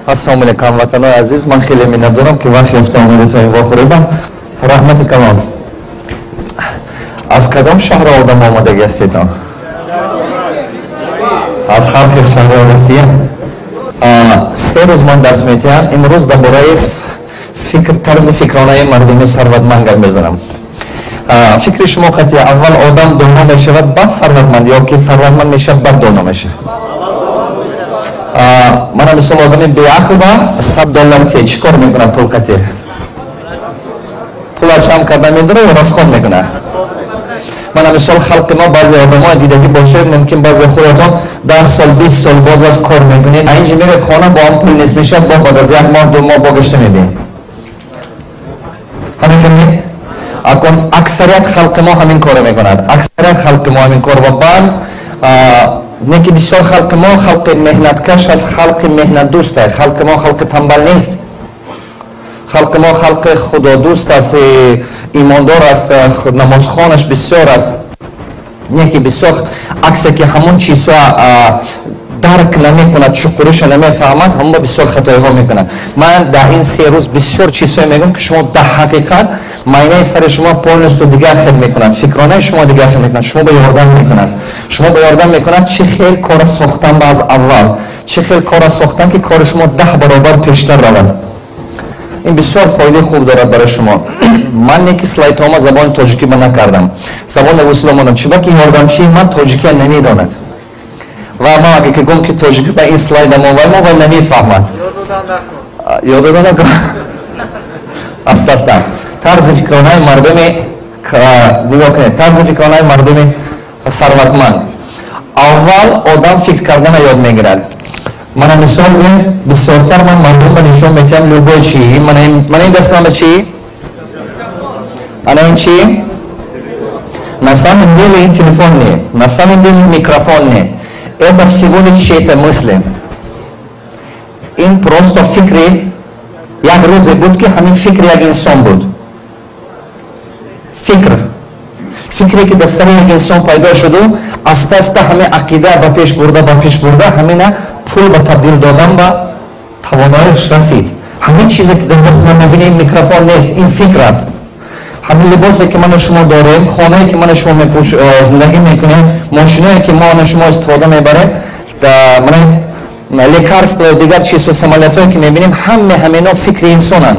Ассалому алайкум, ҳамватанои азиз. Ман хеле миннатдорам, ки вақт ёфта омадед то ин вохӯриба. Раҳмати калон. Аз кадом шаҳр одам омадагӣ ҳастедон? Аз ҳар хел шаҳрҳои Россия. 3 рӯз ман дарс метиҳам. Имрӯз дар бораи фикр, тарзи фикронаи мардуми сарватманд гап мезанам. Фикри шумо қатъи, аввал одам доно мешавад, баъд сарватманд, ё ки сарватманд мешавад, баъд доно мешавад? Мана, мисол, одами беақл ба 100 доллар те, чӣ кор мекунад? Пул қати пула ҷамъ карда медора ё расход мекунад? Мана, мисол, халқи мо, баъзе одамо дидагӣ бошед, мумкин баъзе худатон 10 сол, 20 сол боз аз кор мекунед, инҷа меред хона, бо ҳам пул нест мешавад, бо баъд аз як моҳ, 2 моҳ бо гашта мебинед. Ҳамин акун аксарият халқи мо ҳамин корро мекунад. Аксарият халқи мо ҳамин кор ба банд не, ки бисёр халқи мо халқи меҳнаткаш аст, халқи меҳнатдӯст аст. Халқи мо халқи тамбал нест. Халқи мо халқи худодӯст аст, имондор аст, намозхонаш бисёр аст. Не ки бисёр аксе ки ҳамон чизҳо дарк намекунад, чуқуриша намефаҳмад, ҳамон ба бисёр хатоиҳо мекунад. Ман дар ин 3 рӯз бисёр чизҳое мегӯям, ки шумо дар ҳақиқат майнаи сари шумо полностью дигар хел мекунад, фикронаи шумо дигар хел мекунад, шумо ба ёрдам мекунад, шумо ба ёрдам мекунад, чӣ хел кора сохтан ба аз аввал, чӣ хел кора сохтан, ки кори шумо 10 баробар пештар равад. Ин бисёр фоидаи хуб дорад барои шумо. Ман не ки слайдҳома забони тоҷикӣ ба накардам, забони русӣ омадам, чунки ёрдамчии ман тоҷикия намедонад ва ман агар ки гум ки тоҷикӣ ба ин слайдамо вай мо вай намефаҳмад. Ёд дода накун. Аста аста тарзи фикронаи мардуми, нигоҳ кунед, тарзи фикронаи мардуми сарватманд. Аввал одам фикр кардана ёд мегирад. Мана, мисол гӯем, бисёртар ман мардумба нишон метиҳам любой чи. Мана ин дастама чи? Ана ин чи? На самом деле ин телефон не, на самом деле микрофон не, это всего лишь чьи-то мысли. Ин просто фикри як рӯзе буд, ки ҳамин фикри як инсон буд. Фикр, фикре ки дар сари як инсон пайдо шуду, аста аста ҳамин ақида ба пеш бурда, ба пеш бурда, ҳамина пул ба табдил додан ба тавоноиш расид. Ҳамин чизе ки дар даст ман мебинем, микрофон нест, ин фикр аст. Ҳамин либосе ки ману шумо дорем, хонае ки ману шумо зиндагӣ мекунем, мошиное ки ману шумо истифода мебарем, лекарство, дигар чизҳо, самолётое ки мебинем, ҳаме ҳамино фикри инсонанд.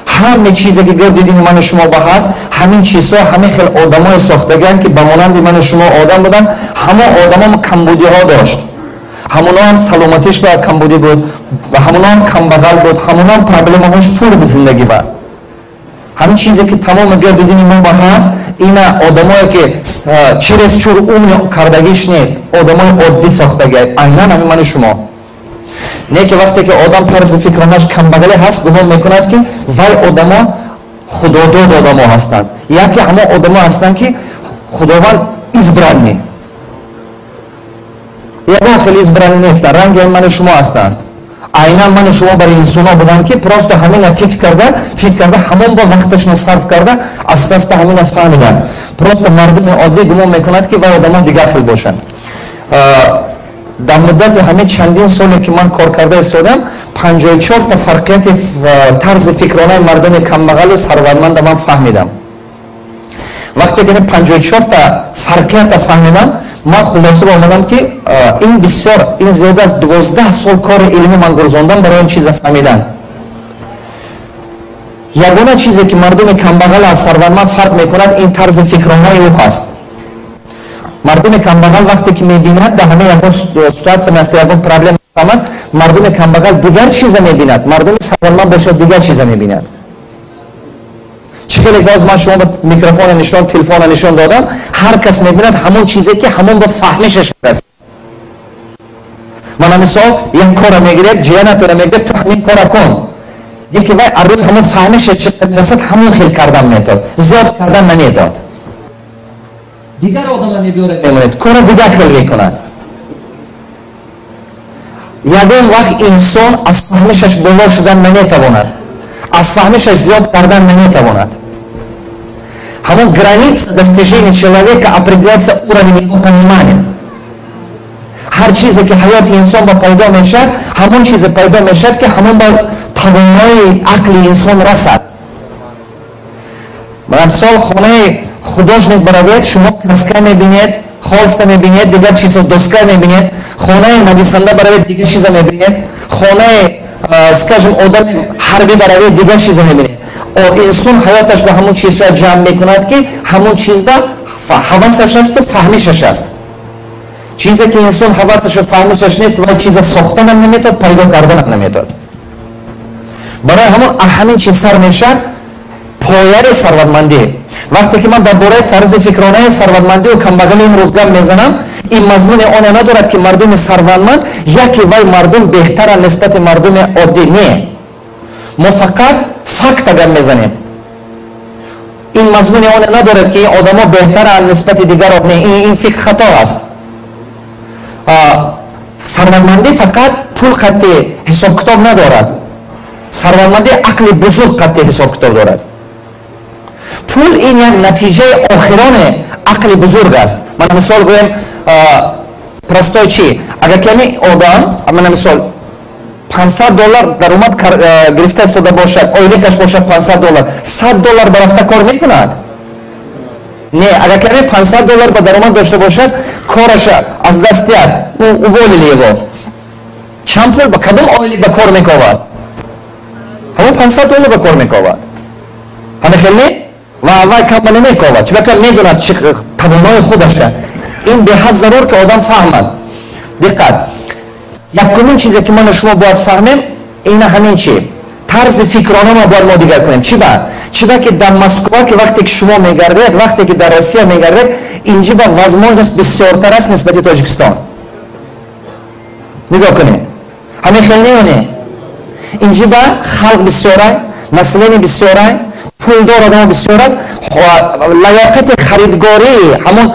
Ҳаме чизе ки гирди дини ману шумо ба ҳаст, ҳамин чизҳо ҳамин хел одамое сохтагианд, ки ба монанди ману шумо одам буданд. Ҳамон одамон камбудиҳо дошт, ҳамоно ҳам саломатиш ба камбудӣ буд, ҳамоно ҳам камбағал буд, ҳамоно ҳам проблемаҳош пур буд зиндагӣ ба. Ҳамин чизе ки тамоми гирди дини мо ба ҳаст, ина одамое ки чересчур умный кардагиш нест, одамои оддӣ сохтагӣ, айнан ҳамин ману шумо. Не ки вақте ки одам тарзи фикронаш камбағале ҳаст, гумон мекунад, ки вай одамо худодод одамо ҳастанд, яке ҳамон одамо ҳастанд, ки Худованд избранный. Ягон хел избранный нестанд, ранги ману шумо ҳастанд. Айнан ману шумо барои инсонҳо буданд, ки просто ҳамина фикр карда, фикр карда, ҳамон ба вақташона сарф карда, аста аста ҳамина фаҳмиданд. Просто мардуми оддӣ гумон мекунад, ки вай одамо дигар хел бошанд. Дар муддати ҳамин чандин соле ки ман кор карда истодам, 54та фарқияти тарзи фикронаи мардуми камбағалу сарватманда ман фаҳмидам. Вақте ки 54та фарқията фаҳмидам, ман хулоса ба омадам, ки ин бисёр, ин зиёда аз 12 сол кори илмӣ ман гурзондам барои ин чиза фаҳмидан. Ягона чизе ки мардуми камбағал аз сарватманд фарқ мекунад, ин тарзи фикронаи ӯ ҳаст. Мардуми камбағал вақте ки мебинад, дар ҳама ягон ситуация меафта, ягон проблема мефаҳмад, мардуми камбағал дигар чиза мебинад, мардуми сарватманд бошад, дигар чиза мебинад. Чӣ хеле ки ҳозир ман шумо ба микрофона нишон, телефона нишон додам, ҳар кас мебинад ҳамон чизе ки ҳамон ба фаҳмишаш мерасад. Мана, мисол, як кора мегиред, ҷиянатона мегиред: «Ту ҳамин кора кун». Яке вай аз рӯи ҳамон фаҳмиша чӣ мерасад, ҳамон хел кардан метод, зиёд кардан наметод. Дигар одама мебиёред, мемонед, кора дигар хел мекунад. Ягон вақт инсон аз фаҳмишаш боло шудан наметавонад, аз фаҳмишаш зиёд кардан наметавонад. Ҳамон граница достижения человека определяется уровень его понимания. Ҳар чизе ки ҳаёти инсон ба пайдо мешавад, ҳамон чизе пайдо мешавад, ки ҳамон ба тавонои ақли инсон расад. Мисол, хонаи художник баравед, шумо краска мебинед, холста мебинед, дигар чизо, доска мебинед. Хонаи нависанда баравед, дигар чиза мебинед. Хонаи, скажем, одами ҳарбӣ баравед, дигар чиза мебинед. Инсон ҳаёташ ба ҳамон чизҳоя ҷамъ мекунад, ки ҳамон чиз ба ҳавасаш асту фаҳмишаш аст. Чизе ки инсон ҳавасашу фаҳмишаш нест, вай чиза сохтанам наметавад, пайдо карданам наметавад. Барои ҳамон ҳамин чиз сар мешавад пояи сарватмандӣ. Вақте ки ман дар бораи тарзи фикронаи сарватмандию камбағали имрӯз гап мезанам, ин мазмуни оне надорад, ки мардуми сарватманд яке вай мардум беҳтаранд нисбати мардуми оддӣ. Не, мо фақат факта гап мезанем. Ин мазмуни оне надорад, ки ин одамо беҳтаранд нисбати дигарон. Не, ин фикр хато аст. Сарватмандӣ фақат пул қатъи ҳисобкитоб надорад. Сарватмандӣ ақли бузург қатъи ҳисобкитоб дорад. Пул ин як натиҷаи охирони ақли бузург аст. Мана мисол гӯем, простой чи, агар ками одам, мана мисол, $500 даромад гирифта истода бошад, ойликаш бошад $500, $100 ба рафта кор мекунад? Не, агар ками $500 ба даромад дошта бошад, кораша аз даст диҳад, уволили его, чанд пул ба кадом ойлик ба кор мековад? Ҳамон $500 ба кор мековад. Ҳама хел не? Ва аввал кама намековад, чунки медонад чи тавонои худаша. Ин беҳад зарур, ки одам фаҳмад. Диққат, якумин чизе ки ману шумо бояд фаҳмем, ина ҳамин чи тарзи фикрона мо бояд мо дигар кунем. Чи ба? Чи ба ки дар Москва, ки вақте ки шумо мегардед, вақте ки дар Россия мегардед, инҷи ба возможность бисёртар аст нисбати Тоҷикистон. Нигоҳ кунед, ҳамин хел не ё не? Инҷи ба халқ бисёрай, население бисёрай, пулдор одамо бисёр аст, лаёқати харидгории ҳамон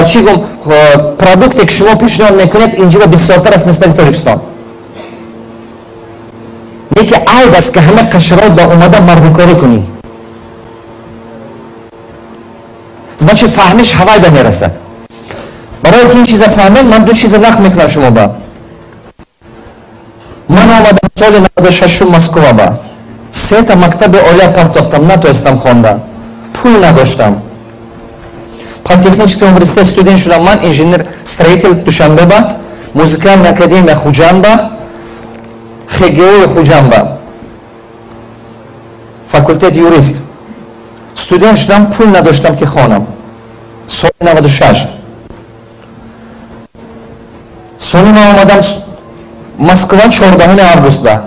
чӣ гум продукте, ки шумо пешниҳод мекунед, инҷиба бисёртар аст нисбати Тоҷикистон. Неки айб аст, ки ҳама қашрот ба омада мардикорӣ кунӣ. Значит, фаҳмиш ҳавай ба мерасад. Барои ки ин чиза фаҳмед, ман ду чиза нақл мекунам шумо ба. Ман омадам соли 96 Москва ба. Сета мактаби олия партофтам, натонистам хондан, пул надоштам. Политехнический университет студент шудам ман, инженер строитель Душанбе ба, музыкальная академия Хуҷанд ба, ХГУ Хуҷанд ба, факултет юрист. Студент шудам, пул надоштам, ки хонам. Соли 96. Соли ман омадам Москва 14 август ба.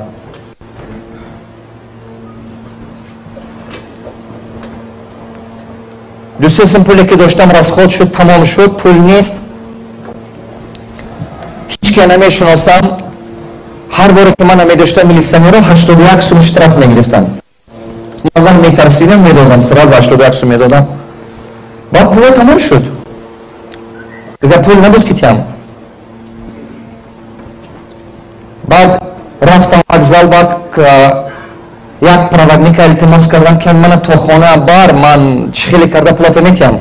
Ду-се сум пуле ки доштам, расход шуд, тамом шуд, пул нест. Ҳеҷ ки намешиносам. Ҳар боре ки ман намедоштам милиционеро, 81 сум штраф мегирифтам. Аввал метарсидам, медодам, сразу 81 сум медодам. Баъд пуло тамом шуд. Дигар пул набуд, ки тиям. Баъд рафтам вокзал, баъд як проводника илтимос кардам, ки мана то хона бар, ман чӣ хеле карда пулато метиҳам,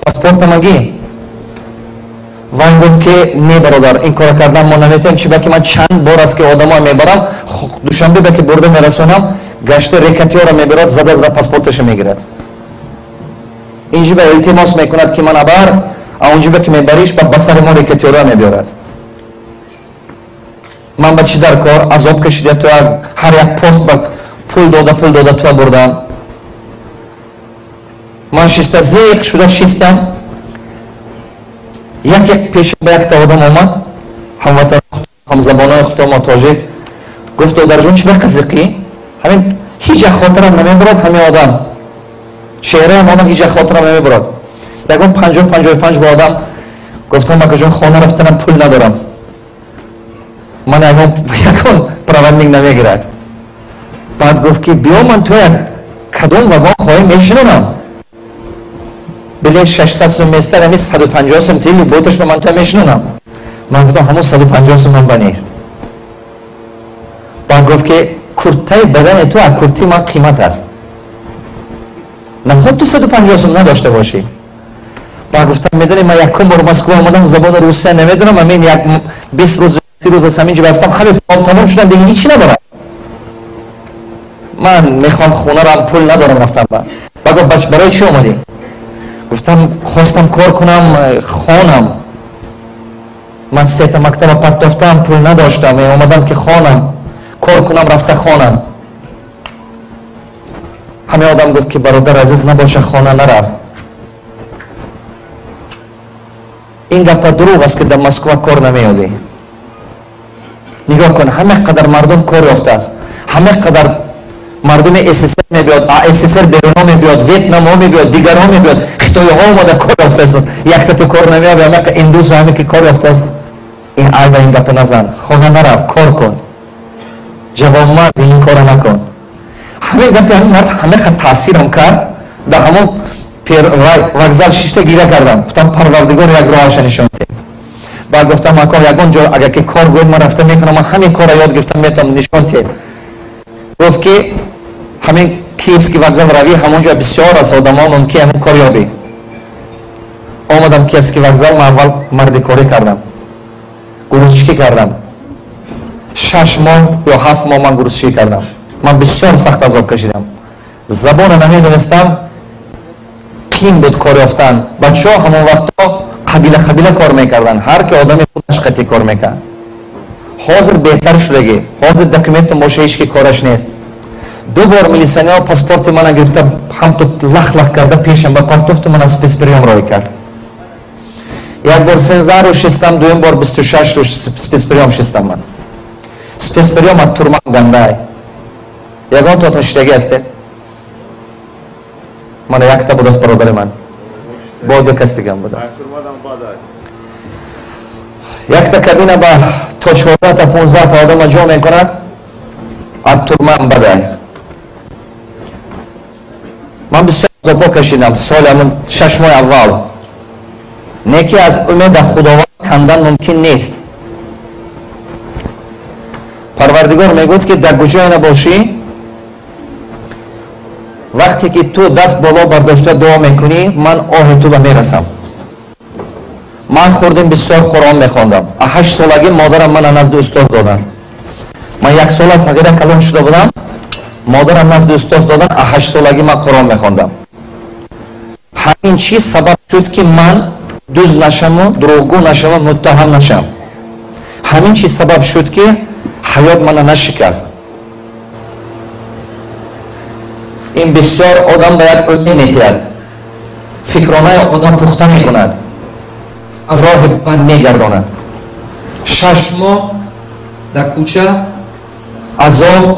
паспортама ги. Вай гуфт, ки не, бародар, ин кора кардан мо наметавонем, чи ба ки ман чанд бор аст, ки одамо мебарам Душанбе, ба ки бурда мерасонам, гашта рэкетёра мебарад, зада зада паспорташа мегирад. Инҷи ба илтимос мекунад, ки мана бар, а онҷи ба ки мебариш, ба сари мо рэкетёра мебиёрад. Ман ба чӣ дар кор азоб кашида, то ҳар як пост ба пул дода, пул дода туа бурдам. Ман шиста зиқ шуда шистам. Як пеша ба якта одам омад, ҳамватан, ҳамзабонои худомо, тоҷик. Гуфт: додарҷон, чӣ ба қазиқӣ? Ҳамин ҳеҷ як хотирам намебурад, ҳамин одам, чеҳраам одам ҳеҷ як хотирам намебурад. Ягон 50-55 ба одам. Гуфтам: акаҷон, хона рафтанам пул надорам, ман ягон проводник намегирад. Баъд гуфт, ки биё, ман то як кадом вагон хоҳӣ мешинонам, билет 600 сум местар, ами 150 сум тили боташро ман то мешинонам. Ман гуфтам: ҳамон 150 сум ман ба нест. Баъд гуфт, ки куртаи бадани ту аз куртаи ман қимат аст, наход ту 150 сум надошта бошӣ. Ба гуфтам, медонӣ, ман якум бор Москва омадам, забони русия намедонам, амин як 20 рӯз, 30 рӯз аз ҳамин ҷо бастам, ҳаме пулам тамом шудан, дига ҳичи надорам. Ман мехоҳам хонарам, пул надорам рафтам. Ба гуфт, барои чӣ омадӣ? Гуфтам, хостам кор кунам, хонам. Ман сета мактаба партофтам, пул надоштам, омадам ки хонам, кор кунам, рафта хонам. Ҳаме одам гуфт ки бародар азиз, набоша, хона нарав. Ин гапа дурӯғ аст, ки дар Москва кор намеёбӣ. Нигоҳ кун, ҳама қадар мардум кор ёфтааст, ҳама қадар мардуми СССР мебиёд, СССР беруно мебиёд, Ветнамҳо мебиёд, дигарҳо мебиёд, хитоиҳо омада кор ёфтааст. Якта ту кор намеёбӣ, ҳама индус ҳаме ки кор ёфтааст. Ин айба, ин гапа назан, хона нарав, кор кун, ҷавонмард, ин кора накун. Ҳамин гапи ҳамин мард ҳама қад таъсирам кард, дар ҳамон вокзал шишта гиря кардам. Гуфтам, Парвардигор, як роҳаша нишон деҳ. Баъд гуфтам, ако, ягон ҷо агар ки кор гӯед, ман рафта мекунам, ман ҳамин корро ёд гирифтам, метавонам, нишон теҳ. Гуфт ки ҳамин Киевский вокзал равӣ, ҳамон ҷо бисёр аст одамо, мумкин ҳамин кор ёбӣ. Омадам Киевский вокзал, ман аввал мардикорӣ кардам, грузчикӣ кардам. 6 моҳ ё 7 моҳ ман грузчикӣ кардам. Ман бисёр сахт азоб кашидам, забона намедонистам, қин буд кор ёфтан. Бачаҳо ҳамон вақтҳо қабила қабила кор мекарданд, ҳар ки одами худаш қатъӣ кор мекард. Ҳозир беҳтар шудагӣ, ҳозир документум боша, ҳеч ки кораш нест. Ду бор милиционерҳо паспорти мана гирифта, ҳамту лах-лах карда пешам ба партофту мана спецприём роҳӣ кард. Як бор 13 рӯз шистам, дуюм бор 26 рӯз спецприём шистам. Ман спецприём аз турман гандай. Ягон тотон шидагӣ ҳастед? Мана якта будааст, бародари ман, бо ду кас дигам будааст. Якта кабина ба то 14 та, 15 та одама ҷо мекунад, аз турман бадай. Ман бисёр азобҳо кашидам соли ҳамун 6 моҳи аввал. Не ки аз умеда Худованд кандан мумкин нест. Парвардигор мегӯяд, ки дар куҷое набошӣ, вақте ки ту даст боло бардошта дуо мекунӣ, ман оҳи ту ба мерасам. Ман хурдим, бисёр Қуръон мехондам. А 8 солагӣ модарам мана назди устоз доданд. Ман як сола сағира калон шуда будам, модарам назди устоз доданд. А 8 солагӣ ман Қуръон мехондам. Ҳамин чиз сабаб шуд, ки ман дуз нашаму, дурӯғгӯ нашавам, муттаҳам нашам. Ҳамин чиз сабаб шуд, ки ҳаёт мана нашикаст. Ин бисёр одам ба як умед метиҳад, фикронаи одам пухта мекунад, аз роҳи бад мегардонад. 6 моҳ дар кӯча азоб.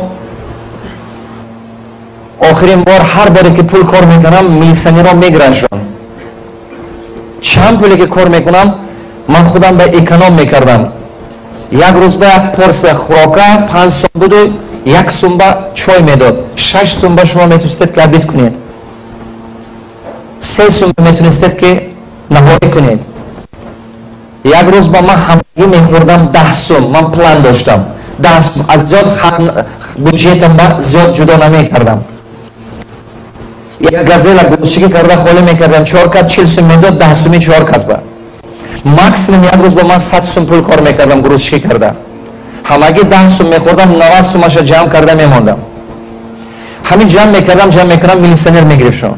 Охирин бор, ҳар боре ки пул кор мекунам, милиционерҳо мегирандшон. Чанд пуле ки кор мекунам, ман худам ба эконом мекардам. Як рӯз ба як порсия хӯрока 5 сум буду, 1 сумба чой медод. 6 сумба шумо метонистед, ки обед кунед, 3 сумба метонистед, ки наҳорӣ кунед. Як рӯз ба ман ҳамагӣ мехӯрдам 10 сум. Ман план доштам, 10 сум аз зиёд бюджетам ба зиёд ҷудо намекардам. Як газела грузчикӣ карда холӣ мекардам, чор кас 40 сум медод, 10 суми чор кас ба. Максимум як рӯз ба ман 100 сум пул кор мекардам грузчикӣ карда. Ҳамагӣ 10 сум мехӯрдам, 90 сумаша ҷамъ карда мемондам. Ҳамин ҷамъ мекардам, ҷамъ мекунам, милиционер мегирифтшон.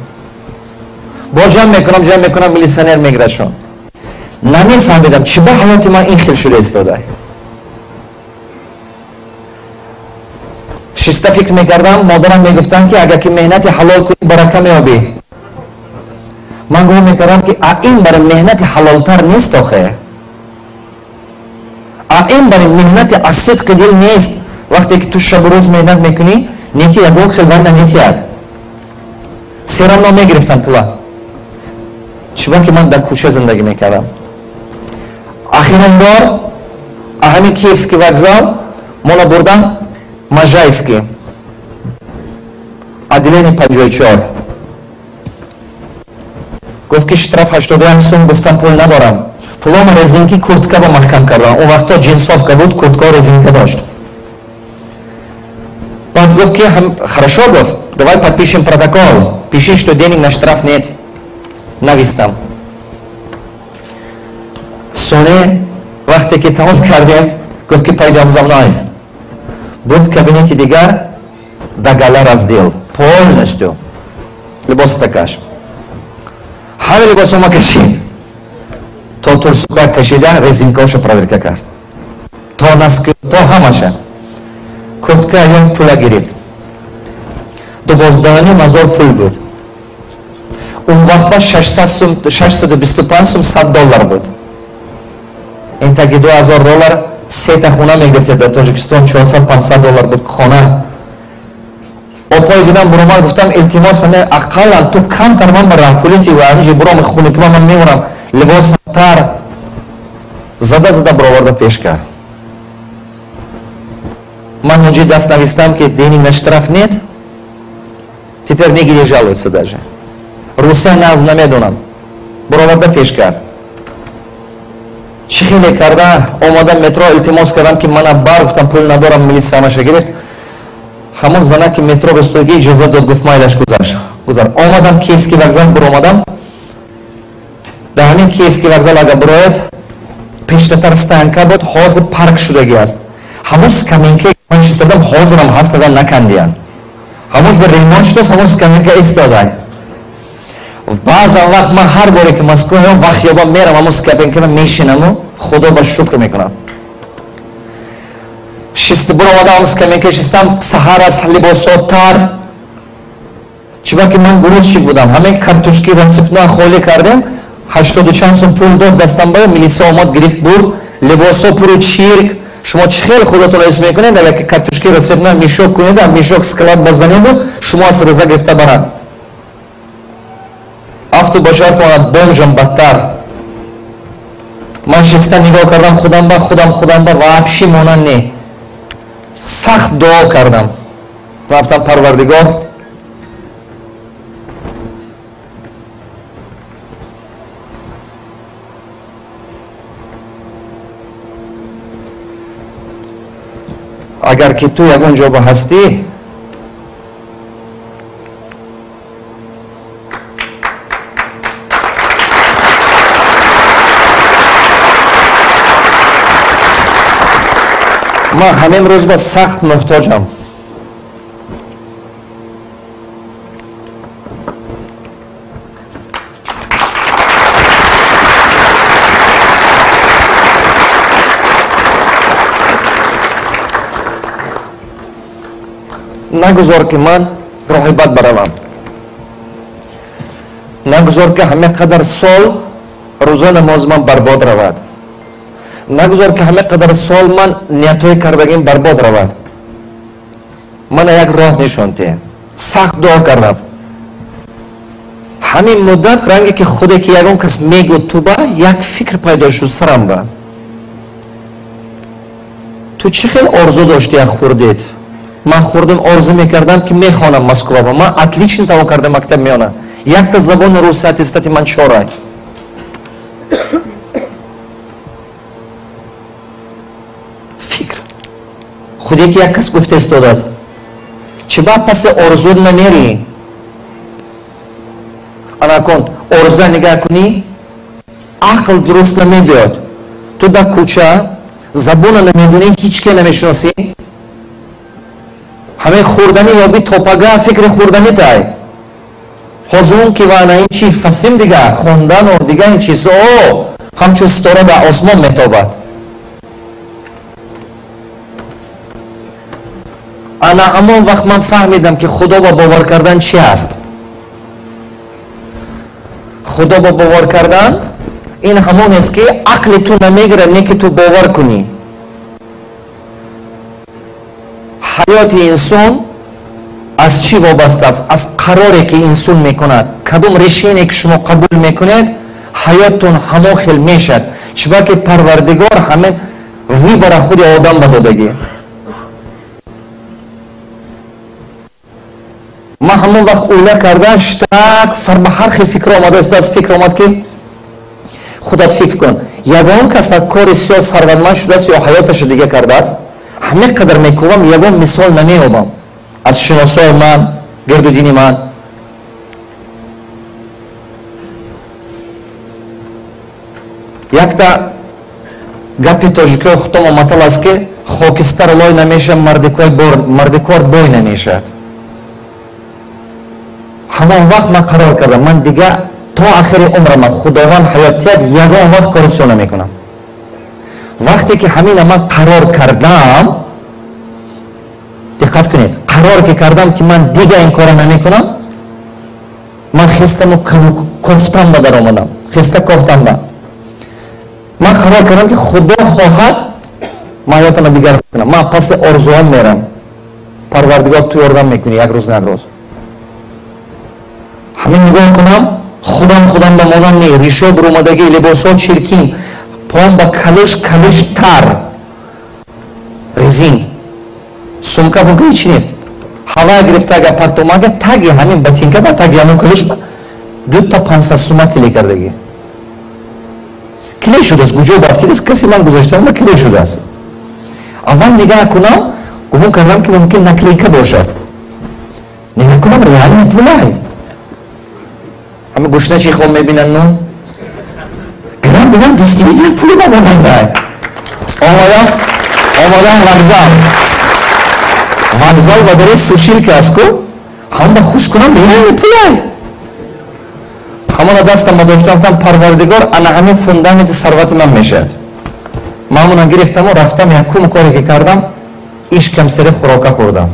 Бо ҷамъ мекунам, ҷамъ мекунам, милиционер мегирадшон. Намефаҳмидам, чӣ ба ҳаёти ман ин хел шуда истода. Шиста фикр мекардам, модарам мегуфтанд, ки агар ки меҳнати ҳалол кунӣ, барака меёбӣ. Ман гумон мекардам, ки а ин барои меҳнати ҳалолтар нест охе, а ин барои меҳнати аз сидқи дил нест. Вақте ки ту шабу рӯз меҳнат мекунӣ, не ки ягон хел вай наметиҳад. Серамно мегирифтам пула, чиба ки ман дар кӯча зиндагӣ мекардам. Ахирин бор ҳамин Киевский вокзал мола бурдан Можайский, отделение 54. Гуфт, ки штраф 81 сум. Гуфтам, пул надорам. Пулома резинки куртка ба маҳкам кардам. Он вақто джинсовка буд, куртка резинка дошт. Баъд гуфт, ки хорошо, гуфт, давай подпишем протокол, пиши, что денег на штраф нет. Навистам. Соне вақте ки тамом кардем, гуфт ки пойдём за мной. Буд кабинети дигар, догола раздел полностью. Либоса каш. Ҳама либосома кашид. То турсука кашида, резинкаоша проверка кард. То носки, то ҳамаша. Куртка ёфт, пула гирифт. 12,5 ҳазор пул буд. Он вақт ба 625 сум 100 доллар буд. Ин таги 2000 доллар сета хона мегирифтед дар Тоҷикистон, 400-500 доллар буд хона. Опой дидам, буромад, гуфтам, илтимос, ақаллан ту камтар ман ба раҳпулити ва анҷи буром хунукма, ман мемонам, либос тар зада зада бароварда пеш кард. Ман онҷо даст навистам, ки денег на штраф нет, теперь негде жалуются даже. Русия наз намедонам. Бароварда пеш кард. Чӣ хеле карда омадам метро, илтимос кардам, ки мана бар, гуфтам, пул надорам, милиса ҳамаша гирифт. Ҳамон зана ки метро бистогӣ иҷоза дод, гуфт майлаш, гузашт. Гузар. Омадам Киевский вокзал, буромадам. Дар ҳамин Киевский вокзал агар бурояд, пештатар стоянка буд, ҳозир парк шудагӣ аст. Ҳамон скамейка ман чистадам, ҳозирам ҳаст, агар накандиянд. Ҳамонш ба ремонт шудааст, ҳамон скамейка истода. Баъзан вақт ман ҳар боре ки Москва меом, вақт ёбам, мерам ҳамон скамейкама мешинаму Худо ба шукр мекунам. Шист буромадам, ҳамон скамейка шистам, саҳар аст, либосҳо тар. Чиба ки ман грузчик будам, ҳамин картошки рассыпной холӣ кардем, ҳаштоду чанд сум пул дод дастам ба милиса, омад, гирифт, бурд, либосҳо пуру чирк. Шумо чӣ хел худатонро ҳис мекунед, агар ки картошки рассыпной мешок кунед, мешок склад базанеду, шумо аз реза гирифта баранд. Афту башартона бомжам бадтар. Ман шиста нигоҳ кардам худам ба худам, худам ба вообще монанд не. Сахт дуо кардам. Рафтам, Парвардигор, агар ки ту ягон ҷо ба ҳастӣ, ман ҳамин рӯз ба сахт муҳтоҷам. Нагузор, ки ман роҳи бад баравам. Нагузор, ки ҳама қадар сол рӯза намози ман барбод равад. Нагузор, ки ҳама қадар сол ман ниятҳои кардагим барбод равад. Мана як роҳ нишон диҳ. Сахт дуо кардам. Ҳамин муддат ранге ки худе ки ягон кас мегӯ туба, як фикр пайдо шуд сарам ба. Ту чӣ хел орзу дошти, як хурдед? Ман хурдам орзу мекардам, ки мехонам Москва. Ман отлично тамом кардам мактаб миёна. Якта забони руси аттестати ман чорай. Фикр. Худе ки як кас гуфта истодааст. Чиба паси орзу намерӣ? Анакон, орзуа нигаҳ кунӣ, ақл дуруст намебиёд. Ту дар кӯча забона намедонӣ, ҳеҷ ке намешиносӣ. Ҳамин хӯрданӣ ёби, топага фикри хӯрданӣ тай. Ҳозир он ки ва ана ин чи совсем дига, хондану дига ин чиз, о, ҳамчун ситора дар осмон метобад. Ана ҳамон вақт ман фаҳмидам, ки Худо ба бовар кардан чи аст. Худо ба бовар кардан ин ҳамон аст, ки ақли ту намегирад, не ки ту бовар кунӣ. Ҳаёти инсон аз чӣ вобаста аст? Аз қароре, ки инсон мекунад. Кадом решение, ки шумо қабул мекунед, ҳаёттон ҳамон хел мешавад. Чиба ки Парвардигор ҳамин выбора худи одам ба додагӣ. Ман ҳамон вақт уйла карда штак сар ба ҳар хел фикр омада истодааст. Фикр омад, ки худат фикр кун, ягон кас аз кори сиёҳ сарватманд шудааст ё ҳаёташо дига кардааст? Ҳамин қадар мекӯвам, ягон мисол намеёбам аз шиносои ман, гирду дини ман. Якта Гапи тоҷикиҳо худтомо матал аст, ки хокистар лой намешавад, мардикор бой намешавад. Ҳамон вақт ман қарор кардам, ман дига то ахири умрама Худованд ҳаёт диҳад, ягон вақт кори сиё намекунам. Вақте ки ҳамина ман қарор кардам, диққат кунед, қарор ки кардам, ки ман дига ин корро намекунам, ман хестаму кофтам ба даромадам, хеста кофтам ба. Ман қарор кардам, ки Худо хоҳад, ман ҳаётама дигар кунам. Ман паси орзуам мерам. Парвардигор, ту ёрдам мекунӣ як рӯз на як рӯз. Ҳамин нигоҳ кунам, худам ба монанд не, ришо бурумадагӣ, либосҳо чиркин, пом ба калӯш, калӯш тар, резин, сумка пумка ҳеч нест. Ҳава гирифта агар партомага, таги ҳамин ботинка ба таги ҳамин калӯш ба дута 500 сума клей кардагӣ. Клей шудааст, куҷо бафтидааст, касе ман гузаштам ба клей шудааст. Аввал нигоҳ кунам, гумон кардам, ки мумкин наклейка бошад. Нигоҳ кунам, реально пулай. Ҳама гушна чи хом мебинанд, ну? Гирам бинам, действительно пули ба монандай. Омадам вокзал. Вокзал ба дари сушилка аст ку, ҳама ба хуш кунам, реально пулай. Ҳамона дастам ба доштам, гуфтам, Парвардигор, ана ҳамин фундаменти сарвати ман мешавад. Ман ҳамона гирифтаму рафтам, якум коре ки кардам, ишкам сери хӯрока хӯрдам.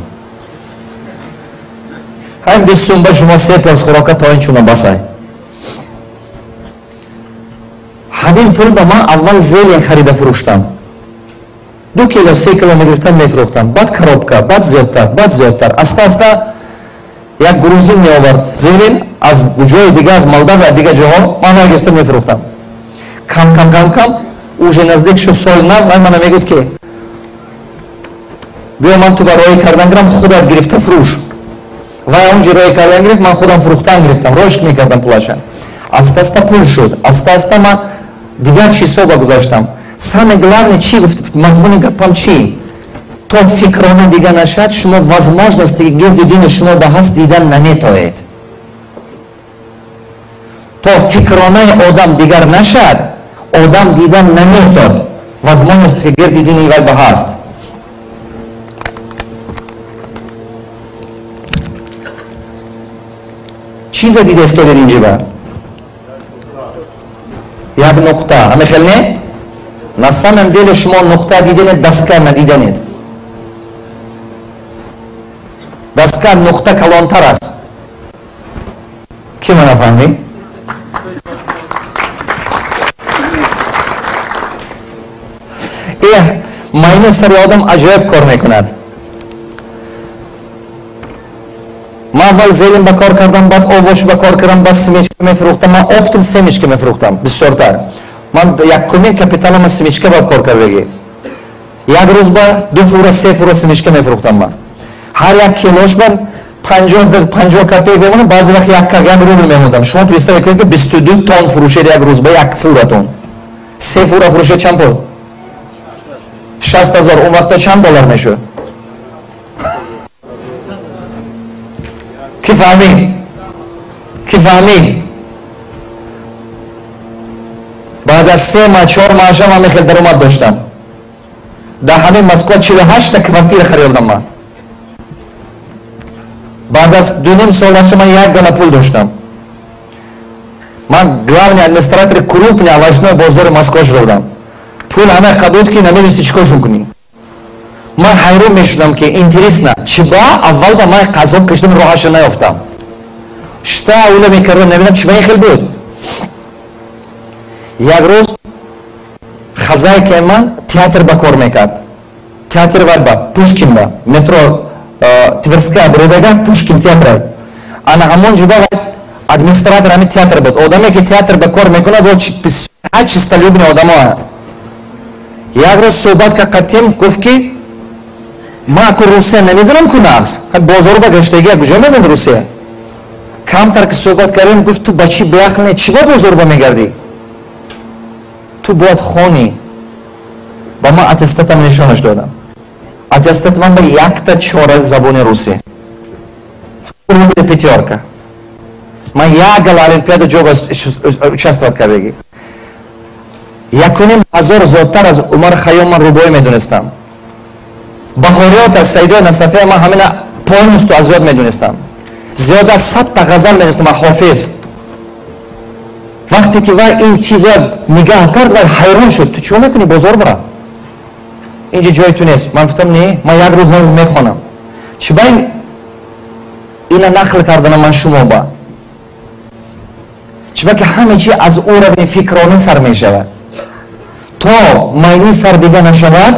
Ҳамин 20 сум ба шумо се порс хӯрока то ин чуна басай. Ҳамин пул ба ман аввал зелень харида фурӯштам. 2 кило, 3 кило мегирифтам, мефурӯхтам. Баъд коробка, баъд зиёдтар, баъд зиёдтар. Аста аста як грузин меовард зелень аз ҷои дига, аз Молдавия, дигар ҷоҳо, ман гирифта мефурӯхтам. Кам кам кам кам уже наздик шуд соли нав, вай мана мегӯяд, ки биё, ман ту ба роҳӣ кардан гирам, худат гирифта фурӯш. Вай онҷо роҳӣ кардан гирифт, ман худам фурӯхтан гирифтам, рошк мекардам пулаша. Аста аста пул шуд, аста аста ман дигар чизҳо ба гузаштам. Самое главное, чӣ гуфт, мазмуни гапам чӣ? То фикрона дига нашад, шумо возможности ки гирди дини шумо ба ҳаст дидан наметоед. То фикронаи одам дигар нашад, одам дидан наметод возможности ки гирди дини вай ба ҳаст. Чиза дида истодед инҷиба? Як нуқта. Ҳаме хел не? На самом деле шумо нуқта диданед, доска надиданед. Доска нуқта калонтар аст. Ки мана фаҳмид? Майна сари одам аҷоиб кор мекунад. Ман аввал зелень ба кор кардам, баъд овош ба кор кардам, баъд семечка мефурӯхтам. Ман оптом семечка мефурӯхтам бисёртар. Ман якумин капиталама семечка ба кор кардагӣ. Як рӯз ба 2 фура, 3 фура семечка мефурӯхтам ман. Ҳар як килош ба 50 копейка мемонам, баъзе вақт як рубл мемондам. Шумо представь кунед, ки 22 тонн фурӯшед як рӯз ба як фуратон. 3 фура фурӯшед чанд пул? 60 ҳазор. Он вақта чанд доллар мешуд? Ки фаҳмид? Ки фаҳмид? Баъд аз 3 маҳ, 4 маҳашам ҳамин хел даромад доштам. Дар ҳамин Москва 48 та квартира харидам ман. Баъд аз 2,5 солаша ман як гала пул доштам. Ман главный администратори крупный овощной бозори Москва шуда будам. Пул ҳама қабул ки намедонисти чӣ коршон кунӣ. Ман ҳайрон мешудам, ки интересно, чиба аввал ба ман қазоб кашидам, роҳаша наёфтам. Шта ула мекардам, намедонам чиба ин хел буд. Як рӯз хозяйкаи ман театр ба кор мекард. Театр ба Пушкин ба метро Тверская буридага Пушкин театр. Ана ҳамон ҷо ба администратор ҳамин театр буд. Одаме ки театр ба кор мекунад, во чистолюбный одамо. Як рӯз суҳбат кардем, гуфт, ки ман аку Русия намедонам ку нағз. Бозор ба гаштагӣ куҷо медонад Русия? Камтар ки суҳбат кардем, гуфт, ту ба чӣ беақл не, чӣ ба бозор ба мегардӣ? Ту бояд хонӣ. Ба ман аттестатам нишонаш додам. Аттестат ман ба якта чора забони русӣ. Пятёрка. Ман як гала олимпиада ҷо участвовать кардагӣ. 1,5 хазор зиёдтар аз Умар Хайём ман рубоӣ медонистам. Бахориёт аз Саидои Насафия ман ҳамина полностью аз ёд медонистам. Зиёд аз 100-та ғазал медонистам аз Ҳофиз. Вақте ки вай ин чизо нигаҳ кард, вай ҳайрон шуд. Ту чико мекунӣ? Бозор бара, инҷа ҷои ту нест. Ман гуфтам, не, ман як рӯз мехонам. Чи ба ина нақл кардана ман шумо ба? Чиба ки ҳама чи аз уровни фикронӣ сар мешавад. То майни сар дига нашавад,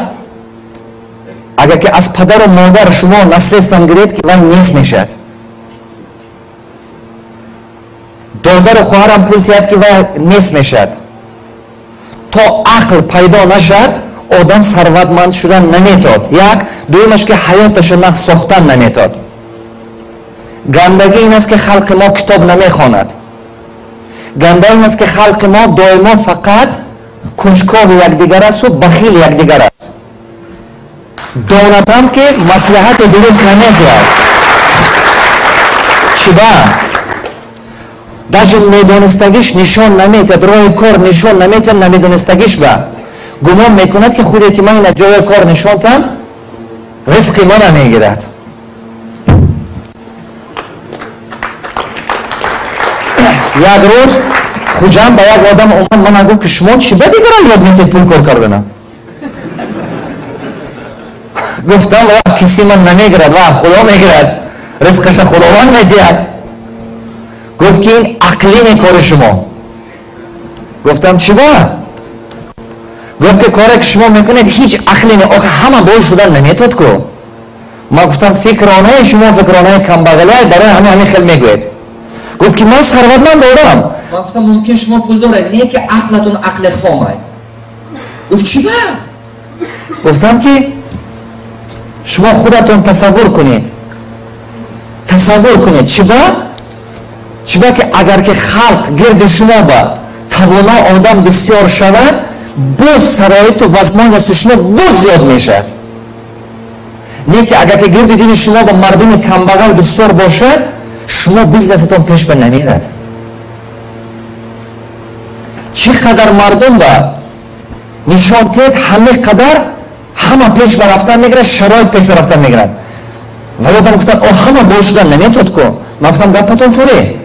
агар ки аз падару модар шумо наследством гиред, ки вай нест мешавад. Додару хоҳарам пул тиҳад, ки вай нест мешавад. То ақл пайдо нашавад, одам сарватманд шудан наметод. Як дуюмаш, ки ҳаёташа нағз сохтан наметод. Гандагӣ ин аст, ки халқи мо китоб намехонад. Ганда ин аст, ки халқи мо доимо фақат кунҷкови якдигар асту бахили якдигар аст. Донатам, ки маслиҳати дуруст намедиҳад. Чиба даже медонистагиш нишон наметиҳад, роҳи кор нишон наметиҳад. Намедонистагиш ба гумон мекунад, ки худе ки ман ина ҷои кор нишон диҳам, ризқи мана мегирад. Як рӯз Хуҷанд ба як одам омад, мана гуфт, ки шумо чӣ ба дигарон ёд метиҳед пул кор кардана? Гуфтам, ва киси ман намегирад, ва Худо мегирад, ризқаша Худованд медиҳад. Гуфт, ки ин ақлӣ не кори шумо. Гуфтам, чӣ ба? Гуфт, ки коре ки шумо мекунед, ҳеҷ ақле не. Охи, ҳама бой шудан наметод ку. Ман гуфтам, фикронаи шумо фикронаи камбағалия, барои ҳама ҳамин хел мегӯед. Гуфт, ки ман сарватманд одам. Ман гуфтам, мумкин шумо пул доред, не ки ақлатон ақли хомай. Гуфт, чӣ ба? Гуфтам, ки шумо худатон тасаввур кунед, тасаввур кунед. Чиба ки агар ки халқ гирди шумо ба тавоно одам бисёр шавад, боз шароиту возможности шумо боз зиёд мешавад. Не ки агар ки гирди дини шумо ба мардуми камбағал бисёр бошад, шумо бизнесатон пеш ба намерад. Чӣ қадар мардум ба нишон тиҳед, ҳаме қадар ҳама пеш ба рафтан мегирад, шароит пеш ба рафтан мегирад. Ва ёдам гуфтанд, о, ҳама бой шудан наметод ку. Ман гуфтам, гапатон туре.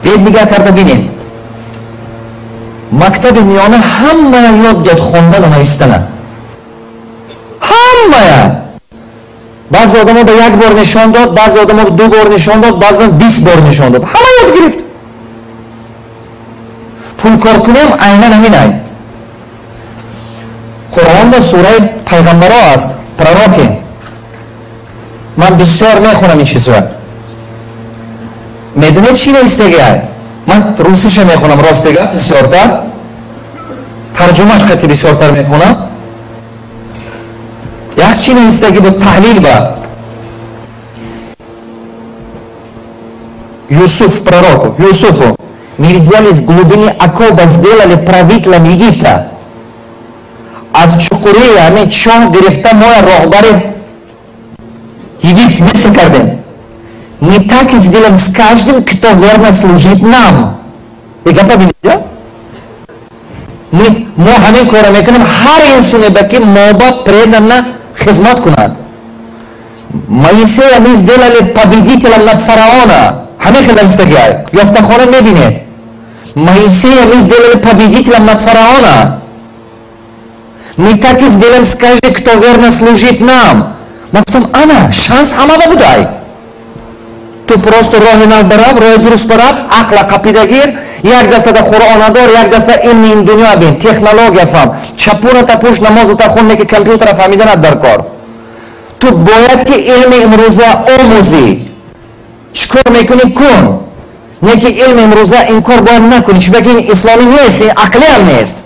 Биед нигаҳ карда бинем. Мактаби миёна ҳамая ёд дод хондану навистана, ҳамая. Баъзе одамо ба як бор нишон дод, баъзе одамо ду бор нишон дод, баъзе 20 бор нишон дод, ҳама ёд гирифт. Пулкоркуниам айнан ҳаминай. Қуръон ба сураи пайғамбаро аст, пророки. Ман бисёр мехонам ин чизро. Медонед, чӣ навистагиай? Ман русиша мехонам, ростига, бисёртар тарҷумаш қати бисёртар мехонам. Як чӣ навистагӣ буд таҳлил ба Юсуф, пророку Юсуфу: мы взяли с глубины окопа, сделали правителем Египта. Аз чуқурии ҳамин чоҳ гирифта, моя роҳбари Египт, Миср кардем. Мы так и сделаем с каждым, кто верно служит нам. И гапа бинед, мо ҳамин корро мекунем ҳар инсоне ба ки мо ба преданно хизмат кунад. Моисея мы сделали победителем над фараона. Ҳамин хел навистагиай, ёфтахона мебинед. Моисея мы сделали победителем над фараона. Мы так и сделаем с каждым, кто верно служит нам. Ма гуфтам, ана шанс ҳамава будай. Ту просто роҳи нав барав, роҳи дуруст барав, ақла қапидагир. Як дастада Қуръона дор, як даста илми ин дунё бин, технология фаҳм, чапуната пӯш, намозата хун, ки компютера фаҳмиданат дар кор. Ту бояд ки илми имрӯза омӯзӣ. Чӣ кор мекунӣ, кун, не ки илми имрӯза инкор бояд накунӣ. Чунки ин исломӣ нест, ин ақлиам нест.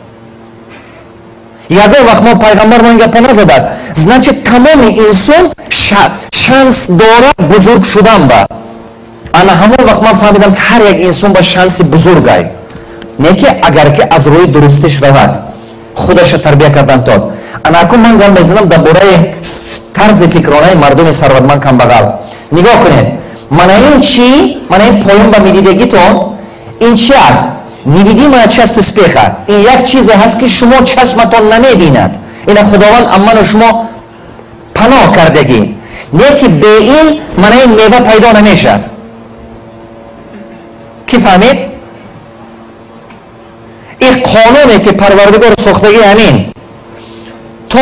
Ягон вақт мо пайғамбар мо ин гапа назадааст. Значит, тамоми инсон шанс дорад бузург шудан ба. Ана ҳамон вақт ман фаҳмидам, ки ҳар як инсон ба шанси бузургай, не ки агар ки аз рӯи дурустиш равад, худаша тарбия кардан тод. Ана акун ман гап мезанам дар бораи тарзи фикронаи мардуми сарватманд, камбағал. Нигоҳ кунед, мана ин чӣ? Мана ин поён ба медидагитон, ин чи аст? Невидимая часть успеха. Ин як чизе ҳаст, ки шумо чашматон намебинад. Ина Худованд амману шумо паноҳ кардагӣ. Не ки бе ин мана ин мева пайдо намешавад. Ки фаҳмид? Ин қонуне, ки Парвардигор сохтагӣ, ҳамин. То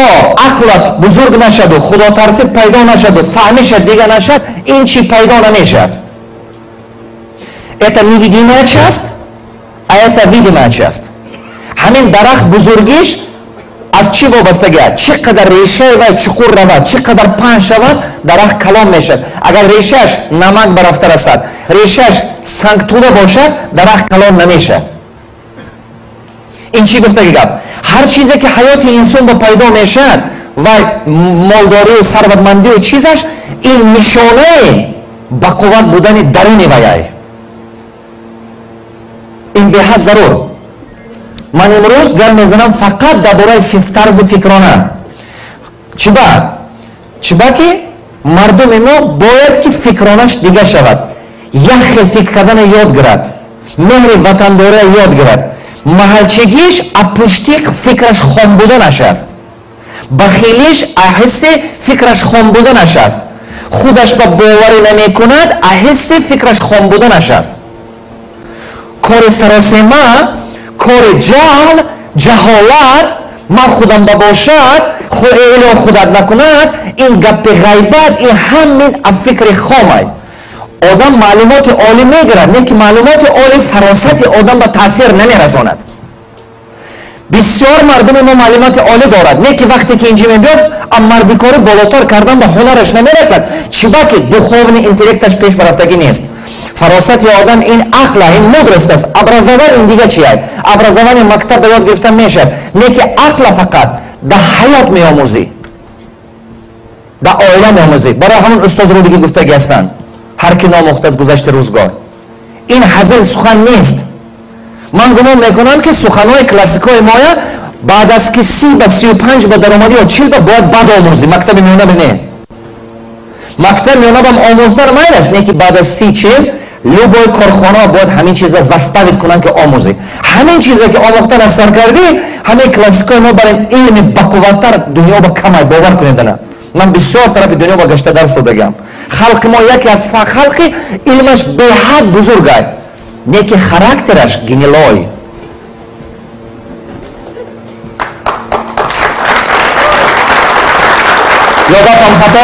ақлат бузург нашаду, худотарсӣ пайдо нашаду, фаҳмиша дига нашад, ин чи пайдо намешавад. Это невидимая часть, а это видимая часть. Ҳамин дарахт бузургиш аз чӣ вобастагиад? Чӣ қадар решаи вай чуқур равад, чӣ қадар паҳн шавад, дарахт калон мешавад. Агар решааш намак барафта расад, решааш сангтуда бошад, дарахт калон намешавад. Ин чӣ гуфтаги гап? Ҳар чизе, ки ҳаёти инсон ба пайдо мешавад, вай молдорию сарватмандию чизаш, ин нишонаи бақувват будани даруни ваяй. Ин беҳад зарур. Ман имрӯз гап мезанам фақат дар бораи тарзи фикрона. Чиба? Чиба ки мардуми мо бояд ки фикронаш дига шавад, як хел фикр кардана ёд гирад, меҳри ватандория ёд гирад. Маҳалчигиш апушти фикраш хом буданаш аст, бахилиш аҳисси фикраш хом буданаш аст, худаш ба боварӣ намекунад, аҳисси фикраш хом буданаш аст. Кори саросема, кори ҷаҳл, ҷаҳолат, ман худам ба бошад, эло худат накунад, ин гапи ғайбат, ин ҳамин аз фикри хомай. Одам маълумоти олӣ мегирад, не ки маълумоти олӣ фаросати одам ба таъсир намерасонад. Бисёр мардуми мо маълумоти олӣ дорад, не ки вақте ки инҷи мебиёд, а мардикорӣ болотар кардан ба ҳунараш намерасад. Чиба ки духовный интеллекташ пеш барафтагӣ нест. Фаросати одам ин ақла, ин мудрость аст. Образование ин дига чия? Образование мактаб ба ёд гирифтан мешавад, не ки ақла фақат дар ҳаёт меомӯзӣ, дар оила меомӯзӣ. Барои ҳамон устоз Рудигӣ гуфтагӣ ҳастанд: ҳар ки номӯхт аз гузашти рӯзгор. Ин ҳазил сухан нест. Ман гумон мекунам, ки суханҳои классикҳои моя баъд аз ки 30 ба 35 ба даромадӣ ё 40 ба бояд бад омӯзӣ. Мактаби миёна не, мактаби миёнабам омӯзтар майлаш, не ки баъд аз 30, 40 любой корхона бояд ҳамин чиза заставить кунанд, ки омӯзӣ. Ҳамин чизе, ки омӯхтан аз сар кардӣ, ҳамин классикҳои мо барин илми бақувваттар дунё ба камай, бовар кунед. Ана ман бисёр тарафи дунё ба гашта дарс додагиам. Халқи мо яке аз халқи илмаш беҳад бузургай, не ки характераш гнилой. Ё гапам хато?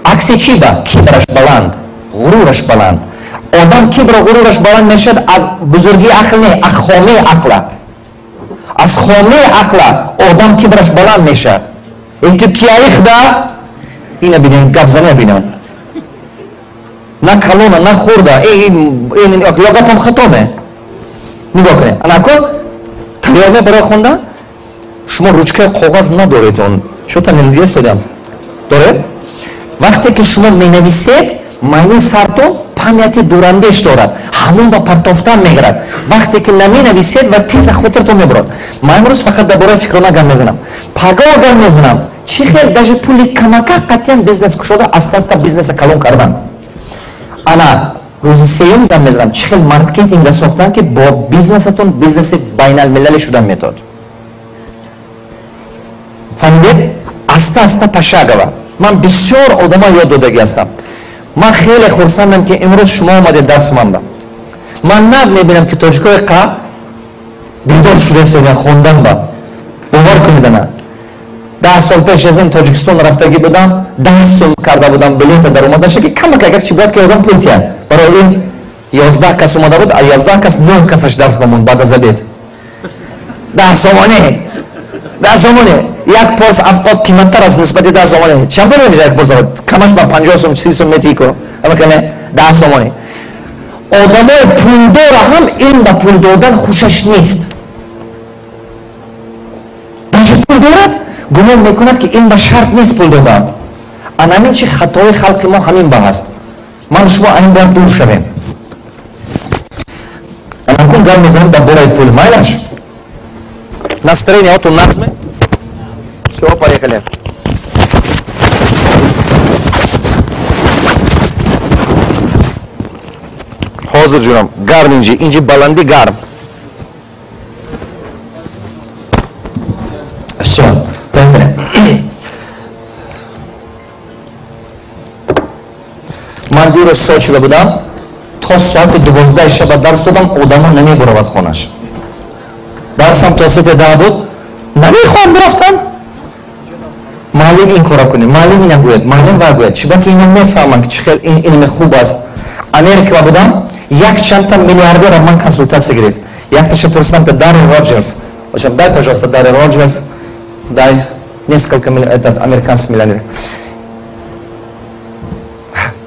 Акси чӣ ба кибраш баланд, ғурураш баланд. Одам кибру ғурураш баланд мешавад аз бузургии ақл не, аз хомии ақла. Аз хомии ақла одам кибраш баланд мешавад. Ин ту кияихда, ина бинен, гапзана бинен, на калона, на хурда. Ё гапам хато ме? Нигоҳ кунед, анако тайёр ме барои хондан? Шумо ручкаи коғаз надоред, он чота ненависодам доред. Вақте ки шумо менависед, майни сартон памяти дурандеш дорад, ҳамон ба партофтан мегирад. Вақте ки наменависед, ва теза хотиртон мебурад. Ман имрӯз фақат дар бораи фикрона гап мезанам, пагоҳ гап мезанам чӣ хел даже пули камака қатъиян бизнес кушода, аста аста бизнеса калон кардан. Ана рӯзи сеюм гап мезанам чӣ хел маркетинга сохтан, ки бо бизнесатон бизнеси байналмилалӣ шудан метод. Фаҳмидед? Аста аста, пошагово. Ман бисёр одамо ёд додагӣ ҳастам. Ман хеле хурсандам, ки имрӯз шумо омадед дарси манба. Ман нав мебинам, ки тоҷикои қа бедор шуда истодан хондан ба. Бовар кунед, ана 10 сол пеш аз ин Тоҷикистон рафтагӣ будам, 10 сум карда будам билета дар омадаша, ки камак агар чи бояд, ки одам пул тиҳад. Барои ин 11 кас омада буд, а 11 кас нӯҳ касаш дарс намонд. Баъд аз обед 10 сомонӣ, 10 сомонӣ як порс авқот қиматтар аст нисбати 10 сомонӣ. Чанд пул медиҳад як порс авқот? Камаш ба 50 сум, 30 сум метиҳӣ ку. Амакане 10 сомонӣ. Одамои пулдора ҳам ин ба пул додан хушаш нест. Даже пул дорад, гумон мекунад, ки ин ба шарт нест пул додан. Ана ҳамин чи хатои халқи мо ҳамин ба ҳаст. Ман шумо ин бояд дур шавем. Анакун гап мезанем дар бораи пул, майлаш? Настроение оту нағзме? Все, поехали. Ҳозир ҷунам, гарм инҷи, инҷи баланди гарм. Всё, поехали. Ман дирӯз Сочида будам, то соати 12 шаба дарс додам, одамо намебуравад хонаш. Дарсам то соати 10 буд, намехоҳам бирафтам. Маълим ин кора кунед, маълим ина гӯяд, маълим ва гӯяд. Чиба ки ина мефаҳманд, ки чӣ хел ин илми хуб аст. Америка будам, як чандта миллиардера ман консултатсия гирифт. Якташа пурсидам, та Дарри Роджерс. Дай, пожалуйста, Дарри Роджерс, дай несколько этот американский миллионер.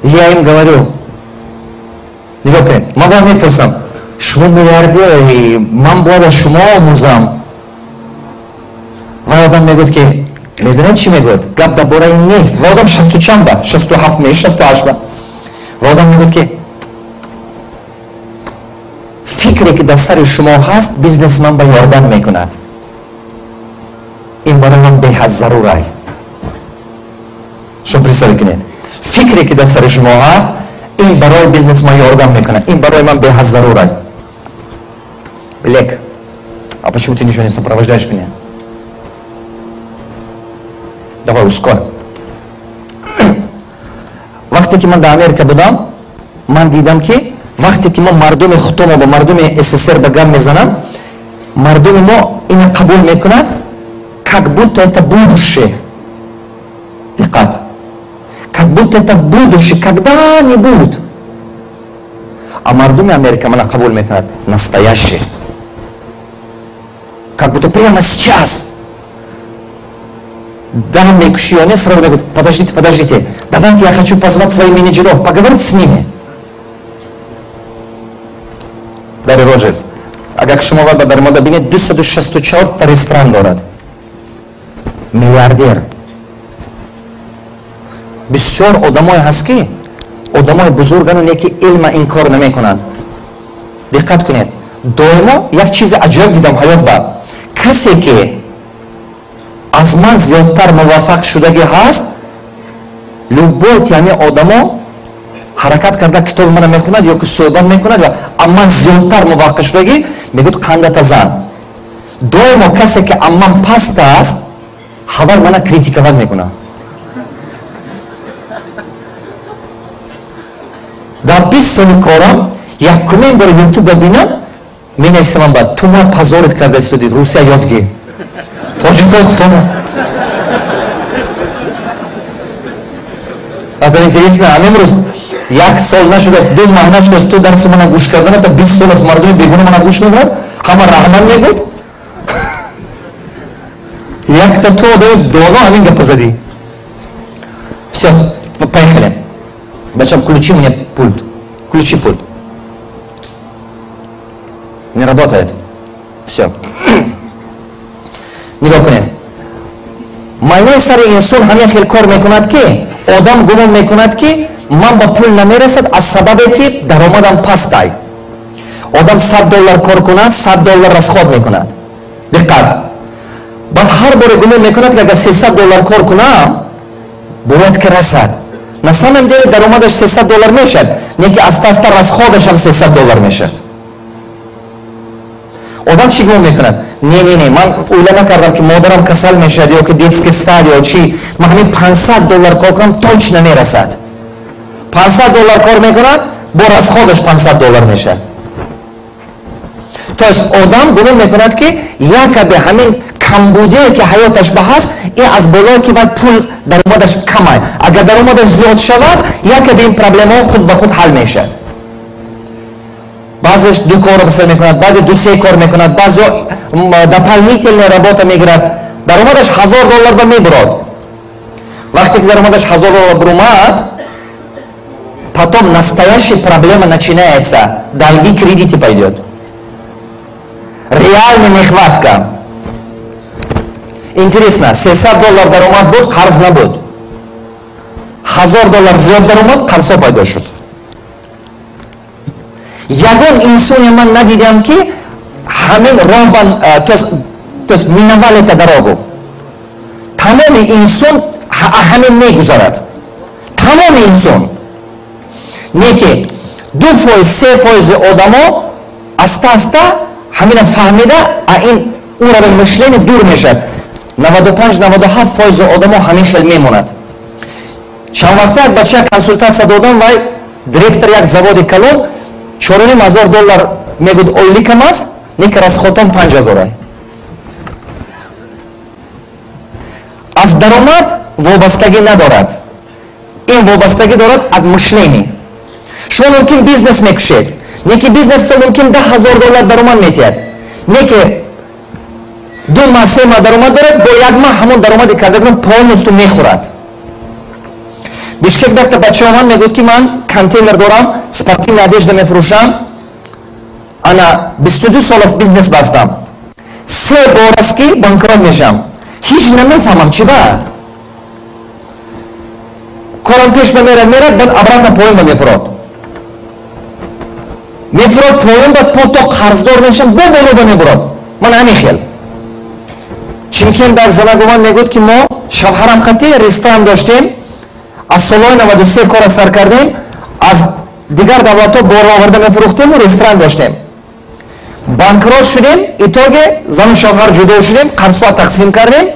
Я им говорю, нигоҳ кунед, ман вам мепурсам, шумо миллиардери, ман бояд аз шумо омӯзам. Ва одам мегӯяд ки, медонед чӣ мегӯяд? Гап дар бораи ин нест. Ва одам шасту чанд ба, 67 ме, 68 ба. Ва одам мегӯяд ки фикре ки дар сари шумо ҳаст, бизнесман ба ёрдам мекунад. Ин барои ман беҳад зарурай. Шумо представить кунед. Фикре ки дар сари шумо ҳаст, ин барои бизнесман ёрдам мекунад. Ин барои ман беҳад зарур аст. Лек, а почему ты ничего не сопровождаешь меня? Давай ускорь. Вақте ки ман дар Америка будам, ман дидам ки вақте ки мо мардуми худомо ба мардуми СССР ба гап мезанам, мардуми мо ина қабул мекунад, как будто это будущее. Диққат. Как будто это в будущем, когда-нибудь. А мардуми Америка мана қабул мекунад настоящее. Как будто прямо сейчас. Да, мекуши, они сразу говорят, подождите, подождите, давайте я хочу позвать своих менеджеров, поговорить с ними. Дарри Роджерс, агар шумо ва дар мода бинед, 264 та ресторан дорад. Миллиардер. Бисёр одамое ҳаст ки одамои бузургану не ки илма инкор намекунанд. Диққат кунед, доимо як чизи аҷоиб дидам ҳаёт ба. Касе ки аз ман зиёдтар муваффақ шудагӣ ҳаст, любой тиами одамо ҳаракат карда китоби мана мехонад ё ки суҳбат мекунад ва аз ман зиёдтар муваффақ шудагӣ, мегӯяд қандата зан. Доимо касе ки аз ман паст аст, ҳавар мана критиковать мекунад. Дар 20 соли корам якумин бор ютуб бинам, менависам ба ту ма позорить карда истоди, Русия ёд гир. Тоҷикои худомо. Это интересно, а имрӯз як сол нашудааст, 2 моҳ нашудааст, ту дарси мана гӯш кардан, та 20 сол аст мардуми бегуна мана гӯш мекунад, ҳама раҳмат мегӯяд. Якта ту одами доно ҳамин гапа задӣ. Всё, поехали. Бачам, включи мне пульт. Включи пульт. Не работает. Всё. Нигоҳ кунед. Майнаи сари инсон ҳамин хел кор мекунад ки одам гумон мекунад ки ман ба пул намерасад аз сабабе ки даромадам пастай. Одам $100 кор кунад, $100 расход мекунад. Диққат. Баъд ҳар боре гумон мекунад ки агар $300 кор кунам, бояд ки расад. На самом деле даромадаш $300 мешавад, не ки аста-аста расходашам $300 мешавад. Одам чӣ гумон мекунад? Не, не, не, ман ойла накардам ки модарам касал мешавад ё ки детский сад ё чӣ, ман ҳамин $500 кор кунам точно мерасад. $500 кор мекунад, бо расходаш $500 мешавад. То есть одам гумон мекунад ки якобы ҳамин камбудие ки ҳаёташ ба ҳаст, ин аз болое ки вай пул даромадаш камай. Агар даромадаш зиёд шавад, якобы ин проблемаҳо худ ба худ ҳал мешавад. Баъзеш ду кор масалан мекунад, баъзе ду-се кор мекунад, баъзе дополнительная работа мегирад. Даромадаш $1000 ба мебурад. Вақте ки даромадаш $1000 бурумад, потом настоящая проблема начинается. Долги, кредиты пойдет. Реальная нехватка. Интересно, $300 даромад буд, қарз набуд. $1000 зиёд даромад, қарзҳо пайдо шуд. Ягон инсоне ман надидам ки ҳамин роҳбан, то есть миновал эту дорогу. Тамоми инсон ҳамин мегузарад. Тамоми инсон. Не ки 2%, 3% одамо аста-аста ҳамина фаҳмида, а ин уровень мышления дур мешавад. 95-97% одамо ҳамин хел мемонад. Чанд вақта як бача консултатсия додам, вай директор як заводи калон, $4,500 мегӯд ойликам аст, нека расходам 5000. Аз даромад вобастагӣ надорад. Ин вобастагӣ дорад аз мышление. Шумо мумкин бизнес мекушед, неки бизнесто мумкин $10,000 даромад метиҳад, неки 2 маҳ, 3 маҳ даромад дорад, бо як маҳ ҳамон даромади кардагиро полностью мехӯрад. Бишкек дакта бачао ман мегӯяд, ки ман контейнер дорам, спортивная одежда мефурӯшам, ана 22 сол аст бизнес бастам, 3 бор аст ки банкрот мешавам, ҳеҷ намефаҳмам чӣ ба корам пеш намерад, мерад, баъд обратно поён ба мефурод, мефурод поён ба, то қарздор мешавам, бо боло ба мебурод. Ман ҳамин хел. Чимкент дар занагуван мегӯяд, ки мо шавҳарам хати ресторан доштем, аз солҳои 93 кора сар кардем, аз дигар давлатҳо бор оварда мефурӯхтему ресторан доштем. Банкрот шудем, итоге зану шавҳар ҷудо шудем, қарзҳо тақсим кардем.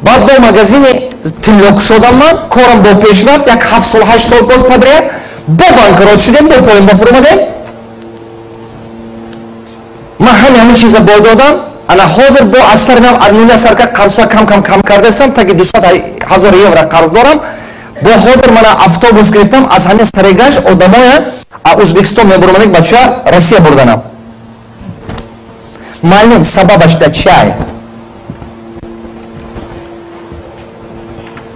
Баъд бо магазини тилло кушодам ман, корам бо пеш рафт, як 7 сол, 8 сол боз подряд, бо банкрот шудем, бо поён ба фуромадем. Ман ҳамин чиза бой додам. Ана ҳозир бо аз сари нав аз нуля сар кард, қарзҳо кам кам кам кардаистам, таги 200,000 евро қарз дорам. Бо ҳозир мана автобус гирифтам, аз ҳамин сарегаш одамоя аз Ӯзбекистон мебуромадак бача Россия бурданам. Маълум сабабаш да чай?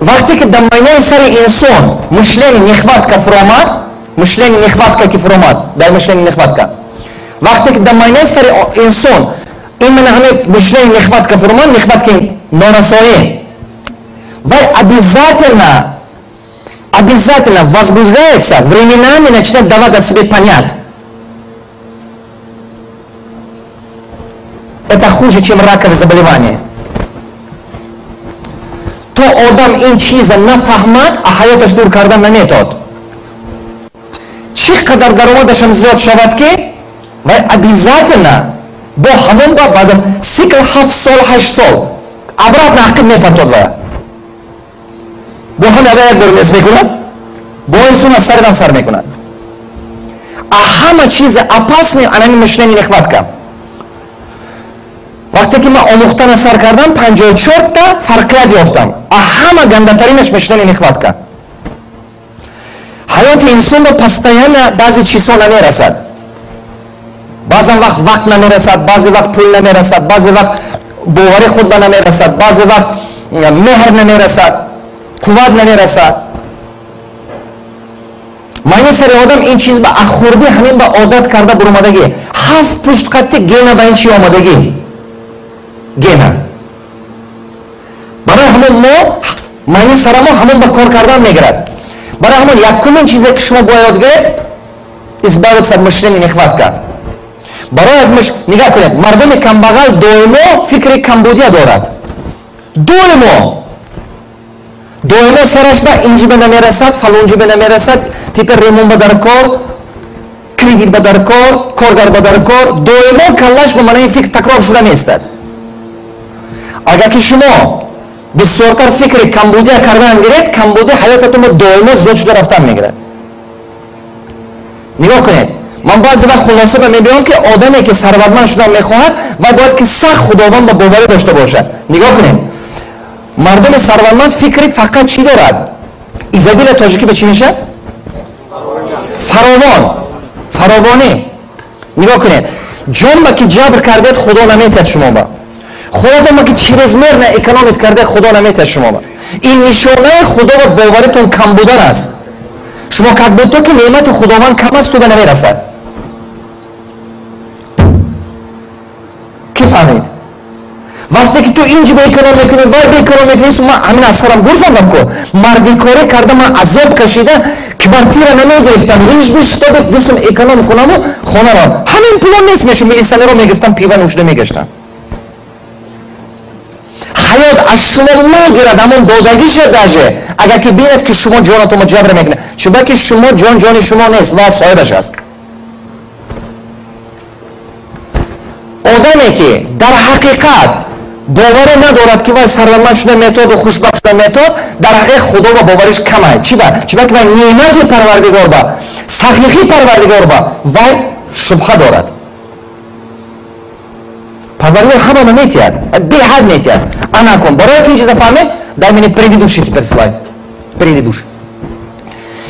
Вақте ки дар майнаи сари инсон мышление нехватка фуромад, мышление нехватка ки фуромад, дар мышление нехватка. Вақте ки дар майнаи сари инсон именно ҳамин мышление нехватка фуромад, нехватка норасоӣ, вай обязательно возбуждается, временами начинает давать о себе понять. Это хуже, чем раковое заболевание. То одам ин чиза нафаҳмад, а ҳаёташ дур кардан наметод. Чӣ қадар даромадашам зиёд шавад, ки вай обязательно бо ҳамон ба баъд аз цикл 7 сол, 8 сол обратно ақиб мепартод вай. Бо ҳам як бор нест мекунад, бо инсон аз сари нав сар мекунад. А ҳама чизи опасный анами мышление нехватка. Вақте ки ман омӯхтана сар кардам, 54та фарқият ёфтам. А ҳама гандатаринаш мышление нехватка. Ҳаёти инсонро постоянно баъзе чизҳо намерасад. Баъзан вақт вақт намерасад, баъзе вақт пул намерасад, баъзе вақт бовари худ ба намерасад, баъзе вақт меҳр намерасад, қувват намерасад. Майнаи сари одам ин чиз ба ахурдӣ ҳамин ба одат карда буромадагӣ. 7 пушт қатти гена ба ин чи омадагӣ. Гена. Барои ҳамон мо майнаи сара мо ҳамон ба кор кардан мегирад. Барои ҳамон якумин чизе ки шумо бояд ёд гиред, избавиться от мышления нехватка. Барои аз нигоҳ кунед, мардуми камбағал доимо фикри камбудия дорад. Доимо. Доимо сараш ба инҷиба намерасад, фалонҷиба намерасад, типа ремонт ба дар кор, кредит ба дар кор, коргар ба дар кор, доимо каллаш ба манаи фикр такрор шуда меистад. Агар ки шумо бисёртар фикри камбудия кардан гиред, камбудия ҳаётатонро доимо зиёд шуда рафтан мегирад. Нигоҳ кунед, ман баъзе вақт хулоса ба мебиём, ки одаме ки сарватманд шудан мехоҳад, вай бояд ки сахт Худованд ба боварӣ дошта бошад. Нигоҳ кунед, мардуми сарватманд фикри фақат чӣ дорад? Изобилия тоҷикӣ ба чӣ мешавад? Фаровон, фаровонӣ. Нигоҳ кунед, ҷон ба ки ҷабр кардед, Худо наметиҳад шумо ба. Худотон ба ки чрезмерно экономит карде, Худо наметиҳад шумо ба. Ин нишонаи Худо ба боваритон кам будан аст. Шумо как будто ки неъмати Худованд кам аст, ту ба намерасад. Ки фаҳмид? Вақте ки ту инҷи ба эконом мекунӣ, вай ба эконом мекунӣ, ман ҳамин аз сарам гурзондам ку. Мардикорӣ карда, ман азоб кашида, квартира намегирифтам, лишь бы чтобы дусум эконом кунаму хонаро. Ҳамин пулон нест мешуд, милиционерро мегирифтам, пива нӯшида мегаштам. Ҳаёт Аз шумо мегирад ҳамон додагиша даже, агар ки бинад, ки шумо ҷонатонро ҷабр мекунед. Чунки шумо ҷон ҷони шумо нест ва соҳибаш аст. Одаме ки дар ҳақиқат боварӣ надорад, ки вай сарватманд шуда методу хушбахт шуда метод, дар ҳақиқат Худо ба бовариш камай. Чи ба? Чиба ки вай неъмати Парвардигор ба, сахихи Парвардигор ба вай шубҳа дорад. Парвардигор ҳамаро метиҳад, беҳад метиҳад. Ана кун, барои ки ин чиза фаҳмем, дай мне предыдущий теперь слайд. Предыдущий.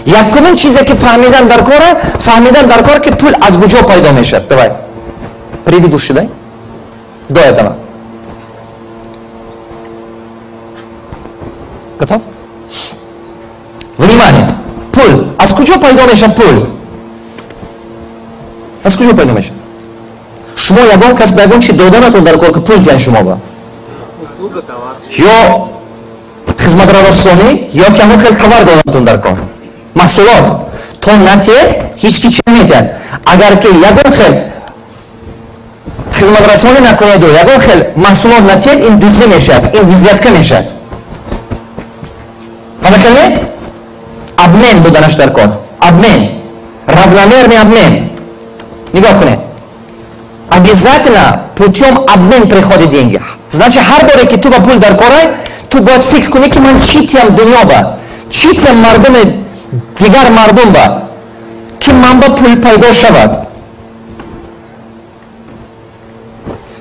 Якумин чизе ки фаҳмидан дар кора, фаҳмидан дар кор, ки пул аз куҷо пайдо мешавад. Давай. Предыдущий дай. До этого. Готов? Внимание! Пул. Аз куҷо пайдо мешавад пул? Аз куҷо пайдо мешавад? Шумо ягон кас ба ягон чи доданатон дар кор, ки пул диҳанд шумо ба. Ё хизматрасонӣ, ё ки ҳамон хел товар доданатон дар кор. Маҳсулот. То натиҳед, ҳеҷ ки чи наметиҳад. Агар ки ягон хел хизматрасонӣ накунеду ягон хел маҳсулот натиҳед, ин дуздӣ мешавад, ин взятка мешавад. Ҳамакале? Обмен буданаш дар кор. Обмен. Равномерный обмен. Нигоҳ кунед. Обязательно путем обмен приходят деньги. Значит, ҳар боре ки ту ба пул дар корай, ту бояд фикр кунӣ, ки ман чӣ тиям дунё ба, чӣ тиям мардуми дигар мардум ба, ки ман ба пул пайдо шавад.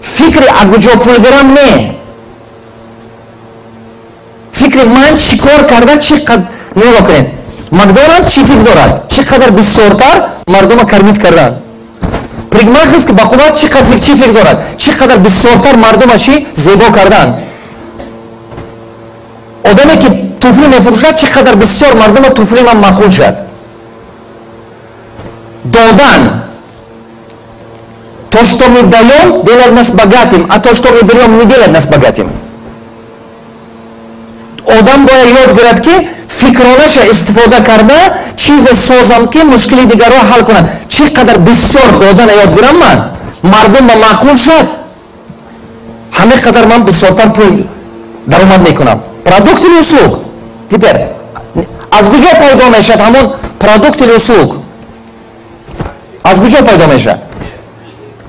Фикри а куҷо пул гирам не. Фикри ман чӣ кор карда, чӣ қад. Нигоҳ кунед. Макдоналдс чӣ фикр дорад? Чӣ қадар бисёртар мардума кормить кардан. Парикмахерский ба қувват чӣ қадар чӣ фикр дорад? Чӣ қадар бисёртар мардума чӣ зебо кардан. Одаме ки туфли мефурӯшад, чӣ қадар бисёр мардума туфли ман маъқул шад. Додан. То, что мы даем, делает нас богатым, а то, что мы берем, не делает нас богатым. Одам бояд ёд гирад, ки фикронаша истифода карда, чизе созам, ки мушкили дигарро ҳал кунад. Чӣ қадар бисёр додана ёд гирам ман, мардум ба маъқул шад, ҳамин қадар ман бисёртар пул даромад мекунам. Продукт или услуг? Теперь, аз куҷо пайдо мешавад ҳамон продукт или услуг? Аз куҷо пайдо мешавад?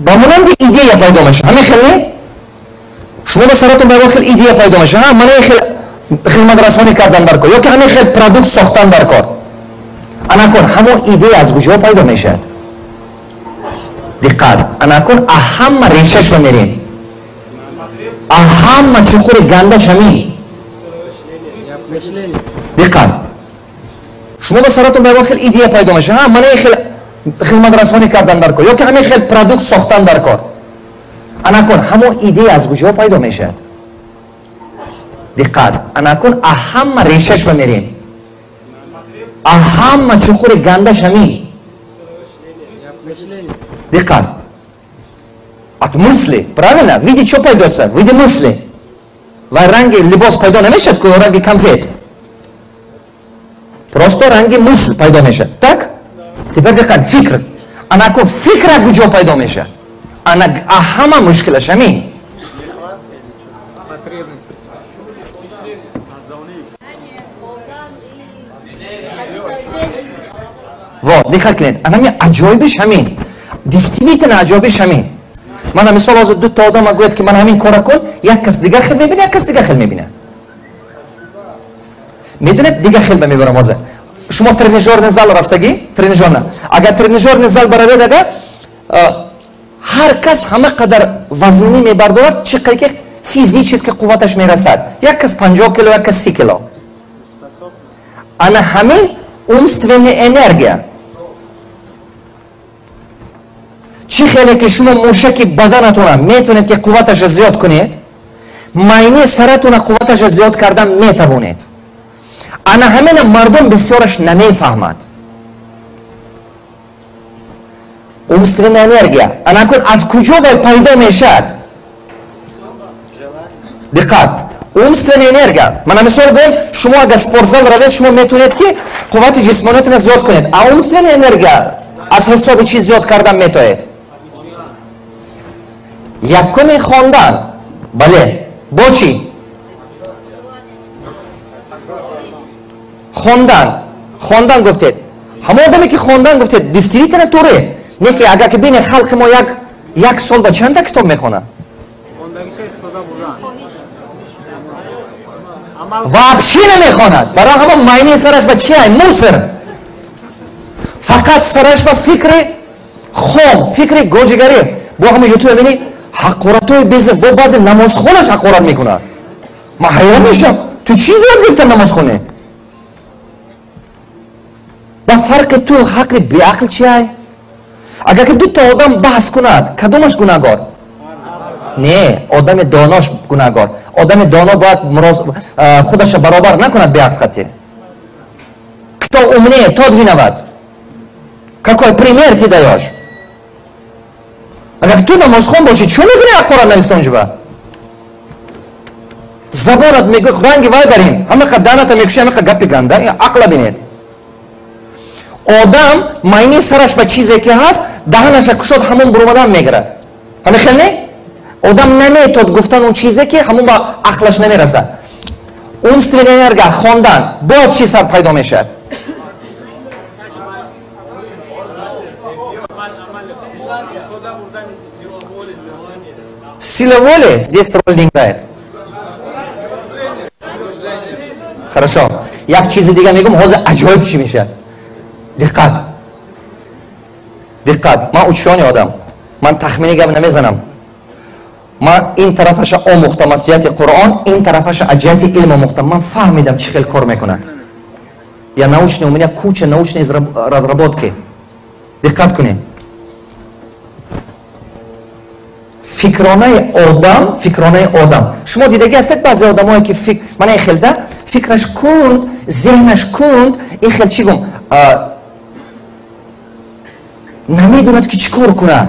Ба монанди идея пайдо мешавад. Ҳамин хел не? Шумо ба саратон ба ягон хел идея пайдо мешавад. Мана ин хел хизматрасонӣ кардан дар кор, ё ки ҳамин хел продукт сохтан дар кор. Анакун, ҳамон идея аз куҷо пайдо мешавад? Диққат, анакун ҳама решаш ба мерем. Ҳама чуқури гандаш ҳамин. Диққат. Шумо ба саратон ба ягон хел идея пайдо мешавад. Мана ин хел хизматрасонӣ кардан дар кор, ё ки ҳамин хел продукт сохтан дар кор. Анакун, ҳамон идея аз куҷо пайдо мешавад? Диққат, анакун ҳама решаш ба мерем. Ҳама чуқури гандаш ҳамин. Диққат. От мысли, правильно? В виде чего пойдется? В виде мысли. Ва ранги либос пайдо намешавад, ку ранги конфет. Просто ранги мысль пайдо мешавад. Так? Теперь диққат, фикр. Анакун фикра куҷо пайдо мешавад? Ана ҳама мушкилаш ҳамин. Вот, диққат кунед. Анами аҷоибиш ҳамин. Действительно аҷоибиш ҳамин. Мана мисол ҳозир ду та одам гӯяд, ки ман ҳамин кора кун, як кас дигар хел мебинад, як кас дигар хел мебинад. Медонед, дигар хел мебарам ҳозир. Шумо тренажерный зал рафтагӣ? Тренажерна. Агар тренажерный зал баравед, ага, ҳар кас ҳама қадар вазнинӣ мебардорад, чӣ қадар ки физически қувваташ мерасад. Як кас 50 кило, як кас 30 кило. Ана ҳамин умственная энергия. Чӣ хеле ки шумо мушаки баданатона метавонед, ки қувваташа зиёд кунед, майни саратона қувваташа зиёд кардан метавонед. Ана ҳамина мардум бисёраш намефаҳмад. Умственная энергия. Ана кун аз куҷо вай пайдо мешавад? Диққат. Умственная энергия. Мана мисол гӯем, шумо агар спортзал равед, шумо метавонед, ки қуввати ҷисмониятона зиёд кунед. А умственная энергия аз ҳисоби чӣ зиёд кардан метавонед? Якуми хондан. Бале. Бо чӣ? Хондан, хондан гуфтед. Ҳамон одаме ки хондан гуфтед, действительно туре. Не ки агар ки бинед халқи мо як сол ба чанда китоб мехонад? Вообще намехонад. Барои ҳамон майни сараш ба чи ай? Мусор. Фақат сараш ба фикри хом, фикри гоҷигарӣ. Бо ҳамон ютуб мебинӣ ҳақоратҳои беза, бо баъзе намозхонаш ҳақорат мекунад. Ман ҳайрон мешавам. Ту чӣ зиёд гирифта намозхонӣ? Ба фарқи ту ҳақли беақл чи ай? Агар ки дута одам баҳс кунад, кадомаш гунаҳгор? Не, одами донош гунаҳгор. Одами доно бояд худаша баробар накунад беақл. Кто умнее, тот виноват. Какой пример ты даешь? Агар ту намозхон бошӣ, чӣ мекунӣ ҳақорат навистон ҷуба? Забонат мегӯ ранги вай барин, ҳамақа даната мекушӣ, ҳамақа гапи ганда, ақла бинед. Одам майни сараш ба чизе ки ҳаст, даҳанаша кушод, ҳамон буромадан мегирад. Ҳамин хел не? Одам наметод гуфтан он чизе ки ҳамон ба ақлаш намерасад. Умственная энергия, хондан, боз чиз пайдо мешавад. Сила воли здесь роль не играет. Хорошо. Як чизи дига мегӯм, ҳозир аҷоиб чӣ мешавад. Диққат. Диққат. Ман учёный одам. Ман тахминӣ гап намезанам. Ман ин тарафаша омӯхтам аз ҷиҳати Қуръон, ин тарафаша аз ҷиҳати илм омӯхтам. Ман фаҳмидам чӣ хел кор мекунад. Я научный, у меня куча научной разработки. Диққат кунед. Фикронаи одам, фикронаи одам. Шумо дидагӣ ҳастед баъзе одамое ки фикр, мана ин хел да, фикраш кунд, зеҳнаш кунд, ин хел чӣ гум, намедонад ки чӣ кор кунад.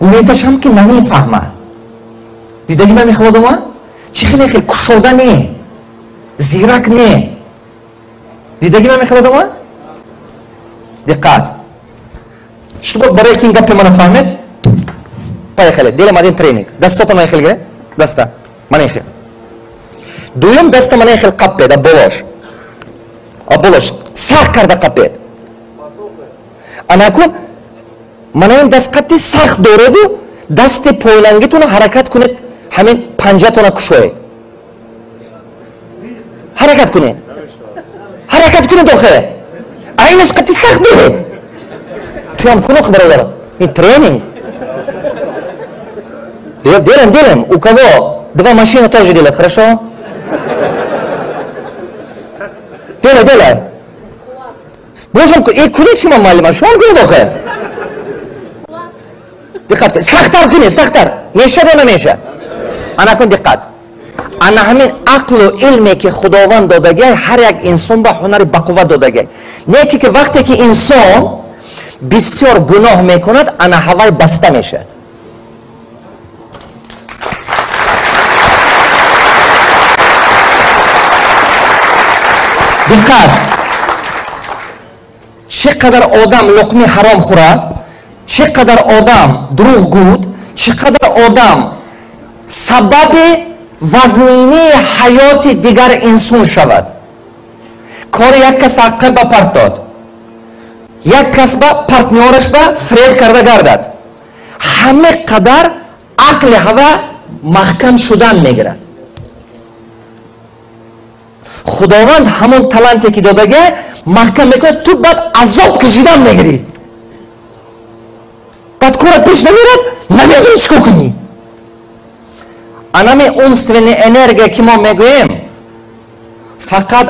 Гументаш ҳам ки намефаҳмад. Дидагӣ ман мехел одама? Чӣ хеле хел кушода не, зирак не. Дидагӣ ман мехел одама? Диққат. Шумо барои ки ин гапи мана фаҳмед, поехали. Делаем один тренинг. Дастото мана хел гире? Даста. Мана хел. Дуюм даста мана хел қаппед, абболош. Абболош. Сахт карда қаппед. Анаку мана ин даст қатти сахт дореду дасти пойлангитона ҳаракат кунед, ҳамин панҷатона кушоед. Ҳаракат кунед. Ҳаракат кунед охе. Айнаш қатти сахт доред. Туям кунох бародар. Ин тренинг. Делаем, делаем. У кого? Два машины тоже делают, хорошо? Делай, делай. Божам, эй, кунед шумо муаллима, шумо кунед охе. Диққат кунед. Сахттар кунед, сахттар. Мешад ё намешад? Ана кун диққат. Ана ҳамин ақлу илме ки Худованд додагиай, ҳар як инсон ба ҳунари бақувват додагиай. Не ки вақте ки инсон бисёр гуноҳ мекунад, ана ҳавай баста мешавад. Диққат! Чӣ қадар одам луқми ҳаром хӯрад, чӣ қадар одам дурӯғ гӯд, чӣ қадар одам сабаби вазнинии ҳаёти дигар инсон шавад. Кори як кас ҳаққи ба партод, як кас ба партнёраш ба фреб карда гардад. Ҳама қадар ақли ҳава маҳкам шудан мегирад. Худованд ҳамон таланте ки додага маҳкам мекунад, ту баъд азоб кашидан мегирӣ. Баъд корат пеш намерад, намедонӣ чӣ кор кунӣ. Анами умственная энергия ки мо мегӯем, фақат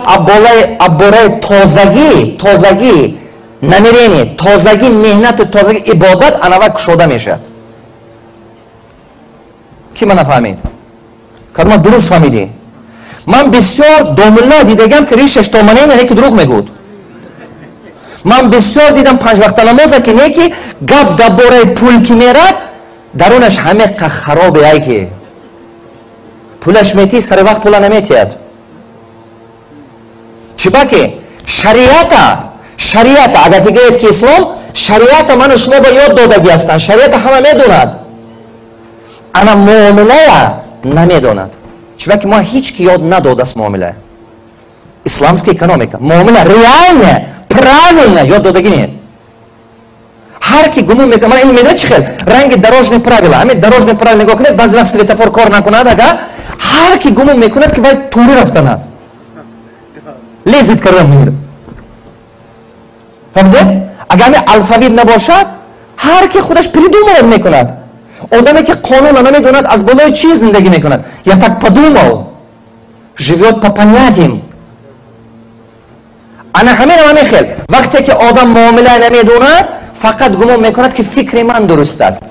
аббораи тозагӣ, тозагӣ, намерение, тозагӣ, меҳнату тозагӣ, ибодат анава кушода мешавад. Ки мана фаҳмид? Кадома дуруст фаҳмидӣ? Ман бисёр домулла дидагам ки ришаш то манена не ки дурӯғ мегӯд. Ман бисёр дидам панҷ вақта намоза ки не ки гап дар бораи пул ки мерад, дарунаш ҳамеқа харобе ай ки пулаш метӣ, сари вақт пула наметиҳад. Чӣ ба ки шариата, шариата, агар ки гӯед ки ислом, шариата ману шумо ба ёд додагӣ ҳастанд, шариата ҳама медонад. Ана муомилая намедонад. Чӣ ба ки мо ҳеҷ ки ёд надодаст муомила. Исламская экономика. Муомила реальная, правильно, ёд додагӣ не. Ҳар ки гумон мекунад, ман ин медонед чӣ хел? Ранги дорожные правила. Ҳамин дорожные правила нигоҳ кунед, баъзе вақт светофор кор накунад, ага, ҳар ки гумон мекунад, ки вай тури рафтан аст. Лезет кардан мегирад. Фаҳмидед? Агар ҳамин алфавит набошад, ҳар ки худаш придумывать мекунад. Одаме ки қонунро намедонад, аз болои чӣ зиндагӣ мекунад? Я так подумал. Живет по понятиям. Ана ҳамин ҳамин хел. Вақте ки одам муомила намедонад, фақат гумон мекунад, ки фикри ман дуруст аст.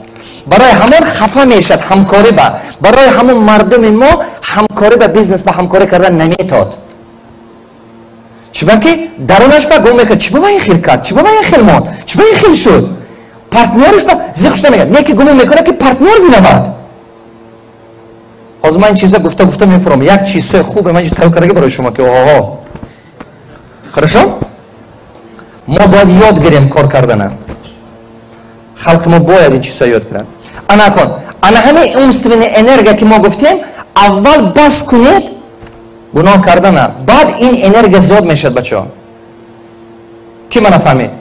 Барои ҳамон хафа мешавад ҳамкорӣ ба. Барои ҳамон мардуми мо ҳамкорӣ ба бизнес ба ҳамкорӣ кардан наметод. Чунки дарунаш ба гумон мекунад, чӣ ба ин хел кард, чӣ ба ин хел монд, чӣ ба ин хел шуд. Партнёриш ба зиқ шуда мегӯяд, не ки гумон мекунад, ки партнёр виноват. Ҳозир ман ин чиза гуфта гуфта мефурам. Як чизҳои хубе ман инҷо тайёр кардаги барои шумо, ки оҳо. Хорошо? Мо бояд ёд гирем кор кардана. Халқи мо бояд ин чизҳо ёд гиранд. Ана кун, ана ҳамин умственная энергия, ки мо гуфтем, аввал бас кунед гуноҳ кардана, баъд ин энергия зиёд мешавад, бачаҳо. Ки мана фаҳмид?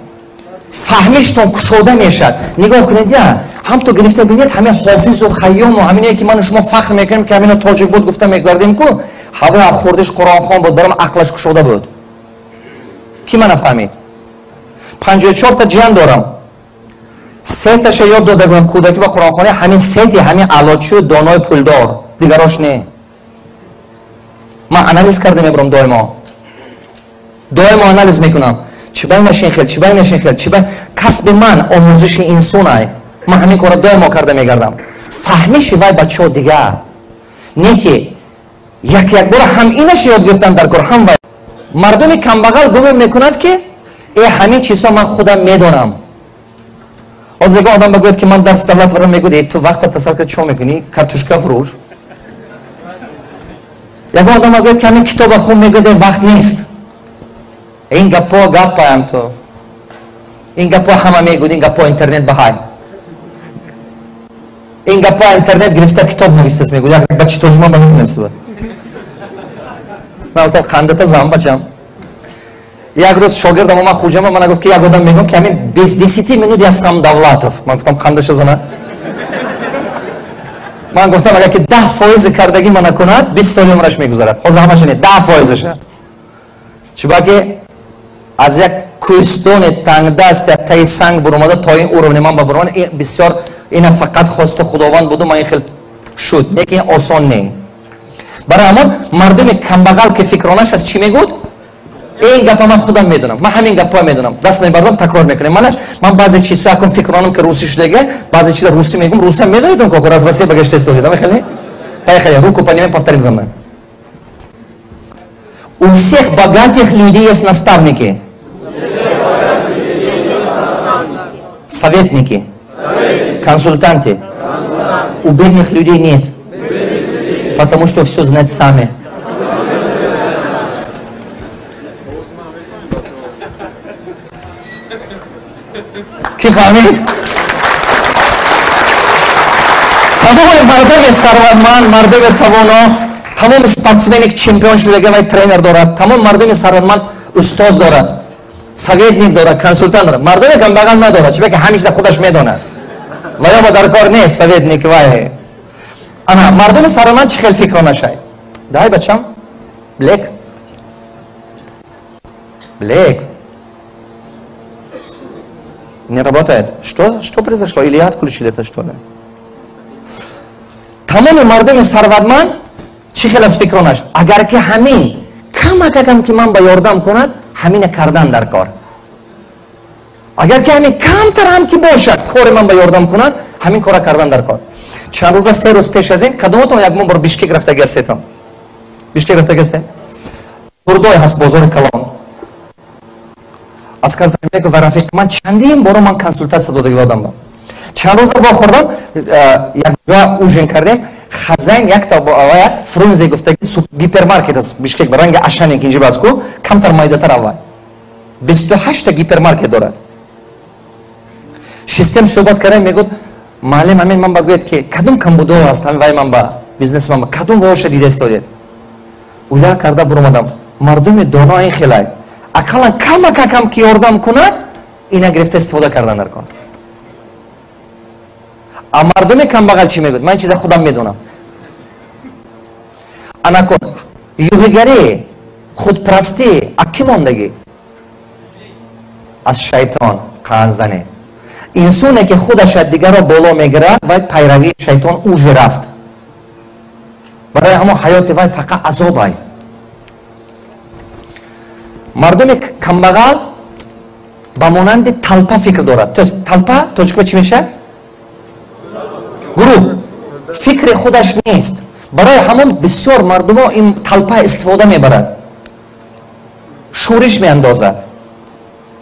Фаҳмиштон кушода мешавад. Нигоҳ кунед, я ҳам то гирифта бинед, ҳамин Ҳофизу Хайёму ҳамине ки ману шумо фахр мекунем, ки ҳамино тоҷик буд гуфта мегардем, ку ҳавои аз хурдиш Қуръонхон буд, баром ақлаш кушода буд. Ки мана фаҳмид? 54 та ҷиян дорам. Сеташа ёд дода гӯям кӯдакӣ ба Қуръонхона, ҳамин сети ҳамин аълочию донои пулдор, дигарош не. Ман анализ карда мебурам доимо. Доимо анализ мекунам. Чӣ бай нашин хел, чӣ бай нашин хел, чӣ бай касби ман омӯзиши инсон ай. Ман ҳамин корро доимо карда мегардам. Фаҳмиши вай бачаҳо дигар. Не ки як як бора ҳам инаш ёд гирифтан дар кор, ҳам вай. Мардуми камбағал гумон мекунад, ки ҳамин чизҳо ман худам медонам. Ҳозир ягон одам бигӯяд, ки ман дарси давлат варам, мегӯяд, ту вақта тасаввур кард чӣ мекунӣ? Картошка фурӯш. Ягон одам бигӯяд, ки ҳамин китоба хун, мегӯяд, вақт нест. Ин гапҳо гапаям ту. Ин гапҳо ҳама мегӯяд, ин гапҳо интернет баҳай. Ин гапҳо интернет гирифта китоб навистаст, мегӯяд. Як бачи тоҷикман ба метавонист. Ман гуфтам, қандата зан бачам. Як рӯз шогирдам омад хуҷама, мана гуфт, ки як одам мегӯям, ки ҳамин без 10 минут я сам Давлатов. Ман гуфтам, қандаша зана. Ман гуфтам, агар ки 10% кардагӣ мана кунад, 20 соли умраш мегузарад. Ҳозир ҳамаша не, 10%-ша. Чунки аз як кӯҳистони тангдаст, як таи санг буромада то ин уровни ман ба буромада, бисёр ина фақат хосту Худованд буду, ман ин хел шуд. Лекин осон не. Барои ҳамон мардуми камбағал ки фикронаш аст, чӣ мегӯд? Ин гапа ман худам медонам, ман ҳамин гапҳо медонам, даст мебардам, такрор мекунем. Манаш ман баъзе чизҳо акун фикронам, ки русӣ шудага, баъзе чиза русӣ мегӯм, русиам медонедон, ко аз Россия багашта истодед, ама хеле? Поехали, руку поднимем, повторим за мной. У всех богатых людей есть наставники, советники, консультанты. У бедных людей нет, потому что все знают сами. Ки фаҳмид? Тамоми мардуми сарватманд, мардуми тавоно, тамоми спортсмене ки чемпион шудага, вай тренер дорад, тамоми мардуми сарватманд устоз дорад, советник дорад, консультант дорад. Мардуми камбағал надорад, чунки ҳамеша худаш медонад. Ва ё дар кор нест советник вай. Ана мардуми сарватманд чӣ хел фикронашай? Дай бачам. Блек. Блек. Не работает. Что? Что произошло? Или я отключили это, что ли? Тамоми мардуми сарватманд чӣ хел аз фикронаш? Агар ки ҳамин камакакам ки ман ба ёрдам кунад, ҳамина кардан дар кор. Агар ки ҳамин камтар ҳам ки бошад, кори ман ба ёрдам кунад, ҳамин кора кардан дар кор. Чанд рӯза, 3 рӯз пеш аз ин, кадоматон як бор Бишкек рафтаги ҳастетон? Бишкек рафтаги ҳастед? Турдой ҳаст бозори калон. Аскар Замирбеков ва рафиқи ман чандин боро ман консултатсия додаги одам. Чанд рӯза вохӯрдам, як ҷо ужин кардем, хазайн якта авай аст, Фрунзе гуфтаги гипермаркет аст Бишкек, ба ранги Ашане ки инҷо аст ку, камтар майдатар авай. 28 та гипермаркет дорад. Шистем суҳбат кардем, мегӯяд, маълим, ҳамин ман ба гӯяд, ки кадом камбудо аст ҳамин вай ман ба бизнеси ман, кадом воша дида истодед? Уля карда буромадам. Мардуми доно ин хелай. Ақаллан камакакам ки ёрдам кунад, ина гирифта истифода кардан дар кор. А мардуми камбағал чӣ мегӯяд? Ман чиза худам медонам. Анакун юғигарӣ, худпарастӣ а кӣ мондагӣ? Аз шайтон қанзане. Инсоне ки худаш аз дигарро боло мегирад, вай пайравии шайтон уже рафт. Барои ҳамон ҳаёти вай фақат азобай. Мардуми камбағал ба монанди толпа фикр дорад. То есть толпа тоҷикба чӣ мешавад? Гурӯҳ. Фикри худаш нест. Барои ҳамон бисёр мардумо ин толпа истифода мебарад, шӯриш меандозад,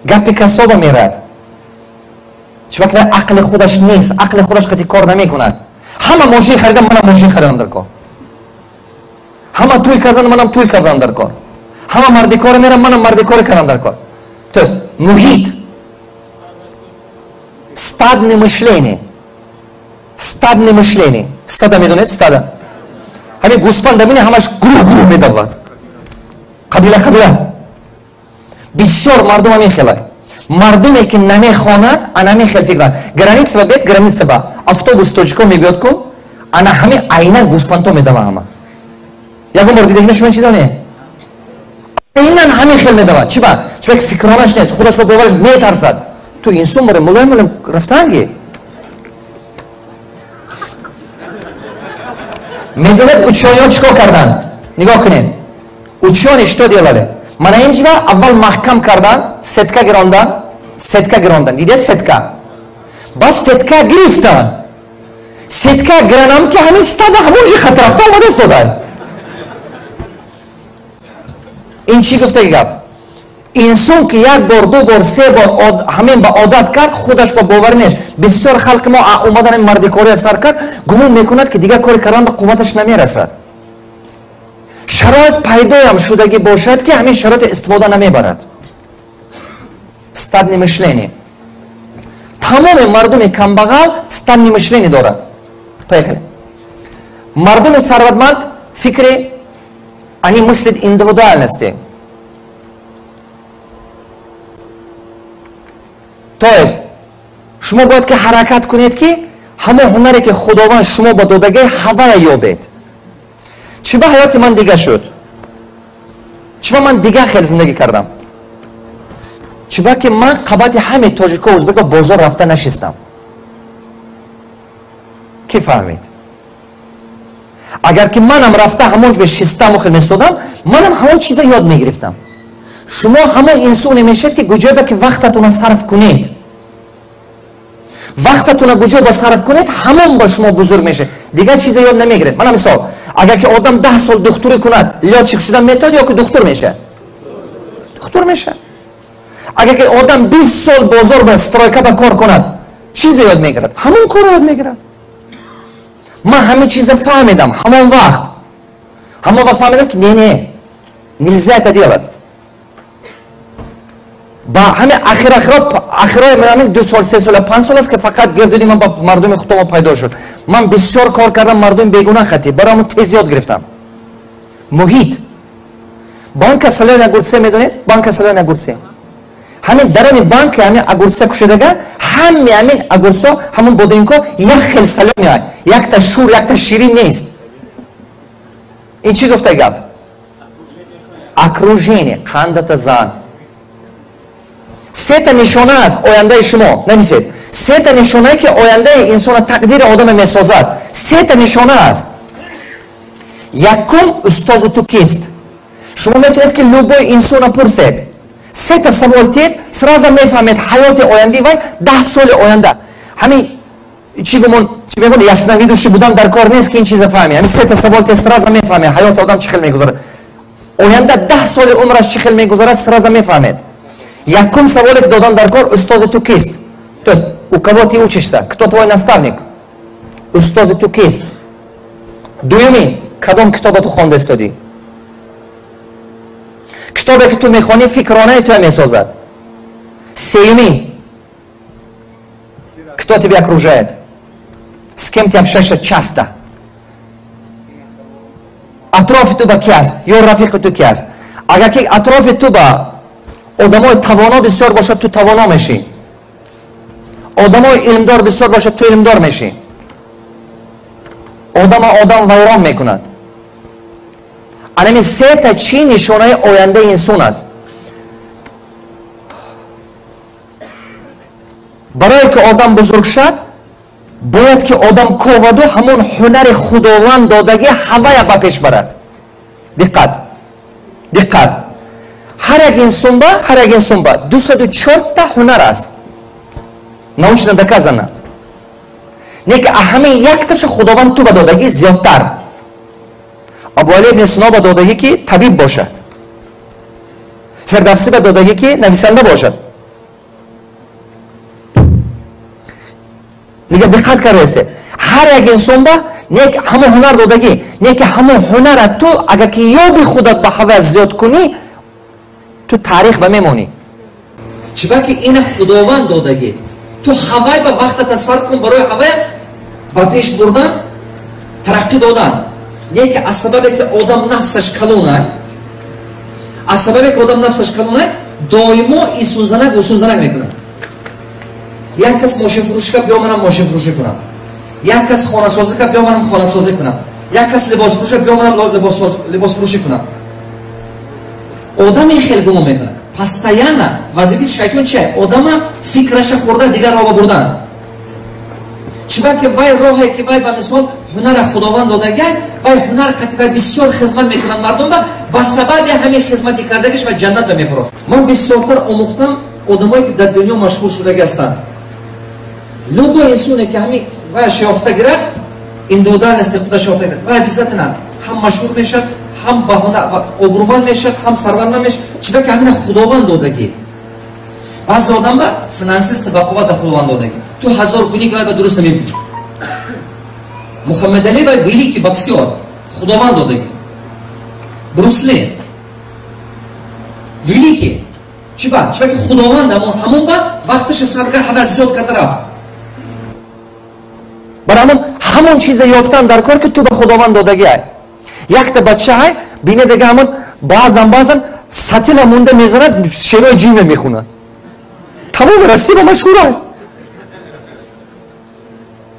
гапи касоба мерад. Чунки вай ақли худаш нест, ақли худаш қати кор намекунад. Ҳама мошин харидан, манам мошин харидам дар кор. Ҳама тӯй кардан, манам тӯй кардан дар кор. Ҳама мардикор мерам, манам мардикор кардам дар кор. То есть муҳит, стадное мышление, стадное мышление. Стада медонед, стада. Ҳамин гӯспанд мебинед, ҳамаш гурӯҳ гурӯҳ медавад, қабила қабила. Бисёр мардум ҳамин хелай. Мардуме ки намехонад, ана ҳамин хел фикр мекунад. Граница ба бед, граница ба автобус тоҷико мебиёд ку, ана ҳамин айнан гӯспандҳо медава ҳама. Ягон бор дидагина шумо ин чиза не? Айнан ҳамин хел медавад. Чӣ ба? Чӣ ба ки фикронаш нест, худаш ба бовараш метарсад. Ту инсон боре мулоим мулоим рафтанги. Медонед учёниҳо чӣ кор карданд? Нигоҳ кунед. Учёни что делали? Мана инҷа аввал маҳкам кардан, сетка гирондан, сетка гирондан. Дидед сетка? Баъд сетка гирифтан. Сетка гиранам ки ҳамин стада ҳамон ҷи хат рафта омада истода. Ин чӣ гуфтаги гап? Инсон ки як бор, ду бор, се бор ҳамин ба одат кард, худаш ба бовар нест. Бисёр халқи мо омадан ин мардикория сар кард, гумон мекунад ки дигар кори кардан ба қувваташ намерасад. Шароит пайдоям шудагӣ бошад, ки ҳамин шароит истифода намебарад. Стадное мышление. Тамоми мардуми камбағал стадное мышление дорад. Поехали. Мардуми сарватманд фикри, они мыслят индивидуальности. То есть шумо бояд ки ҳаракат кунед, ки ҳамон ҳунаре ки Худованд шумо ба додагӣ, ҳавая ёбед. Чӣ ба ҳаёти ман дига шуд? Чӣ ба ман дига хел зиндагӣ кардам? Чӣ ба ки ман қабати ҳаме тоҷико узбеко бозор рафта нашистам? Кӣ фаҳмид? Агар ки манам рафта ҳамон ҷо шистаму хел местодам, манам ҳамон чиза ёд мегирифтам. Шумо ҳамон инсоне мешед, ки куҷое ки вақтатона сарф кунед. Вақтатона куҷо ба сарф кунед, ҳамон ба шумо бузург мешед. Дигар чиза ёд намегиред. Мана мисол, агар ки одам 10 сол духтурӣ кунад, лётчик шудан метавонад ё ки духтур мешавад? Духтур мешавад. Агар ки одам 20 сол бозор ба стройка ба кор кунад, чизе ёд мегирад? Ҳамон корро ёд мегирад. Ман ҳамин чиза фаҳмидам ҳамон вақт. Ҳамон вақт фаҳмидам, ки не, не, нельзя это делать. Ба ҳамин ахир ахирои ҳамин 2 сол, 3 сол, 5 сол аст, ки фақат гирдуни ман ба мардуми худомо пайдо шуд. Ман бисёр кор кардам мардуми бегуна хати, барои ҳамон тез ёд гирифтам. Муҳит. Банка солёные огурцы медонед? Банка солёные огурцы. Ҳамин дарони банка ҳамин огурца кушодага, ҳами ҳамин огурцо, ҳамон бодинко як хел солёный, якта шур, якта ширин нест. Ин чӣ гуфта гап? Окружение, қандата зан. Сета нишона аст ояндаи шумо. Нависед. Сета нишонае ки ояндаи инсона, тақдири одаме месозад. Сета нишона аст. Якум, устози ту кист? Шумо метавонед ки любой инсона пурсед. Сета савол тиед, сразу мефаҳмед ҳаёти ояндаи вай 10 соли оянда. Ҳамин чӣ гумон, чӣ мегӯянд, ясновидящий будан дар кор нест, ки ин чиза фаҳмед. Ҳамин сета савол тиед, сразу мефаҳмед ҳаёти одам чӣ хел мегузарад. Оянда 10 соли умраш чӣ хел мегузарад, сразу мефаҳмед. Якум саволе ки додан дар кор: устози ту кист? То есть у кого ты учишься? Кто твой наставник? Устози ту кист? Дуюмин, кадом китоба ту хонда истодӣ? Китобе ки ту мехонӣ, фикронаи туя месозад. Сеюмин, кто тебя окружает? С кем ты общаешься часто? Атрофи ту ба ки аст? Ё рафиқи ту ки аст? Агар ки атрофи ту ба одамои тавоно бисёр бошад, ту тавоно мешӣ. Одамои илмдор бисёр бошад, ту илмдор мешӣ. Одама одам вайрон мекунад. Анами сета чӣ нишонаи ояндаи инсон аст. Барое ки одам бузург шад, бояд ки одам коваду ҳамон ҳунари худованд додагӣ ҳавая ба пеш барад. Диққат, диққат. Ҳар як инсонба 204 ҳунар аст, научно доказано. Не ки ҳамин якташа худованд ту ба додагӣ зиёдтар. Абуали ибни Сино ба додагӣ ки табиб бошад, Фирдавсӣ ба додагӣ ки нависанда бошад. Дига диққат кардаесте, ҳар як инсон ба не ҳамон ҳунар додагӣ, не ки ҳамон ҳунара ту агар ки ёби худат ба ҳава зиёд кунӣ, ту таърих ба мемонӣ. Чиба ки ина худованд додагӣ, ту ҳавай ба вақтата сарф кун барои ҳавая ба пеш бурдан, тараққӣ додан. Не ки аз сабабе ки одам нафсаш калонай, аз сабабе ки одам нафсаш калонай, доимо исунзанак усунзанак мекунад. Як кас мошинфурӯшӣ кард, биё манам мошинфурӯшӣ кунам. Як кас хонасозӣ кард, биё манам хонасозӣ кунам. Як кас либосфурӯшӣ кард, биё манам либосфурӯшӣ кунам. Одам ин хел гумон мекунад. Постоянно вазифаи шайтон чия? Одама фикраша хӯрда дигар роҳ бурдан. Чиба ки вай роҳе ки вай ба мисол ҳунара худованд додагай, вай ҳунар қати вай бисёр хизмат мекунад мардум ба сабаби ҳамин хизмати кардагиш ва ҷаннат ба мефурод. Ман бисёртар омӯхтам одамое ки дар дунё машҳур шудаги ҳастанд. Любой инсоне ки ҳамин вайаш ёфта гирад, индивидуальности худаш ёфта гирад, вай обязательно ҳам машҳур мешавад, ҳам обрӯманд мешавад, ҳам сарватманд мешавад. Чиба ки ҳамина худованд додагӣ. Баъзе одам ба финансист ба қуввата худованд додагӣ. Ту ҳазор кунӣ ки вай ба дуруст намебинӣ. Муҳаммад Али вай великий боксёр, худованд додагӣ. Брюс Ли великий. Чиба? Чиба ки худованд ҳамон ба вақташа сарф кард, ҳама зиёд карда рафт. Барои ҳамон чиза ёфтан дар кор ки ту ба худованд додагӣ ай. Якта бача ҳай бине дега ҳамон баъзан сатила монда мезанад, шерои ҷинна мехонад. Тамоми Россия машҳур ай.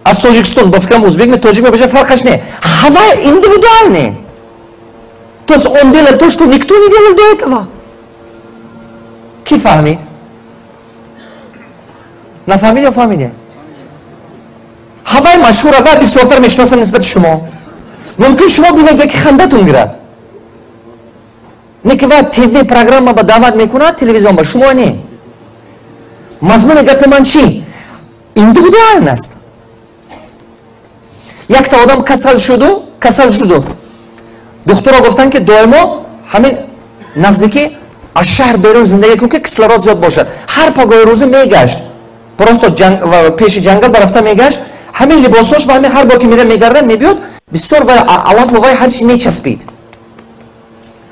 Аз Тоҷикистон ба фикрам узбек ме тоҷик ме баша фарқаш не. Ҳава индивидуальный. То есть он делает то, что никто не делал до этого. Ки фаҳмид? Нафаҳмид ё фаҳмиде? Ҳавай машҳура ва бисёртар мешиносам нисбати шумо. Мумкин шумо бинед ки хандатон гирад. Не ки ва ТВ программа ба даъват мекунад, телевизион ба шумо не. Мазмуни гапи ман чӣ? Индивидуальность. Якта одам касал шуду. Духтуро гуфтанд ки доимо ҳамин наздикӣ аз шаҳр берун зиндагӣ кун ки кислород зиёд бошад. Ҳар пагоҳи рӯзӣ мегашт. Просто пеши ҷангал барафта мегашт. Ҳамин либосҳош ба ҳамин ҳар бор ки мера мегардад, мебиёд, бисёр вай алафу вай ҳар чи мечаспид.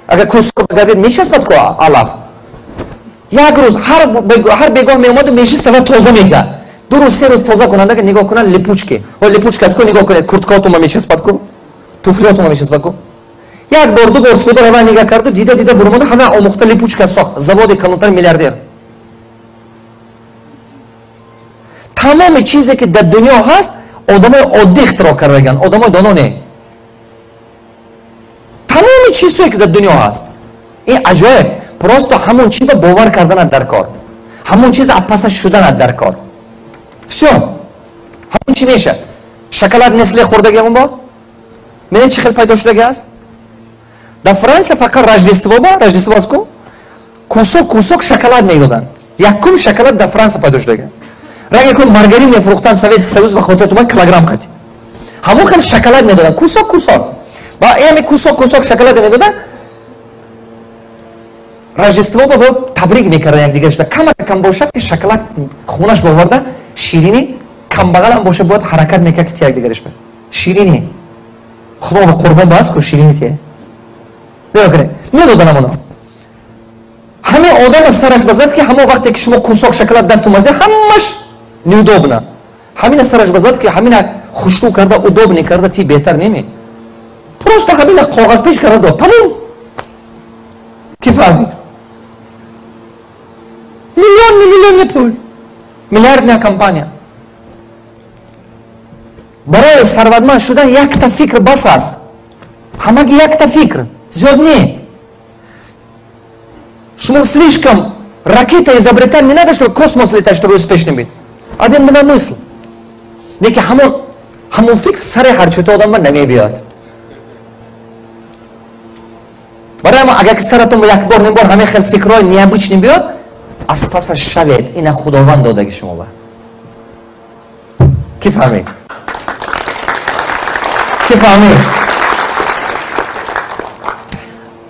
Агар кӯҳсор багардед, мечаспад ку алаф. Як рӯз ҳар бегоҳ меомаду мешист ва тоза мекард. 2 рӯз 3 рӯз тоза кунанда ки нигоҳ кунад липучки. О липучка аст ку, нигоҳ кунед, курткаотонма мечаспад ку, туфлиотонма мечаспад ку. Як бор, 2 бор, 3 бор ҳама нигоҳ карду, дида дида буромада ҳама омӯхта липучка сохт. Заводи калонтар, миллиардер. Тамоми чизе ки дар дунё ҳаст, одамои оддӣ ихтироъ кардаган, одамои доно не. Тамоми чизҳое ки дар дунё ҳаст, ин аҷоиб. Просто ҳамон чиза бовар карданат дар кор, ҳамон чиза апасаш шуданат дар кор. Всё, ҳамон чи мешавад. Шоколад Несле хӯрдаги ягон бор? Медонед чӣ хел пайдо шудаги аст? Дар Франсия фақат Рождество ба, Рождество аст ку, кусок кусок шоколад медоданд. Якум шоколад дар Франсия пайдо шудаги. Ранге кун маргарин мефурӯхтанд Советский Союз ба хотир туман килограмм қати. Ҳамон хел шоколад медоданд, кусок кусок. Ба ҳами кусок кусок шоколад медоданд. Рождество ба табрик мекарданд якдигарашда. Кам кам бошад ки шоколад хонаш боварда, ширинӣ камбағалам бошад бояд ҳаракат мекард ки якдигараш ба. Ширинӣ. Худо ба қурбон ба аст ку ширинӣ те. Нигоҳ кунед, медоданд ҳамоно. Ҳамин одам аз сараш базад ки ҳамон вақте ки шумо кусок шоколад даст омадед, ҳамаш неудобно. Ҳамина сараш базад ки ҳамина хушрӯ карда, удобный карда, ти беҳтар неми. Просто ҳамина коғаз пеш карда дод. Тамом. Ки фаҳмид? Миллионни миллионни пул, миллиардная компания. Барои сарватманд шудан якта фикр бас аст. Ҳамаги якта фикр, зиёд не. Шумо слишком ракета изобретать не надо, чтобы космос летать, чтобы успешным быть. Один два мысль. Неки ҳамон фикр сари ҳарчута одамба намебиёд. Барои мо агар ки саратон як бор ним бор ҳамин хел фикрҳои необычный биёд, аз пасаш шавед, ина Худованд додаги шумо ба. Ки фаҳмид? Ки фаҳмид?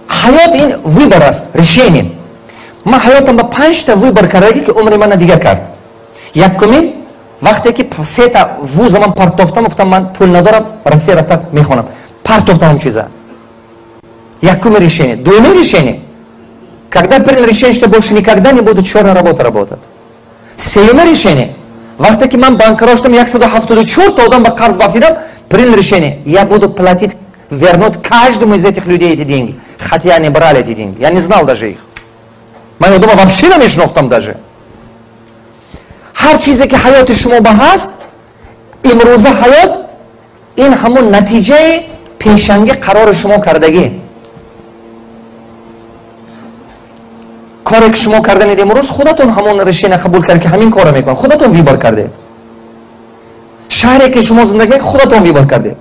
Ҳаёт ин выбор аст, решение. Ман ҳаётам ба 5та выбор кардаги, ки умри мана дигар кард. Якумин, вақте ки 3та вуза ман партофтам, гуфтам ман пул надорам, Россия рафта мехонам. Партофтам он чиза. Якуми решение. Дуюми решение. Когда принял решение, что больше никогда не буду черная работа работать. Сеюми решение. Вақте ки ман банкрот шудам, 174 одам ба қарз бафтидам, принял решение. Я буду платить, вернуть каждому из этих людей эти деньги. Хотя они брали эти деньги. Я не знал даже их. Ман одама вообще намешнохтам даже. Ҳар чизе ки ҳаёти шумо ба ҳаст, имрӯза ҳаёт ин ҳамон натиҷаи пешанги қарори шумо кардагӣ. Коре ки шумо карданед имрӯз, худатон ҳамон решение қабул кард, ки ҳамин корро мекунад. Худатон выбор кардед. Шаҳре ки шумо зиндагӣ мекунед, худатон выбор кардед.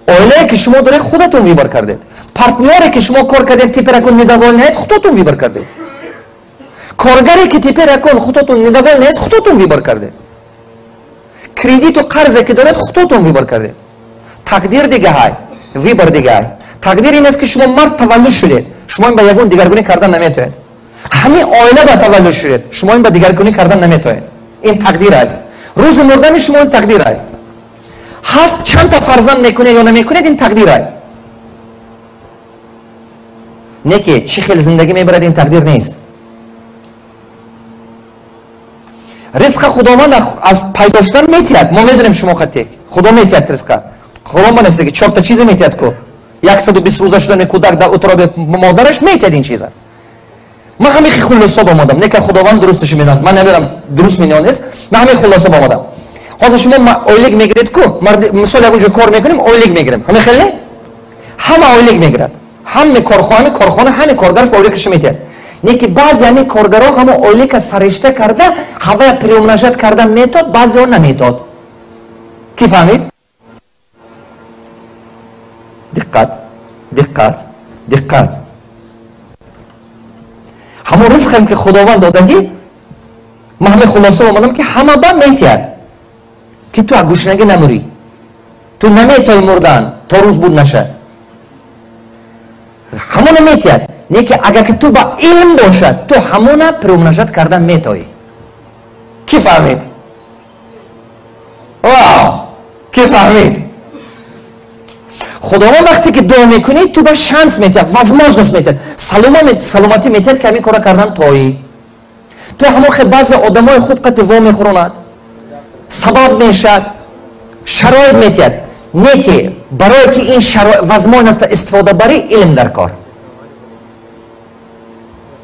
Оилае ки шумо доред, худатон выбор кардед. Партнёре ки шумо кор кардед, теперь акун недовольны, худатон выбор кардед. Коргаре ки теперь акун худатон недовольны, худатон выбор кардед. Кредиту қарзе ки доред, худатон выбор кардед. Тақдир дигаҳай, выбор дигаҳай. Тақдир ин аст, ки шумо мард таваллуд шудед, шумо ин ба ягон дигаргунӣ кардан наметавонед. Ҳамин оила ба таваллуд шудед, шумо ин ба дигаргунӣ кардан наметавонед. Ин тақдир ай. Рӯзи мурдани шумо ин тақдир ай. Ҳаст чандта фарзанд мекунед ё намекунед, ин тақдир ай. Не ки чӣ хел зиндагӣ мебарад, ин тақдир нест. Ризқа Худованд аз пайдо шудан метиҳад. Мо медонем шумо хатек. Худо метиҳад ризқа. Худо манависад, ки 4та чизе метиҳад ку. 120 рӯза шудани кӯдак дар утроби модараш метиҳад ин чиза. Ман ҳамин хулоса омадам. Не ки Худованд дурусташ медонад. Ман намедонам дуруст меё нест. Ман ҳамин хулоса омадам. Ҳозир шумо ойлик мегиред ку, мисол ягон ҷо кор мекунем, ойлик мегирем. Ҳамин хел не? Ҳама ойлик мегирад. Ҳаме корхона, корхона ҳаме коргараш ба ойликаш метиҳад. Не ки баъзе ҳамин коргарҳо ҳама ойлика саришта карда, ҳавая приумножать карда метод, баъзеҳо наметод. Ки фаҳмид? Диққат, диққат, диққат. Ҳамон ризқам ки Худованд додагӣ, ман ҳамин хулоса омадам, ки ҳама ба метиҳад, ки ту аз гушнагӣ намурӣ. Ту наметои мурдан, то рӯз буд нашад. Ҳамона метиҳад. Не ки агар ки ту ба илм бошад, ту ҳамона приумножать кардан метоӣ. Ки фаҳмид? Вау! Ки фаҳмид? Худованд вақте ки дуо мекунӣ, ту ба шанс метиҳад, возможность метиҳад, саломатӣ метиҳад, ки ҳамин корро кардан тоӣ. Ту ҳамон хел баъзе одамои хуб қати во мехӯронад, сабаб мешавад, шароит метиҳад. Не ки барое ки ин возможностьро истифода барӣ, илм дар кор.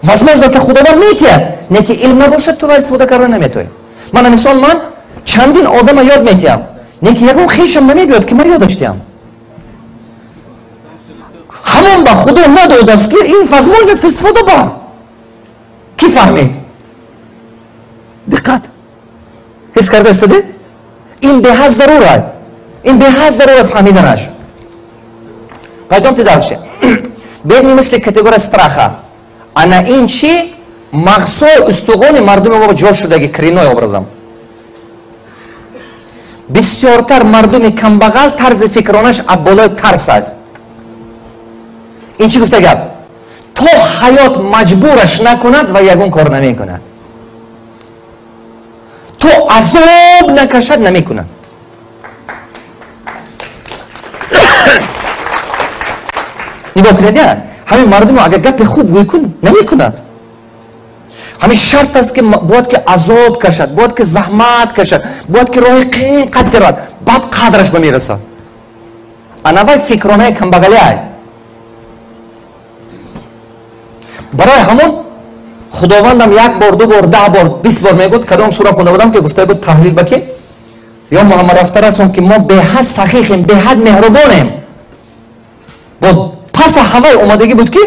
Возможностьро Худованд метиҳад, не ки илм набошад, ту истифода карда наметавонӣ. Мана мисол, ман чандин одама ёд метиҳам, не ки ягон хешам намебиёд, ки ман ёдаш диҳам. Ҳамон ба Худо надодааст, ки ин возможность истифода бар. Ки фаҳмид? Диққат. Ҳис карда истоди? Ин беҳад зарур аст. Ин беҳад зарур аст фаҳмиданаш. Пойдемте дальше. Бедни мисли категория страха. Ана ин чи мағзҳои устуғони мардуми мо ҷо шудаги коренной образом. Бисёртар мардуми камбағал тарзи фикронаш аз болои тарс аст. Ин чӣ гуфта гап? То ҳаёт маҷбураш накунад ва ягон кор намекунад. То азоб накашад, намекунад. Нигоҳ кунед, ҳамин мардумо агар гапи хуб гӯй кун, намекунад. Ҳамин шарт аст, ки бояд ки азоб кашад, бояд ки заҳмат кашад, бояд ки роҳи қин қад равад, баъд қадраш ба мерасад. Ана вай фикронаи камбағалиай. Барои ҳамон Худовандам як бор, ду бор, 10 бор, 20 бор мегӯд, кадом сура хонда будам, ки гуфта буд таҳлил ба ки ё Муҳаммад рафта расон, ки мо беҳад сахихем, беҳад меҳрубонем. Бо паса ҳавай омадагӣ буд, ки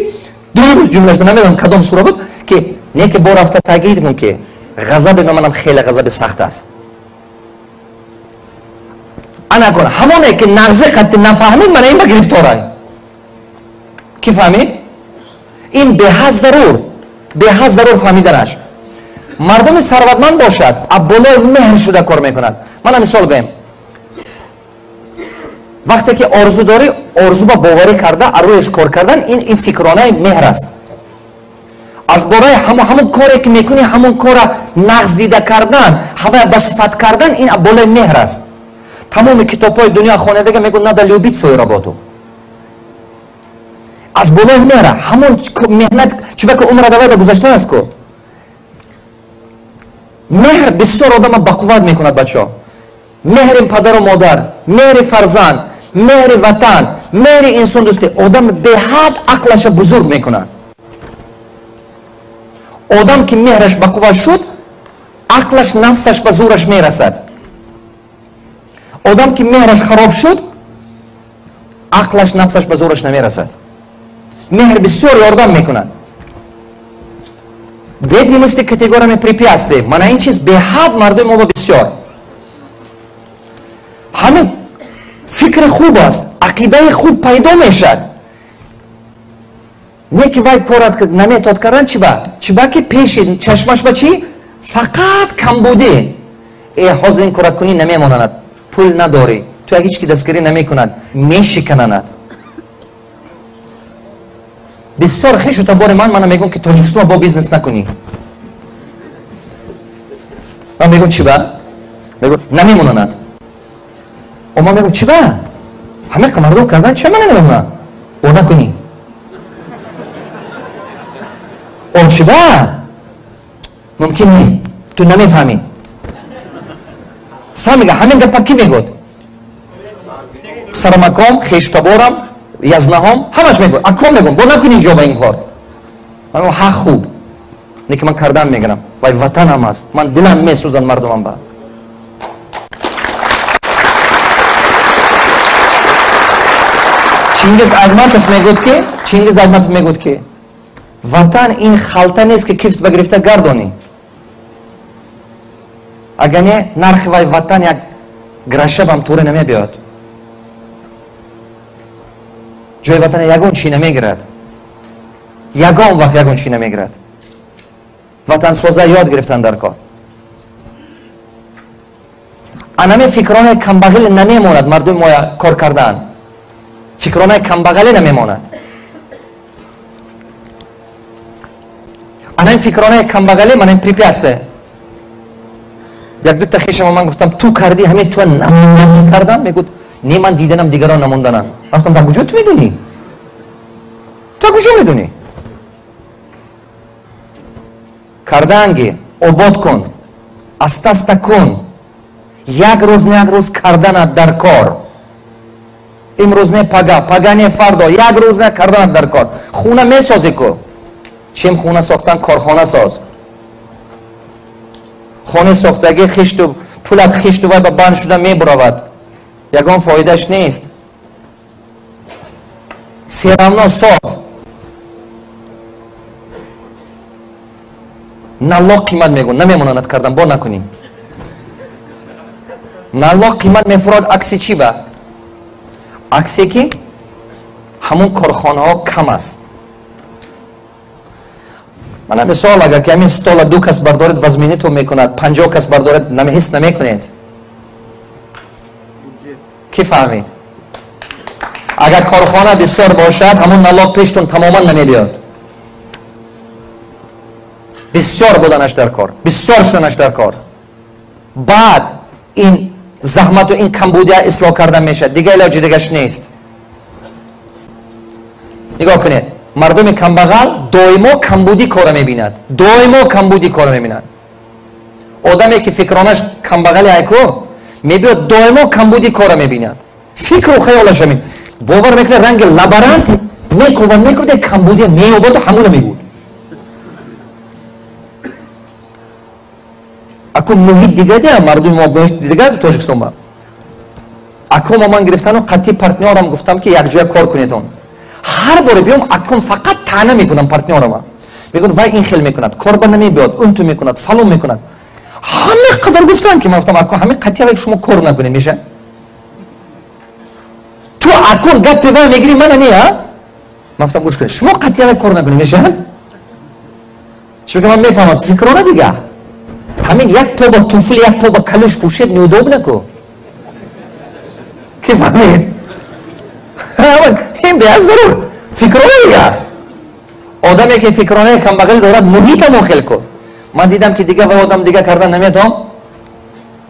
ду ҷумлаш намедонам кадом сура буд, ки не ки бо рафта таъкид кун, ки ғазаби манам хеле ғазаби сахт аст. Ана кун ҳамоне ки нағзи қатти нафаҳмид, мана ин ба гирифторай. Ки фаҳмид? Ин беҳад зарур, беҳад зарур фаҳмиданаш. Мардуми сарватманд бошад, абболои меҳр шуда кор мекунад. Мана мисол гӯем, вақте ки орзу дорӣ, орзу ба боварӣ карда, арӯяш кор кардан, ин фикронаи меҳр аст. Аз бораи ҳамон коре ки мекунӣ, ҳамон кора нағз дида кардан, ҳавая ба сифат кардан, ин болои меҳр аст. Тамоми китобҳои дунё хонадага мегӯяд, надо любить свою работу. Аз болои меҳра ҳамон меҳнат, чунки умра давай ба гузаштан аст ку. Меҳр бисёр одама бақувват мекунад, бачаҳо. Меҳри падару модар, меҳри фарзанд, меҳри ватан, меҳри инсондӯстӣ одам беҳад ақлаша бузург мекунад. Одам ки меҳраш бақувват шуд, ақлаш, нафсаш ба зӯраш мерасад. Одам ки меҳраш хароб шуд, ақлаш, нафсаш ба зӯраш намерасад. Меҳр бисёр ёрдам мекунад. Бедни мысли категориями препятствий. Мана ин чиз беҳад мардуми мо бисёр. Ҳамин фикри хуб аст, ақидаи хуб пайдо мешавад. Не ки вай корат наметод кардан, чи ба? Чи ба ки пеши чашмаш ба чӣ? Фақат камбудӣ. Ҳозир ин коракунӣ намемонад, пул надорӣ, ту ҳеҷ ки дастгирӣ намекунад, мешикананад. Бисёр хешу табори ман мана мегӯм, ки Тоҷикистон бо бизнес накунӣ. Ман мегӯм, чи ба? Мегӯм, намемонанад. Ман мегӯм, чи ба? Ҳамақа мардум кардан, чи ба мана намемонад? Бо накунӣ. Он чи ба? Мумкин не, ту намефаҳмӣ. Сам мега, ҳамин гапа ки мегӯд? Писарамаком, хештаборам, язнаҳом, ҳамаш мегӯд. Аком мегӯм, бо накунӣ инҷо ба ин кор. Ман мегӯм, ҳақ хуб. Не ки ман кардан мегирам. Вай ватанам аст. Ман дилам месӯзад мардумам ба. Чингиз Айтматов мегӯд ки, ватан ин халта нест, ки кифт ба гирифта гардонӣ. Агар не, нархи вай ватан як грашабам туре намебиёд. Ҷои ватана ягон чӣ намегирад. Ягон вақт ягон чӣ намегирад. Ватансоза ёд гирифтан дар кор. Анаме фикронаи камбағалӣ намемонад мардуми моя кор кардан. Фикронаи камбағалӣ намемонад. Анами фикронаи камбағалӣ манам препятствие. Як дута хешама ман гуфтам, ту кардӣ, ҳамин туа намондан кардам, мегӯд, не, ман диданам дигарон намондананд. Ман гуфтам, дар куҷо ту медонӣ? Ту куҷо медонӣ? Карданги обод кун, аста-аста кун. Як рӯз не як рӯз карданат дар кор. Имрӯз не пага, пага не фардо, як рӯз не карданат дар кор. Хона месозӣ ку. Чем хона сохтан, корхона соз. Хонаи сохтагӣ хишту пулат хишту вай ба банд шуда мебуравад. Ягон фоидаш нест. Серавно соз. Налог қимат мегӯ, намемонанд кардан, бо накунӣ. Налог қимат мефурод, акси чӣ ба? Аксе ки ҳамон корхонаҳо кам аст. Мана мисол, агар ки ҳамин стола 2 кас бардоред, вазминитон мекунад, 50 кас бардоред, ҳис намекунед. Ки фаҳмид? Агар корхона бисёр бошад, ҳамон налог пештон тамоман намебиёд. Бисёр буданаш дар кор, бисёр шуданаш дар кор. Баъд ин заҳмату ин камбудия ислоҳ кардан мешавад, дигар илоҷи дигаш нест. Нигоҳ кунед, мардуми камбағал доимо камбудӣ кора мебинад, доимо камбудӣ кора мебинад. Одаме ки фикронаш камбағали айку мебиёд, доимо камбудӣ кора мебинад. Фикру хаёлаш ҳамин. Бовар мекунад, ранги лаборант мекувад, мекувад, камбудия меёбаду ҳамуна мегӯд. Ако муҳит дига дия, мардуми мо муҳит дига Тоҷикистон ба. Акома ман гирифтану қатъи партнёрам гуфтам, ки якҷоя кор кунедон. Ҳар боре биём, аком фақат таъна мекунам партнёрама. Мегӯяд, вай ин хел мекунад, корба намебиёд, унту мекунад, фалон мекунад. Ҳама қадар гуфтам, ки ман гуфтам, ако ҳами қатъи вай шумо кор накунед меша? Ту акун гапи вай мегирӣ, мана не, а? Ман гуфтам, гӯш кунед, шумо қатъи вай кор накунед мешавад? Чунки ман мефаҳмам, фикрона дига. Ҳамин як по ба туфли, як по ба калӯш пӯшед, неудобно ку. Ки фаҳмед? Ин беаз зарур. Фикрона дига. Одаме ки фикронаи камбағалӣ дорад, муҳитамо хел кун. Ман дидам, ки дига вай одам дига кардан наметавон.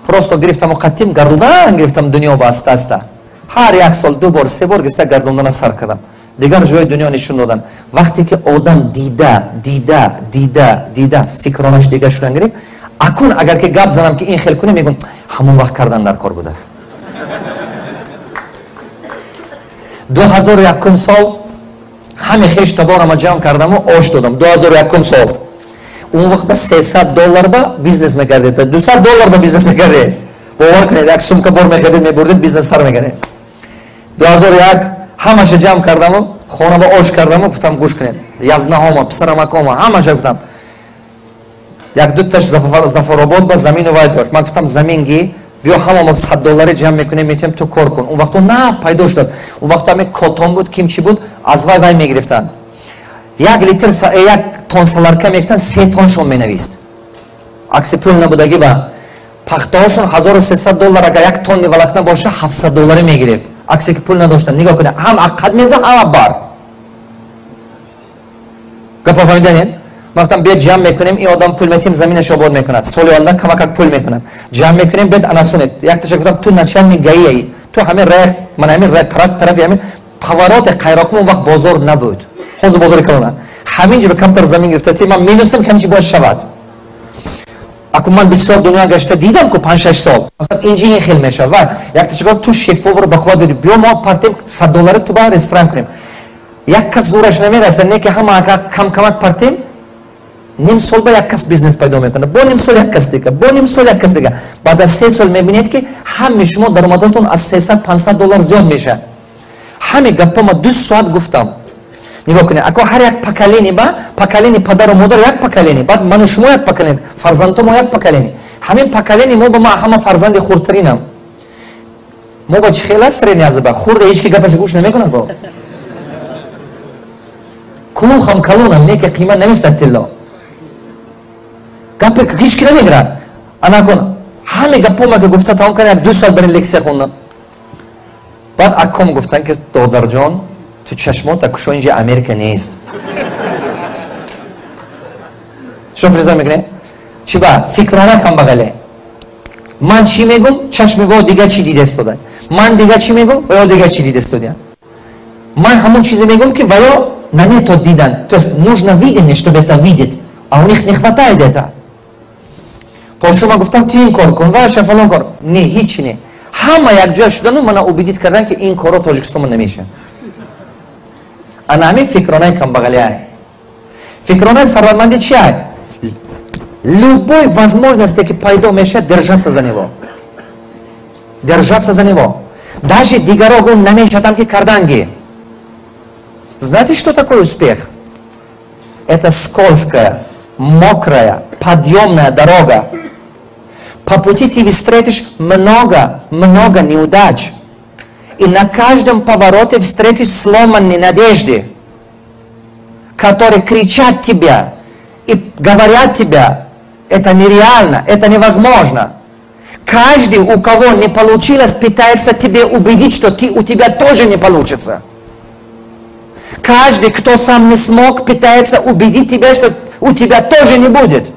Просто гирифтаму қаттим гардудан гирифтам дунё ба аста аста. Ҳар як сол ду бор, се бор гирифта гардондана сар кардам. Дигар ҷои дунё нишон додан. Вақте ки одам дида, дида, дида, дида фикронаш дига шудан гирифт, акун агар ки гап занам, ки ин хел кунем, мегӯм, ҳамон вақт кардан дар кор будааст. 2001 сол ҳаме хеш таборама ҷамъ кардаму ош додам. 2001 сол. Он вақт ба $300 ба бизнес мекардед, $200 ба бизнес мекардед. Бовар кунед, як сумка бор мехаридед, мебурдед, бизнес сар мекардед. 2001 ҳамаша ҷамъ кардаму хона ба ош кардаму гуфтам, гӯш кунед, язнаҳома, писарамакома, ҳамаша гуфтам. Як дуташ Зафаробод ба замину вай дошт. Ман гуфтам, замин ги, биё ҳама мо $100 ҷамъ мекунем, метиҳем, ту кор кун. Он вақто нав пайдо шудааст. Он вақто ҳаме котон буд, ким чӣ буд, аз вай вай мегирифтанд. Як литр, як тон солярка мегирифтанд, 3 тоншон менавист. Акси пул набудагӣ ба пахтаҳошон $1300 агар як тонни волокна боша, $700 мегирифт. Акси ки пул надоштанд. Нигоҳ кунед, ҳам аққад меза, ҳам бар. Гапа фаҳмиданед? Ман гуфтам, биёд ҷамъ мекунем, ин одам пул метиҳем, заминаш обод мекунад. Соли оянда камакак пул мекунад. Ҷамъ мекунем, биёд анасунед. Якташа гуфтам, ту начальник гаияи. Ту ҳамин рай, ман ҳамин рай, тараф тарафи ҳамин повороте Қайроқум он вақт бозор набуд. Ҳозир бозори калона. Ҳамин ҷо камтар замин гирифта, ман медонистам, ки ҳамин чӣ бояд шавад. Аку ман бисёр дунё гашта дидам ку 5-6 сол. Инҷи ин хел мешавад. Ва якташа гуфт, ту шеф-повар ба қувват будӣ. Биё мо партем $100 ту ба ресторан кунем. Як кас зӯраш намерасад, не ки ҳама агар кам-камак партем, ним сол ба як кас бизнес пайдо мекунад, бо ним сол як кас дига, бо ним сол як кас дига. Баъд аз 3 сол мебинед, ки ҳами шумо даромадатон аз $300-500 зиёд мешавад. Ҳами гаппа ма 2 соат гуфтам. Нигоҳ кунед, ако ҳар як поколение ба поколение падару модар як поколение, баъд ману шумо як поколение, фарзандҳо мо як поколение. Ҳамин поколение мо ба ма ҳама фарзанди хурдтаринам. Мо ба чӣ хел аст средний азба? Хурда ҳеҷ ки гапаша гӯш намекунад ко. Кулухам калонам, не ки қимат наместад тилло. Гапе ҳеҷ ки намегирад. Анакун ҳаме гапома ки гуфта тамом кардам, 2 соат барин лексия хондам. Баъд аком гуфтанд, ки додарҷон, ту чашмота кушо, инҷа Америка нест. Шумо призна мекунед? Чӣ ба? Фикрона камбағале. Ман чӣ мегум? Чашми во дига чӣ дида истода. Ман дига чӣ мегум? Ва ё дига чӣ дида истода. Ман ҳамон чизе мегум, ки ва ё наметод дидан. То есть нужно видение, чтобы это видеть. А у них не хватает это. Пошо ман гуфтам, ту ин кор кун, ва фалон кор. Не, ҳеҷ не. Ҳама якҷоя шудану мана убедить кардан, ки ин корро Тоҷикистон намешавад. Ана ҳамин фикронаи камбағалиай. Фикронаи сарватмандӣ чи ай? Любой возможности, ки пайдо мешавад, держаться за него. Держаться за него. Даже дигаро гум намешавад, ки карданги. Знаете, что такое успех? Это скользкая, мокрая, подъемная дорога. По пути ты встретишь много, много неудач. И на каждом повороте встретишь сломанные надежды, которые кричат тебя и говорят тебе, это нереально, это невозможно. Каждый, у кого не получилось, пытается тебе убедить, что у тебя тоже не получится. Каждый, кто сам не смог, пытается убедить тебя, что у тебя тоже не будет.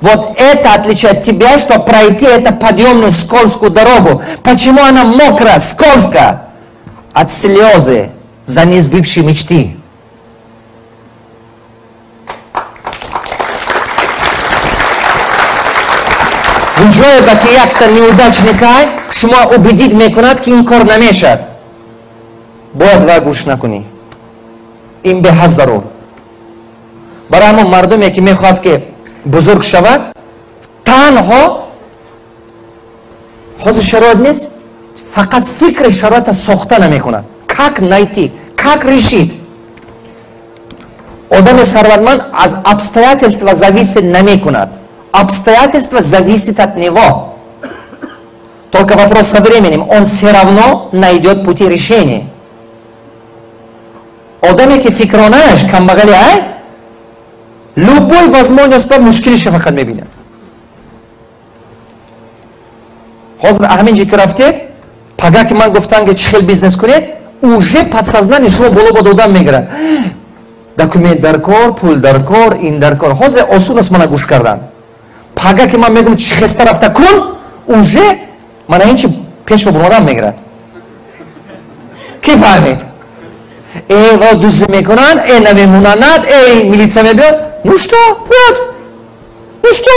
Вот это отличает тебя, что пройти эту подъемную скользкую дорогу. Почему она мокрая, скользкая? От слезы за несбывшие мечты. Ҷое ба ки якта неудачникай шумо убедить мекунад, ки ин кор намешад, бояд ва гӯш накунӣ. Ин беҳад зарур барои ҳамон мардуме, ки мехоҳад, ки бузург шавад. Танҳо ҳозир шароит нест, фақат фикри шароита сохта намекунад. Как найти, как решить? Одами сарватманд аз обстоятельства зависит намекунад. Обстоятельства зависит от него. Только вопрос со временем. Он все равно найдет пути решения. Одаме ки фикронааш камбағали ай, любой возможность ба мушкилиша фақат мебинад. Ҳозир ҳамин ҷи ки рафтед, пага ки ман гуфтам ки чӣ хел бизнес кунед, уже подсознание шумо боло ба додан мегирад. Документ дар кор, пул дар кор, ин дар кор. Ҳозир осон аст мана гӯш кардан. Пага ки ман мегӯм чӣ хеста рафта кун, уже мана ин чи пеш ба буродан мегирад. Ки фаҳмид? Э ва дуздӣ мекунанд, э намемонанд, э милитсия мебиёд. Ну что? Биёд. Ну что?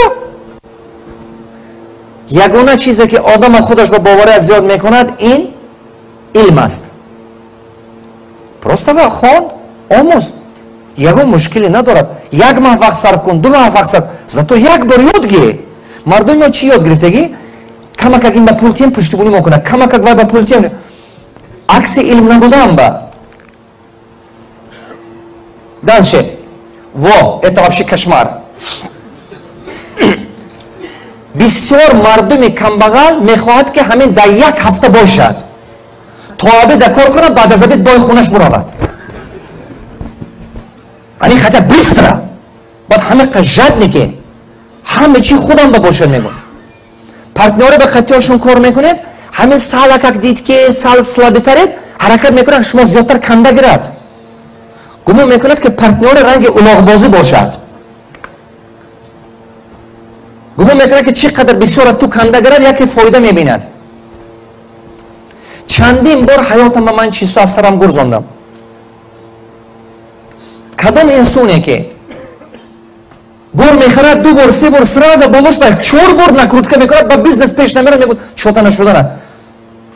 Ягона чизе ки одама худаш ба боварӣ зиёд мекунад, ин илм аст. Просто ва хон, омӯз. Ягон мушкиле надорад. Як маҳ вақт сарф кун, 2 маҳ вақт сарф, зато як бор ёд гирӣ. Мардуми мо чӣ ёд гирифтагӣ? Камакак ин ба пул тием пуштибунӣ мо кунад, камакак вай ба пул тием. Акси илм набудан ба. Дальше. Во, это вообще кошмар. Бисёр мардуми камбағал мехоҳад ки ҳамин дар як ҳафта бошад. То обеда кор кунад, баъд аз обед бой хонаш буравад. Они хотят быстро. Баъд ҳамақа жадники. Ҳама чи худам ба бошад мегӯяд. Партнёре ба қатиёшон кор мекунед, ҳамин салакак дид ки сал слабитаред, ҳаракат мекунад шумо зиёдтар канда гирад. Гумон мекунад ки партнёре ранги улоғбозӣ бошад. Гумон мекунад ки чӣ қадар бисёр ту канда гирад, яке фоида мебинад. Чандин бор ҳаётам ба ман чизҳо аз сарам гурзондам. Кадом инсоне ки бор мехарад, 2 бор, 3 бор сразу болош ба 4 бор накрутка мекунад, ба бизнес пеш намерад, мегӯяд чота нашудана.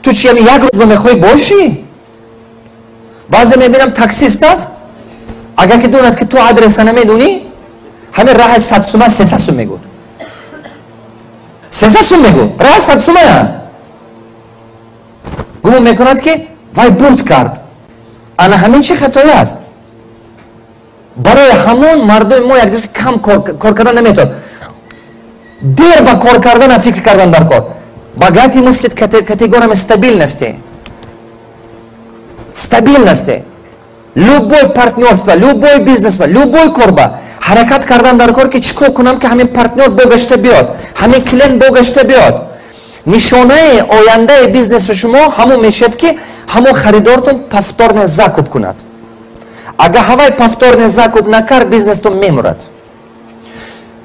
Ту чи ами як рӯз ба мехоҳӣ бошӣ? Баъзе мебинам таксист аст, агар ки донад ки ту адреса намедонӣ, ҳамин раҳи 100 сума 300 сум мегӯяд. 300 сум мегӯяд, раҳи 100 сумая. Гумон мекунад ки вай бурд кард. Ана ҳамин чи хатое аст. Барои ҳамон мардуми мо якдигар кам кор кардан наметавонад. Дер ба кор кардан фикр кардан дар кор. Богатый мыслит категориями стабильности. Стабильности. Любой партнерство, любой бизнес, любой корба ҳаракат кардан дар кор ки чӣ кор кунам ки ҳамин партнер богашта биёд, ҳамин клиент богашта биёд. Нишонаи ояндаи бизнеси шумо ҳамон мешавад ки ҳамон харидортон повторно закуп кунад. Агар ҳавай повторно закуп накард, бизнестон мемурад.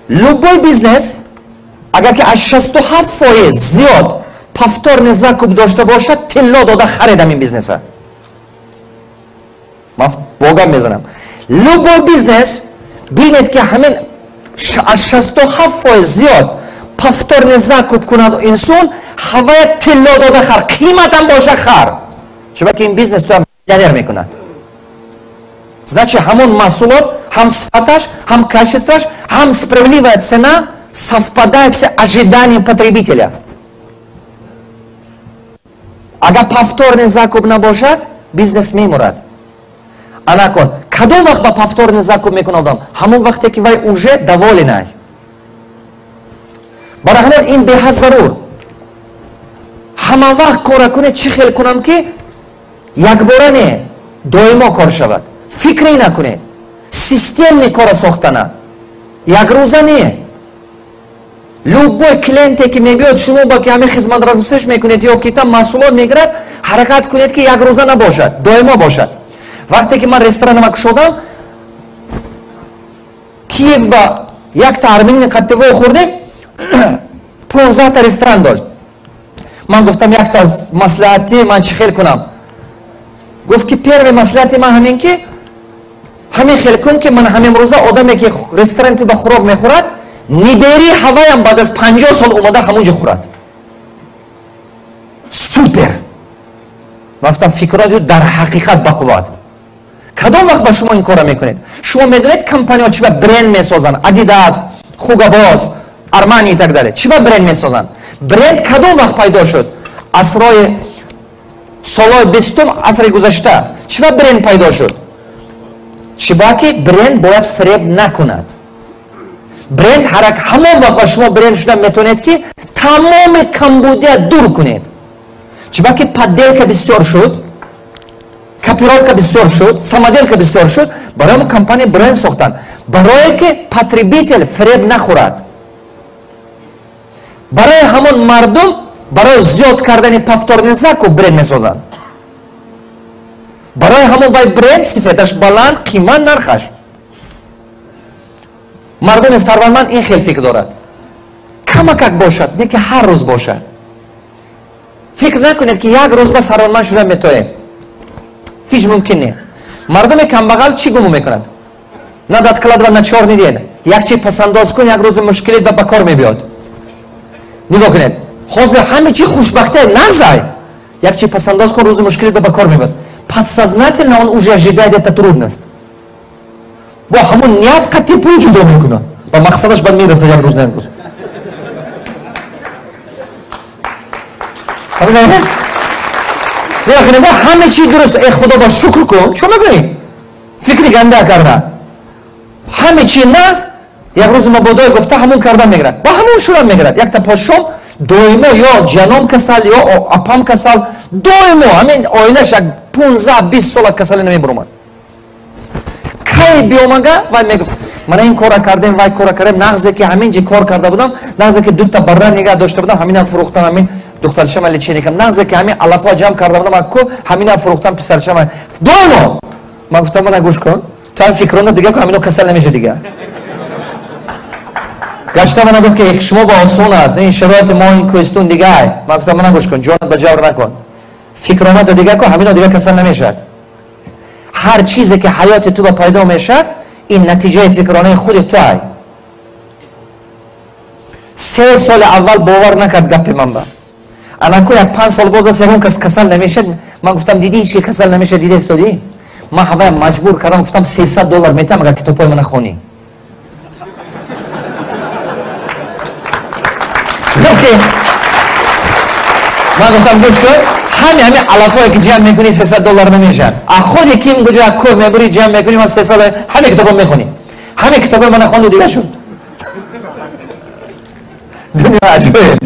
Любой бизнес, агар ки аз 67% зиёд повторно закуп дошта бошад, тилло дода харид ҳамин бизнеса. Ман богам мезанам. Любой бизнес бинед ки ҳамин аз 67% зиёд повторно закуп кунад инсон, ҳавая тилло дода хар, қиматам боша хар. Чунки ин бизнес туам миллионер мекунад. Значит, ҳамон маҳсулот, ҳам сифаташ, ҳам качествоаш, ҳам справедливая цена совпадает с ожиданием потребителя. Агар повторный закуп набошад, бизнес мемурад. Анакон, кадом вақт ба повторный закуп мекунад одам? Ҳамон вақте ки вай уже доволенай. Барои ҳамон ин беҳад зарур. Ҳама вақт кора кунед, чӣ хел кунам ки якбора не, доимо кор шавад. Фикре накунед. Системни кора сохтана. Якрӯза не. Любой клиенте ки мебиёд шумо ба ки ҳамин хизматрасониш мекунед ё ки там маҳсулот мегирад, ҳаракат кунед ки якрӯза набошад, доимо бошад. Вақте ки ман ресторанама кушодам, Киев ба якта армянин қаттиво хӯрдем, 15 та ресторан дошт. Ман гуфтам якта маслиҳати ман чӣ хел кунам? Гуфт ки первый маслиҳати ман ҳамин ки ҳамин хел кун ки ман ҳамин рӯза одаме ки ресторани ту ба хӯрок мехӯрад, нибери ҳаваям баъд аз 50 сол омада ҳамон ҷо хӯрад. Супер! Ман гуфтам фикроти дар ҳақиқат бақувват. Кадом вақт ба шумо ин корро мекунед? Шумо медонед компаниҳо чӣ ба бренд месозанд? Adidas, Hugo Boss, Армани и так далее. Чӣ ба бренд месозанд? Бренд кадом вақт пайдо шуд? Асрои солҳои 20-ум асри гузашта. Чӣ ба бренд пайдо шуд? Чӣ ба ки бренд бояд фиреб накунад. Бренд ҳамон вақт ба шумо бренд шуда метавонед, ки тамоми камбудия дур кунед. Чӣ ба ки подделка бисёр шуд, копировка бисёр шуд, самоделка бисёр шуд, барои мо компания бренд сохтанд. Барое ки потребитель фиреб нахӯрад. Барои ҳамон мардум, барои зиёд кардани повторный закуп бренд месозанд. Барои ҳамон вай бренд сифаташ баланд, қимат нархаш. Мардуми сарватманд ин хел фикр дорад. Камакак бошад, не ки ҳар рӯз бошад. Фикр накунед, ки як рӯз ба сарватманд шуда метоед. Ҳеҷ мумкин не. Мардуми камбағал чӣ гумон мекунад? Надо откладывать на чёрный день. Як чи пасандоз кун, як рӯзи мушкилит ба кор мебиёд. Нигоҳ кунед. Ҳозир ҳама чи хушбахтия нағзай. Як чи пасандоз кун, рӯзи мушкилит ба кор мебиёд. Подсознательно он уже ожидает эту трудность. Бо ҳамон ният қатъи пул ҷудо мекунад. Ба мақсадаш бад мерасад як рӯз на як рӯз. Нигоҳ кунед, ҳама чи дуруст. Э Худо ба шукр кун. Чӣ мекунӣ? Фикри ганда карда. Ҳама чи нас як рӯз мабодой гуфта ҳамон кардан мегирад. Ба ҳамон шурам мегирад. Якта подшоҳ доимо ё ҷаном касал, ё апам касал, доимо ҳамин оилаш як 15-20 сола касалӣ намебуромад. Кай биомага вай мегуфт: мана ин кора кардем, вай кора кардем, нағзе ки ҳамин ҷи кор карда будам, нағзе ки дута барра нигаҳ дошта будам, ҳаминам фурӯхтам, ҳамин духтарчама лечение кардам, нағзе ки ҳамин алафҳо ҷамъ карда будам, акку ҳаминам фурӯхтам, писарчама. Доимо! Ман гуфтам: мана гӯш кун, ту ҳам фикрона дига кун, ҳамино касал намеша дига. Гашта мана гуфт, ки шумо ба осон аст, ин шароити мо ин кӯҳистон дигай. Ман гуфтам: мана гӯш кун, ҷонат ба ҷавр накун, фикронато дига кун, ҳамино дига касал намешавад. Ҳар чизе ки ҳаёти ту ба пайдо мешавад, ин натиҷаи фикронаи худи ту ай. 3 соли аввал бовар накард гапи ман ба. Анаку як 5 сол боз аст, ягон кас касал намешавад. Ман гуфтам: дидӣ, ҳеҷ ки касал намешавад, дида истодӣ? Ман ҳавая маҷбур кардам, гуфтам: $300 метам, агар китобҳои мана хонӣ. Ман гуфтам: гӯш кун, ҳами алафҳое ки ҷамъ мекунӣ $300 намешавад. А худи ким куҷо кӯҳ мебурӣ, ҷамъ мекунӣ, ман 300 ҳаме китобҳо мехонӣ. Ҳаме китобҳои мана хонду дига шуд. Дунё аҷоиб.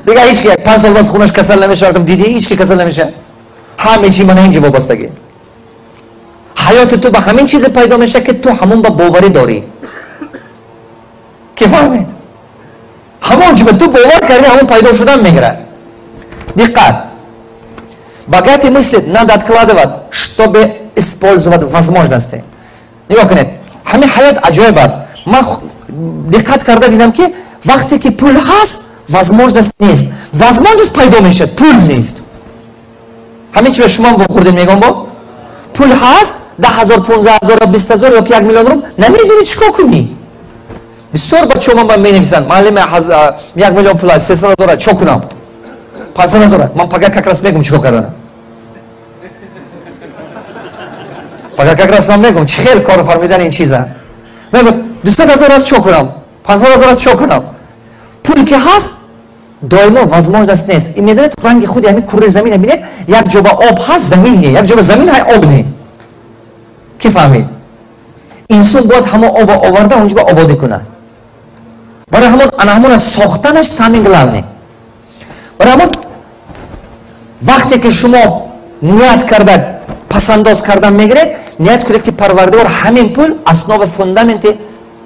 Дига ҳеҷ ки як 5 сол боз хунаш касал намешавад, дидӣ, ҳеҷ ки касал намешавад. Ҳаме чи мана инҷо вобастагӣ. Ҳаёти ту ба ҳамин чизе пайдо мешавад, ки ту ҳамон ба боварӣ дорӣ. Ки фаҳмед? Ҳамон чи ба ту бовар кардӣ, ҳамон пайдо шудан мегирад. Диққат! Богатый мыслит, надо откладывать, чтобы использовать возможности. Нигоҳ кунед, ҳамин ҳаёт аҷоиб аст. Ман диққат карда дидам, ки вақте ки пул ҳаст, возможность нест. Возможность пайдо мешавад, пул нест. Ҳамин чи ба шумо вохӯрдем, мегӯям бо? Пул ҳаст, 10 000, 15 000, 20 000 ё ки 1 миллион рубл, намедонӣ чӣ кор кунӣ. Бисёр бачаҳо ман ба менависанд: муаллим, 1 миллион пул аст, 300 000, чӣ кунам? 500 000. Ман пага как раз мегӯм чӣ кор карданам. Пага как раз ман мегӯм чӣ хел кор фармидан ин чиза. Мегӯ 200 000 аст, чӣ кунам? 500 000 аст, чӣ кунам? Пул ки ҳаст, доимо возможность нест. И медонед, ранги худи ҳамин курраи замина бинед, як ҷо ба об ҳаст, замин не, як ҷо ба замин ҳай, об не. Ки фаҳмид? Инсон бояд ҳамон оба оварда онҷо ба ободӣ кунад. Барои ҳамон ана ҳамона сохтанаш самый главный. Барои ҳамон вақте ки шумо ният карда пасандоз кардан мегиред, ният кунед, ки Парвардигор, ҳамин пул основа фундаменти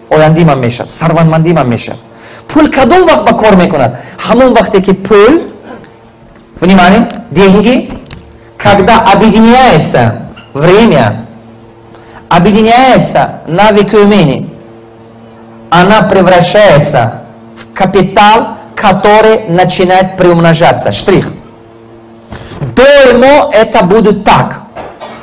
ояндаи ман мешавад, сарватмандии ман мешавад. Пул кадом вақт ба кор мекунад? Ҳамон вақте ки пул, внимание, деньги, когда объединяется время, объединяется навык и умение, она превращается в капитал, который начинает приумножаться. Штрих. Доимо это будет так.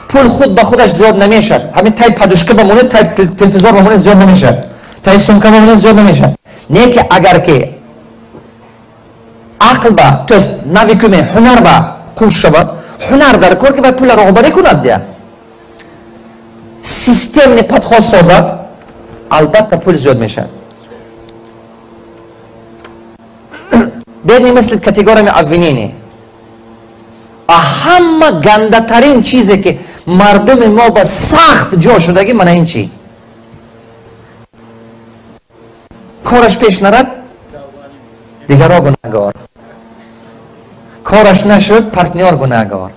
Пул худ ба худаш зиёд намешавад. Ҳамин тай подушка бамонед, тай телевизор бамонед, зиёд намешавад. Тай сумка бамонед, зиёд намешавад. Не ки агар ки ақл ба, то есть навык умение, ҳунар ба қуш шавад, ҳунар дар кор ки вай пулро роҳбарӣ кунад, дия. Системный подход созад, албатта пул зиёд мешавад. Бедный мыслит категориями обвинений. А ҳама гандатарин чизе ки мардуми мо ба сахт ҷо шудагӣ, мана ин чи. Кораш пеш нарад, дигаро гунаҳгор. Кораш нашуд, партнёр гунаҳгор.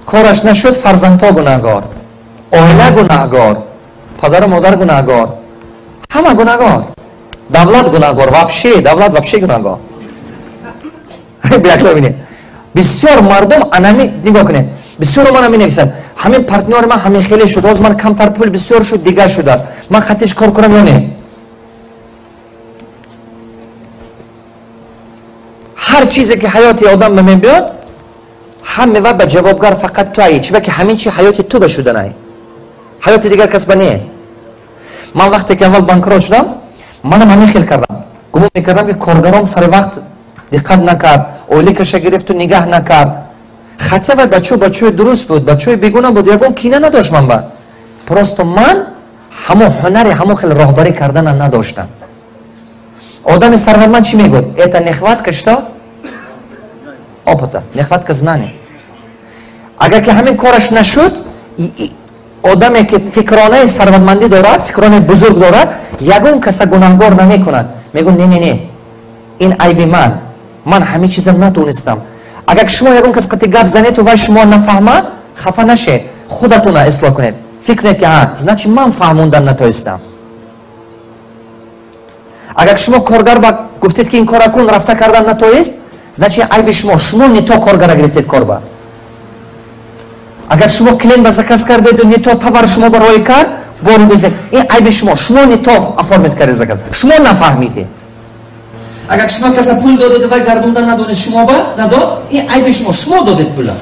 Кораш нашуд, фарзандҳо гунаҳгор. Оила гунаҳгор, падару модар гунаҳгор. Ҳама гунаҳгор. Давлат гунаҳгор, вообще, давлат вообще гунаҳгор. Биёед. Бисёр мардум анами нигоҳ кунед. Бисёр мана менависанд. Ҳамин партнёри ман ҳамин хеле шуд, ҳозир ман камтар пул бисёр шуд, дигар шудааст. Ман хатиш кор кунам ё не? Ҳар чизе ки ҳаёти одам ба мебиёд, ҳаме ва ба ҷавобгар фақат ту аи. Чиба ки ҳамин чи ҳаёти ту ба шуданай. Ҳаёти дигар кас ба не. Ман вақте ки аввал банкрот шудам, манам ҳамин хел кардам. Гумон мекардам ки коргаром сари вақт диққат накард, ойликаша гирифту нигаҳ накард. Хотя вай бачаи дуруст буд, бачаи бегуна буд, ягон кина надошт ман ба. Просто ман ҳамон ҳунари ҳамон хел роҳбарӣ кардана надоштам. Одами сарватманд чӣ мегӯяд? Это нехватка что? Опыта, нехватка знаний. Агар ки ҳамин кораш нашуд, одаме ки фикронаи сарватмандӣ дорад, фикронаи бузург дорад, ягон каса гунаҳгор намекунад. Мегӯяд не, не, не, ин айби ман. Ман ҳамин чизам натонистам. Агар шумо ягон кас қати гап занед вай шумо нафаҳмад, хафа нашед, худатона ислоҳ кунед. Фикр кунед ки ҳа, значит ман фаҳмондан натонистам. Агар шумо коргар ба гуфтед ки ин кора кун, рафта кардан натоист, значит айби шумо, шумо не то коргара гирифтед корба. Агар шумо клиент ба заказ кардед, не то товар шумо ба рой кард, бори безед, ин айби шумо, шумо не то оформить кардед заказ, шумо нафаҳмидед. Агар шумо каса пул додед вай гардонда надонед шумо ба надод, ин айби шумо, шумо додед пула.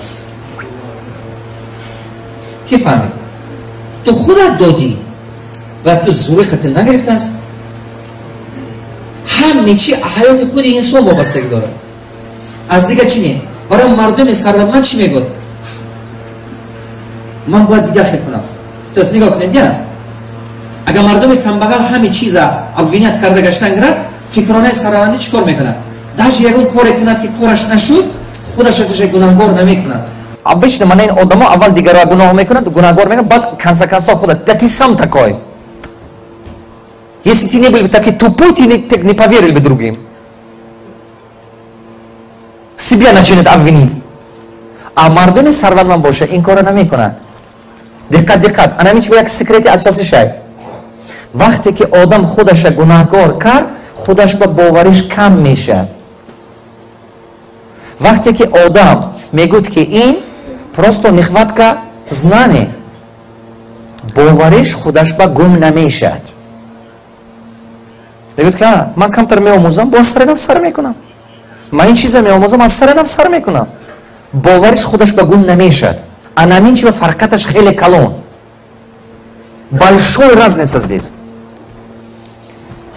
Ки фаҳмид? Ту худат додӣ ва ту зури қатл нагирифтааст. Ҳаме чи ҳаёти худи инсон вобастагӣ дорад. Аз дигар чӣ не? Барои мардуми сарватманд чӣ мегӯяд? Ман бояд дигар хел кунам. То есть нигоҳ кунед, я? Агар мардуми камбағал ҳаме чиза обвинят карда гаштан гирад, фикронаи сарватмандӣ чӣ кор мекунад? Даже ягон коре кунад ки кораш нашуд, худаша гунаҳгор намекунад. Обычно мана ин одамо аввал дигарро гуноҳ мекунад, гунаҳгор мекунад, баъд конца концов худат. Да ты сам такой. Если ты не был бы такой тупой, ты не поверил бы другим. Себя начинает обвинить. А мардуми сарватманд боша ин корро намекунад. Диққат, диққат. Ана ҳамин чи як секрети асосӣ шай. Вақте ки одам худаша гунаҳгор кард, худаш ба бовариш кам мешавад. Вақте ки одам мегӯяд ки ин просто нехватка знаний, бовариш худаш ба гум намешавад. Мегӯяд ки ман камтар меомӯзам, боз сари нав сар мекунам. Ман ин чиза меомӯзам, аз сари нав сар мекунам. Бовариш худаш ба гум намешавад. Ана ҳамин чи ба фарқаташ хеле калон. Большой разница здесь.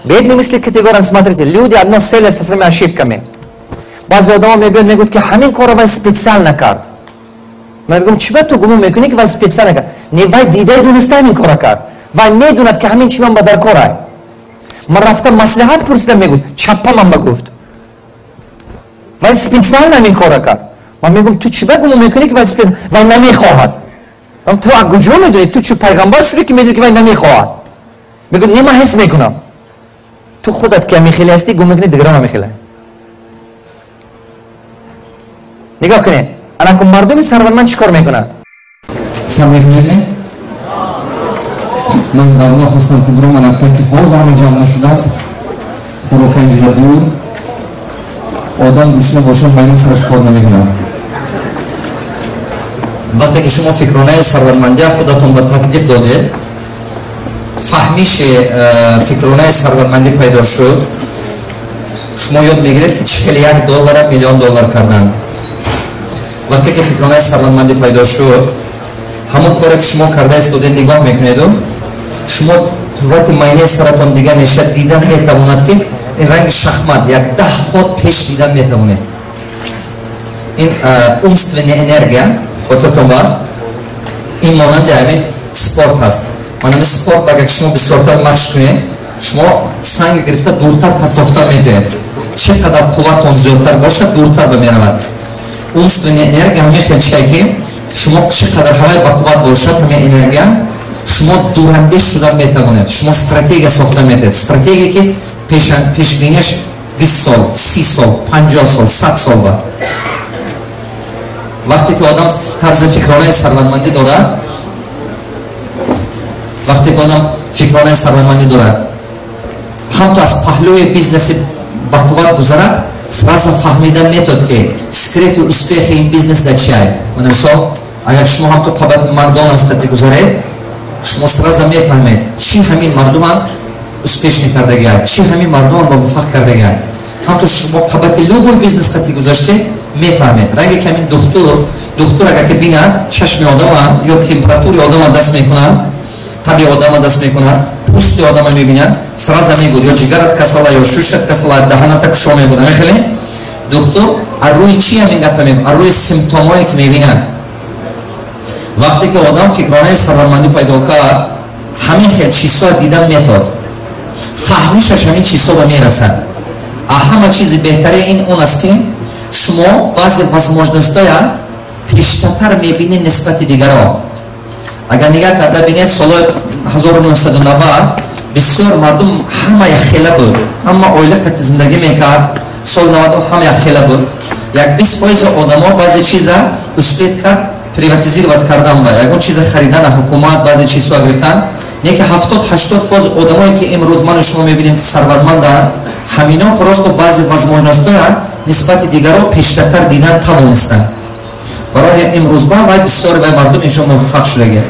Бедный мыслит категориям, смотрите, люди одно целое со своими ошибками. Баъзе одамо мебиёд, мегӯяд ки ҳамин корро вай специально кард. Ман мегӯям, чӣ ба ту гумон мекунӣ ки вай специально кард? Не, вай дидаи дуниста ҳамин корро кард. Вай медонад ки ҳамин чи ман ба дар корай. Ман рафтам маслиҳат пурсидам, мегӯяд, чаппа ман ба гуфт. Вай специально ҳамин корро кард. Ман мегӯям, ту чӣ ба гумон мекунӣ ки вай специально, вай намехоҳад. Ту аз куҷо медонӣ? Ту чӣ пайғамбар шудӣ ки медонӣ ки вай намехоҳад? Мегӯяд, не, ман ҳис мекунам. Ту худат ки ҳамин хеле ҳастӣ, гумон мекунӣ дигарон ҳамин хеле. Нигоҳ кунед, ана ку мардуми сарватманд чӣ кор мекунад? Самимиме? Ман давно хостам ки бурам, рафтам ки ҳоз ҳама ҷамъ нашудааст. Хӯрока инҷо дур. Одам гушна бошад, майна сараш кор намекунад. Вақте ки шумо фикронаи сарватмандия худатон ба татбиқ додед, фаҳмиши фикронаи сарватмандӣ пайдо шуд, шумо ёд мегиред ки чӣ хеле $1 миллион доллар кардан. Вақте ки фикронаи сарватмандӣ пайдо шуд, ҳамон коре ки шумо карда истодед нигоҳ мекунеду, шумо қуввати майнаи саратон дига мешавад, дидан метавонад ки ин ранги шахмат як 10 ход пеш дидан метавонед. Ин умственная энергия, хотиртон баст, ин монанди ҳамин спорт ҳаст. Ман ҳамин спорт агар шумо бисёртар машқ кунед, шумо санг гирифта дуртар партофта метавонед. Чӣ қадар қувватон зиёдтар бошад, дуртар ба меравад. Умственная энергия ҳамин хел чие, ки шумо чӣ қадар ҳавай ба қувват бошад, ҳамин энергия шумо дурандеш шуда метавонед. Шумо стратегия сохта метавонед. Стратегия, ки пешбинияш 20 сол, 30 сол, 50 сол, 100 сол ба. Вақте ки одам тарзи фикронаи сарватмандӣ дорад, вақте ки одам фикронаи сарватмандӣ дорад, ҳам то аз паҳлӯи бизнеси ба қувват гузарад, сразу фаҳмида метод, ки секрети успехи ин бизнес дар чиай. Мисол, агар шумо ҳам то қабати Макдоналдс қати гузаред, шумо сразу мефаҳмед, чӣ ҳамин мардумам успешный кардагиа, чӣ ҳамин мардумам муваффақ кардагиа. Ҳам то шумо қабати любой бизнес қати гузаштед, мефаҳмед. Ранге ки ҳамин духтур агар ки бинад чашми одама ё температури одама даст мекунад, таби одама даст мекунад, пӯсти одама мебинад, сразу мегӯяд, ё ҷигарат касала, ё шушат касала, даҳаната кушо мегӯяд. Мехеле духтур аз рӯи чӣ ҳамин гапа мегӯяд? Аз рӯи симптомое ки мебинад. Вақте ки одам фикронаи сарватмандӣ пайдо кард, ҳамин хел чизҳоа дидан метод, фаҳмишаш ҳамин чизҳо ба мерасад. А ҳама чизи беҳтаре ин он аст, ки шумо баъзе возможностҳоя пештартар мебинед нисбати дигарон. Агар нигаҳ карда бинед, солҳои 1990 бисёр мардум ҳама якхела буд, ҳама оила қати зиндагӣ мекард. Соли 90 ҳама якхела буд. Як 20% одамо баъзе чиза успеть кард приватизировать кардан ба ягон чиза харидан, ҳукумат баъзе чизҳо гирифтан. Не ки 70-80% одамое, ки имрӯз ману шумо мебинем, ки сарватманданд, ҳамино просто баъзе возможностҳоя нисбати дигарон пештартар дидан тавонистанд. Барои имрӯз ба вай бисёре вай мардум иншо муваффақ шудагӣ.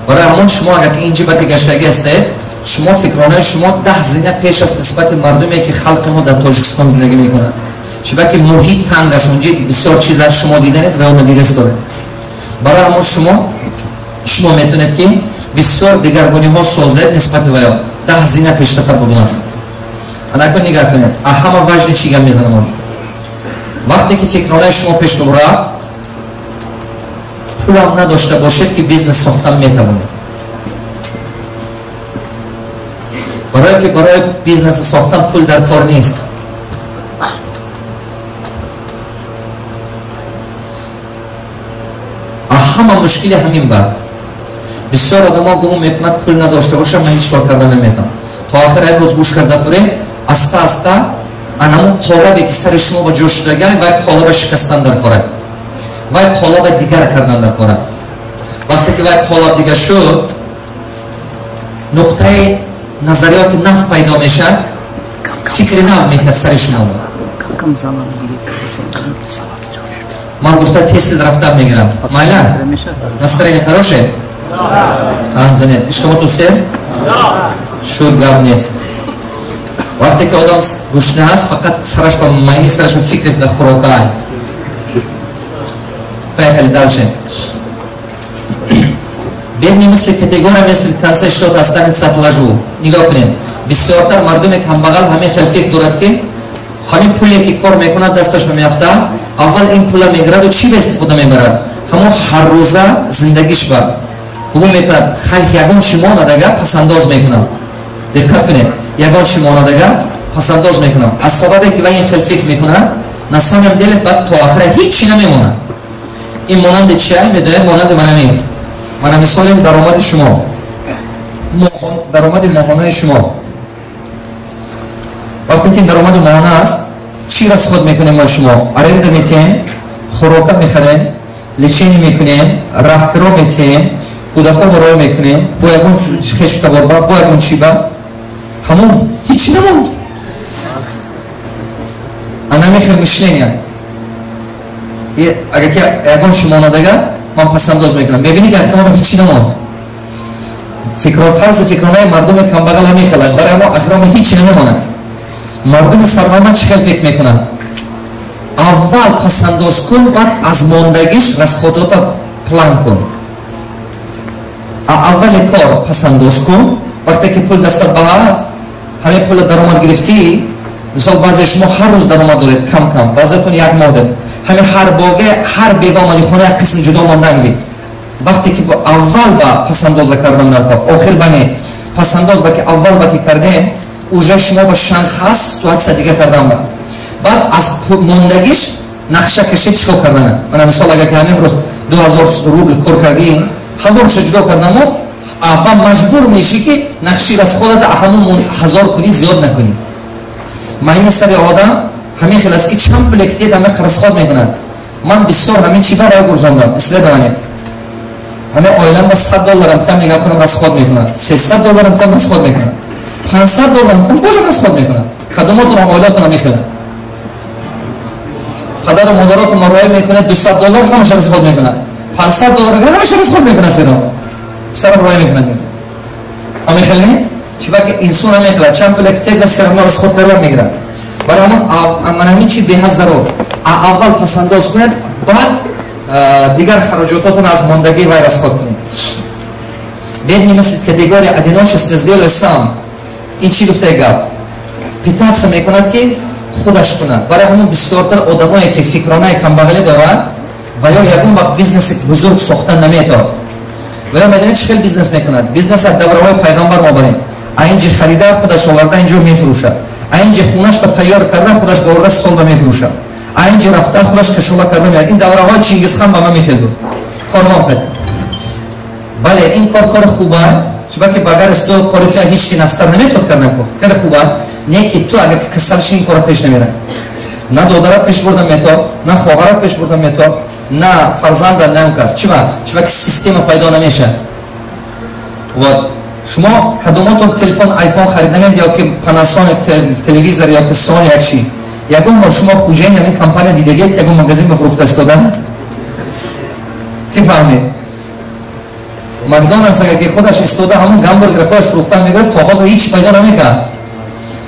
Барои ҳамон шумо агар ки инҷи ба ки гаштагӣ ҳастед, шумо фикронаи шумо 10 зина пеш аст нисбати мардуме, ки халқи мо дар Тоҷикистон зиндагӣ мекунад. Чунки муҳит танг аст, унҷа бисёр чиз аз шумо диданед ва онро дидаст доред. Барои ҳамон шумо метавонед, ки бисёр дигаргуниҳо созед нисбати ваё, 10 зина пештартар бубинанд. Анакун нигаҳ кунед, а ҳама важни чӣ гап мезанам? Вақте ки фикронаи шумо пеш рафт, пулам надошта бошед, ки бизнес сохтан метавонед. Барое ки барои бизнес сохтан пул дар кор нест. А ҳама мушкили ҳамин ба. Бисёр одамо гумон мекунад, пул надошта бошам, ман ҳеҷ кор карда наметавонам. То охир имрӯз гӯш карда фуред, аста аста анамун қолабе, ки сари шумо ба ҷо шудагай, вай қолаба шикастан дар кора, вай қолаба дигар кардан дар кора. Вақте ки вай қолаб дигар шуд, нуқтаи назариёти нав пайдо мешавад, фикри нав метад сари шумо. Ман гуфта тез рафтам мегирам. Майла, настроение хорошее? Занет. Ишкамоту сер? Шуд, гап нест. Вақте ки одам гушна аст, фақат сараш ба майни сараш ба фикр ба хӯрока. Поехали дальше. Бедный мыслит категория, мыслит в конце что-то останется, отложу. Нигоҳ кунед. Бисёртар мардуме камбағал ҳамин хел фикр дорад, ки ҳамин пуле, ки кор мекунад, дасташ меафтад, аввал ин пула мегираду чӣ ба истифода мебарад? Ҳамон ҳаррӯза зиндагиш ба гумон мекунад, хай, ягон чӣ монад, агар пасандоз мекунам. Диққат кунед, ягон чӣ монад, агар пасандоз мекунам. Аз сабабе ки вай ин хел фикр мекунад, на самом деле баъд то охира ҳеҷ чӣ намемонад. Ин монанди чия? Медонед, монанди манамин. Мана мисолем даромади шумо, даромади моҳонаи шумо. Вақте ки даромади моҳона аст, чӣ расход мекунем мо шумо? Аренда метиҳем, хӯрока мехарем, лечение мекунем, раҳкиро метиҳем, кӯдакҳо роя мекунем, бо ягон хештаборба, бо ягон чиба, ҳамон ҳеҷ намонд. Анамихел мышления. Агар ки ягон чӣ монадага, ман пасандоз мекунам. Мебинӣ, ки ахирам ҳеҷ намонд. Фикро, тарзи фикронаи мардуми камбағал ҳамехелад, барои мо ахирам ҳеҷ намемонад. Мардуми сарватманд чӣ хел фикр мекунад? Аввал пасандоз кун, баъд аз мондагиш расходота план кун. А аввали кор пасандоз кун. Вақте ки пул дастат ба ҳаст, ҳамин пула даромад гирифтӣ, мисол, баъзе шумо ҳар рӯз даромад доред кам кам, баъзеатон як моҳ доред. Ҳамин ҳар боге, ҳар бега омади хона, як қисм ҷудо монданги. Вақте ки аввал ба пасандоза кардан дар кор, охир ба не, пасандоз ба ки аввал ба ки кардем, Уже шумо ба шанс ҳаст ситуация дига кардан. Баъд аз мондагиш нақша кашед, чӣ кор кардана. Мана, мисол, агар ки ҳамин рӯз 2000 рубл кор кардӣ, 1000-ша ҷудо кардамо, ба маҷбур мешӣ, ки нақши расход ата ҳамун 1000 кунӣ, зиёд накунӣ. Майни сари одам ҳамин хел аст, ки чанд пуле ки дед, ҳамин расход мекунад. Ман бисёр ҳамин чи барои гурзондам исследование. Ҳамин оилам ба 100 долларам там нигоҳ кунам, расход мекунад, 300 долларам там расход мекунад, 500 долларам там бошам расход мекунад. Кадомотон оилатон мехелад? Падару модаротон мароя мекунад, 200 доллар ҳамаша расход мекунад, 500 доллар ҳамаша расход мекунад, сиро писарам роя мекунад. Ҳамехел не? Чибаки инсон ҳамехелад, чанд пуле ки тега, всё равно расход кардан мегирад. Барои ҳамон ман ҳамин чи беҳад зарур: аввал пасандоз кунед, баъд дигар хароҷототон аз мондагӣ вай расход кунед. Бедный мыслит категория одиночества, сделай сам. Ин чӣ гуфтаи гап? Пытаться мекунад, ки худаш кунад. Барои ҳамон бисёртар одамое, ки фикронаи камбағалӣ дорад, ва ё ягон вақт бизнеси бузург сохта наметавад. Ва ё медонед, чӣ хел бизнес мекунад? Бизнес аз давраҳои пайғамбар мобарем. А инҷи харида, худаш оварда, инҷо мефурӯшад, а инҷи хунаш ба тайёр карда, худаш оварда, стол ба мефурӯшад, а инҷи рафта, худаш кашола карда меяд. Ин давраҳои Чингизхан ба ма мехел буд, корвон қад. Бале, ин кор кори хуба, чунки багар ту кори ту ҳеч ки настар наметавад кардан. Ку кори хуба не, ки ту агар касал ши, ин кора пеш намерад. На додарат пеш бурда метавад, на хоҳарат пеш бурда метавад, на фарзанда, на он кас. Чиба? Чиба ки система пайдо намешавад. Вот шумо кадомотон телефон Айфон харид намед, ё ки Панасоник телевизор, ё ки Сони як чи, ягон бор шумо хуҷаини ҳамин компания дидагед, ягон магазин ба фурӯхта истода? Ки фаҳмед? Макдоналдс агар ки худаш истода, ҳамон гамбургер худаш фурӯхта мегирифт, то ҳозир ҳеч пайдо намекард.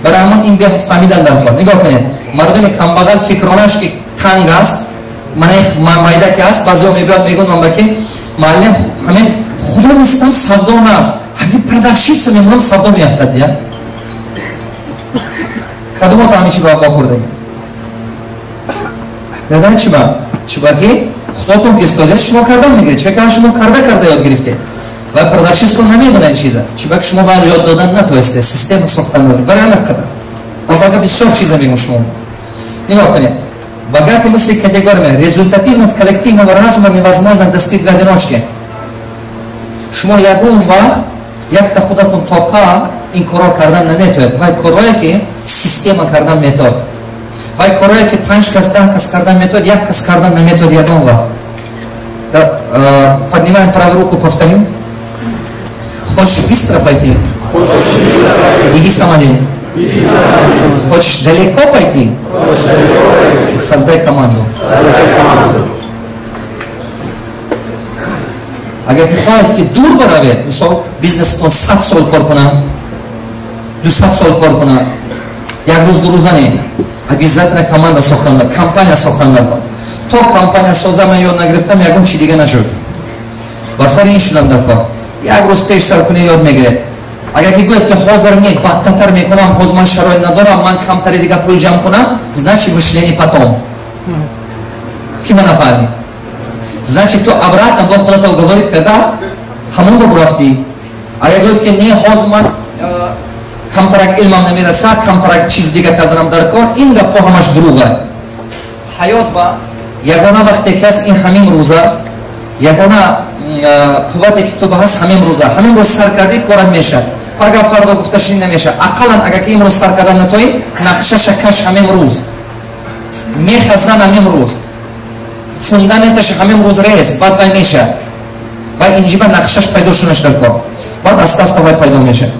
Барои ҳамон ин фаҳмидан дар кор. Нигоҳ кунед, мардуми камбағал фикронаш ки танг аст, майда ки аст. Баъзеҳо мебиёд, мегӯянд ман ба ки: «Муаллим, ҳамин худо нистам, савдо наст, ҳамин продавщица мемонам, савдо меафтад». Я кадомото ҳамин чи ба вохӯрдагӣ? Медонед чи ба? Чиба ки худотон ки истодед, шумо кардан мегиред. Чиба шумо карда карда ёд гирифтед ва продавщица намедона ин чиза. Чиба ки шумо вал ёд додан натоистед, система сохтан надоред. Барои ҳамин қадар ман фақат бисёр чиза мегӯм шумо. Нигоҳ кунед, богатый мыслит категориями. Результативность коллективного разума невозможно достичь в одиночке. Шумо ягон вақт якта худатон тоқа ин корро кардан наметавонед. Вай корҳое, ки система кардан метавонад, вай корҳое, ки панҷ кас, 10 кас кардан метавонад, як кас кардан наметавонад ягон вақт. Поднимаем правую руку, повторим. Хочешь быстро пойти — иди сам один. Хочешь далеко пойти — создай команду. Агар ки хоҳед, ки дур баравед, мисол, бизнесатон 100 сол кор кунад, 200 сол кор кунад, як рӯз, 2 рӯза не, обязательно команда сохтанда, компания сохтанда. То компания соза ман ёд нагирифтам, ягон чи дига нашуд. Ба сари ин шудан дар кор. Як рӯз пеш сар кунӣ, ёд мегиред. Агар ки гӯяд, ки ҳозир не, бадтатар мекунам, ҳозир ман шароит надорам, ман камтари дига пул ҷамъ кунам, значит, мышление потом. Ки ман нафаҳмид? Значит, ту обратно бо худата уговорить карда, ҳамон ро рафтӣ. Агар гӯяд, ки не, ҳозир ман камтарак илмам намерасад, камтарак чиз дига карданам дар кор, ин гапҳо ҳамаш дурӯға. Ҳаёт ба ягона вақте ки аст, ин ҳамин рӯз аст. Ягона қуввате, ки ту ба ҳаст, ҳамин рӯза. Ҳамин рӯз сар кардӣ, корат мешавад. Пага, фардо гуфта шини намешавад. Ақаллан агар ки имрӯз сар кардан натоӣ, нақшаша каш ҳамин рӯз, мехазан ҳамин рӯз, фундаменташ ҳамин рӯз рез, баъд вай мешавад. Вай инҷиба нақшаш пайдо шунаш дар кор, баъд аста аста вай пайдо мешавад.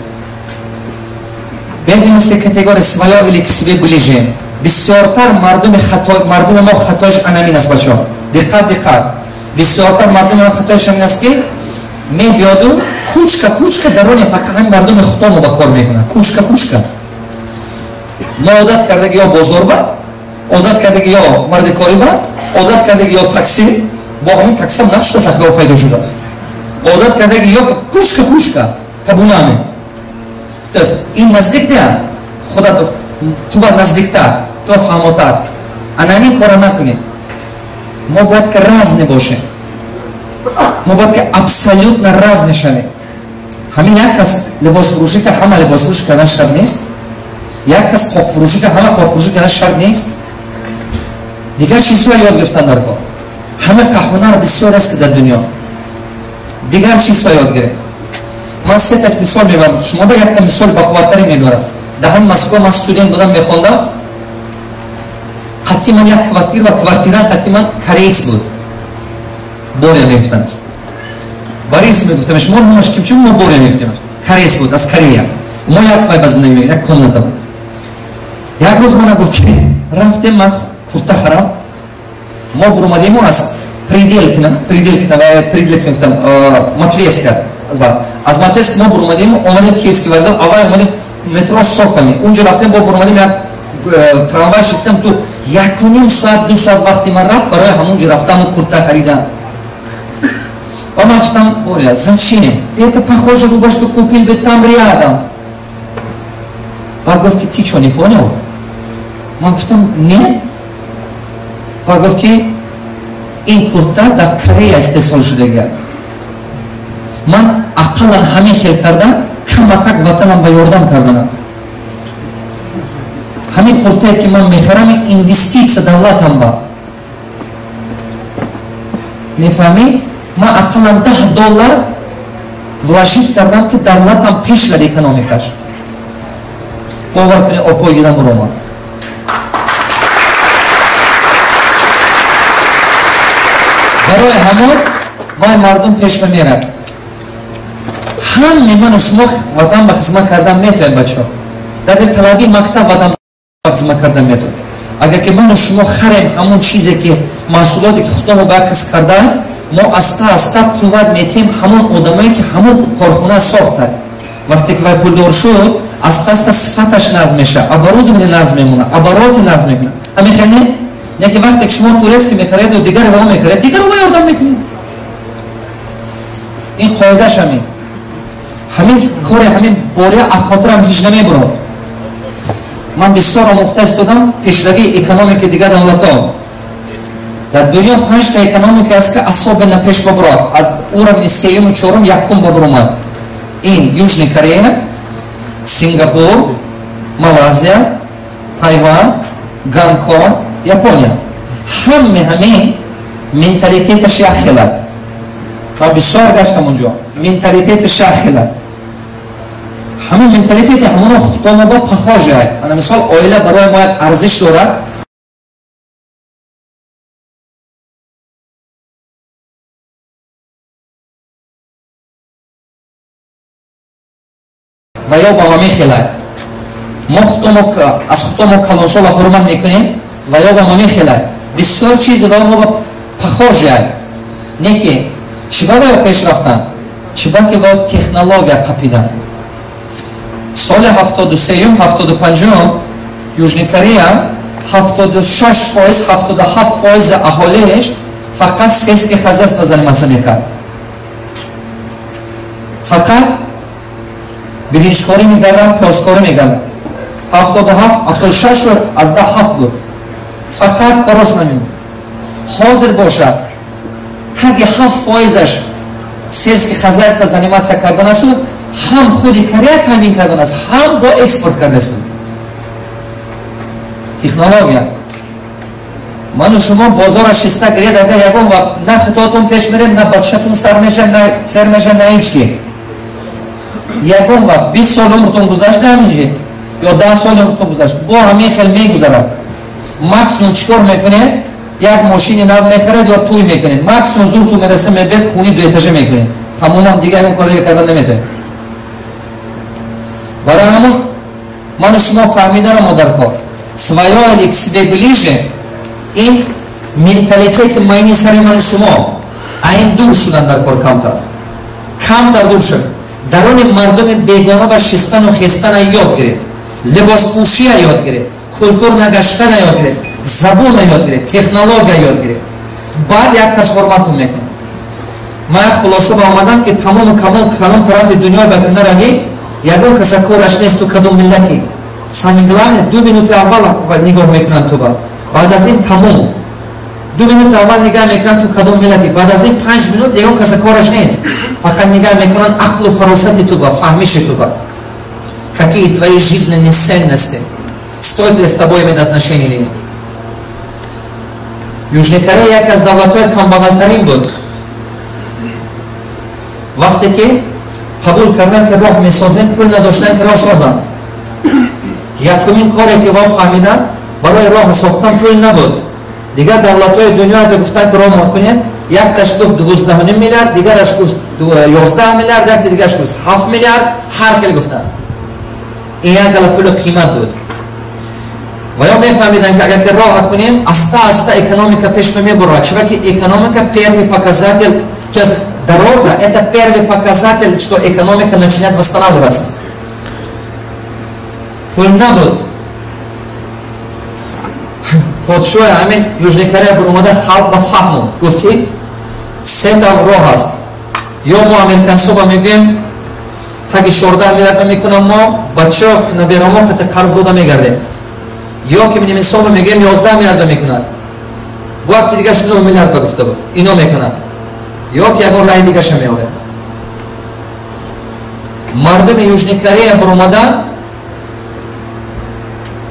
Бедный мыслит категория своё или к себе ближе. Бисёртар мардуми хато, мардуми мо хатоиш анамин аст. Бачаҳо, диққат, диққат! Бисёртар мардуми мо хатоиш ҳамин аст, ки мебиёду кучка кучка дароне фақат ҳамин мардуми худомо ба кор мекунад, кучка кучка. Мо одат кардаги ё бозор ба одат кардаги, ё мардикорӣ ба одат кардаги, ё такси. Бо ҳамин таксиам нашуда, сахиҳо пайдо шудааст. Одат кардаги ё кучка кучка табунаме. То есть ин наздик не, худат ту ба наздиктар, ту фаҳмотар. Анамин кора накунед. Мо бояд ки разный бошем, мо бояд ки абсолютно разный шавем. Ҳамин як кас либосфурӯшӣ кард, ҳама либосфурӯшӣ кардан шарт нест. Як кас қопфурӯшӣ ка, ҳама қопфурӯшӣ кардан шарт нест. Дигар чизҳоро ёд гирифтан дар кор. Ҳама ҳунар бисёр аст ки дар дунё. Дигар чизҳо ёд гиред. Ман се та мисол мебарам. Шумо ба якта мисол бақувваттаре мебарам. Дар ҳамин Москва ман студент будам, мехондам. Қатъи ман як квартира ва квартира қатъи ман кореец буд. Боря мегуфтанд. Борис мегуфтам, шумо номаш ким, чун мо Боря мегуфтем. Кореец буд, аз Корея. Мо як пай ба зиндагӣ мекардем, як комната буд. Як рӯз мана гуфт ки рафтем ман курта харам. Мо буромадему аз Пределкина, Пределкина ва Пределкина гуфтам, Матвеевска. Аз Матвеевск мо буромадему, омадем Киевский вокзал, аввал омадем метро Соколи. Унҷо рафтем, бо буромадем як трамвай шистем, ту 1.5 соат, 2 соат вақти ман рафт барои ҳамунҷо рафтаму курта харидан. Ва ман гуфтам, Боря, зачем? Ты это похоже рубашку купил бы там рядом. Баъд гуфт ки ты чё, не понял? Ман гуфтам, не. Баъд гуфт ки ин курта дар Корея истеҳсол шудагия. Ман ақаллан ҳамин хел кардам, камакак ватанам ба ёрдам карданам. Ҳамин куртае ки ман мехарам, инвеститсия давлатам ба. Мефаҳмӣ? Ман ақаллан $10 вложить кардам, ки давлатам пеш рад экономикаш. Бовар кунед, опой гирам буромад. Барои ҳамон вай мардум пеш мемерад. Ҳаме ману шумо ватан ба хизмат кардан метавонем, бачаҳо. Дар талаби мактаб ватан ба хизмат кардан метавонем. Агар ки ману шумо харем ҳамон чизе ки маҳсулоте ки худомо ба як кас кардаанд, мо аста аста қувват метиҳем ҳамон одамое ки ҳамон корхона сохтанд. Вақте ки вай пулдор шуд, аста аста сифаташ нағз мешавад, оборудование нағз мемонад, обороти нағз мекунад. Ҳамин хел не? Не ки вақте ки шумо турецки мехаред ва дигаре ба мехаред, дигарро ба ёрдам мекунед. Ин қоидаш ҳамин. Ҳамин кори ҳамин бория аз хотирам ҳеҷ намебурад. Ман бисёр омӯхта истодам пешравии экономикаи дигар давлатҳо. Дар дунё 5 та экономика аст ки особенно пеш бабурад. Аз уровни сеюму чорум якум бабуромад. Ин Южный Корея, Сингапур, Малайзия, Тайван, Гонконг, Япония. Ҳаме ҳамин менталитеташ як хела. Ва бисёр гаштам онҷо. Менталитеташ як хела. Ҳамин менталитети ҳамоно худомо ба похоже. Ана мисол оила барои мо як арзиш дорад. Ва ё ба ма мехелад. Мо худомо аз худомо калонсола ҳурмат мекунем, ва ё ба ма мехелад. Бисёр чиз ва мо ба похоже. Не ки чӣ ба ё пеш рафтан? Чӣ ба ки ба технология қапидан. Соли 73-юм, 75-ум Южный Корея 76%, 77% аҳолиаш фақат сельское хозяйство заниматься мекард. Фақат биринҷкорӣ мекарданд, пиёзкорӣ мекарданд. 77, 76 аз 7 буд. Фақат корош намемонд. Ҳозир бошад, таги 7%-аш сельское хозяйство заниматься кардан асту, ҳам худи Корея таъмин кардан аст, ҳам бо экспорт кардааст. Технология. Ману шумо бозора шиста гиред, агар ягон вақт на худотон пеш меред, на бачатон сар мешавад, на сар мешавад, на ҳеҷ ки. Ягон вақт 20 сол умртон гузашт ҳаминҷи, ё 10 сол умртон гузашт, бо ҳамин хел мегузарад. Максимум чӣ кор мекунед? Як мошини нав мехаред ё тӯй мекунед. Максимум зур ту мераса мебед, хуни дуэтажа мекунед. Тамоман дигар ягон кор дигар кардан наметавонед. Барои ҳамон ману шумо фаҳмидаам мо дар кор. Своё или к себе ближе ин менталитети майни сари ману шумо. А ин дур шудан дар кор камтар. Камтар дур шуд. Дарони мардуми бегона ба шистану хестана ёд гиред. Либоспӯшия ёд гиред. Культурна гаштана ёд гиред. Забона ёд гиред. Технология ёд гиред. Баъд як кас ҳурматон мекунад. Ман хулоса ба омадам ки тамому калон тарафи дунё ба наравӣ, ягон каса кораш нест ту кадом миллати. Самое главное, 2 минути аввал нигоҳ мекунанд ту ба. Баъд аз ин тамом. 2 минути аввал нигоҳ мекунанд ту кадом миллати. Баъд аз ин 5 минут ягон каса кораш нест. Фақат нигоҳ мекунанд ақлу фаросати ту ба, фаҳмиши ту ба. Какие твои жизненные ценности? Стоит ли с тобой иметь отношения или нет? Южный Корея яке аз давлатҳои камбағалтарин буд. Вақте ки қабул кардан, ки роҳ месозем, пул надоштан, ки роҳ созанд. Якумин коре, ки во фаҳмиданд, барои роҳ сохтан пул набуд. Дигар давлатҳои дунё ки гуфтанд, ки роҳ кунед, якташ гуфт 12,5 миллиард, дигараш гуфт 11 миллиард, якти дигараш гуфт 7 миллиард, ҳар хел гуфтанд. Ин як гала пули қимат буд. Ва ё мефаҳмиданд, ки агар ки роҳа кунем, аста аста экономика пеш мебурад, чунки экономика первый показатель, то есть дорога — это первый показатель, что экономика начинает восстанавливаться. Пул набуд. Подшоҳи ҳамин Южный Корея буромада халқ ба фаҳму гуфт, ки сета роҳ аст: ё мо американсоба мегӯем, таги 14 миллиард мекунам, мо бачао, наберамо қати қарз дода мегардем, ё ки немисоба мегӯем, 11 миллиард мекунад, вақти дигаш 9 миллиард ба гуфта буд, ино мекунад, ё ки ягон раҳи дигаша меорем. Мардуми Южный Корея буромада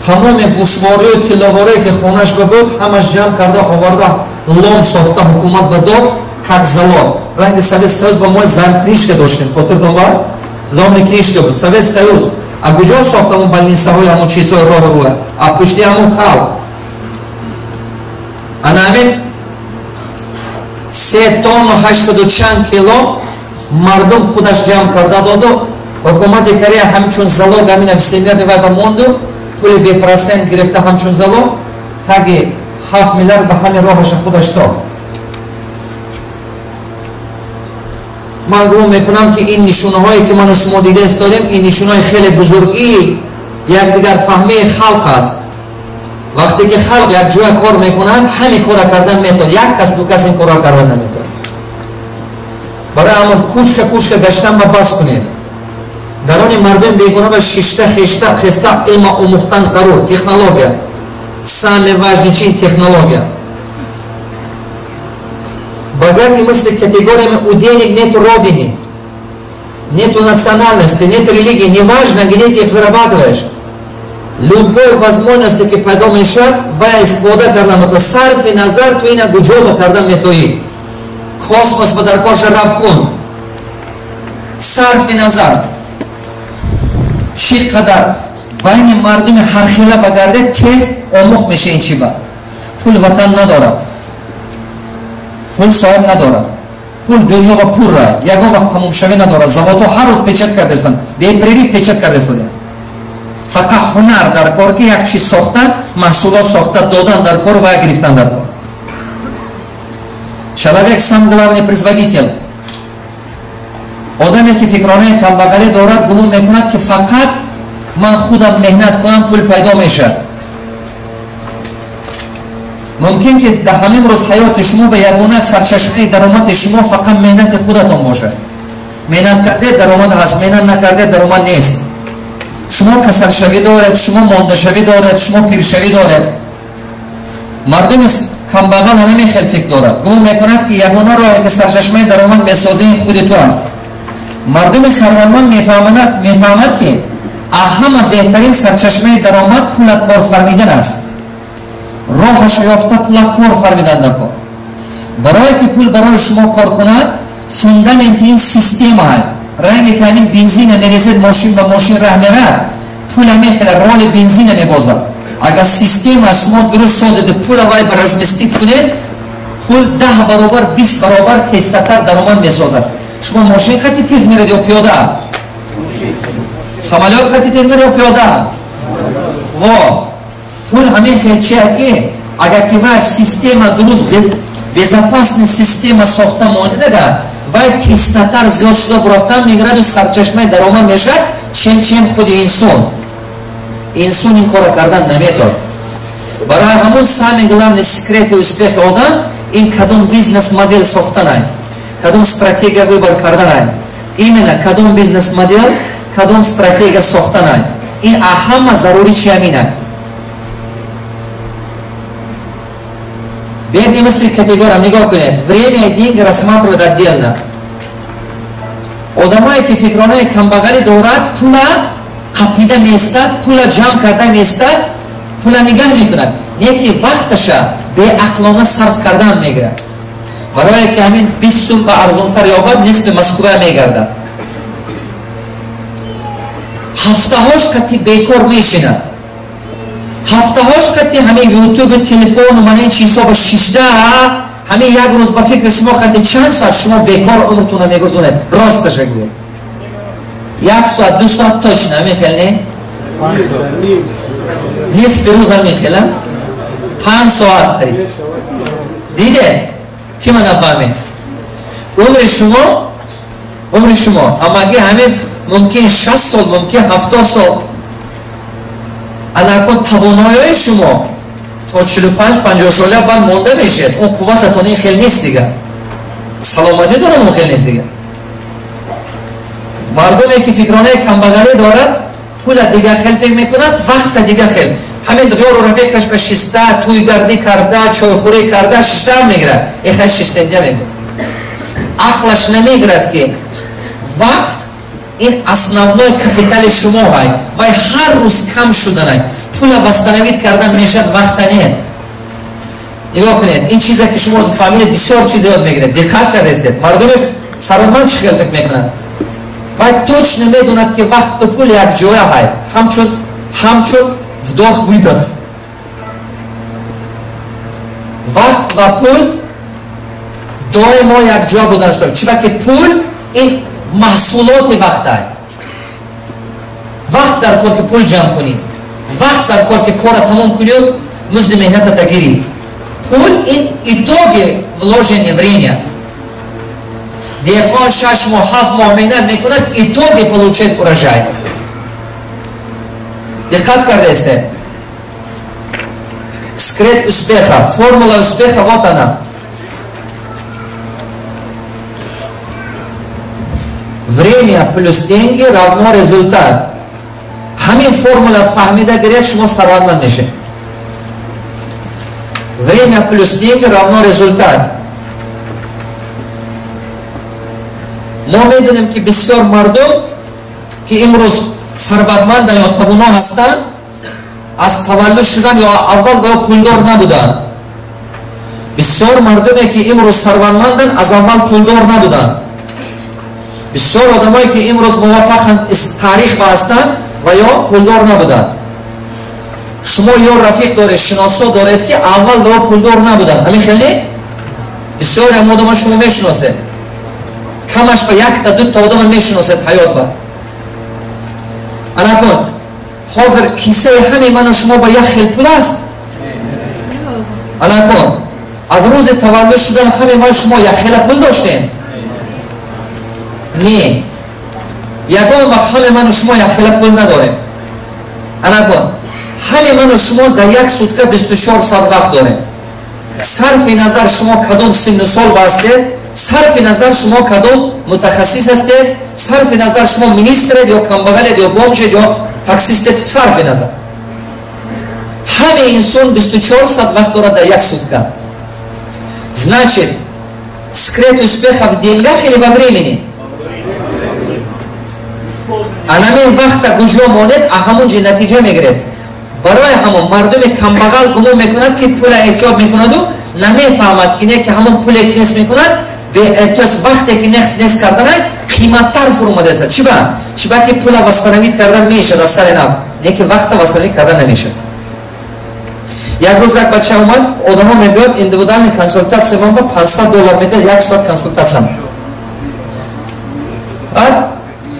тамоми гӯшворию тилловорие, ки хонаш ба буд, ҳамаш ҷамъ карда оварда, лом сохта, ҳукумат ба дод как залог. Ранги Совет Союз ба мо займ книжка доштем, хотиртон бааст? Заемный книжка буд Совет Союз. А куҷо сохта ҳамун больницаҳои, ҳамун чизҳои роҳу рӯя? А пушти ҳамун халқ. Ана ҳамин 3 тонну 800 чанд кило мардум худаш ҷамъ карда доду, ҳукумати Корея ҳамчун залог ҳамина всемирный вай ба монду, пули бепроцент гирифта, ҳамчун залог таги 7 миллиард ба ҳамин роҳаша худаш сохт. Ман гумон мекунам, ки ин нишонаҳое, ки ману шумо дида истодем, ин нишонаҳои хеле бузургии якдигарфаҳмии халқ аст. Вақте ки халқ якҷоя кор мекунад, ҳамин кора кардан метавонад. Як кас, ду кас ин корро кардан наметавонад. Барои ҳамон кучка кучка гаштан ба бас кунед. Дарони мардум бегуна ба шишта хешта хеста илма омӯхтан зарур. Технология самый важный чин, технология. Богатый мыслит категориями: у денег нету родины, нету национальности, нет религии, неважно, где ты их зарабатываешь. Любой возможности, ки пайдо мешавад, вай истифода кардан, сарфи назар ту ина гуҷоба кардан метоӣ. Космос ба дар корша рафт кун, сарфи назар чӣ қадар байни мардуми ҳархела багарде, тез омӯхт меша. Ин чи ба пул ватан надорад, пул соҳиб надорад, пул дунё ба пурра, ягон вақт тамомшавӣ надорад. Заводҳо ҳар рӯз печать карда истоданд, бепрерыв печать карда истоданд. Фақат ҳунар дар кор, ки як чиз сохта, маҳсулот сохта додан дар кор ва гирифтан дар кор. Человек — сам главный производитель. Одаме, ки фикронаи камбағалӣ дорад, гумон мекунад, ки фақат ман худам меҳнат кунам, пул пайдо мешавад. Мумкин, ки дар ҳамин рӯз ҳаёти шумо ба ягона сарчашмаи даромади шумо фақат меҳнати худатон бошад. Меҳнат кардед — даромад ҳаст, меҳнат накардед — даромад нест. Шумо касалшавӣ доред, шумо мондашавӣ доред, шумо пиршавӣ доред. Мардуми камбағал ҳамин хел фикр дорад, гумон мекунад, ки ягона роҳе, ки сарчашмаи даромад месозӣ, ин худи ту аст. Мардуми сарватманд мефаҳмад, ки ҳама беҳтарин сарчашмаи даромад пула кор фармидан аст. Роҳашо ёфта, пула кор фармидан дар кор. Барое ки пул барои шумо кор кунад, фундаменти ин система. Ранге ки ҳамин бензина мерезед мошин ба мошин раҳ мерад, пула мехела роли бензина мебозад. Агар система шумо дуруст созеду пула вай ба разместить кунед, пул 10 баробар, 20 баробар тезтатар даромад месозад. Шумо мошин хати тез меред ё пиёда? Самолёт хати тез меред ё пиёда? Во пул ҳамин хел чия, ки агар ки вай система дуруст, безопасный система сохта монидага, вай тезтатар зиёд шуда бурафтан мегираду сарчашмаи даромад мешавад, чем худи инсон. Инсон ин корро кардан наметавонад. Барои ҳамон самый главный секрети успехи одам ин кадом бизнес модель сохтанай, кадом стратегия выбор карданай. Именно кадом бизнес модель, кадом стратегия сохтанай, ин ҳама зарури чи ҳамина. Бедный мыслит категориям, нигоҳ кунед, время и деньги рассматривают отдельно. Одамое, ки фикронаи камбағалӣ дорад, пула Қапида меистад, пула ҷамъ карда меистад, пула нигаҳ мекунад, не ки вақташа беақлона сарф кардан мегирад. Барое ки ҳамин 20 сум ба арзонтар ёбад, нисфи Москва мегардад. Ҳафтаҳош қати бекор мешинад, ҳафтаҳош қати ҳамин ютубу телефону мана ин чизҳо ба шишта. Ҳамин як рӯз ба фикри шумо қати чанд соат шумо бекор умртона мегузонед? Росташа гӯед, як соат, 2 соат точно. Ҳамин хел не? Нисфи рӯз ҳамин хела, 5 соат қариб. Диде ки ма нафаҳмед, умри шумо ҳамагӣ ҳамин мумкин 60 сол, мумкин 70 сол. Анакун тавоноиҳои шумо то 45-50 сола баъд монда мешавед. Он қуввататон ин хел нест дига, саломатитон он хел нест дига. Мардуме ки фикронаи камбағалӣ дорад, пула дигар хел фикр мекунад, вақта дигар хел. Ҳамин ёру рафиқаш ба шиста, тӯйгардӣ карда, чойхӯрӣ карда, шиштаам мегирад. Эхай шистенда мегӯ, ақлаш намегирад, ки вақт ин основной капитали шумо ҳай. Вай ҳар рӯз кам шуданай. Пула восстановить кардан мешавад, вақта нет. Нигоҳ кунед, ин чизе ки шумо фаҳмидед, бисёр чиз ёд мегиред. Диққат кардастед, мардуми сарватманд чӣ хел фикр мекунад? Вай точно медонад, ки вақту пул якҷоя ҳай, ҳамчун вдох выдох. Вақт ва пул доимо якҷоя буданаш дорад. Чиба ки пул ин маҳсулоти вақтай. Вақт дар кор, ки пул ҷамъ кунӣ, вақт дар кор, ки кора тамом кунӣ, музди меҳнатата гирӣ. Пул ин итоги вложенное время. Деҳқон 6 моҳ, 7 моҳ меҳнат мекунад, итоги получает урожай. Диққат кардаесте? Секрет успеха, формула успеха, вот она. Время плюс деньги равно результат. Ҳамин формула фаҳмида гиред, шумо сарватманд мешед. Время плюс деньги равно результат. Мо медонем, ки бисёр мардум, ки имрӯз сарватманданд ё тавоно ҳастанд, аз таваллуд шудан ё аввал ва пулдор набуданд. Бисёр мардуме, ки имрӯз сарватманданд, аз аввал пулдор набуданд. Бисёр одамое, ки имрӯз муваффақанд, таърих ба ҳастанд ва ё пулдор набуданд. Шумо ё рафиқ доред, шиносо доред, ки аввал ва пулдор набуданд. Ҳамин хел не? Бисёре ҳам одама шумо мешиносед, камаш ба якта, дута одама мешиносед ҳаёт ба. Анакун ҳозир кисаи ҳамаи ману шумо ба як хел пул аст? Анакун аз рӯзи таваллуд шудан ҳамаи ману шумо якхела пул доштем? Не, ягон вақт ҳамаи ману шумо якхела пул надорем. Анакун ҳамаи ману шумо дар як сутка 24 соат вақт дорем. Сарфи назар шумо кадом синну сол ба ҳастед, сарфи назар шумо кадом мутахассис ҳастед, сарфи назар шумо министред ё камбағалед ё бомжед ё таксистед, сарфи назар ҳамаи инсон 24 соат вақт дорад дар як сутка. Значит, секрет успеха в деньгах или во времени? Анамин вақта куҷо монед, а ҳамон ҷи натиҷа мегиред. Барои ҳамон мардуми камбағал гумон мекунад, ки пула эҳтиёт мекунаду намефаҳмад, ки не, ки ҳамон пуле ки нест мекунад, тоест вақте ки нест карданай, қиматтар фуромадааст. Чиба? Чиба ки пула восстановить кардан мешавад аз сари нав, не ки вақта восстановить кардан намешавад. Як рӯз як бача омад. Одамо мебиёд индивидуальный консультация ман ба 500 доллар медиҳад, як соат консультация.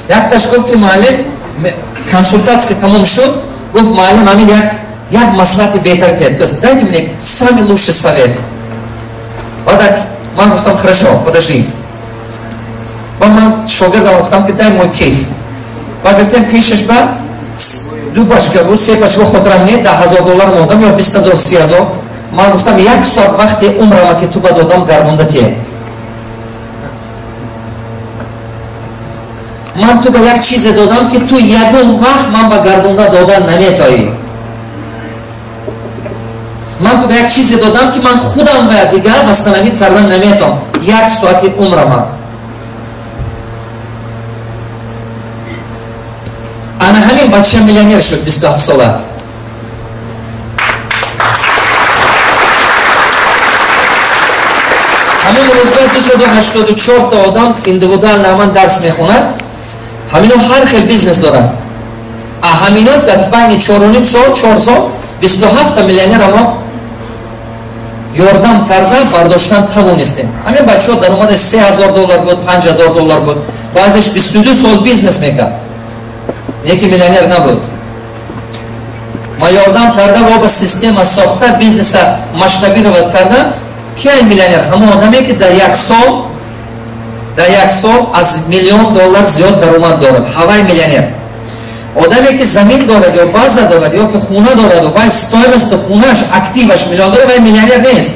Якташ гуфт, ки муаллим, консультация тамом шуд, гуфт: «Муаллим, ҳамин як маслиҳати беҳтар диҳед, дайте мне самый лучший совет». Баъд ман гуфтам: «Хорошо, подожди». Ба ман шогирдам гуфтам, ки дай мой кейс. Ба гирифтем, пешаш ба ду пачка буд, се пачка, хотирам не, 10 000 доллар мондам ё 20 000, 30 000. Ман гуфтам: «Як соат вақти умрама, ки ту ба додам, гардонда тие. Ман ту ба як чизе додам, ки ту ягон вақт ман ба гардонда додан наметоӣ. Ман ту ба як чизе додам, ки ман худам ба дигар восстановить кардан наметавам. Як соати умрама». Ана ҳамин бача миллионер шуд 27 сола. Ҳамин рӯзгор 284 та одам индивидуально ман дарс мехонад. Ҳамино ҳар хел бизнес доранд. А ҳамино дар байни 4,5 сол, 4 сол 27 та миллионер мо ёрдам карда бардоштан тавонистем. Ҳамин бачаҳо даромадаш $3000 буд, $5000 буд. Баъзеш 22 сол бизнес мекард. Яке миллионер набуд. Ма ёрдам карда ва ба система сохта бизнеса масштабировать карда. Кия миллионер? Ҳамон одаме ки дар як сол аз $1 миллион зиёд даромад дорад. Ҳавай миллионер. Одаме ки замин дорад ё база дорад ё ки хона дорад ва стоимости хонааш, активаш $1 миллион, вай миллионер нест.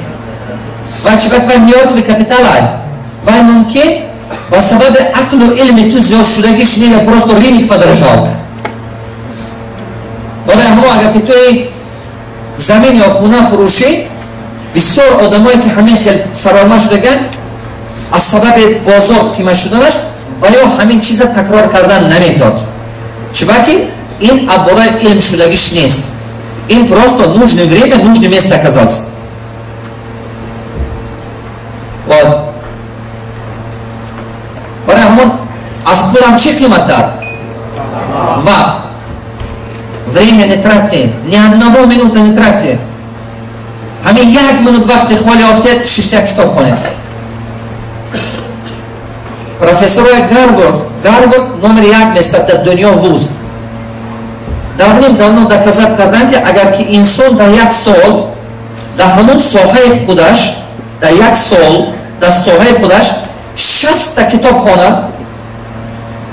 Вай чӣ вай мёртвый капитал ай. Вай мумкин ба сабаби ақлу илми ту зиёд шудагиш не, просто рынок подорожал. Барои ҳамо агар ки туи замин ё хона фурӯшӣ, бисёр одамое ки ҳамин хел сарватманд шудаган аз сабаби бозор қимат шуданаш ва ё ҳамин чиза такрор кардан наметод. Чибаки ин аббораи илм шудагиш нест. Ин просто нужное время, нужное место оказался. Вот. Барои ҳамон аз пулам чӣ қиматтар? Вақт. Время не тратьте, ни одного минута не тратьте. Ҳамин як минут вақти холӣ офтед, шишта китоб хонед. Профессорои Гарвард номер 1 местад дар дунё вуз. Давным-давно доказать карданд, ки агар ки инсон дар як сол дар ҳамон соҳаи худаш, дар як сол дар соҳаи худаш 60 та китоб хонад,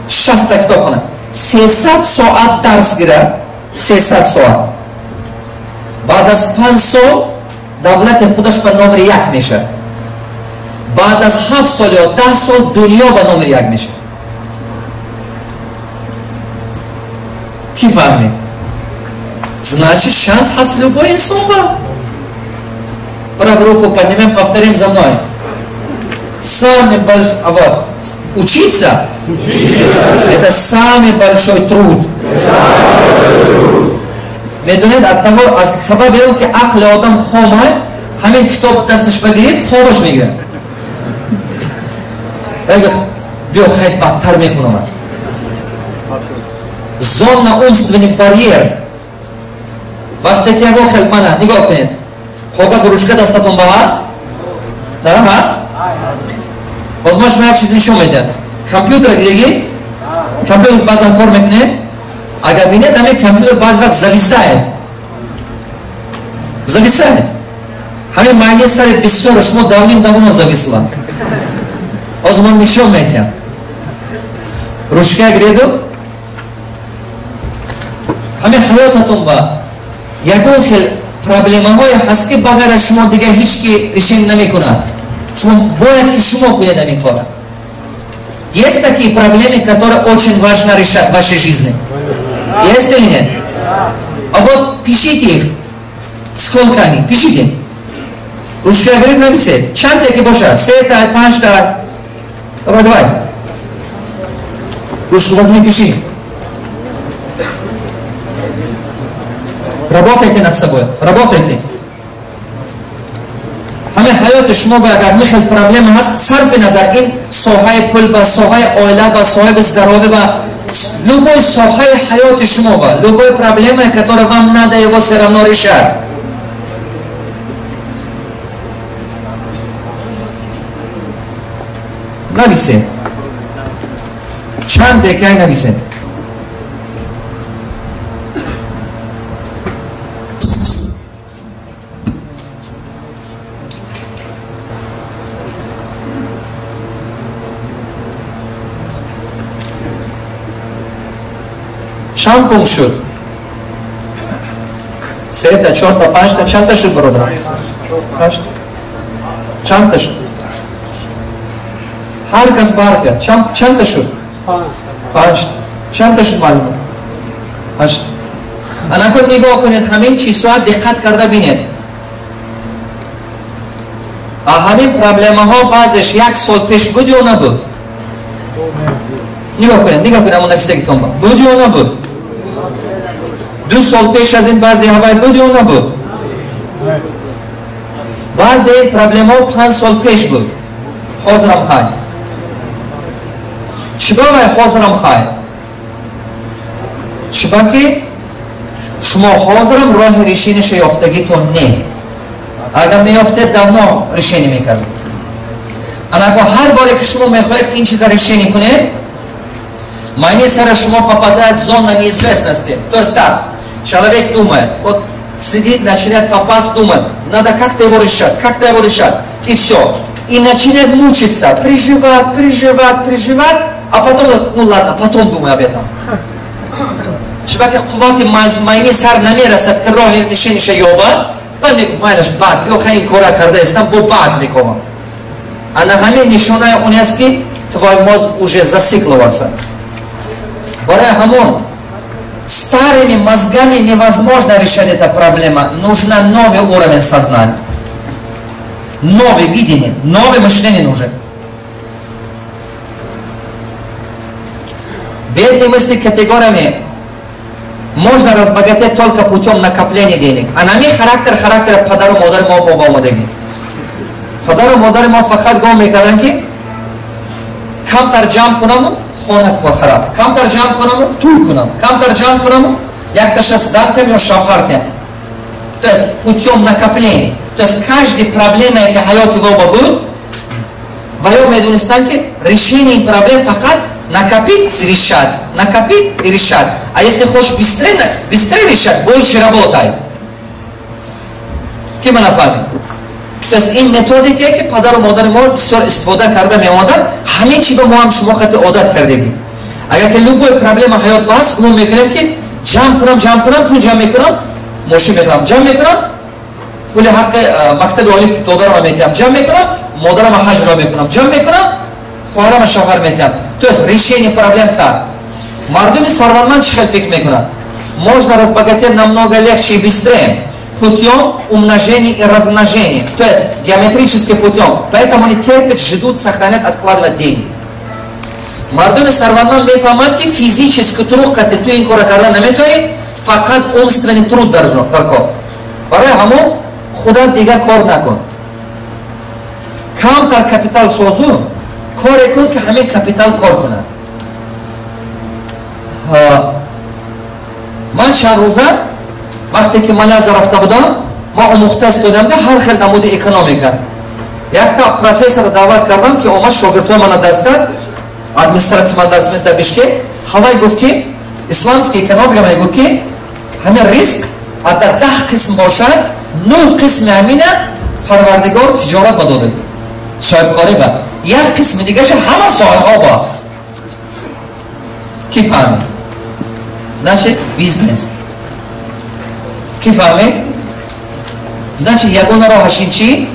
60 та китоб хонад, 300 соат дарс гирад, 300 соат. Баъд аз 5 сол давлати худаш ба номери 1 мешавад. Баъд аз 7 сол ё 10 сол дунё ба номери 1 мешавад. Ки фаҳмид? Значит, шанс ҳаст любой инсон ба. Правую руку поднимем, повторим за мной. Самый большой, а вот, учиться, это самый большой труд. Медонед, от того, аз сабаби он ки ақли одам хомай, ҳамин китоб дасташ багирифт, хобаш мегирад. Биё хай бадтар мехонам. Зона умственный барьер. Вақте ки ягон хел мана нигоҳ кунед, коғаз ручка дастатон ба ҳаст? Дарам ҳаст? Боз ман шумо як чиз нишон медиҳам. Компютер дидагӣ? Компютер баъзан кор мекунед? Агар бинед, ҳамин компютер баъзе вақт зависает. Зависает. Ҳамин маънии сари бисёр шумо давным-давно зависла. Боз ман нишон медиҳам. Ручка гиреду ҳамин ҳаётатон ба ягон хел проблемаҳое ҳаст ки ба ғайр аз шумо дигар ҳеҷ ки решение намекунад. Шумо бояд ки шумо кунед ҳамин кора. Есть такие проблемы, которые очень важно решать в вашей жизни? Есть или нет? А вот пишите их. Сколько они? Пишите. Ручка говорит, написать. Чанд яки бошад? Сета, панҷта. Давай, давай. Ручку возьми, пиши. Работайте над собой. Работайте. Ҳамин ҳаёти шумо ба агар михел проблема ҳаст, сарфи назар ин соҳаи пул ба, соҳаи оила ба, соҳаи здоровье ба, любой соҳаи ҳаёти шумо ба, любой проблема, которая вам надо его все равно решать. Нависед. Чанд декай нависед. Чанд пункт шуд? Сета, чорта, панҷта, чандта шуд, бародар? Панҷта. Чандта шуд? Ҳар кас бархел. Чандта шуд? Панҷта. Чандта шуд, маълум? Панҷта. Анакун нигоҳ кунед, ҳамин чизҳоа диққат карда бинед. А ҳамин проблемаҳо баъзеш як сол пеш буд ё набуд? Нигоҳ кунед, нигоҳ кунед, ҳамон нависдагитон буд ё набуд? 2 сол пеш аз ин баъзе ҳавай буд ё набуд? Баъзе проблемаҳо 5 сол пеш буд, ҳозирам ҳай. Чиба вай ҳозирам ҳай? Чиба ки шумо ҳозирам роҳи решение ша ёфтагитон не. Агар меёфтед, давно решение мекардед. Анако ҳар боре ки шумо мехоҳед ки ин чиза решение кунед, майни сара шумо попадает в зона неизвестности. То есть так человек думает, вот сидит, начинает попасть, думать, надо как-то его решать, как-то его решать, и все, и начинает мучиться, переживать, переживать, переживать, а потом: ну ладно, потом думай об этом. Чиба ки қуввати майни сар намерасад, ки роҳи решение ша ёбад. Баъд мегӯ: майлаш, баъд биё, хай, ин кора карда истам, бо баъд мекомам. Ана ҳамин нишонаи он аст, ки твой мозг уже зацикловался. Барои ҳамон старыми мозгами невозможно решать эта проблема, нужно новый уровень сознания, новое видение, новое мышление нужен. Бедный мыслит категориями: можно разбогатеть только путем накопления денег. А нами характер, характер падару модари мо бо омадагӣ. Падару модари мо фақат гом мекарданд, ки камтар ҷамъ кунаму хона харам, камтар ҷамъ кунаму тӯй кунам, камтар ҷамъ кунаму якташа зантем ё шавҳартем. То есть путем накопления. То есть каждый проблема, ки ҳаёти воба буд, ва ё медонистанд, ки решение проблем фақат накопить и решать, накопить и решать. А если хочешь быстрее, быстрее решать, больше работай. Ки мана фаҳмид? То есть ин методике, ки падару модари мо бисёр истифода карда меомаданд, ҳамин чи ба мо ҳам шумо хати одат кардагӣ. Агар ки любой проблема ҳаёт ба ҳаст, гумон мекунем, ки ҷамъ кунам, ҷамъ кунам, пул ҷамъ мекунам, мошин мехарам, ҷамъ мекунам, пули ҳаққи мактаби олӣ додарама метиҳам, ҷамъ мекунам, модарама ҳаҷро мекунам, ҷамъ мекунам, хоҳарама шавҳар метиҳам. То есть решение проблем так. Мардуми сарватманд чӣ хел фикр мекунад? Можно разбогатеть намного легче и быстрее путем умножения и размножения, то есть геометрическим путем. Поэтому они терпят, ждут, сохранят, откладывают деньги. Мардуми сарватманд мефаҳмад, ки физически труд қати ту ин кора карда наметавонӣ, фақат умственный труд дар кор. Барои ҳамон худат дигар кор накун, камтар капитал созу, коре кун, ки ҳамин капитал кор кунад. Ман чанд рӯза вақте ки Малайзия рафта будам, ман омӯхта истодам да ҳар хел намуди экономика. Якта профессора даъват кардам, ки омад, шогирдҳои мана дарс дад, администратсия ман дарс меда Бишкек. Ҳавай гуфт, ки исламский экономика мегӯд, ки ҳамин ризқ ада 10 қисм бошад, нӯҳ қисми ҳамина Парвардигор тиҷорат ба дода, соҳибкорӣ ба, як қисми дигаша ҳама соҳаҳо ба. Ки фаҳмид? Значит, бизнес. Ки фаҳмид? Значит, ягона роҳаш ин чи?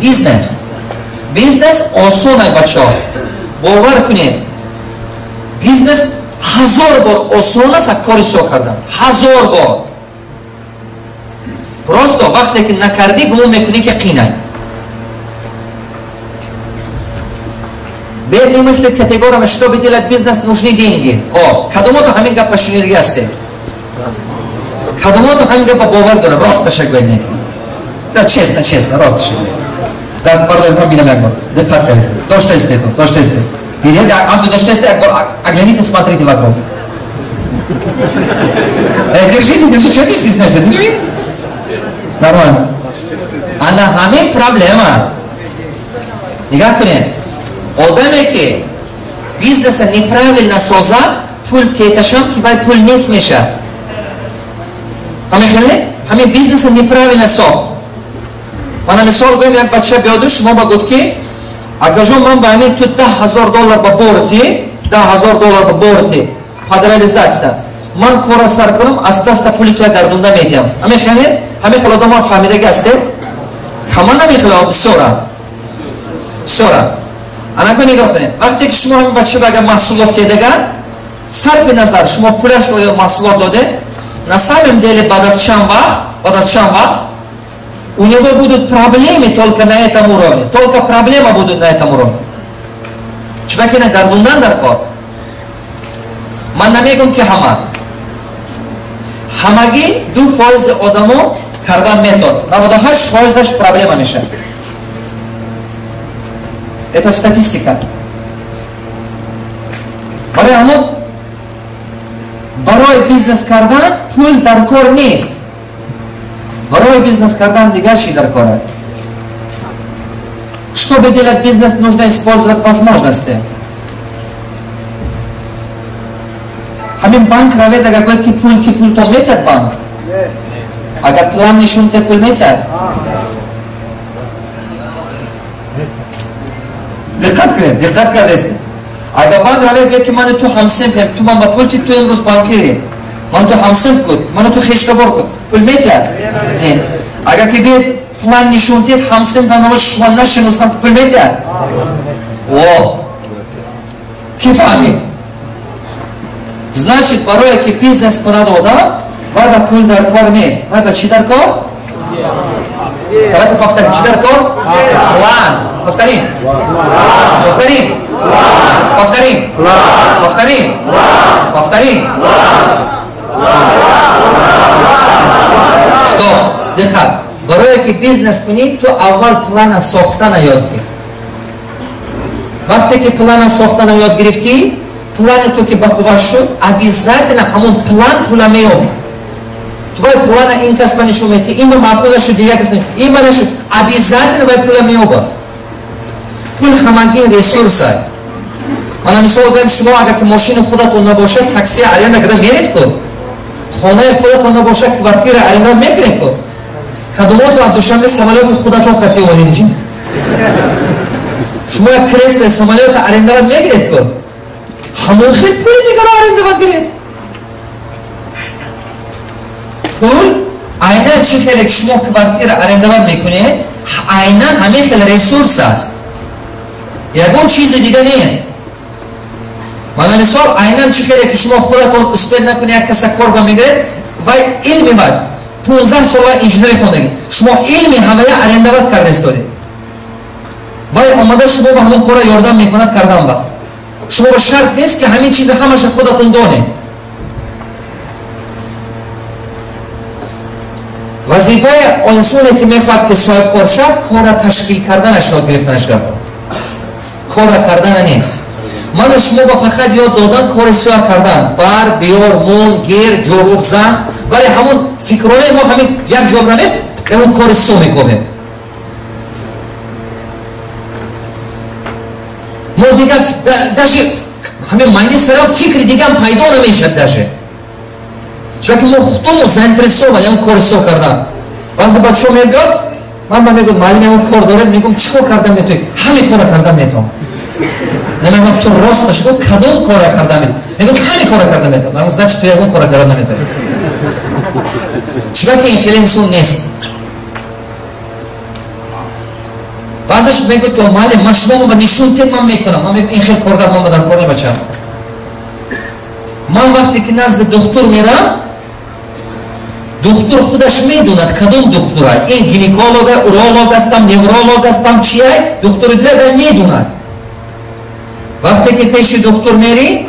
Бизнес. Бизнес осонай, бачаҳо, бовар кунед, бизнес ҳазор бор осон аст аз кори сиёҳ кардан, ҳазор бор. Просто вақте ки накардӣ, гумон мекунӣ, ки қинай. Бедный мыслит категориями: чтобы делать бизнес, нужны деньги. О, кадомото ҳамин гапа шунидаги ҳастед? Кадомото ҳамин гапа бовар дорад? Росташа гӯед, не, честно, честно, росташа даст бардоред, ман бинам як бор. Диққат кардед, дошта истед, дошта истед. Дидед, амду дошта истед, як бор оглянитесь, смотрите вокруг. Держите, держите, что ты стесняешься? Держи. Нормально. Ана ҳамин проблема. Нигоҳ кунед. Одаме, ки бизнеса неправильно созад, пул теташам, ки вай пул нест мешавад. Ҳамин хеле? Ҳамин бизнеса неправильно сохт. Мана мисол гӯем, як бача биёду шумо ба гуфт, ки акаҷон, ман ба ҳамин ту 10 000 доллар ба борти, 10 000 доллар ба борти под реализация, ман кора сар кунам, аста аста пули туя гардонда метиҳам. Ҳамин хеле? Ҳамин хел одамон фаҳмидаги ҳастед? Ҳама намехело, бисёра, бисёра. Анако нигоҳ кунед, вақте ки шумо ҳамин бача агар маҳсулот тедага, сарфи назар шумо пулаш ё маҳсулот додед, на самом деле баъд аз чанд вақт, баъд аз чанд вақт у него будут проблемы только на этом уровне, только проблема будут на этом уровне. Чунки на гардондан дар кор. Ман намегум, ки ҳама. Ҳамагӣ 2% одамо кардан метод, 98%-аш проблема мешавад. Это статистика. Барои ҳамон барои бизнес кардан пул дар кор нест. Барои бизнес кардан дигар чӣ дар кор аст? Чтобы делать бизнес, нужно использовать возможности. Ҳамин банк равед, агар гӯяд ки пул ти, пул то метиҳад банк? Агар план нишон тиҳад, пул метиҳад? Диққат кунед, диққат кардед. Агар банк равед, гӯяд ки мани ту ҳамсинфем, ту ман ба пул ти, ту имрӯз банкири, ман ту ҳамсинф кун, мана ту хештабор кун, пул метиҳад? Не. Агар ки биёд план нишон диҳад, ҳамсинф шумо нашиносам, пул метиҳад? О, ки фаҳмид? Значит, барое ки бизнес кунад одам, вай ба пул дар кор нест. Вай ба чӣ дар кор? Давайте повторим. Чӣ дар кор? План. Повторим. Повторим. Повторим. Повторим. Повторим. Стоп. Диққат. Барое ки бизнес кунӣ, ту аввал плана сохтана ёд гир. Вақте ки плана сохтана ёд гирифтӣ, плани ту ки бахува шуд, обязательно ҳамон план пула меёбӣ. Твой плана ин кас ба нишон медиҳӣ, ин ба маъқул нашуд, дигар кас ин ба нашуд, обязательно вай пула меёбад. Пул ҳамагин ресурс аст. Мана мисол гӯям, шумо агар ки мошини худатон набошад, такси аренда карда меред ку? Хонаи худатон набошад, квартира аренда мекунед ку? Кадумоту аз Душанбе самолёти худатон хати омадед инҷи? Шумо як кресле самолёта арендават мегиред ку? Ҳамон хел пули дигаро арендават гиред. Пул айнан чӣ хеле ки шумо квартира арендават мекунед, айнан ҳамин хел ресурс аст. Ягон чизи дига нест. Мана мисол, айнан чӣ хеле ки шумо худатон успел накунед, як каса кор ба мегиред, вай илми вай 15 сола инженери хондагӣ, шумо илми ҳамая арендават карда истодед. Вай омада шумо ба ҳамон кора ёрдам мекунад кардан ба. Шумо ба шарт нест ки ҳамин чиза ҳамаша худатон донед. Вазифаи инсоне ки мехоҳад ки соҳибкор шавад, кора ташкил карданаш ёд гирифтанаш дар кор. Кора кардана не. Ману шумо ба фақат ёд додан кори сиёҳ кардан, бар, биёр, мон, гер, ҷоруб зан, вале ҳамон фикронаи мо ҳамин як ҷо равем, ягон кори сиёҳ мекунем. Мо дигар даже ҳамин майни сарам фикри дигар пайдо намешад даже. Чунки мо худамон заинтересован ягон кори сиёҳ кардан. Баъзе бачаҳо мебиёд, ман ба мегӯям, муаллим ягон кор доред, мегӯям чӣ кор кардан метавонӣ? Ҳамин кора кардан метавонам. Намегӯям ту рост нашуд, кадом кора кардан метавонӣ? Мегӯям ҳамин кора кардан метавонам. Мегӯям значит ту ягон кора кардан наметавонӣ. Чунки ин хеле инсон нест. Баъзеш мегӯяд ки муаллим, ман шумо ба нишон тед, ман мекунам. Ман мегӯям ин хел коргар ман ба дар кор небачам. Ман вақте ки назди духтур мерам, духтур худаш медонад кадом духтура. Ин гинеколог, уролог астам, невролог астам, чия, духтури дигар медонад. Вақте ки пеши духтур мерӣ,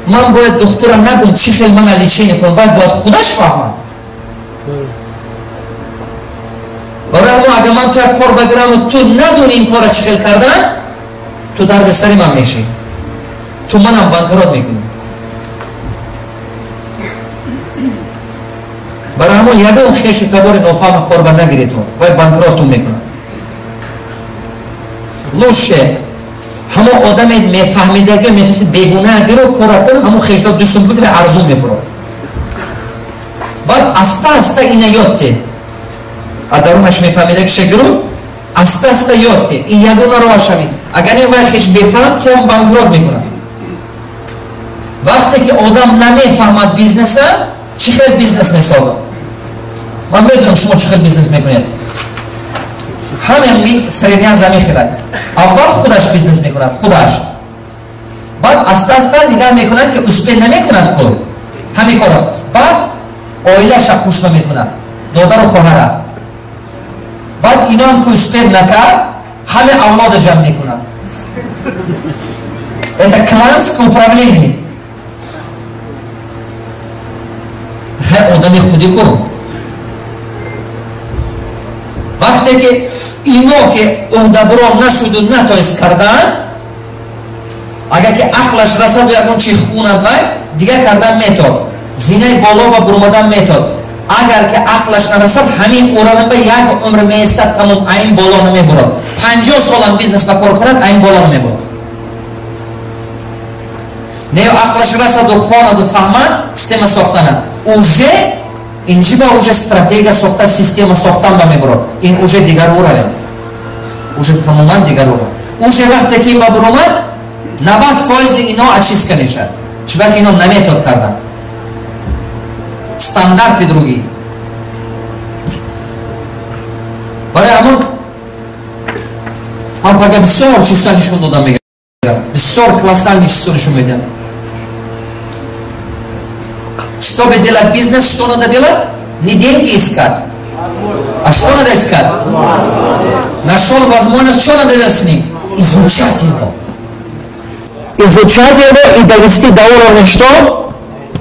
ман бояд духтура нагӯм чӣ хел мана лечение кун, вай бояд худаш фаҳмад. Барои ҳамон агар ман ту як кор багираму ту надонӣ ин кора чӣ хел кардан, ту дарди сари ман мешавӣ, ту манам банкрот мекунӣ. Барои ҳамон ягон хешу табори нофаҳма кор ба нагиред, вай банкротун мекунад. Лучше ҳамон одаме мефаҳмидаги метавонист бегунаҳ гиро кора кун, ҳамон хешдор 2 сум пул арзун мефурод. Баъд аста аста ина ёд те. Аз дарунаш мефаҳмидаги шагиру аста аста ёд те. Ин ягона роҳаш ҳамин. Агар ин вай хеш бефаҳм, ту ҳам банкрот мекунад. Вақте ки одам намефаҳмад бизнеса, чӣ хел бизнес месозад? Ман медонам шумо чӣ хел бизнес мекунед. Ҳамин средняя замехелад. Аввал худаш бизнес мекунад, худаш. Баъд аста аста нигоҳ мекунад ки успех намекунад кор. Ҳамин корро. Баъд оилаша хушба мекунад, додару хоҳара. Баъд иноам ки успех накард, ҳаме авлода ҷамъ мекунад. Это кланское управление. Хай одами худи ку. Вақте ки ино ки уҳдабурон нашуду натоист кардан, агар ки ақлаш расаду ягон чи хунад вай, дигар кардан метод. Зинаи боло ва бурмадан метод. Агар ки ақлаш нарасад, ҳамин уровень ба як умр меистад, тамом, айн боло намебурад. 50 солам бизнес ба кор кунад, айн боло намебурад. Не ақлаш расаду хонаду фаҳмад, система сохтанад. Уже инҷиба уже стратегия сохта, система сохтан ба мебурад. Ин уже дигар уровень. Уже тамоман дигар уровень. Уже вақте ки ин ба буромад, 90% ино очистка мешавад. Чунки ино наметод кардан. Стандарти другие. Барои ҳамон ман пага бисёр чизҳо нишон додам мегирам. Бисёр колоссальный чизҳо нишон медиҳам. Чтобы делать бизнес, что надо делать? Не деньги искать. А что надо искать? Нашел возможность, что надо делать с ним? Изучать его. Изучать его и довести до уровня что?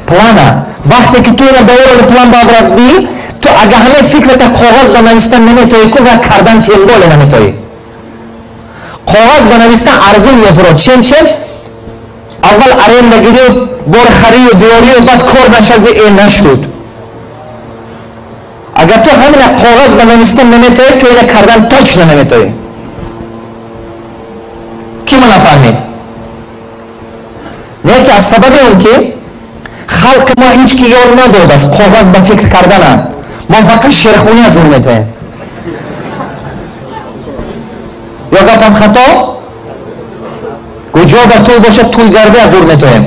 Плана. Вақте ки ту ина до уровня план бавравдӣ, ту агар ҳамаи фикрата коғаз ба навистан наметоӣ ку ва кардан тем более наметоӣ. Коғаз ба навистан арзон мефурод. Чем чем? Аввал аренда гирию, бор харию, биёрию, баъд кор нашад, э нашуд. Агар ту ҳамина коғаз ба навистан наметоӣ, ту ина кардан точно наметоӣ. Ки ма нафаҳмид? Не ки аз сабаби он ки халқи мо ҳеҷ ки ёд надодааст коғаз ба фикр кардана. Мо фақат шерхунӣ аз он метоем. Ё гапам хато? Куҷо ба тӯй бошад, тӯйгардӣ аз ур метоем.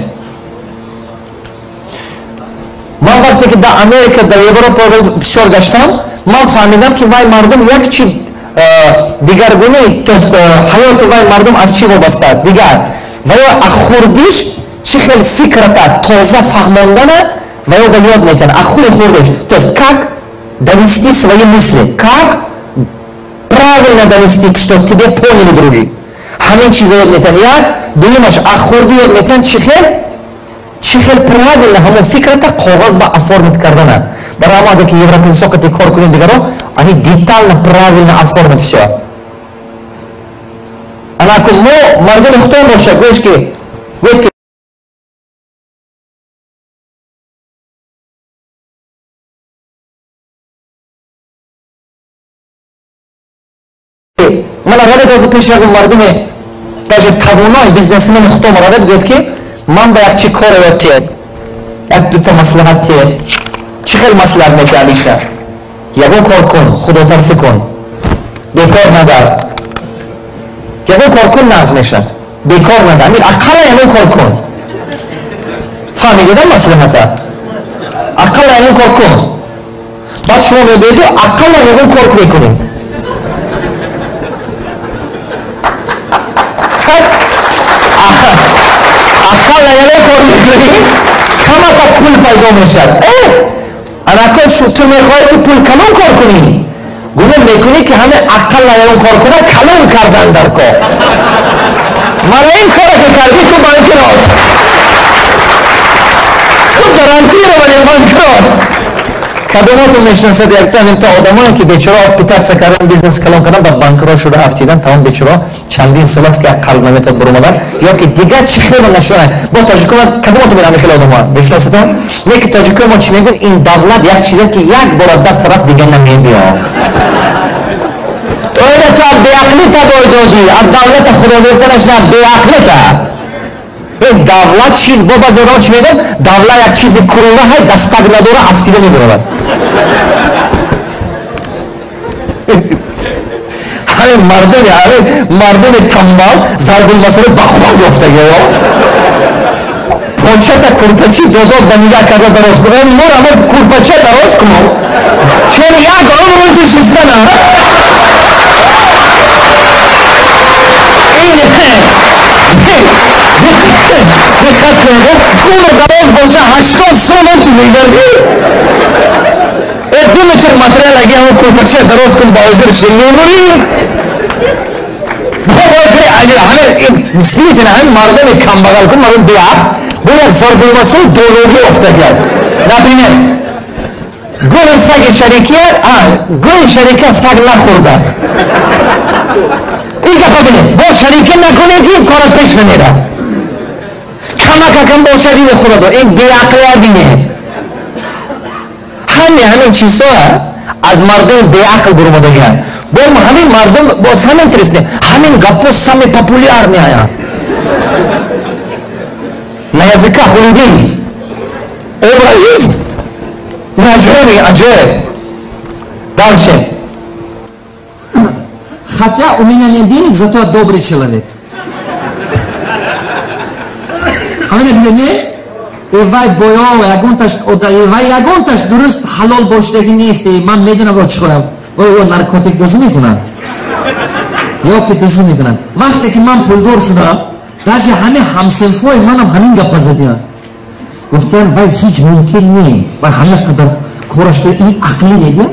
Ман вақте ки дар Америка, дар Европа бисёр гаштам, ман фаҳмидам ки вай мардум як чи дигаргунӣ, то есть ҳаёти вай мардум аз чӣ вобаста? Дигар. Ва ё аз хурдиш чӣ хел фикрата тоза фаҳмондана ва ё ба ёд метиҳанд. Аз худи хурдиш. То есть как довести свои мысли, как правильно донести, что тебе поняли другие. Ҳамин чиза ёд метиҳанд. Як, дуюмаш аз хурдӣ ёд метиҳанд чӣ хел правильно ҳамон фикрата коғаз ба оформить кардана. Барои ҳамо агар ки европейцо қати кор кунед дигаро, они детально правильно оформят всё. Анаку мо мардуми худтон боша, гӯеш ки гӯед ки мана равед ҳозир пеши ягон мардуми даже тавонои бизнесмени худтон равед, гӯед ки ман ба як чи коро ёд тиед, як дута маслиҳат тиед. Чӣ хел маслиҳат метиҳад лично? Ягон кор кун, худотарсӣ кун, бекор нагард. Ягон кор кун, нағз мешавад. Бекор нагард, ақалла ягон кор кун. Фаҳмидида маслиҳата? Ақалла ягон кор кун. Баъд шумо мебиеду ақалла ягон кор мекунед. Ақалла ягон кор мекунӣ, камака пул пайдо мешавад. Анакон ту мехоҳӣ ки пул калон кор кунӣ, гумон мекунӣ ки ҳама ақалла ягон кор кунад, калон кардан дар кор. Мана ин коре ки кардӣ, ту банкрот, ту гарантированный банкрот. Кадомотон мешиносад якта нимта одамое ки бечора питатса кардан, бизнес калон кардан, ба банкрот шуда афтидан, тамом бечора чандин сол аст ки як қарз наметод буромадан, ё ки дигар чӣ хеле нашуданд. Бо тоҷикома кадомотон мерам хеле одамоа мешиносатон? Не ки тоҷикои мо чӣ мегӯянд? Ин давлат як чизе ки як бор аз даст рафт, дигар намебиёд. Оина ту аз беақлита бой додӣ, аз давлата худо гирифтанаш на беақлита. Ин давлат чиз, бо баъзе одамон чӣ мегӯянд? Давлат як чизи курула ҳай, дастак надора, афтида мебаровад. Ҳамин мардуми, ҳамин мардуми тамбал зарбулмасали бахуб ёфтагиё. Почата курпачи додод ба нигаҳ карда дароз кунем, мор ҳамо курпача дароз кунам. Чун як умр ту шистана. Диққат кунед, умр дароз боша, 80 сол ту мегардӣ. 2 метр материал аги ҳамо курпача дароз кун, ба ҳозир шин мемурӣ. Действительно, ҳамин мардуми камбағал кун, мардуми беақл, бо як зарбулмасали дологӣ ёфтагиад. Например, Гӯи саги шарикия, гӯи шарика саг нахӯрда. Ин гапа бинед, бо шарика накунед, ин кора пеш намерад. Камакакам бошад, ин мехӯрад. Ин беақлия бинед. Ҳамин чизҳо аз мардуми беақл бурумадагианд. Бо ҳамин мардум, бо самый интересный, ҳамин гапҳо самый популярный аянд. На языках у людей. Образ жизни. Аҷоиб, аҷоиб. Дальше. Хотя у меня нет денег, зато я добрый человек. Ҳамин не? Вай боё, ягонташ вай ягонташ дуруст ҳалол бошидаги нест. Ман медонам ро чӣ кунам. Вай ё наркотик бозӣ мекунанд, ё ки дузӣ мекунанд. Вақте ки ман пулдор шудам, даже ҳамин ҳамсинфҳои манам ҳамин гапа задиям. Гуфтиям, вай ҳеҷ мумкин не. Вай ҳама қадар кораш бе ин ақлӣ недия.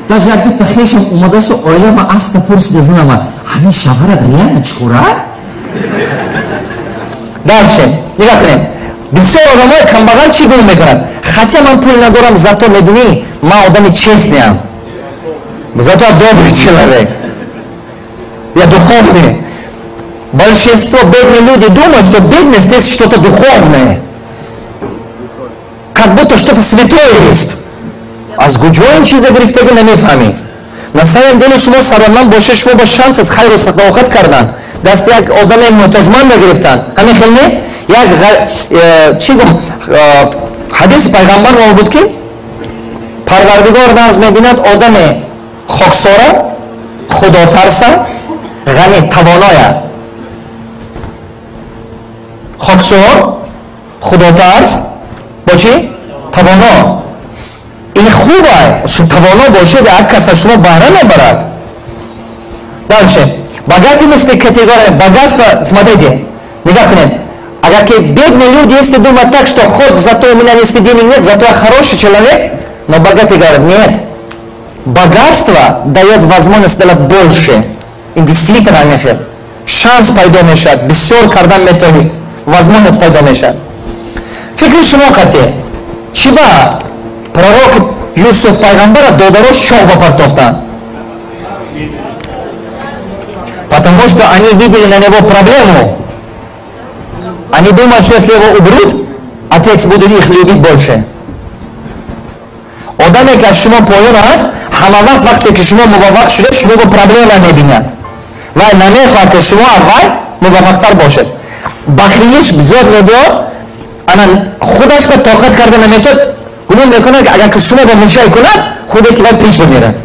Даже як дута хешам омадасу оилама аста пурсида занама, ҳамин шавҳарат реально чӣ кора? Дальше. Нигоҳ кунед. Бисёр одамои камбағал чӣ гумон мекунанд? Хотя ман пул надорам, зато медунӣ, ман одами честный ам. Зато я добрый человек. Я духовный. Большинство бедных людей думают, что бедность есть что-то духовное. Как будто что-то святое есть. Аз куҷо ин чиза гирифтагӣ намефаҳмӣ. На самом деле шумо сарватманд бошед, шумо бо шанс аз хайру саховат кардан, дасти як одаме муҳтоҷманда гирифтан. Ҳамин хел не? Як чӣ гум ҳадиси пайғамбар мо буд, ки Парвардигор нағз мебинад одаме хоксора, худотарса, ғани, тавоноя. Хоксор, худотарс, бо чӣ? Тавоно. Ин хуба, тавоно бошед, як кас аз шумо баҳра мебарад. Дальше. Богатый мысли категория, богатство, смотрите, нигоҳ кунед. Агар ки бедные люди, если думают так, что хоть зато у меня если денег нет, зато я хороший человек, но богатый говорят, нет. Богатство дает возможность сделать больше. И действительно, мехел. Шанс пайдо мешавад, бисёр кардан метавонӣ, возможность пайдо мешавад. Фикри шумо қате, чӣ ба пророк Юсуф пайғамбара додарош чоҳ ба партофтанд? Потому что они видели на него проблему. Они думают, что если его уберут, отец будет их любить больше. Одаме ки аз шумо поён аст, ҳама вақт вақте ки шумо муваффақ шуда, шумо бо проблема мебинад. Вай намехоҳад, ки шумо аввал муваффақтар бошед. Бахилиш зиёд мебиёд, ана худаш ба тоқат карда наметавонад, гумон мекунад, ки агар ки шумо ба мушай кунад, худе ки вай пеш бимирад.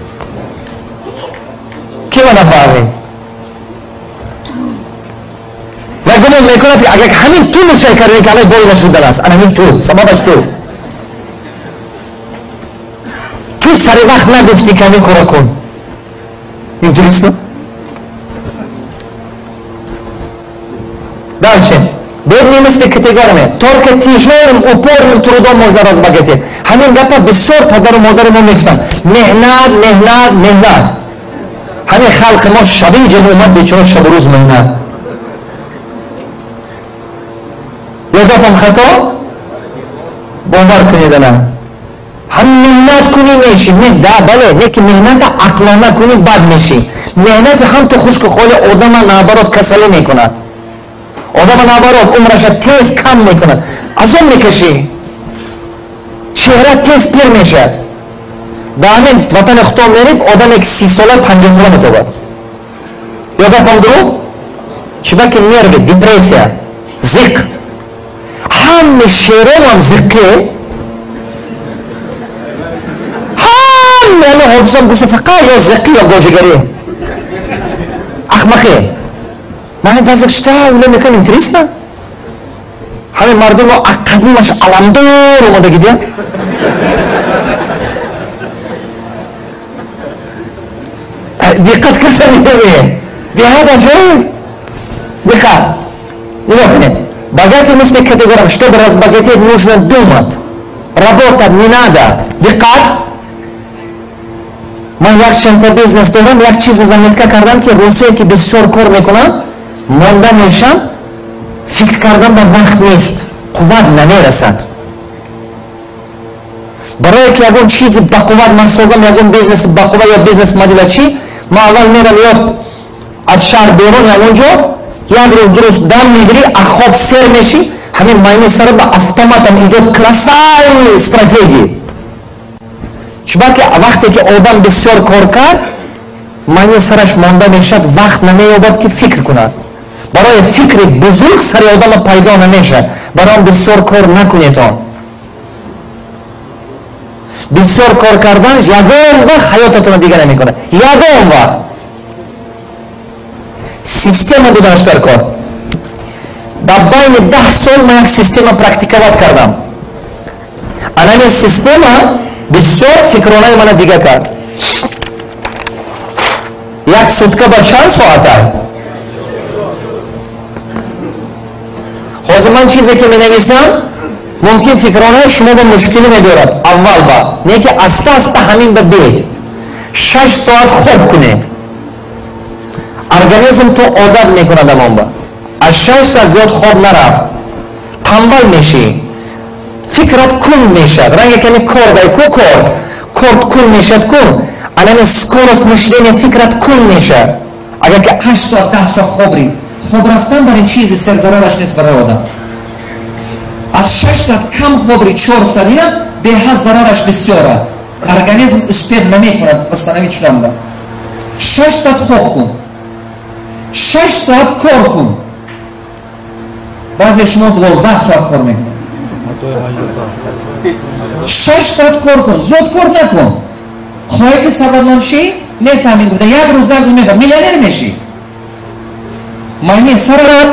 Ки ма нафаҳмед? Ва гумон мекунад, ки агар ҳамин ту мушай кардӣ, ки алай бой нашудан аст, ана ҳамин ту, сабабаш ту. Ту сари вақт нагуфтӣ, ки ҳамин кора кун. Интересно? Дальше. Бедные мысли категориями. Только тяжелым, упорным трудом можно разбогатеть. Ҳамин гапа бисёр падару модари мо мегуфтанд. Меҳнат, меҳнат, меҳнат. Ҳамин халқи мо шабин ҷамъ омад, бечора шабу рӯз меҳнат. Ё гапам хато? Бовар кунед ана. Ҳам меҳнат кунӣ мешӣ. Да, бале, не ки меҳната ақлона кунӣ бад мешӣ. Меҳнати ҳам ту хушку холи одама наоборот касалӣ мекунад. Одама наоборот умраша тез кам мекунад. Азоб мекашӣ. Чеҳра тез пир мешавад. Ба ҳамин ватани худтон мерид, одаме ки 30 сола, 50 сола метобад. Ё гапам дурӯғ? Чиба ки нерви, депрессия, зиқ. Ҳами шеромам зиқе. Ҳами ҳами ҳофизам гӯшта фақат ё зиқӣ ё гоҷигарӣ. Ахмақӣ. Ман баъзе шта ула мекунам, интересно? Ҳамин мардумо қадимаш аламдор омадагӣ дия. Диққат карда мебинед. Беҳад аҷоиб. Диққат. Нигоҳ кунед. Богатый мысли категориям, чтобы разбогатеть, нужно думать. Работать не надо. Диққат. Ман як чандта бизнес дорам, як чиза заметка кардам, ки рӯзое ки бисёр кор мекунам, монда мешам, фикр кардан ба вақт нест, қувват намерасад. Барое ки ягон чизи бақувват ман созам, ягон бизнеси бақувват ё бизнес модела чӣ, ман аввал мерам ё аз шаҳр берун ягон ҷо, як рӯз дуруст дам мегирӣ, аз хоб сер мешӣ, ҳамин майни сара ба автоматом идёт колоссальные стратегии. Чунки вақте ки одам бисёр кор кард, майни сараш монда мешавад, вақт намеёбад ки фикр кунад. Барои фикри бузург сари одама пайдо намешавад. Барои он бисёр кор накунед он. Бисёр кор кардан ягон вақт ҳаётатонро дигар намекунад. Ягон вақт. Система буданаш дар кор. Дар байни 10 сол ман як система практиковать кардам. Анами система бисёр фикронаи мана дигар кард. Як сутка ба чанд соата? Ҳозир ман чизе ки менависам, мумкин фикронаи шумо ба мушкилӣ мебиёрад аввал ба, не ки аста-аста ҳамин ба бед. 6 соат хоб кунед. Организм то одат мекунад амон ба. Аз 6 соат зиёд хоб нарафт. Тамбал мешӣ. Фикрат кун мешавад. Ранге ками кор дай ку кор. Кор кун мешавад кун. Анами скорость мышления фикрат кун мешавад. Агар ки 8 соат 10 соат хоб рӣ, хоб рафтан барин чизи серзарараш нест барои одам. Аз 6 соат кам хоб рӣ, 4 соат инам беҳад зарараш бисёр. Организм успех намекунад восстановить шудан. 6 соат хоб кун. 6 соат кор кун. Баъзе шумо 12 соат кор мекунед. 6 соат кор кун, зуд кор накун. Хоҳӣ ки сарватманд шӣ, мефаҳмӣ гуфта як рӯз дар рӯз мефаҳмӣ, миллионер мешӣ. Маъни сарват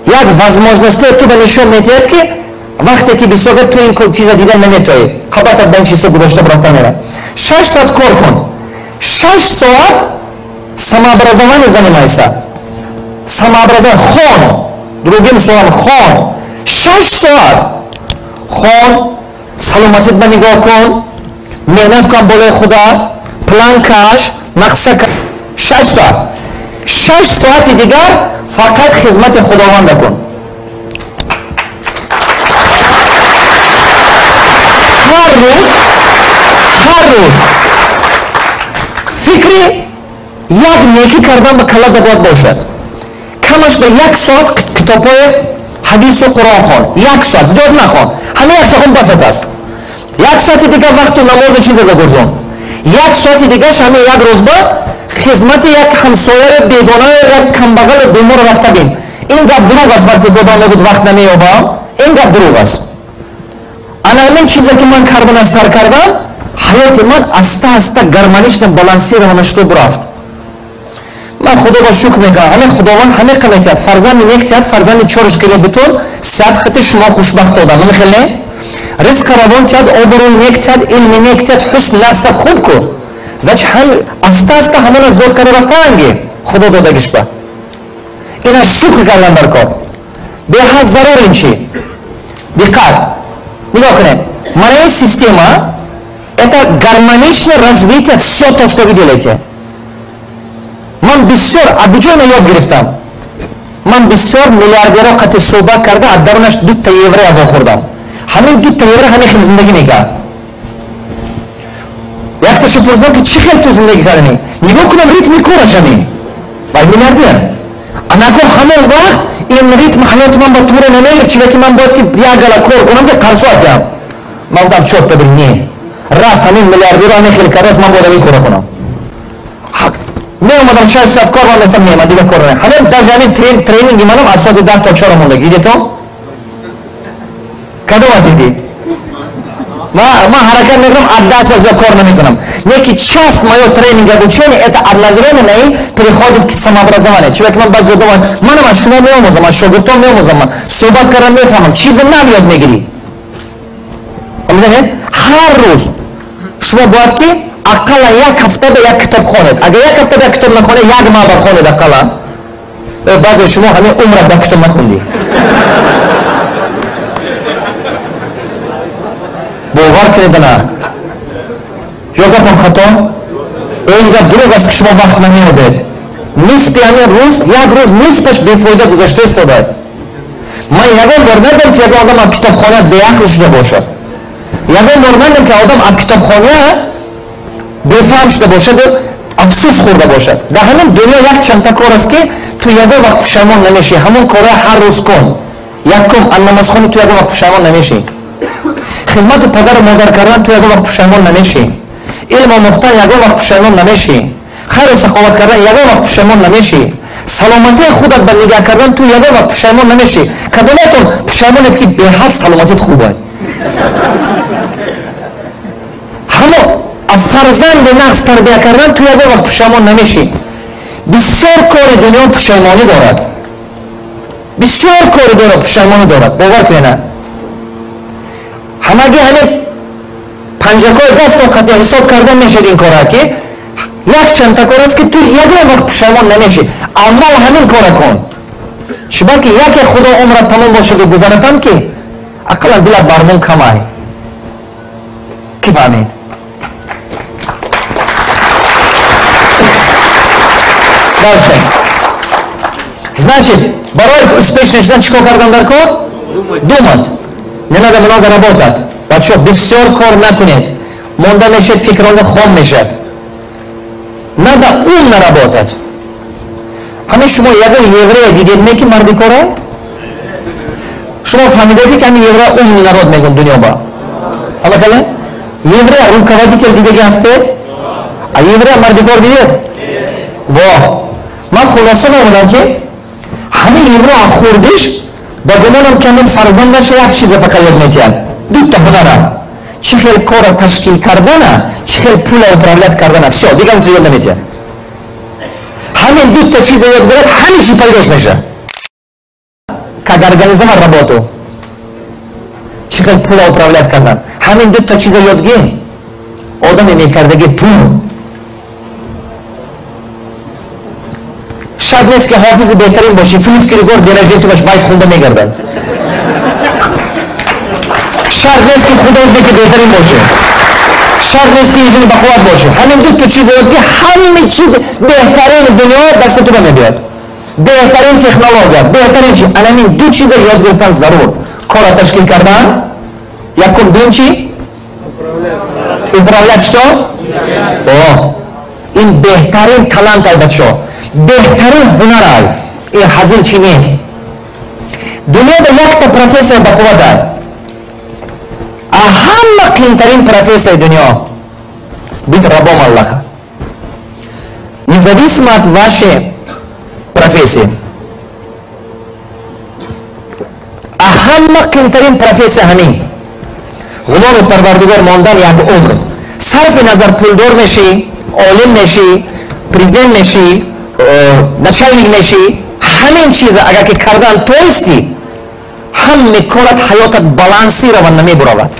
як возможностое ту ба нишон медиҳад ки вақте ки бисёр ту ин чиза дидан наметоӣ, қабатат ба ин чизҳо гузошта рафта меравад. 6 соат кор кун. 6 соат самообразование занимайся. Самообразование хон. Другим словом хон. 6 соат хон, саломатит ба нигоҳ кун, меҳнат кун болои худат, план каш, нақша каш. 6 соат. 6 соати дигар фақат хизмати Худованда кун. Ҳар рӯз фикри як некӣ кардан ба каллада бояд бошад. Камаш ба 1 соат китобҳои ҳадису Қуръон хон. 1 соат зиёд нахон. Ҳама 1 соат хон басат аст. 1 соати дигар вақту намозу чиза гузорон. 1 соати дигарш ҳама як рӯз ба хизмати як ҳамсояи бегонаю як камбағали бемор рафта бин. Ин гап дурӯғ аст. Вақте ки одам мегӯяд вақт намеёбам, ин гап дурӯғ аст. Ана ҳамин чизе ки ман кардан сар кардам, ҳаёти ман аста-аста гармонично балансировано шуд рафт. Ман Худо ба шукр мекунам. Ҳамин Худованд ҳамин қимат тиҳад, фарзанди нек тиҳад, фарзанди чорш кило битон, садқати шумо хушбахт одам. Ҳамин хел не? Ризқ равон тиҳад, обрӯи нек тиҳад, илми нек тиҳад, ҳусни нафсат хуб ку. Значит, ҳам аста-аста ҳамона зод карда рафтаанги Худо додагиш ба. Ина шукр кардан дар кор. Беҳад зарур ин чи? Диққат. Нигоҳ кунед. Мана ин система это гармоничное развитие все то, что вы делаете. Ман бисёр абиҷойна ёд гирифтам. Ман бисёр миллиардерҳо қати суҳбат карда, аз дарунаш 2 евро вохӯрдам. Ҳамин 2 евро ҳамин хел зиндагӣ мекард. Якташа пурсидам ки чӣ хел ту зиндагӣ кардани? Нигоҳ кунам ритми кораш ҳамин. Вай миллиардер. Анако ҳамон вақт ин ритм ҳаёти ман ба туре намегирифт, чунки ман бояд ки як гала кор кунам ки қарзо атиям. Ман гуфтам чёрт побери, не. Раз ҳамин миллиардерро ҳамин хел кардааст, ман бояд ҳамин корро кунам. Меомадам 6 соат кор, ман мегуфтам не, ман дигар кор намекунам. Ҳамин даже ҳамин тренинги манам аз соати 10 то 4 монда. Дидетон? Кадома дидӣ? Ман ҳаракат мекунам, аз 10 соат зиёд кор намекунам. Неки часть моё тренинг обучение это одновременно и переходит к самообразованию. Чунки ман баъзе одамон манам аз шумо меомӯзам, аз шогирдон меомӯзам, ман суҳбат кардан мефаҳмам, чизе нав ёд мегирӣ. Фаҳмидед? Ҳар рӯз шумо бояд ки ақалла як ҳафта ба як китоб хонед. Агар як ҳафта ба як китоб нахонед, як моҳ ба хонед ақалла. Баъзе шумо ҳамин умрат ба китоб нахондӣ. Бовар кунед на. Ё гапам хато? Ин гап дурӯғ аст ки шумо вақт намеёбед. Нисфи ҳамин рӯз, як рӯз нисфаш бефоида гузашта истодад. Ман ягон бор надидам ки ягон одам аз китобхона беақл шуда бошад. Ягон нормалем ки одам аз китобхона бефаҳм шуда бошаду афсӯс хӯрда бошад. Дар ҳамин дунё як чандта кор аст, ки ту ягон вақт пушаймон намешӣ. Ҳамон корро ҳар рӯз кун. Якум, аз намозхонӣ ту ягон вақт пушаймон намешӣ. Хизмати падару модар кардан ту ягон вақт пушаймон намешӣ. Илм омӯхтан ягон вақт пушаймон намешӣ. Хайру саховат кардан ягон вақт пушаймон намешӣ. Саломатии худат ба нигаҳ кардан ту ягон вақт пушаймон намешӣ. Кадоматон пушаймонед, ки беҳад саломатит хуб аст? Ҳамо фарзанди нағз тарбия кардан ту ягон вақт пушаймон намешӣ. Бисёр кори дунё пушаймонӣ дорад. Бисёр кори дунё пушаймонӣ дорад. Бовар кунед. Ҳамаги ҳамин панҷакҳои дастон қатъи ҳисоб кардан мешавад ин кора, ки як чандта кор аст, ки ту ягон вақт пушаймон намешӣ. Аввал ҳамин кора кун. Чунки яке худо умрат тамом бошаду гузаратам, ки ақаллан дилат бармон камай. Ки фаҳмид? Дальше. Значит, барои успешный шудан чӣ кор кардан дар кор? Думать. Не надо много работать. Бачо, бисёр кор накунед. Монда мешед, фикрона хом мешад. Надо умно работать. Ҳамин шумо ягон еврея дидед ме, ки марди кора? Шумо фаҳмидед, ки ҳамин еврея умный народ мегӯн дунё ба. Ҳама хеле? Еврея руководитель дидаги ҳастед? А еврея марди кор дидед? Во! Ман хулоса омадам, ки ҳамин еврея хурдиш ба гумонам, ки ҳамин фарзандаша як чиза фақат ёд метиҳад. Дута ҳунара. Чӣ хел кора ташкил кардана, чӣ хел пула управлять кардана. Всё, дигар чиз ёд наметиҳад. Ҳамин дута чиза ёд гирад, ҳамин чи пайдош мешавад. Как организовать работу. Чӣ хел пула управлять кардан. Ҳамин дута чиза ёд гир. Одаме мекардаги пул. Шарт нест, ки ҳофизи беҳтарин бошӣ. Филипп Киркоров день рождения ту баш байт хунда мегардад. Шарт нест, ки художники беҳтарин бошӣ. Шарт нест, ки инженер бақувват бошӣ. Ҳамин дута чиза ёд гир, ҳамин чизи беҳтарини дунё дасти ту ба мебиёд. Беҳтарин технология, беҳтарин чи. Анамин ду чиза ёд гирифтан зарур. Кора ташкил кардан, якум, дуюм чи? Управлять что? О, ин беҳтарин талант ай, бачо. Беҳтарин ҳунар ай. Ин ҳазил чи нест. Дунёда якта профессия бақувват ай. А ҳама қиинтарин профессияи дунё быть рабом Аллаха. Независимо от вашей профессии. А ҳама қиинтарин профессия ҳамин. Ғуломи Парвардигор мондан як умр. Сарфи назар пулдор мешӣ, олим мешӣ, президент мешӣ, начальник мешӣ, ҳамин чиза агар ки кардан тоистӣ, ҳаме корат, ҳаётат балансирован намебуравад.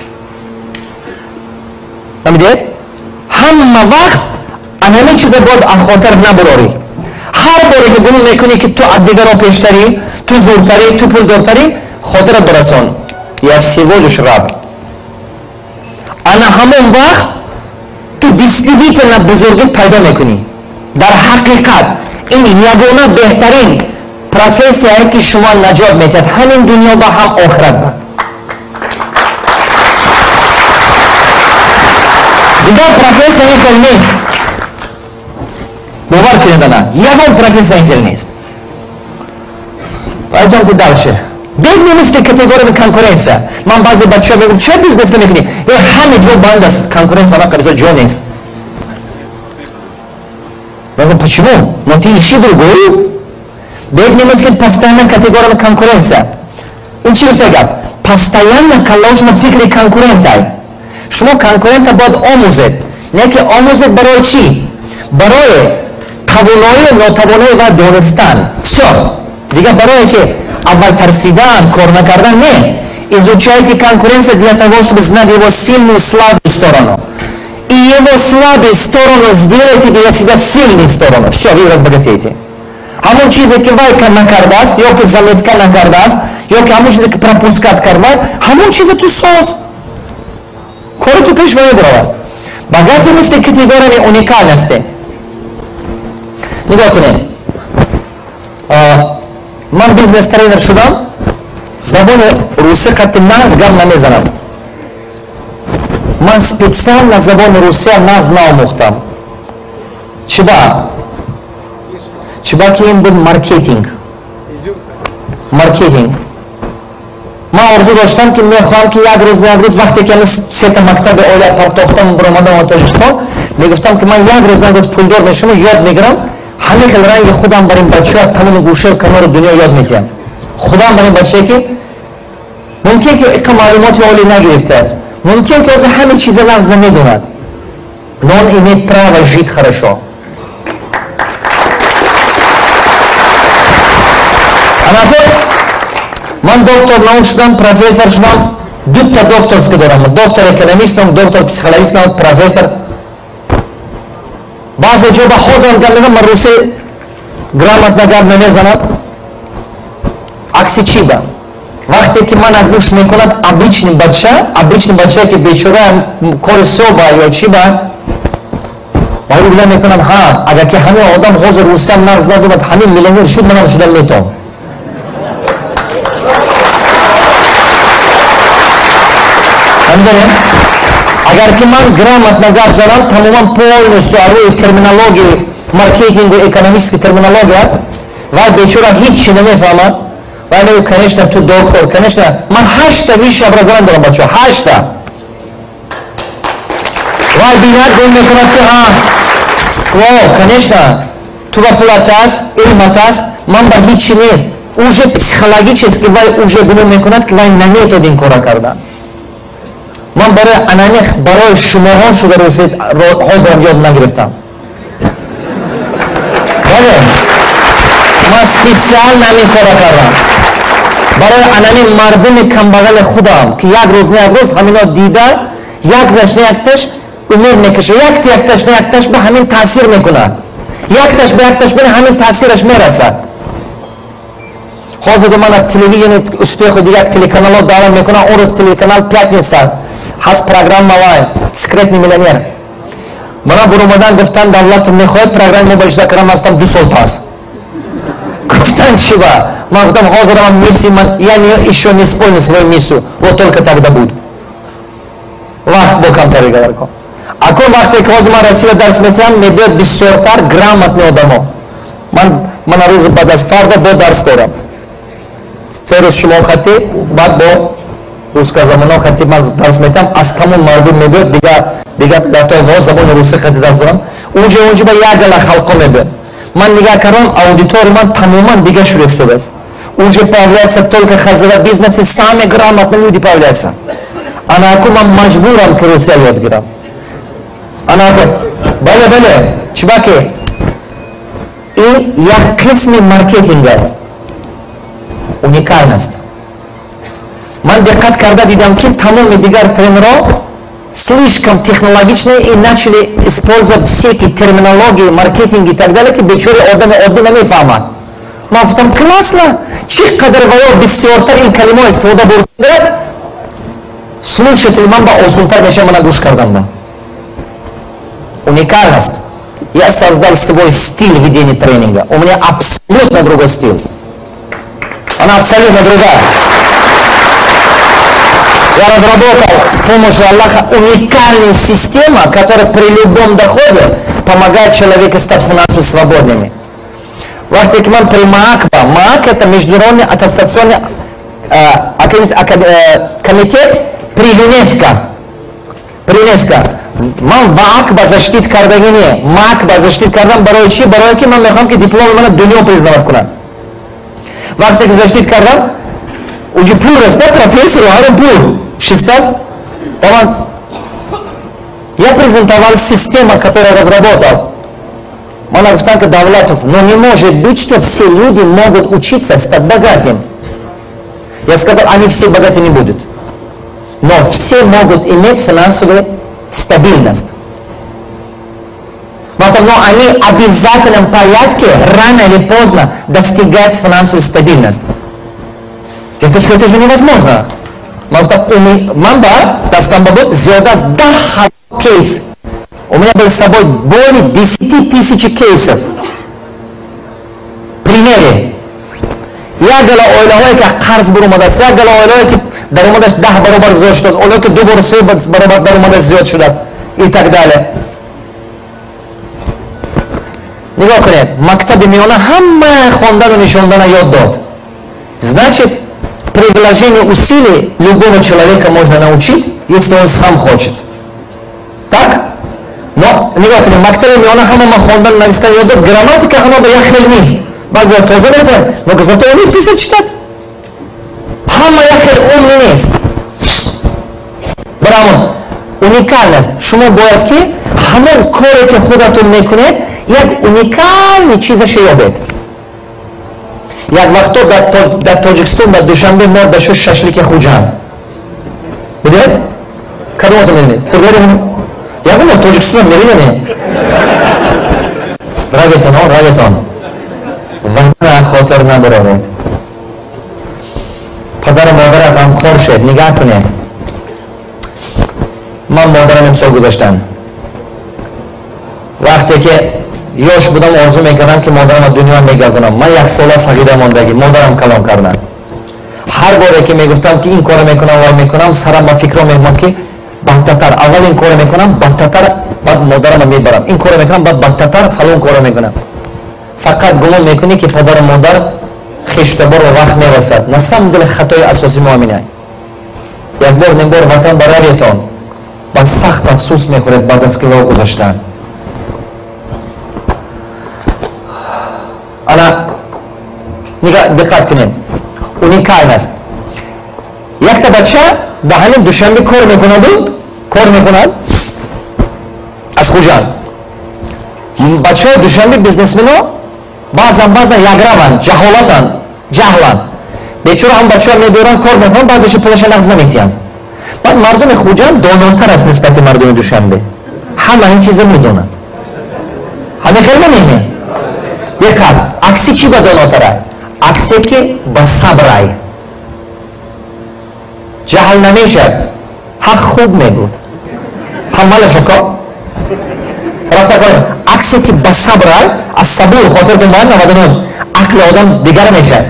Фаҳмидед? Ҳама вақт ҳамин чиза бояд аз хотир набурорӣ. Ҳар боре ки гумон мекунӣ, ки ту аз дигарон пештарӣ, ту зуртарӣ, ту пулдортарӣ, хотират бирасон: я всего лишь раб. Ана ҳамон вақт ту действительно бузургӣ пайдо мекунӣ. Дар ҳақиқат ин ягона беҳтарин профессияе, ки шумо наҷот метиҳад ҳамин дунё ба, ҳам охират ба. Дигар профессия ин хел нест. Бовар кунед, ана ягон профессия ин хел нест. Пойдемте дальше. Бедный мысли категориями конкуренция. Ман баъзе бачаҳо мегӯям: чаро бизнес намекунӣ? Э, ҳаме ҷо банд аст, конкуренция ама қабиза ҷо нест. Мегӯям: почему? Но ты ищи другую. Бедный мыслит постоянно категориями конкуренция. Ин чӣ гуфта гап? Постоянно калошна фикри конкурентай. Шумо конкурента бояд омӯзед. Не ки омӯзед барои чӣ? Барои тавоноию нотавоноӣ ва донистан. Всё. Дигар барое ки аввал тарсидан, кор накардан не. Изучайте конкуренцию для того, чтобы знать его сильную и слабую сторону. И его слабую сторону сделайте для себя сильную сторону. Все, вы разбогатеете. Ҳамон чизе, ки вай накардааст, ё ки заметка накардааст, ё ки ҳамон чизе, ки пропускать кард, ҳамон чизе ту соз. Кори ту пеш мебуравад. Богатый мысли категориями уникальности. Нигоҳ кунед. Ман бизнес тренер шудам, забони русӣ қатти нағз гап намезанам. Ман специально забони русия нағз наомӯхтам. Чиба? Чиба ки ин буд маркетинг. Маркетинг. Ман орзу доштам, ки мехоҳам, ки як рӯз, як рӯз, вақте ки ами сета мактаби олия партофтам, баромадам ба Тоҷикистон, мегуфтам, ки ман як рӯз, як рӯз пулдор мешавам, ёд мегирам, ҳамин хел ранги худам бар ин бачаҳо тамоми гӯшаю канори дунё ёд медиҳам. Худам бар ин бачае, ки мумкин ки иқа маълумоти олӣ нагирифтааст, мумкин ки ҳозир ҳамин чиза нағз намедонад, но он имеет право жить хорошо. Анако ман доктор наук шудам, профессор шудам, дута докторский дорам: доктор экономистам, доктор психологистам, профессор. Баъзе ҷо ба ҳозирам гап мегам, ман руси грамотно гап намезанам. Акси чӣ ба? Вақте ки мана гӯш мекунад обычный бача, обычный бачае, ки бечора кори соба ё чӣ ба, ва ӯ мекунад: ҳа, агар ки ҳамин одам ҳозир русиям нағз надонад, ҳамин миллионер шуд, манам шуда метавон. Фаҳмиданем? Агар ки ман грамотно гап занам, тамоман, полностью рӯи терминологии маркетингу экономический терминология, вай бечора ҳичи намефаҳмад. Вай мегӯ: «Конечно, ту доктор, конечно». Ман ҳашта высшее образование дорам, бачаҳо, ҳашта. Вай бинад, гум мекунад, ки ҳа, о, конечно, ту ба пулат аст, илмат аст, ман ба ҳичи нест. Уже психологически вай уже гумон мекунад, ки вай наметод ин кора кардан. Ман барои анами, барои шумоҳо шуда рӯзи ҳозирам ёд нагирифтам. Бале, ман специально ҳамин кора кардам барои анами мардуми камбағали худам, ки як рӯз, на як рӯз ҳамино дида, якташ на якташ умед мекаша, якта якташ на якташ ба ҳамин таъсир мекунад, якташ ба якташ ба ҳамин таъсираш мерасад. Ҳозир мана телевидение «Успеху», дигар телеканалҳо даъват мекунанд. Он рӯз телеканал «Пятница» ҳаст, программа вай «Секретный миллионер». Мана буромадан, гуфтан: «Давлатов, мехоҳед программа мо ба иштирок кардам?» Ман гуфтам: «2 сол пас». Гуфтан: «Чӣ ба?» Ман гуфтам: «Ҳозир ман миссия, ман я еще не исполнил свою миссию, вот только тогда буду». Вақт бо камтари говор кун. Акун вақте ки ҳозир ман Россия дарс метиҳам, мебиёд бисёртар грамотный одамо. Ман мана рӯзи баъд аз фарда бо дарс дорам, 3 рӯз шумо хатӣ, баъд бо русскозамоно хати ман дарс метиҳам. Аз тамом мардум мебиёд, дигар дигар миллатҳои мо, забони русӣ хати дарс дорам. Унҷо ба як гала халқо мебиёд. Ман нигоҳ кардам, аудитория ман тамоман дигар шуда истодааст. Уже появляется только хозяева бизнеса, самые грамотные люди появляются. Ана аку ман маҷбурам, ки русия ёд гирам. Ана аку, бале, бале, чибаки ин як қисми маркетинга, уникальность. Ман диққат карда дидам, ки тамоми дигар тренерҳо слишком технологичные и начали использовать всякие терминологии, маркетинг и так далее, ки бечори одами оддӣ намефаҳмад. Ман гуфтам: «Классно, чӣ қадар ваё бисёртар ин калимаҳо истифода бурда, слушатели ман ба осонтар мешавад мана гӯш кардан ба». Уникальность. Я создал свой стиль ведения тренинга. У меня абсолютно другой стиль, она абсолютно другая. Я разработал с помощью Аллаха уникальную систему, которая при любом доходе помогает человеку стать финансово свободными. Вақте ки ман при МААКба, МААК — это международный аттестационный комитет при ЮНЕСКО. При ЮНЕСКО. Ман ВААКба защитить кардагӣ не, МААКба защитить кардам. Барои чӣ? Барое ки ман мехоҳам, ки дипломи мана дунё признавать кунад. Вақте ки защитить кардам, уҷи пур аст, да, профессору ҳарон пур шистааст. Ва ман я презентовал систему, которую я разработал. Мана гуфтам, ки: «Давлатов, но не может быть, что все люди могут учиться стать богатым». Я сказал: «Они все богаты не будут, но все могут иметь финансовую стабильность». Но они в обязательном порядке рано или поздно достигают финансовую стабильность. Я говорю, это же невозможно. Ман ба дастам ба буд зиёда аз 10 000 кейс. У меня был с собой более 10 тысяч кейсов. Примеры. Як гала оилаҳое ки қарз буромадааст, як гала оилаҳое ки даромадаш 10 баробар зиёд шудааст, оилаҳое ки 2 бор 3 баробар даромадаш зиёд шудааст и так далее. Нигоҳ кунед, мактаби миёна ҳама хондану нишондана ёд дод. Значит, приложение усилий любого человека можно научить, если он сам хочет. Так? Но нигоҳ кунед, мактаби миёна ҳама ма хондан навистан ёд дод, грамматика ҳама ба як хел нест. Баъзеҳо тоза менависанд, но зато умеют писать, читать. Ҳама як хел умный нест. Барамон уникальность. Шумо бояд ки ҳамон коре ки худатон мекунед, як уникальный чизаше ёбед. Як вақто дар Тоҷикистон, дар Душанбе мо дашу шашлики Хуҷанд. Бидед? Кадоматон медонед? Хурдори ягон бор Тоҷикистон меридаме? Раветон, раветон. Ватана хотир набароред. Падару модара ғамхор шед, нигаҳ кунед. Ман модарам имсол гузаштам. Вақте ки ёш будам, орзу мекардам, ки модарам аз дунё мегардонам. Ман як сола сағира мондагӣ, модарам калон кардам. Ҳар боре ки мегуфтам, ки ин корро мекунам, вай мекунам, сарам ба фикро меомад, ки бадтатар аввал ин корро мекунам, бадтатар баъд модарама мебарам, ин корро мекунам, баъд бадтатар фалон корро мекунам. Фақат гумон мекунӣ, ки падару модар, хештаборро вақт мерасад. На самом деле хатои асоси мо ҳамин. Як бор, ним бор ватан бараветон, ба сахт афсӯс мехӯред баъд аз ки роҳ гузаштан. Ана диққат кунед, уникальность. Якта бача ба ҳамин Душанбе кор мекунаду кор мекунад аз Хуҷанд. Бачаҳои Душанбе, бизнесмено, баъзан баъзан яграванд, ҷаҳолатанд, ҷаҳланд. Бечора ҳам бачаҳо мебиёранд, кор мекунанд, баъзеша пулаша нағз наметиҳанд. Баъд мардуми Хуҷанд дононтар аст нисбати мардуми Душанбе, ҳама ин чиза медонанд. Ҳаме хел намеме? Диққат, акси чӣ ба донотара? Аксе ки ба сабрай, ҷаҳл намешад, ҳақ хуб мегуфт, ҳамалашако рафта кор. Аксе ки ба сабрай, аз сабур хотиртон бояд 99 ақли одам дигар мешавад.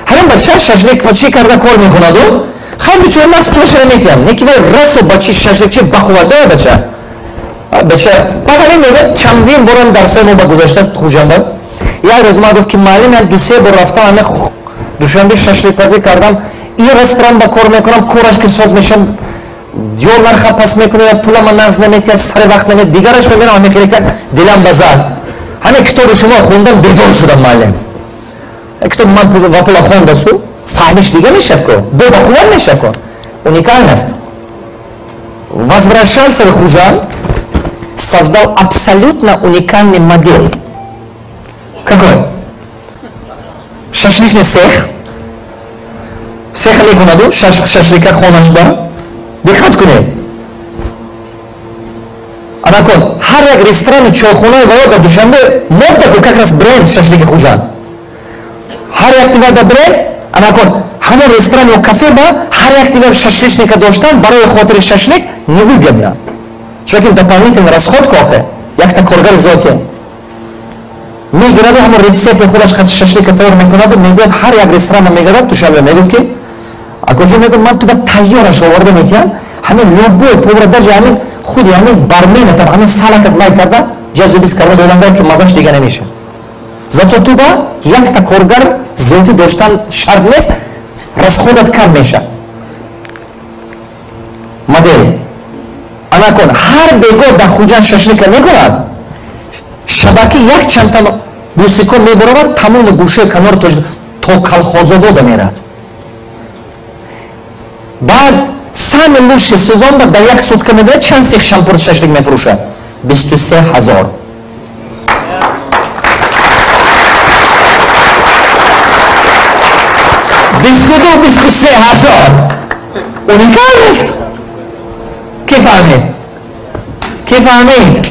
Ҳамин бача шашликчӣ карда кор мекунаду хай бечора нағз пулаша наметиҳам, неки вай расо бачи шашликчи бақувват дора бача. Бача баъд ҳамин мегӯяд, чандин борам дарсҳои мо ба гузаштааст Хуҷанда. Як рӯз ма гуфт, ки муаллим, як 2-се бор рафтам ҳаме Душанбе, шашликпазӣ кардам, ин ресторан ба кор мекунам, кораш ки соз мешам, ё нарха пас мекунам, пулама нағз наметиҳад, сари вақт намед, дигараш мебинам, ҳаме хеле кард, дилам ба зад. Ҳаме китоби шумо хондам, бедор шудам, муаллим. Китоб ман ва пула хондасу фаҳмиш дига мешавад ко, бо бақувват мешавад ко. Уникальность. Возвращался в Худжанд, создал абсолютно уникальный модель. Какой? Шашлычный цех. Цех мекунаду, шашлика хонашда. Диққат кунед. Анакон, ҳар як ресторану чойхонаи ваё дар Душанбе модда ку, как раз бренд шашлики Хуҷанд. Ҳар як тива да бренд, анакон, ҳамон ресторан ё кафе ба ҳар як тива шашличника доштан барои хотири шашлик невыгодно. Чунки дополнительный расход кохе, якта коргари зиёдте. Мегираду ҳамон рецепти худаш қати шашлика тайёр мекунаду мегӯяд, ҳар як ресторана мегирад Душанбе, мегӯяд, ки акоҷо, мегӯяд, ман ту ба тайёраш оварда метиҳам, ҳамин любой повар, даже ҳамин худи ҳамин барменатам ҳамин салакат лай карда, ҷазубиз карда доданда, ки мазаш дига намешавад. Зато ту ба якта коргар зиёдӣ доштан шарт нест, расходат кам мешавад. Модель. Анакон, ҳар бегоҳ дар Хуҷанд шашлика мекунад, шабаки як чандта бусико мебаровад, тамоми гӯшаи канори Тоҷик то Калхозобода мерад. Баъд самый лучший сезон ба дар як сутка медонад чанд сех шампур шашлик мефурӯшад? 23 000. 22, 23 000. Уникальность. Ки фаҳмид? Ки фаҳмид?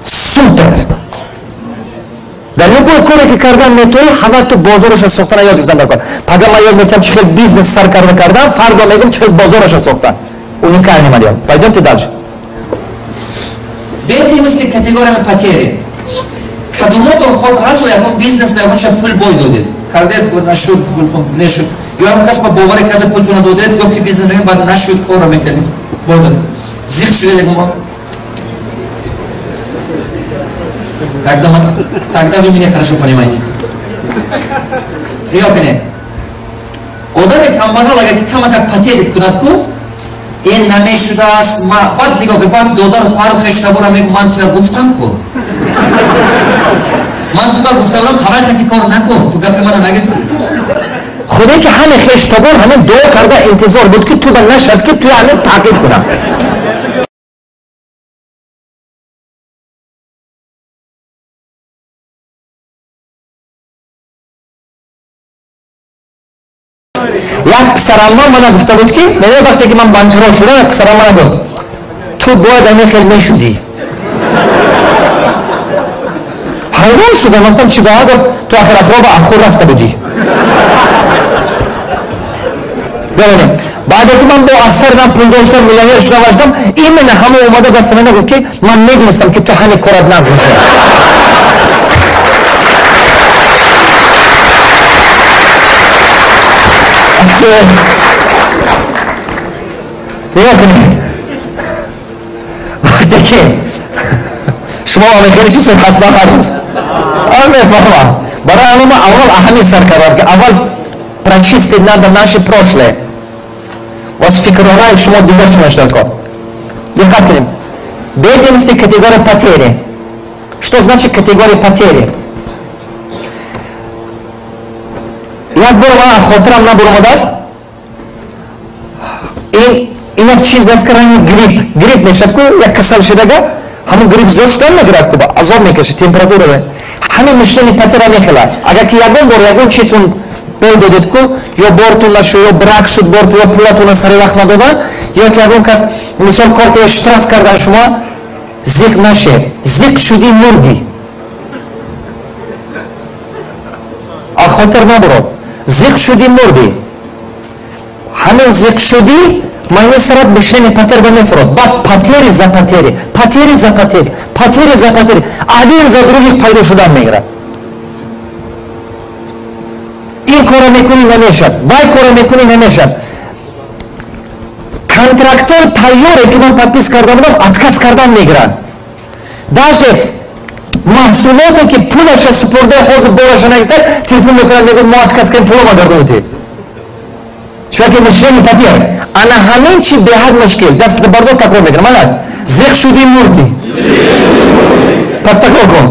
Супер. Дар любой коре ки кардан метавонӣ, ҳама ту бозораша сохтана ёд гирифтан дар кор. Пага ман ёд метиҳам, чӣ хел бизнес сар карда кардан, фардо мегӯм, чӣ хел бозораша сохтан. Уникальный модель. Пойдемте дальше. Бедные мысли категориями потери. Кадумотон ход разу ягон бизнес ба ягонча пул бой додед. Кардед нашуд, пултон нашуд. Ё ягон кас ба боварӣ карда пултона додед, гуфт ки бизнес баъд нашуд, корро мекардем. Бодад. Зиқ шудед ягон бор? Тогда вы меня хорошо понимаете. Нигоҳ кунед. Одами камбағал агар ки камакак потерять кунад ку, ин намешудааст. Баъд нигоҳ кунед, баъд додару хоҳару хештабора мегӯ, ман туя гуфтам ку. Ман туба гуфта будам, ҳавай хати кор накун, ту гапи мана нагирифтӣ. Худое ки ҳаме хештабор ҳамин дуо карда интизор буд ки туба нашад, ки туя ҳамин таъқиб кунам. Як писарамма мана гуфта буд ки медонӣ вақте ки ман банкрот шудам, як писарам мана гуфт, ту бояд ҳамин хел мешудӣ. Ҳайрон шудам, гуфтам чӣ ба? Гуфт, ту ахир ахроба ахур рафта будӣ. Бибинед, баъде ки ман бо аз сари ман пул доштам, миллионер шудам вашдам, именно ҳама омада дасти мана гуфт ки ман медонистам ки ту ҳамин корат нағз мешавад. Нигоҳ кунед, вақте ки шумо мехеле чиз ҳастам ҳар рӯз мефаҳмам. Барои ҳамин ман аввал ҳамин сар кардам ки аввал прочистить надо наше прошлое. Вас фикрҳои шумо дигар шунаштан кор. Диққат кунем. Бедности категория потери. Что значит категория потери? Як бор ман хотирам набуромадааст. Ин як чиз аст ки ранги грипп. Грипп мешавад ку, як касал шудага, ҳамон грипп зиёд шудан мегирад ку, азоб мекашад, температура. Ҳамин мышление потера мехелад. Агар ки ягон бор ягон чизтон бой додед ку, ё бортон нашуд, ё брак шуд бортон, ё пулатонро сари вақт надодан, ё ки ягон кас мисол кор ки штраф кардан шумо, зиқ нашед. Зиқ шудӣ мурдӣ. А хотир набурод. Зиқ шудӣ мурдӣ. Ҳамин зиқ шудӣ майни сарат мышление потер ба мефурод. Баъд потери за потери, потери за потери, потери за потери, один за других пайдо шудан мегирад. Ин корро мекунӣ намешавад, вай корро мекунӣ намешавад. Контрактҳои тайёре ки ман подпис карда будам, отказ кардан мегиранд. Даже маҳсулоте ки пулаша супурда, ҳозир бораша нагирифта, телефон мекунад, мегӯяд мо отказ кардем, пулома гардонидед. Чунки мышление потер. Ана ҳамин чи беҳад мушкил. Дастата бардор, такрор мекунам. Ана зиқ шудӣ мурдӣ. Пак такрор кун.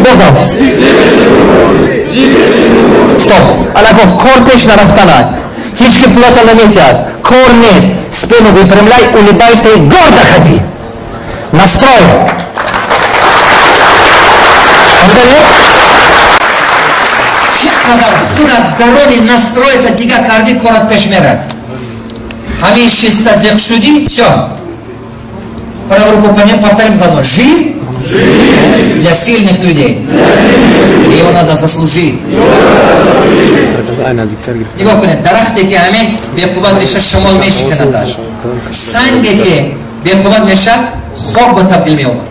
Бозам. Стоп. Ана кун, кор пеш нарафтана. Ҳеҷ ки пулата наметиҳад. Кор нест. Спину выпрямляй, улыбайся и гордо ходи. Настрой. Чӣ қадар худат дарони настроята дига кардӣ, корат пеш мерад. Ҳамин шиста зиқ шудӣ, всё. Правую руку подним, повторим за мной. Жизнь для сильных людей. Ее надо заслужить. Нигоҳ кунед, дарахте ки ҳамин беқувват меша, шамол мешиканадаш. Санге ки беқувват меша, хок ба табдил меёбад.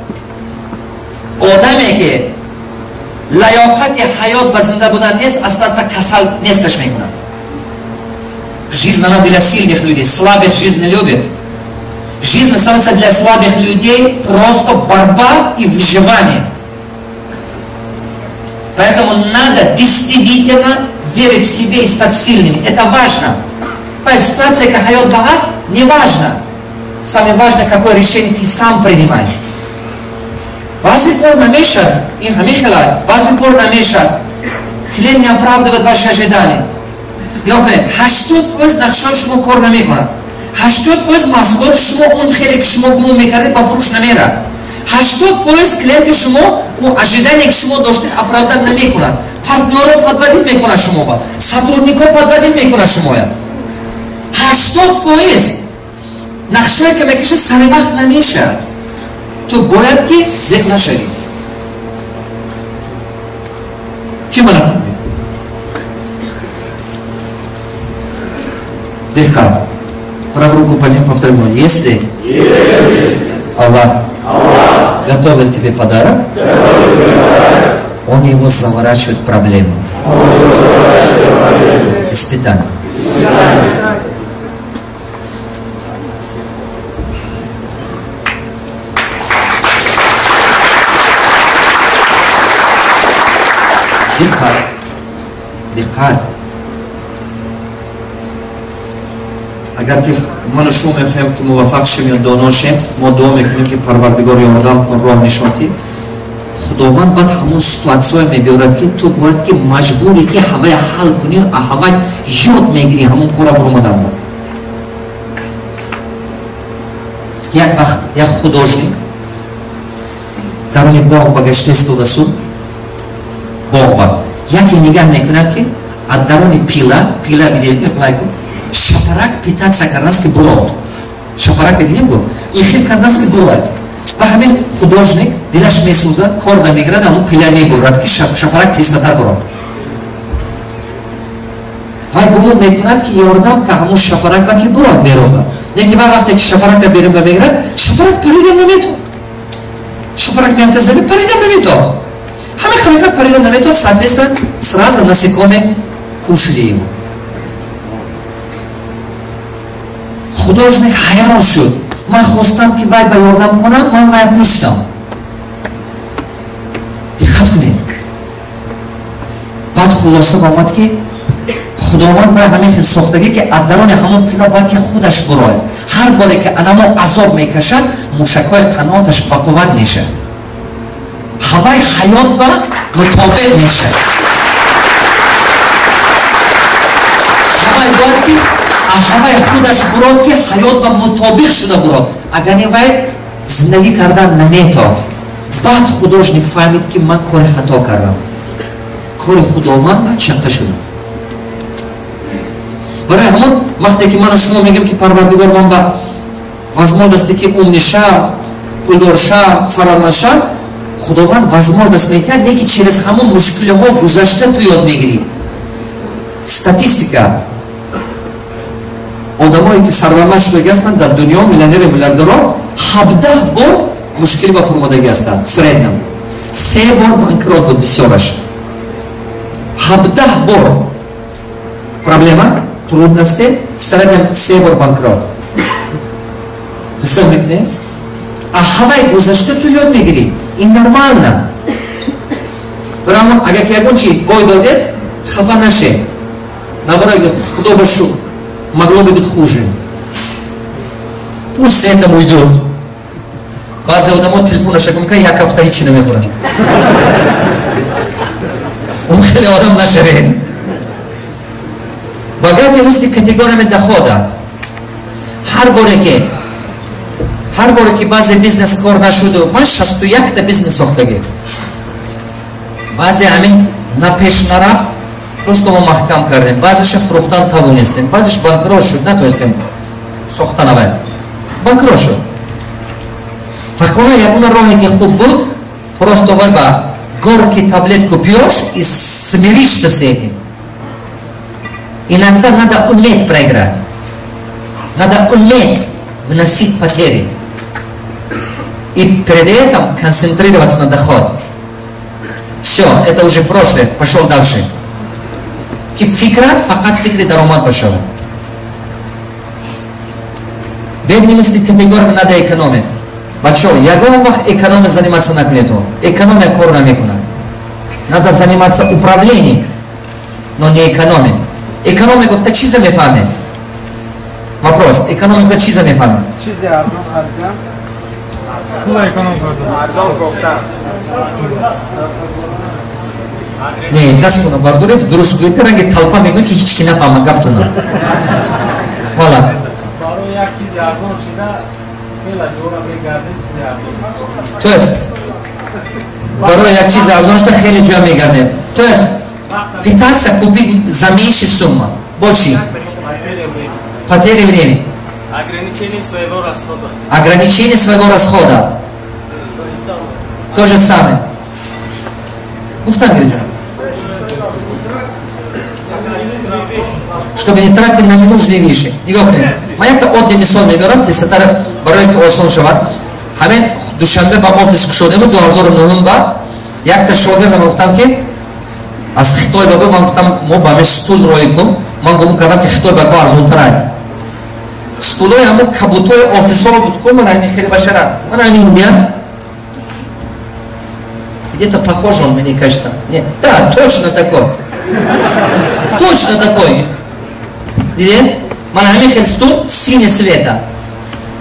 Одаме ки лаёқати ҳаёт ба зинда будан нест, аста аста касал несташ мекунад. Жизнь она для сильных людей, слабых жизнь не любит. Жизнь становится для слабых людей просто борьба и выживание. Поэтому надо действительно верить в себе и стать сильными. Это важно. Понимаешь, ситуация, как ҳаёт ба не важно. Самое важное, какое решение ты сам принимаешь. Баъзе кор намешад, ин ҳамин хела, баъзе кор намешад. Клиент не оправдывает ваши ожидания. Нигоҳ кунед, 80% нақшаҳои шумо кор намекунад. 80% маҳсулоти шумо он хеле ки шумо гумон мекардед ба фурӯш намерад. 80% клиенти шумо он ожидание ки шумо доштед оправдать намекунад. Партнёро подводить мекунад шумо, сотрудникҳо подводить мекунад шумоя. 80% нақшае ки мекашед сари вақт намешавад. Ту бояд ки зиқ нашавӣ. Ки мана фаҳмид? Диққат. Правую руку подним, повторим. Если Аллах готовит тебе подарок, Он его заворачивает в проблему. Испытание. Диққат, диққат. Агар ки ману шумо мехоҳем, ки муваффақ шем ё доно шем, мо дуо мекунем, ки Парвардигор, ёрдам кун, роҳ нишон диҳ. Худованд баъд ҳамон ситуатсияе мебиёрад, ки ту бояд ки маҷбуре, ки ҳавая ҳал кунӣ, ҳавай ёд мегирӣ, ҳамон кора буромадан. Як вақт як художник даруни боғ ба гашта истодасу, боғ ба яке нигаҳ мекунад, ки аз даруни пила, пила бидед, шапарак пытаться кардааст, ки бурод. Шапарака дидем гу, ин хел кардааст, ки бурад. Ва ҳамин художник дилаш месӯзад, корда мегирад, ҳамон пила мебурад, ки шапарак тезтатар бурод. Вай гумон мекунад, ки ёрдам ка ҳамон шапарак ба, ки бурод мерода. Лекин вай вақте ки шапарака берун мегирад, шапарак парида наметавад. Шапарак меафта замин, парида наметавад. Ҳамин хел парида наметавад. Соответственно, сразу насекомые кушали его. Художник ҳайрон шуд: ман хостам, ки вай ба ёрдам кунам, ман вая куштам. Диққат кунед. Баъд хулоса омад, ки Худованд вай ҳамин хел сохтагӣ, ки аз дарони ҳамон пила бояд ки худаш бурояд. Ҳар боре ки анамо азоб мекашад, мушакҳои қаноаташ бақувват мешавад, ҳавай ҳаёт ба мутобиқ мешавад. Ҳавай бояд ки ҳавай худаш бурод, ки ҳаёт ба мутобиқ шуда бурод. Агар не, вай зиндагӣ кардан наметавад. Баъд художник фаҳмид, ки ман кори хато кардам, кори Худованд ба чаққа шудам. Барои ҳамон вақте ки ману шумо мегӯем, ки Парвардигор, ман ба возможности, ки умный шав, пулдор шав, сарватманд шав, Худованд возможность метиҳад, не ки через ҳамон мушкилиҳо гузашта ту ёд мегирӣ. Статистика: одамое, ки сарватманд шудагӣ ҳастанд дар дунё, миллионеру миллиардерро, 17 бор мушкилӣ ба фурмодагӣ ҳастанд, среднем се бор банкрот буд бисёраш. 17 бор проблема, трудности, среднем се бор банкрот. Тасаввур мекунед? А ҳавай гузашта ту ёд мегирӣ, ин нормально. Барои агар ки ягон чи бой додед, хафа нашед. Наоборот, худо ба шукр, могло бы быть хуже, пусть этому уйдет. Баъзе одамо телефонаша гум як ҳафта ҳичи намехӯрад. Он хеле одам нашавед. Богатый мыслит категориями дохода. Ҳар боре ки баъзе бизнес кор нашуду, ман 61-та бизнес сохтагӣ, баъзе ҳамин напеш нарафт, просто мо маҳкам кардем, баъзеша фурӯхтан тавонистем, баъзеш банкрот шуд, натонистем сохтан, аввал банкрот шуд. Фақона ягона роҳе, ки хуб буд, просто вай ба горький таблетку пьешь и смиришься с этим. Иногда надо уметь проиграть, надо уметь вносить потери и перед этим концентрироваться на доход. Все, это уже прошлое, пошел дальше. Ки фикрат фақат фикри даромад бошад. Бедный мыслит категориями «надо экономить». Бачо, ягон вақт экономия заниматься накунед, экономия кор намекунад. Надо заниматься управлением, но не экономией. Экономия гуфта чиза мефаҳмед? Вопрос: экономия гуфта чиза мефаҳмед? Чизи арзон харидан. Пул эконом кардан. Арзон гуфтан. Не, дастуна бардоред, дуруст гӯед. Ранги толпа мегӯед, ки ҳеч ки нафаҳма гаптуна. Вала. Барои як чизи арзон шида хела ҷора мегардем, чизи арзон. То есть барои як чизи арзон шуда хеле ҷоя мегардем, то есть пытаться купить за меньшей сумма. Бо чӣ? Потеря времени. Ограничение своего расхода. Ограничение своего расхода. То же самое. Гуфтан гирифтам. Чтобы не тратить на ненужные вещи. Нигоҳ кунед. Ман якта оддӣ мисол мебарам, тезтар, барои ки осон шавад. Ҳамин Душанбе ба офис кушодему 2009 ба якта шогирдам гуфтам, ки Аз Хитой ба ман гуфтам, мо ба ҳамин стул рой кун. Ман гумон кардам, ки Хитой ба мо арзонтарай. Стулои ҳамон кабутои офисҳо буд ку, ман ҳамин хеле башара. Ман ҳамин я. Где-то похож он, мне кажется. Нет, да, точно такой. Точно такой. Дидед? Ман ҳамин хел стул синий цвета.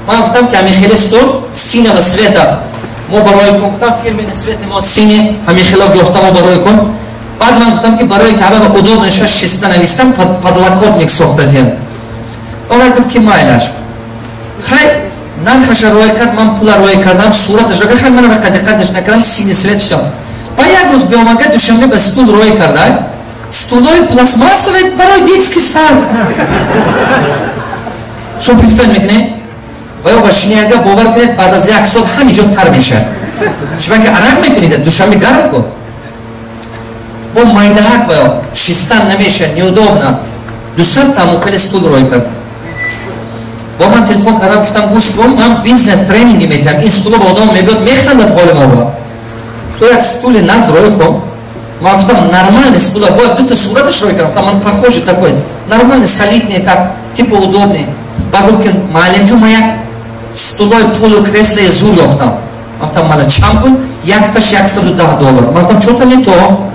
Ман гуфтам, ки ҳамин хели стул синего цвета. Мо барои кун гуфтам, фирменный цвет и мо синий, ҳамин хело гуфтам мо барои кун. Баъд ман гуфтам, ки барои ки ҳама удобно ша шиста навистам, подлокотник сохтатем. Омад, гуфт, ки майлаш. Хай, нархаша рой кард, ман пула рой кардам, сураташ ро хай, манам диққаташ накардам, синий цвет шудам. Ба як рӯз биомага Душанбе ба стул рой карда. Стулои пластмассовый барои детский сад. Шумо представь мекунед? Ва ё ба шинияга, бовар кунед, баъд аз як сол ҳамин ҷо тар мешавад. Чунки арақ мекунед, Душанбе гарм ку. Бо майдаҳак ва ё шистан намешавад, неудобно. 200 таму хеле стул рой кард. Бо ман телефон кардам, гуфтам: «Гӯш кун, ман бизнес тренинги метиҳам, ин стуло ба одам мебиёд, механдад ҳоли мо. Ту як стули нағз рой кун». Ман гуфтам, нормальный стула бояд дута сураташ рой кардам. Гуфтам, ман похожий такой, нормальный, солидный, так типа удобный. Ба гуфт, ки муаллимҷон, ман як стулои полукресло и зур ёфтам. Гуфтам, мала, чанд пул? Якташ 110 доллар. Ман гуфтам, чё-то не то,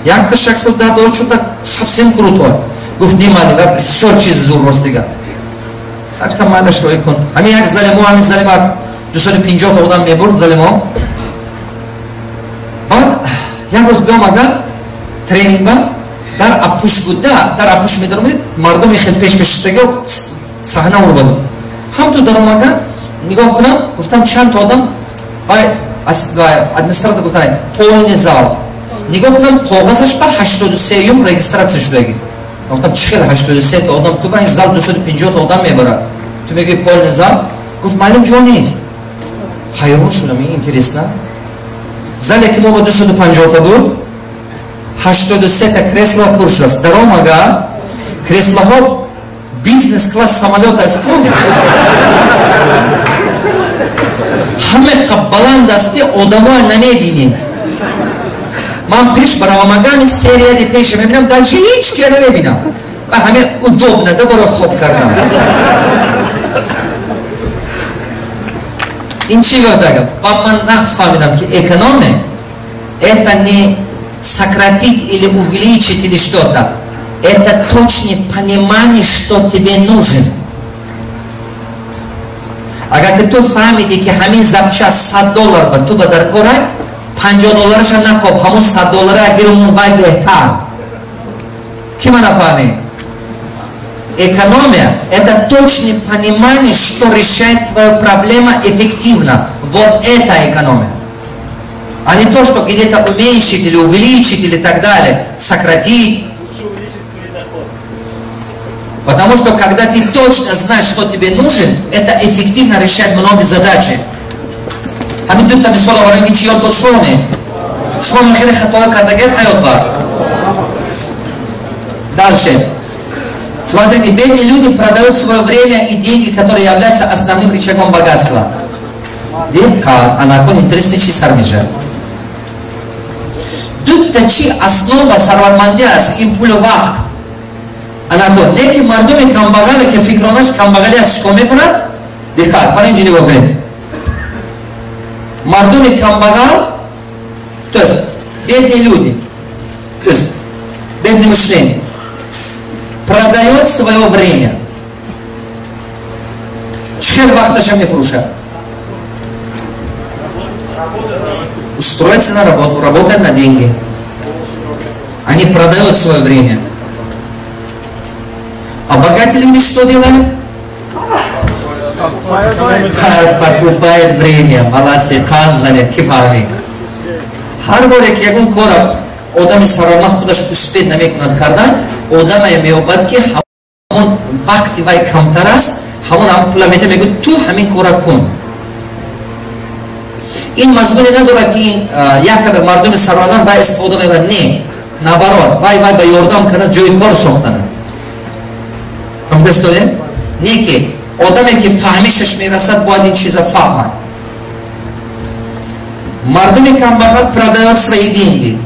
якташ 110 доллар, чё-то совсем крутой. Гуфт: «Не, муаллим, бисёр чизи зур рост дига». Гуфтам, майлаш, рой кун. Ҳамин як зали мо, ҳамин зали ма 250 одам мебурд зали мо. Баъд як рӯз биомага тренинг ба дар апуш буд, да дар апуш медаромадед, мардуми хел пеш пешистаги саҳна урба буд. Ҳам ту даромага нигоҳ кунам, гуфтам, чанд та одам? Вай администратор гуфтан, полный зал. Нигоҳ кунам, коғазаш ба 83-юм регистрация шудаги. Гуфтам, чӣ хел 83 та одам ту ба ин зал 250 та одам мебарад, ту мегӯи полный зал? Гуфт, маълум, ҷо нест. Ҳайрон шудам, ин интересно, зале ки мо ба 250 та буд, 83 та кресло пур шудааст. Даромага, креслоҳо бизнес класс самолёт аст, ҳамеқа баланд аст, ки одамоя намебинед. Ман пеш баравамагами серияди пеша мебинам, дальше ҳеч кия намебинам. Ва ҳаме удобно да барои хоб кардан. Ин чӣ ёдагам? Ва ман нағз фаҳмидам, ки экономия — это не сократить или увеличить или что-то, это точное понимание, что тебе нужен. Агар ки ту фаҳмидӣ, ки ҳамин запчасть 100 доллар ба ту ба дар корай, 50 доллараша накоб, ҳамон 100 доллара гирумун, вай беҳтар. Ки мана фаҳмед? Экономия — это точное понимание, что решает твою проблему эффективно. Вот это экономия, а не то, что где-то уменьшить или увеличить или так далее, сократить. Лучше увеличить свой доход. Потому что когда ты точно знаешь, что тебе нужен, это эффективно решает многие задачи. Ҳамин дута мисол овардем, ки чӣ ёд дод шумо? Шумо хеле хато кардагед ҳаёт ба. Дальше. Смотрите, бедные люди продают свое время и деньги, которые являются основным рычагом богатства. Диққат, анакон интересный чиз сар мешавад. Дута чи основа сарватмандӣ аст? Ин пулу вақт. Анакон, не ки мардуми камбағале, ки фикронаш камбағалӣ аст, чикор мекунад? Диққат, мана инҷо нигоҳ кунед. Мардуми камбағал, то есть бедные люди, то есть бедное мышление, продает свое время. Чӣ хел вақташа мефурӯшад? Устроиться на работу, работать на деньги. Они продают свое время. А богатые люди что делают? Покупает время. Молодцы, қан занед, ки фаҳмид? Ҳар боре ки ягон кора одами саромад худаш успеть намекунад кардан, одаме меёбад, ки ҳамон вақти вай камтар аст, ҳамон ҳам пула мета, мегӯяд, ту ҳамин кора кун. Ин мазмуне надорад, ки ин якабе мардуми сарватманд вай истифода мебарад. Не, наоборот, вай ба ёрдам карда, ҷои кор сохтана. Фаҳмидастодем? Не ки одаме, ки фаҳмишаш мерасад, бояд ин чиза фаҳмад. Мардуми камбағал продает свои деньги.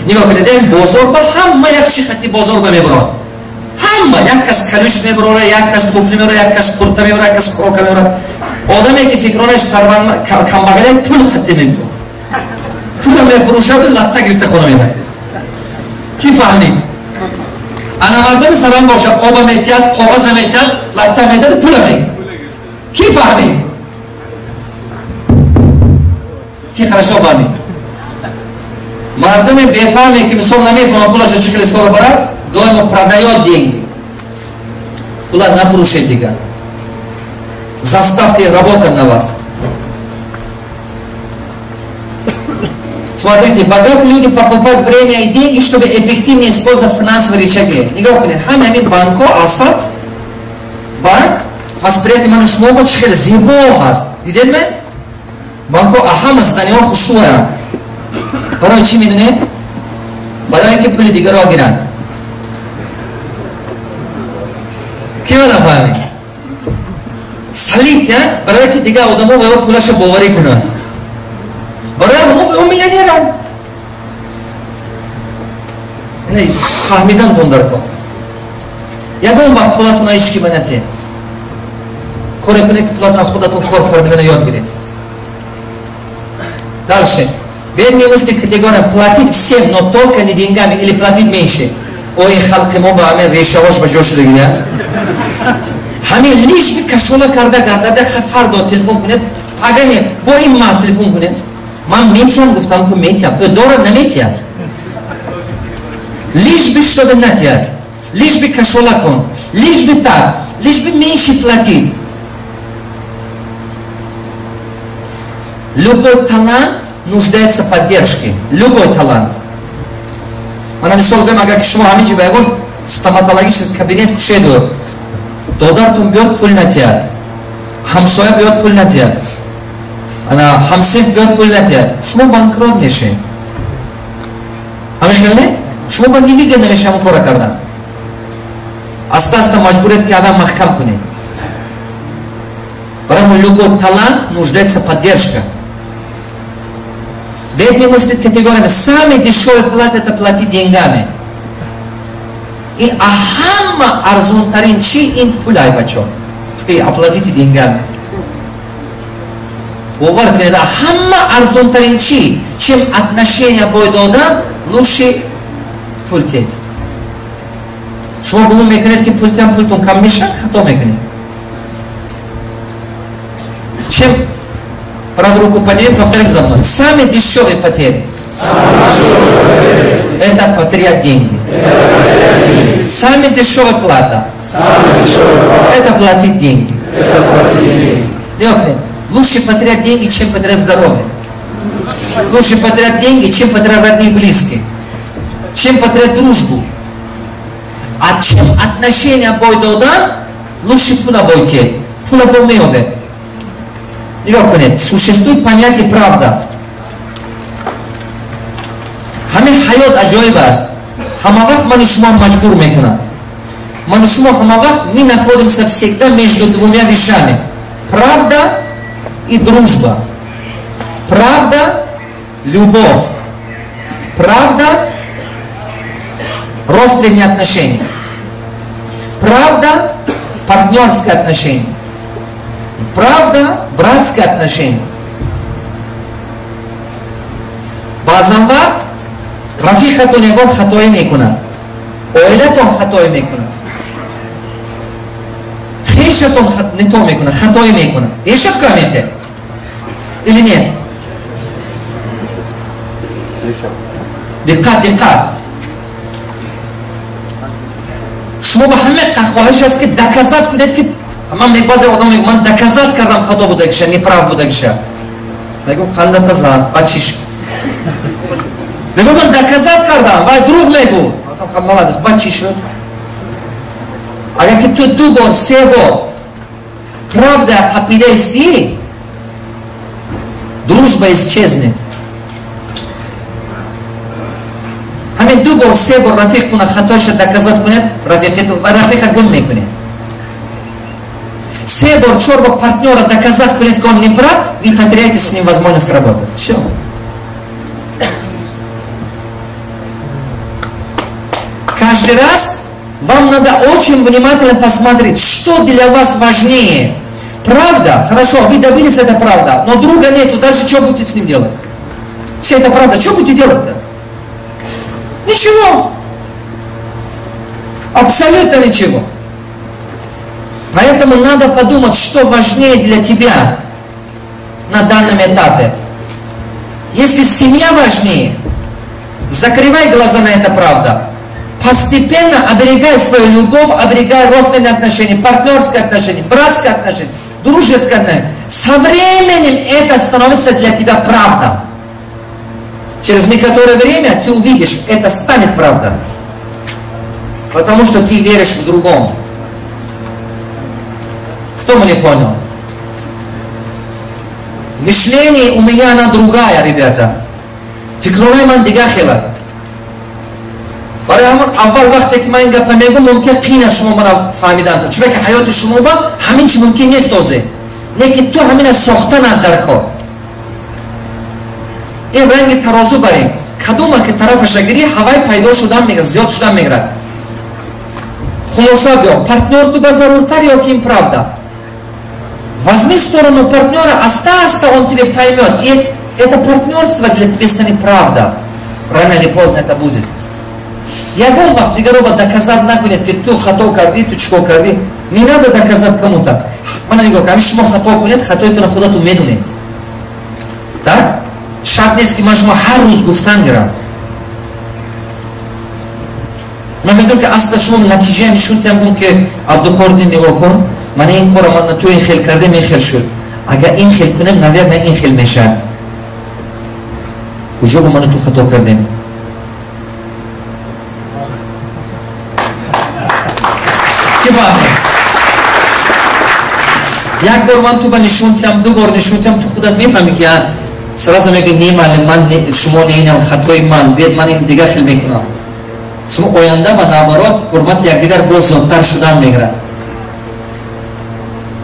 Нигоҳ кунед, бозор ба ҳама як чи хати бозор ба мебурад. Ҳама як кас калуш мебурад, як кас туфли мебурад, як кас курта мебурад, як кас хӯрока мебурад. Одаме ки фикронаш сарванд камбағале пул хати мебурад. Пула мефурӯшаду латта гирифта хона мебарад. Ки фаҳмид? Ана мардуми сарванд боша, оба метиҳад, коғаза метиҳад, латта медиҳад, пула мегирад. Ки фаҳмид? Ки хорошо фаҳмид? Мардуми бефаҳме ки мисол намефаҳмад пулашо чӣ хел истифода барад, доимо продаёт деньги. Пула нафурӯшед дигар. Заставьте работать на вас. Смотрите, богатые люди покупают время и деньги, чтобы эффективнее использовать финансовые рычаги. Нигоҳ кунед, ҳама ҳамин банкҳо асл банк восприятие ману шумо чӣ хел зебо ҳаст. Дидед ме? Банкҳо ҳама зданиҳо хушрӯянд. Барои чӣ медонед? Барои ки пули дигарро гиранд. Ки ма нафаҳмед? Салит барои ки дигар одамо ба ё пулаша боварӣ кунанд. Барои ҳамо ё миллионеранд. Фаҳмидантон дар кор. Ягон вақт пулатона ҳеч ки ба натиҳед. Коре кунед ки пулатона худатон кор фармидана ёд гиред. Дальше. Бедные мысли категория платить всем, но только не деньгами или платить меньше. Ой, халқи мо ба ҳамин решаҳош ба ҷо шудагия. Ҳамин лиш би кашола карда гардада фардо телефон кунед, пагане бо ин ма телефон кунед. Ман метиҳам, гуфтам ку метиҳам. Дорад наметиҳад. Лиш би чтобы натиҳад. Лиш би кашола кун. Лиш би так. Лиш би меньше платить. Любой талант нуждается в поддержке. Любой талант. Мана мисол гӯем, агар ки шумо ҳамин ҷо ба ягон стоматологический кабинет кушеду, додартун биёд пул натиҳад, ҳамсоя биёд пул натиҳад, ана ҳамсинф биёд пул натиҳад, шумо банкрот мешавед. Ҳамин хел не? Шумо ба невыгодно намешавед ҳамон кора кардан. Аста аста маҷбуред ки аввал маҳкам кунед. Барои любой талант нуждается поддержка. Бедный мыслит категориями. Самый дешевый плат это платить деньгами. И ҳама арзонтарин чи ин пулай бачо. Оплатите деньгами. Бовар кунед, ҳама арзонтарин чи, чем отношения бой додан, лучше пул тед. Шумо гумон мекунед ки пул тиам пултон кам мешавад, хато мекунед. Чем правую руку поднимем, повторим за мной. Самые дешевые потери. Это потерять деньги. Самая дешевая плата. Это платить деньги. Лучше потерять деньги, чем потерять здоровье. Лучше потерять деньги, чем потерять родные и близкие. Чем потерять дружбу. А чем отношения бой додан, лучше пула бой тет. Пула бой меобе. Нигоҳ кунед, существует понятие правда. Ҳамин ҳаёт аҷоиб аст. Ҳама вақт ману шумо маҷбур мекунад. Ману шумо ҳама вақт мы находимся всегда между двумя вещами. Правда и дружба. Правда, любовь. Правда, родственные отношения. Правда, партнерские отношения. Правда, братское отношение. Баъзан вақт рафиқатон ягон хатое мекунад, оилатон хатое мекунад, хешатон не то мекунад, хатое мекунад. Ешат ка мехе? Или нет? Диққат, диққат. Шумо ба ҳама хоҳиш аст ки доказать кунед ки ман баъзе одам мегӯям ман доказать кардам хато будагиша, неправ будагиша. Мегӯям қандата зад, баъд чӣ шуд? Мегӯям ман доказать кардам, вай дурӯғ мегӯ. Молодец, баъд чӣ шуд? Агар ки ту ду бор, се бор правда қапида истӣ, дружба исчезнет. Ҳамин ду бор, се бор рафиқтона хатояша доказать кунед, рафиқа гум мекунед. Се бор, чор бор партнера доказать кунед, ки он не прав, вы потеряете с ним возможность работать. Все. Каждый раз вам надо очень внимательно посмотреть, что для вас важнее. Правда, хорошо, вы добились, это правда, но друга нету, дальше что будете с ним делать? Все это правда, что будете делать-то? Ничего. Абсолютно ничего. Поэтому надо подумать, что важнее для тебя на данном этапе. Если семья важнее, закрывай глаза на это правда. Постепенно оберегай свою любовь, оберегай родственные отношения, партнерские отношения, братские отношения, дружеские отношения. Со временем это становится для тебя правда. Через некоторое время ты увидишь, это станет правда. Потому что ты веришь в другом. Кто меня понял? Мышление у меня она другая, ребята. Фикрҳои ман дига хела. Барои ҳамон аввал вақте ки ман ин гапа мегӯм, мумкин қиин аст шумо мана фаҳмидан. Чунки ҳаёти шумо ба ҳамин чи мумкин нест озе. Не ки ту ҳамина сохтанат дар кор. Ин ранги тарозу барем. Кадома ки тарафаша гирӣ, ҳавай пайдо шудан мегирад, зиёд шудан мегирад. Хулоса биё, партнёр ту ба заруртар ё ки ин правда? Возьми сторону партнера, аста-аста он тебе поймет. И это партнерство для тебя станет правда. Рано или поздно это будет. Ягон вақт дигаро ба доказать накунед, ки ту хато кардӣ, ту чикор кардӣ. Не надо доказать кому-то. Мана нигоҳ, ҳамин шумо хато кунед, хатоятонро худатон медонед. Так? Шарт нест, ки ман шумо ҳар рӯз гуфтан гирам. Ман медонам, ки аслан шумо натиҷа нишон диҳам, гум ки Абдуқодир нигоҳ кун, ман ин корро ман ту ин хел кардем, ин хел шуд. Агар ин хел кунем, наверное, ин хел мешавад. Куҷо ба ману ту хато кардем? Ки фаҳмед? Як бор ман ту ба нишон диҳам, ду бор нишон диҳам, ту худат мефаҳмӣ, ки сразу мегӯӣ, не, маълим, ман шумо не, инам хатои ман, биёд ман ин дигар хел мекунам. Шумо оянда ва наоборот ҳурмати якдигар боз зиёдтар шудан мегирад.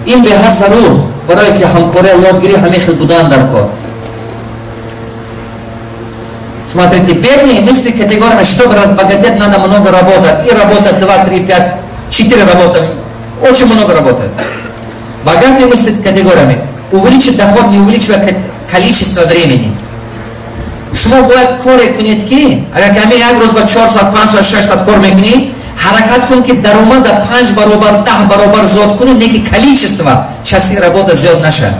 Ин беҳад зарур барое ки ҳамкория ёдгирӣ ҳамин хел будан дар кор. Смотрите, бедные мысли категориями, чтобы разбогатеть, надо много работать. И работать 2, 3, 5, 4 работы. Очень много работают. Богатые мыслят категориями. Увеличить доход, не увеличивая количество времени. Шумо бояд коре кунед ки, агар каме як рӯз ба 4 соат, 5 соат, 6 соат кор мекунӣ, ҳаракат кун ки даромада 5 баробар, 10 баробар зиёд кунӣ, не ки количество часы работа зиёд нашад.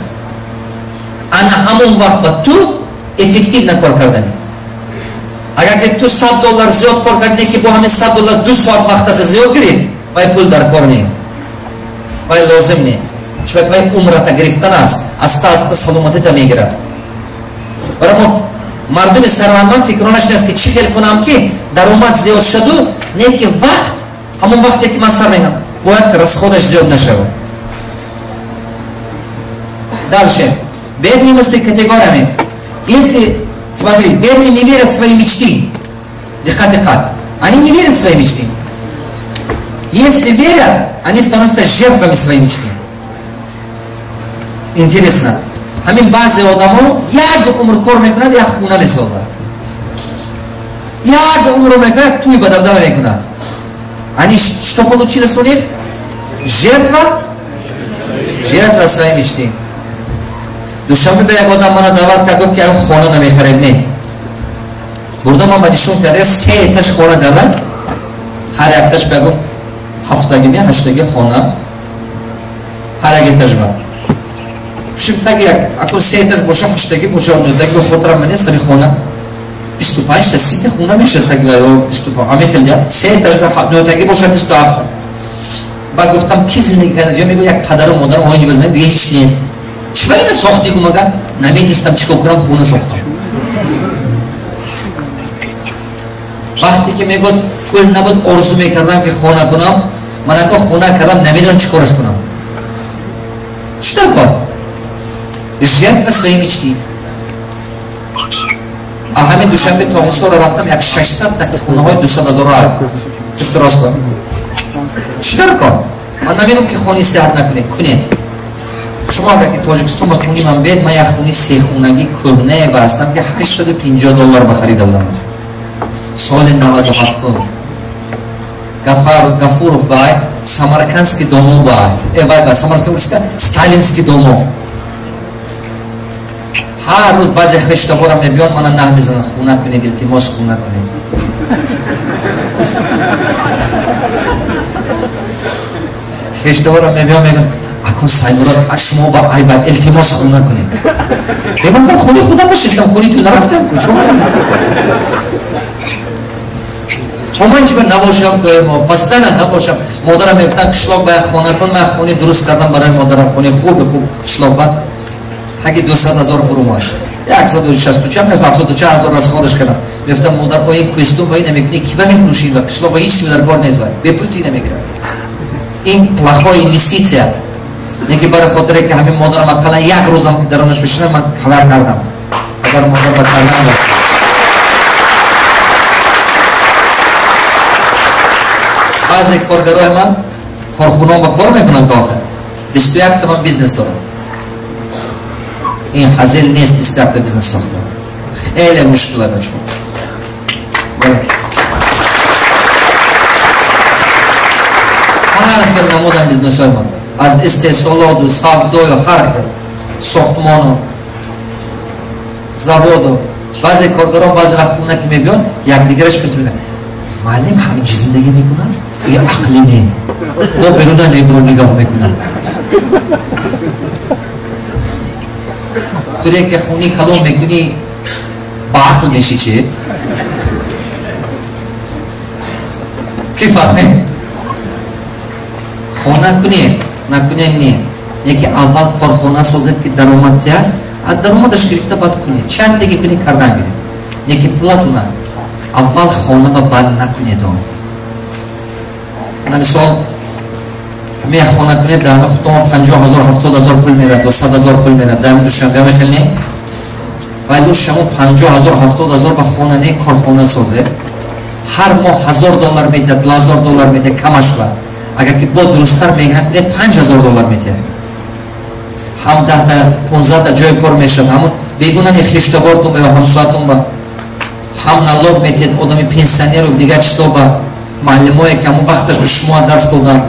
Ана ҳамон вақт ба ту эффективно кор карданӣ. Агар ки ту $100 зиёд кор кардӣ, не ки бо ҳамин $100 2 соат вақтата зиёд гирифт, вай пул дар кор не, вай лозим не. Чунки вай умрата гирифтан аст, аста аста саломатита мегирад. Барои мо мардуми сарватманд фикронаш нест, ки чӣ хел кунам, ки даромад зиёд шаду, не ки вақт, ҳамон вақте ки ман сар мекунам, бояд ки расходаш зиёд нашавад. Дальше. Бедные мысли категориями. Если, смотри, бедные не верят в свои мечты. Диққат, диққат. Они не верят в свои мечты. Если верят, они становятся жертвами своей мечты. Интересно. Ҳамин баъзе одамо як умр кор мекунад, як хона месозад. Як умр мекунад, туй ба дабдаба мекунад. Они что получилось у них? Жертва? Жертва своей мечты. Душанбе ба як одам мана даъват кард, гуфт ки як хона намехарем, не. Бурда ман ба нишон карда, се этаж хона дорад. Ҳар якташ бигӯ ҳафтаги ме, ҳаштаги хона. Ҳар як этаж ба. Шимтаги як, аку се этаж боша, ҳаштаги боша, нӯҳтаги хотирам нест, ҳамин хона. 25 та 30 хона мешад таги ё 25, ҳамин хел я, се этаж ба нӯҳтаги боша 27. Ба гуфтам ки зиндагӣ кардааст? Ё мегӯ як падару модарам онҷо ба зиндагӣ, дига ҳеч нест. Чӣ ба ина сохтӣ гу мага? Намедонистам чӣ кор кунам, хона сохтам. Вақте ки мегӯяд пул набуд, орзу мекардам ки хона кунам, ман ако хона кардам, намедонам чӣ кораш кунам. Чӣ дар кор? Жертва своей мечты. А ҳамин Душанбе то Ҳисорро рафтам, як 600 та хонаҳои 200 ҳазор рафт. Рост. Чӣ дар кор? Ман намегӯям ки хони сиҳат накунед, кунед. Шумо агар ки Тоҷикистон ба хуни ман биед, ман як хуни сехунагӣ кӯҳнае бастам, ки $850 ба харида будам. Соли 97. Гафуров бай, Самаркандский дому бай, вай бай, Самаркандский, Сталинский дому. Ҳар рӯз баъзе хештаҳоро мебиён, мана наҳ мезананд, хона кунед, илтимос, хона кунед. Хештаҳоро мебиён, мегӯянд, акун Саймурод, шумо ба айбат, илтимос, хона кунед. Мегӯям, хони худам нишистам, хони ту нарафтам, куҷо рафтам? Ман чӣ набошам, доимо, постоянно набошам. Модарам мегуфтанд, қишлоқ ба хона кун, ман хони дуруст кардам барои модарам, хони хуб хуб қишлоқ ба таги 200,000 фурӯмад. 164 74,000 расходаш кардам. Мегуфтам, модар, о ин кӯстум ба ин намекунӣ, ки ба мефурӯшӣ ва қишлоқ ба ҳеҷ ки дар кор нест, вай бепул ту намегирад. Ин плохая инвестиция. Неки барои хотире ки ҳамин модарам ақаллан як рӯзам ки даронаш бишинам, ман хабар кардам. Агар модар ба кардан дошт. Баъзе коргарои ман корхонаҳо ба кор мекунанд, охир 21 та ман бизнес дорам. Ин ҳазил нест, 21 та бизнес сохтам. Хеле мушкил аст, бачаҳо. Ҳар хел намудам бизнесҳои ман, аз истеҳсолоту савдою ҳар хел сохтмону заводу. Баъзе коргарон баъзе вақт хона ки мебиён, якдигараш метавонад, муаллим ҳамин чӣ зиндагӣ мекунад? И ақли не, бо беруна небро нигоҳ мекунад. Худе ки хуни калон мекунӣ, ба ақл мешӣ, чи? Ки фаҳмед? Хона кунед, накунед не. Яке аввал корхона созед, ки даромад тиҳад, аз даромадаш гирифта баъд кунед. Чанд теги кунед, кардан гиред. Яке пулатуна аввал хона ва баъд накунед он. Мисол, ҳамин хона кунед, дар худтон 50,000 70,000 пул мерад ва 100,000 пул мерад. Дар Душанбе мехел не? Вале шумо 50,000 70,000 ба хона не, корхона созед. Ҳар моҳ $1,000 метиҳад, $2,000 метиҳад, камаш ба. Агар ки бо дурусттар меҳнат кунед, $5,000 метиҳад. Ҳам 10 та 15 та ҷои кор мешавад, ҳамон бегуна не хештабортон ва ҳамсоятон ба ҳам налог метиҳад, одами пенсионеру дигар чизо ба муаллимое ки ҳамон вақташ ба шумо дарс доданд.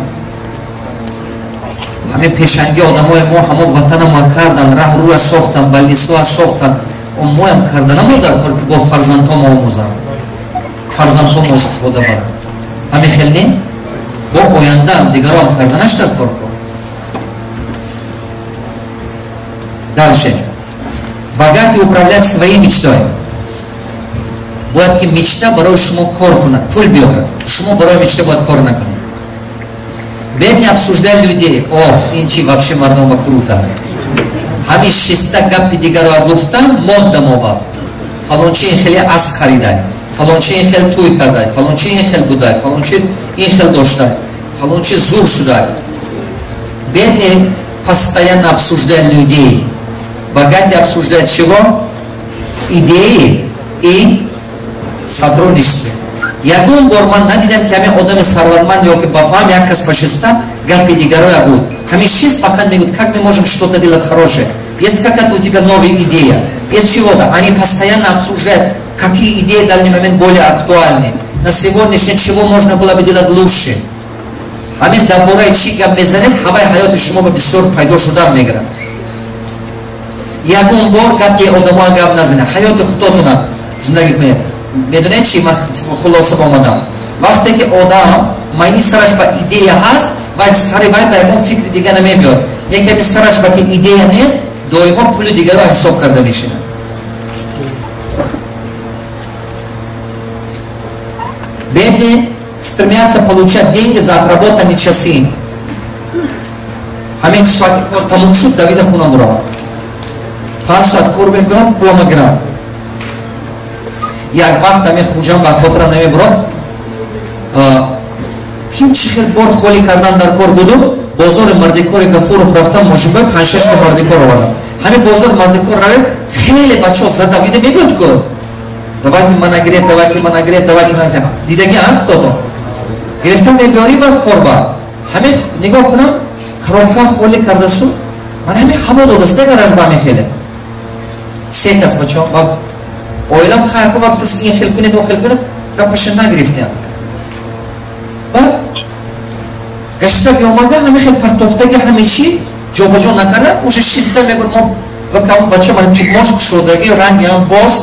Ҳамин пешанги одамои мо ҳамон ватанамо кардан, раҳрӯя сохтан, балнисоа сохтан, моям карданамо дар кор, ки бо фарзандҳомо омӯзанд, фарзандҳомо истифода баранд. Ҳамин хел не? Бо ояндаам дигароам карданаш дар кор кун. Дальше. Богатый управлять своей мечтой. Бояд ки мечта барои шумо кор кунад, пул биёрад. Шумо барои мечта бояд кор накунед. Бедный обсуждай людей. О, ин чи вообще мардума круто. Ҳамин шиста гапи дигарро гуфтан модда мова. Фалончи ин хеле асп харидай, фалончи ин хел тӯй кардай, фалончи ин хел будай, фалончи ин хел доштай, фалончи зур шудай. Бедный постоянно обсуждает людей. Богатый обсуждает чего? Идеи и сотрудничество. Ягон бор ман надидам, ки ҳамин одами сарватманд ё ки ба фаҳм як кас ба шиста гапи дигароя буд. Ҳамин шист фақат мегӯяд, как мы можем что-то делать хорошее. Есть какая-то у тебя новая идея, есть чего-то. Они постоянно обсуждают, какие идеи в данный момент более актуальны. На сегодняшний чего можно было бы делать лучше. Ҳамин дар бораи чӣ гап мезанед, ҳаваи ҳаёти шумо ба бисёр пайдо шудан мегирад. Ягон бор гапи одамоа гап назанед, ҳаёти худотона зиндагӣ кунед. Медонед чи ман хулоса омадам? Вақте ки одам майни сараш ба идея ҳаст, вай сари вай ба ягон фикри дига намебиёд. Яке ами сараш ба ки идея нест, доимо пули дигаро ҳисоб карда мешинад. Бедные стремятся получать деньги за отработанные часы. Ҳамин соати кор тамом шуд, давида хона муравад. 5 соат кор мекунам, пулама гирам. Як вақт ҳамин Хуҷам ба хотирам намебурад, ким чӣ хел бор холӣ кардан дар кор буду, бозори мардикори Гафуров рафтам, мошинбай 5-6 та мардикор овардам. Ҳамин бозори мардикор равем, хеле бачаҳо задавида мебиёд ку. Давайте мана гиред, давайте мана гиред, давайте мана гиред. Дидаги а худотон. Гирифта мебиёрӣ баъд корба. Ҳамин нигоҳ кунам, коробка холӣ кардасу, ман ҳамин ҳаво додаст, гараж ба ҳамин хеле. Се кас бачаҳо, оилам хайр ку вақт ин хел кунед, он хел кунед, гапаша нагирифтиям. Баъд Гашта биомада ҳамин хел партофтаги ҳаме чи ҷобаҷо накарда, уже шиста мегӯяд мо ва кам бача ман тугмош кушодаги ранги ам боз.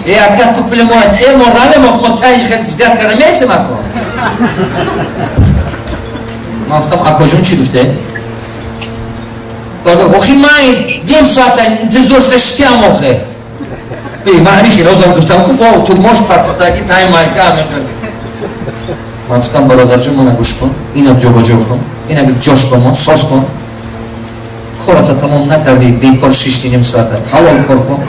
Э ака ту пули мо те мо раме мо таинҷ хел ждать карда месем ако. Ман гуфтам акоҷон чӣ гуфте? Баъд охи ман дим соата интизор шуда шитям охе. Ман ҳамин хел озам гуфтам ку бо тугмош партофтаги тай майка ҳамин хел. Ман гуфтам бародарҷон мана гӯш кун, ина ҷобаҷо кун, ина ҷош бамон соз кун. Кората тамом накардӣ, бекор шишти ним соата, ҳалол кор кун.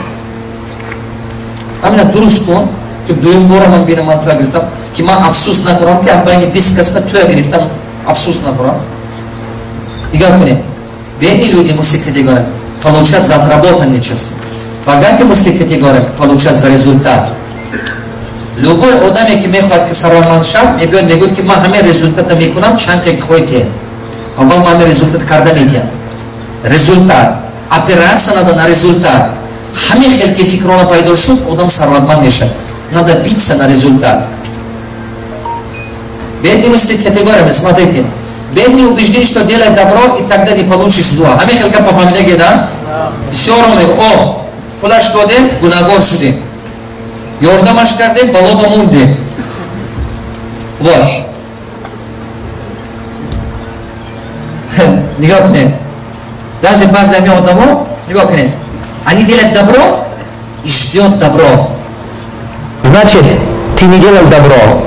Ҳамина дуруст кун, ки дуюм бора ман бинам ман туя гирифтам, ки ман афсӯс накунам, ки аз байни 20 кас ман туя гирифтам, афсӯс накунам. Нигоҳ кунед, бедные люди мысли категория получат за отработанный час. Богатые мысли категория получат за результат. Любой одаме ки мехоҳад ки сарватманд шавад, мебиёд мегӯяд ки ман ҳамин результата мекунам, чанд ки хоҳите. Аввал ман ҳамин результат карда метиҳам. Результат. Опираться надо на результат. Ҳамин хел ки фикрона пайдо шуд, одам сарватманд мешавад. Надо биться на результат. Бедный мыслит категориями, смотрите. Бедный убежден, что делай добро, и тогда не получишь зла. Ҳамин хел гапа фаҳмидаги, да? Бисёро мегӯ, о, пулаш додем, гунаҳгор шудем. Ёрдамаш кардем, бало ба мондем. Вот. Нигоҳ кунед. Даже баъзе ҳамин одамо, нигоҳ кунед. Они делают добро и ждет добро. Значит, ты не делал добро,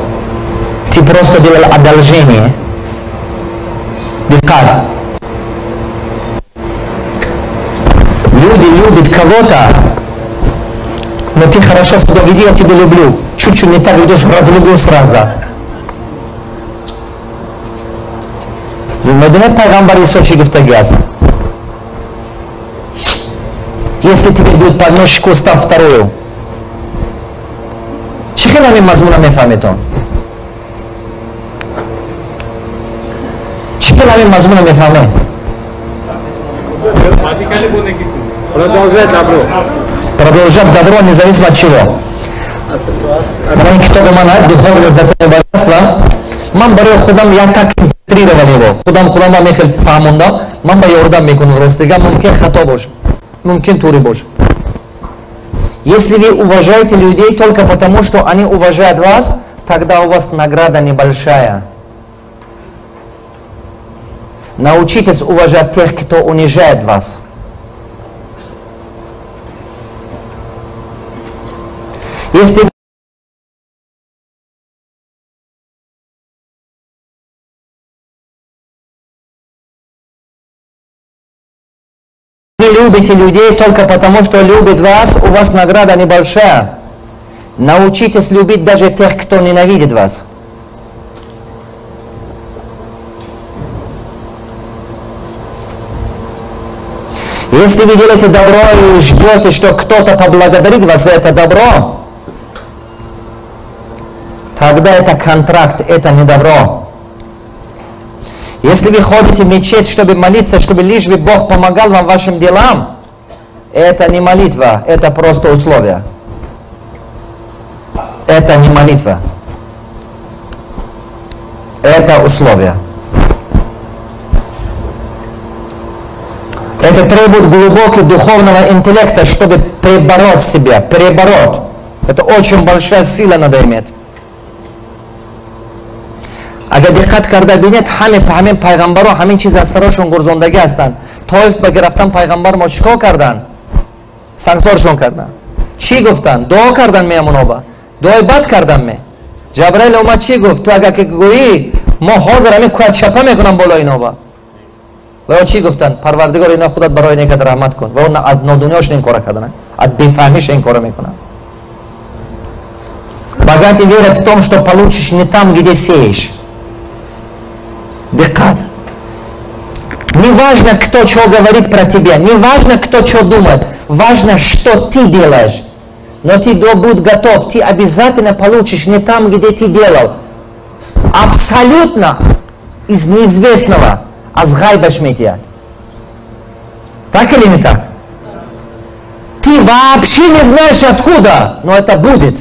ты просто делал одолжение. Диққат. Люди любят кого-то, но ты хорошо себя веди, я тебя люблю. Чуть-чуть не так ведешь, разлюблю сразу. Медонед пайғамбар Исо чӣ гуфтаги аст? Если тебе бьют по одной щеку, став вторую. Чӣ хел ҳамин мазмуна мефаҳмед он? Чӣ хел ҳамин мазмуна мефаҳмед? Продолжать добро. Продолжать добро независимо от чего. Ман китоби ман духовные законы богатства. Ман барои худам я так интерпретировал его. Худам ба мехел фаҳмондам. Ман ба ёрдам мекунам ростига, мумкин хато бошад, мумкин тури бошад. Если вы уважаете людей только потому, что они уважают вас, тогда у вас награда небольшая. Научитесь уважать тех, кто унижает вас. Если вы любите людей только потому, что любят вас, у вас награда небольшая. Научитесь любить даже тех, кто ненавидит вас. Если вы делаете добро и ждете, что кто-то поблагодарит вас за это добро, тогда это контракт, это не добро. Если вы ходите в мечеть, чтобы молиться, чтобы лишь бы Бог помогал вам в вашим делам, это не молитва, это просто условие. Это не молитва. Это условие. Это требует глубокого духовного интеллекта, чтобы перебороть себя, перебороть. Это очень большая сила надо иметь. Агар диққат карда бинед, ҳамин пайғамбаро ҳамин чиз аз сарошон гурзондагӣ ҳастанд. Тоиф ба гирифтан пайғамбар мо чӣ кор карданд? Сангсоршон карданд. Чӣ гуфтанд? Дуо карданд меамуноба. Дуои бад карданд ме. Ҷабраил омад чӣ гуфт? Ту агар ки гӯӣ, мо ҳозир ҳамин кӯҳ чапа мекунам болои иноба. Ва ё чӣ гуфтанд? Парвардигор, ино худат барои некат раҳмат кун. Ва он аз нодуниёш ин кора карданд, аз бефаҳмиш ин кора мекунанд. Богатый верят в том, что получишь не там, где сеешь. Диққат. Не важно, кто что говорит про тебя, не важно, кто что думает, важно, что ты делаешь. Но ты будь готов, ты обязательно получишь не там, где ты делал. Абсолютно из неизвестного. Аз ғайбаш метиҳад. Так или не так? Ты вообще не знаешь откуда, но это будет.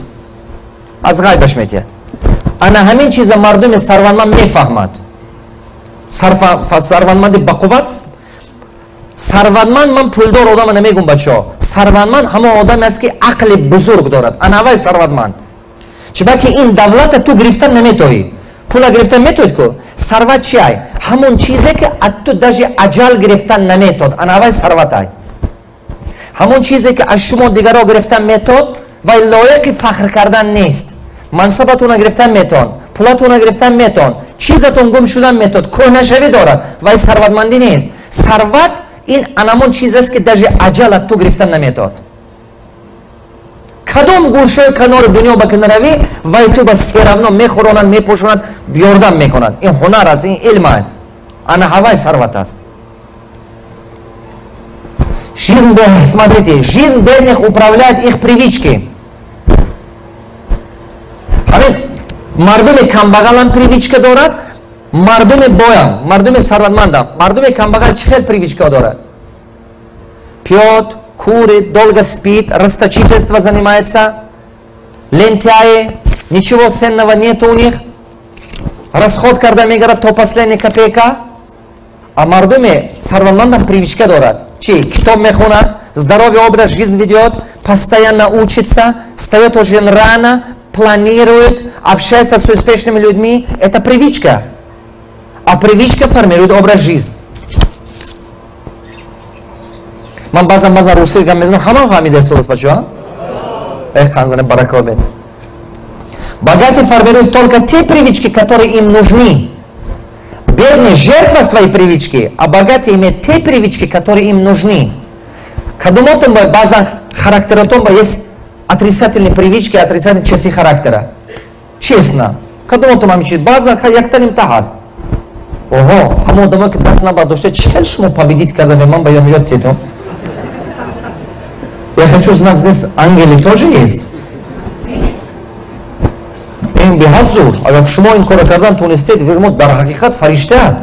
Аз ғайбаш метиҳад. Ана ҳамин чиза мардуми сарватманд мефаҳмад. Сарватманди бақувват. Сарватманд, ман пулдор одама намегум, бачаҳо. Сарватманд ҳамон одаме аст, ки ақли бузург дорад. Ана вай сарватманд. Чунки ин давлата ту гирифтан наметоҳӣ. Пула гирифтан метоҳед ку? Сарват чи ай? Ҳамон чизе, ки аз ту даже аҷал гирифтан наметод. Ана вай сарват ай. Ҳамон чизе, ки аз шумо дигарро гирифтан метод, вай лоиқи фахр кардан нест. Мансабатонро гирифтан метон, пулатонро гирифтан метон, чизатон гум шудан метод, кӯҳнашавӣ дорад, вай сарватмандӣ нест. Сарват ин анамон чиз аст, ки даже аҷал аз ту гирифтан наметод. Кадом гӯшаи канори дунё ба ки наравӣ, вай ту ба всё равно мехӯронад, мепӯшонад, ёрдам мекунад. Ин ҳунар аст, ин илм аст. Ана ҳавай сарват аст. Жизнь, смотрите, жизнь бедных управляет их привычки. Ҳамин мардуми камбағалам привычка дорад, мардуми боям, мардуми сарватмандам. Мардуми камбағал чӣ хел привычка дорад? Пьет, курит, долго спит, расточительство занимается, лентяи, ничего ценного нет у них, расход карда мегирад то последняя копейка. А мардуми сарватмандам привычка дорад. Чи? Китоб мехонад, здоровый образ жизни ведет, постоянно учится, встает очень рано, планирует, общается с успешными людьми. Это привычка. А привычка формирует образ жизни. Ман баъзан баъзан русӣ гап мезанам, ҳама фаҳмида истодааст, бачаҳо? Эх, қанзане барака бед. Богатый формирует только те привычки, которые им нужны. Бедный жертва своей привычки, а богатый имеет те привычки, которые им нужны. Кадумотон баъзан характератон есть отрицательные привычки, отрицательные черты характера. Честно. Кадумотон ҳамин чиз баъзан яктаним та ҳаст. Оҳо, ҳамон одамое, ки даст набардошта, чӣ хел шумо победить кардане, ман ба ёд тетум. Я хочу знать, здесь ангелы тоже есть? Ин беҳад зур. Агар шумо ин корро кардан тонистед, шумо дар ҳақиқат фаришта.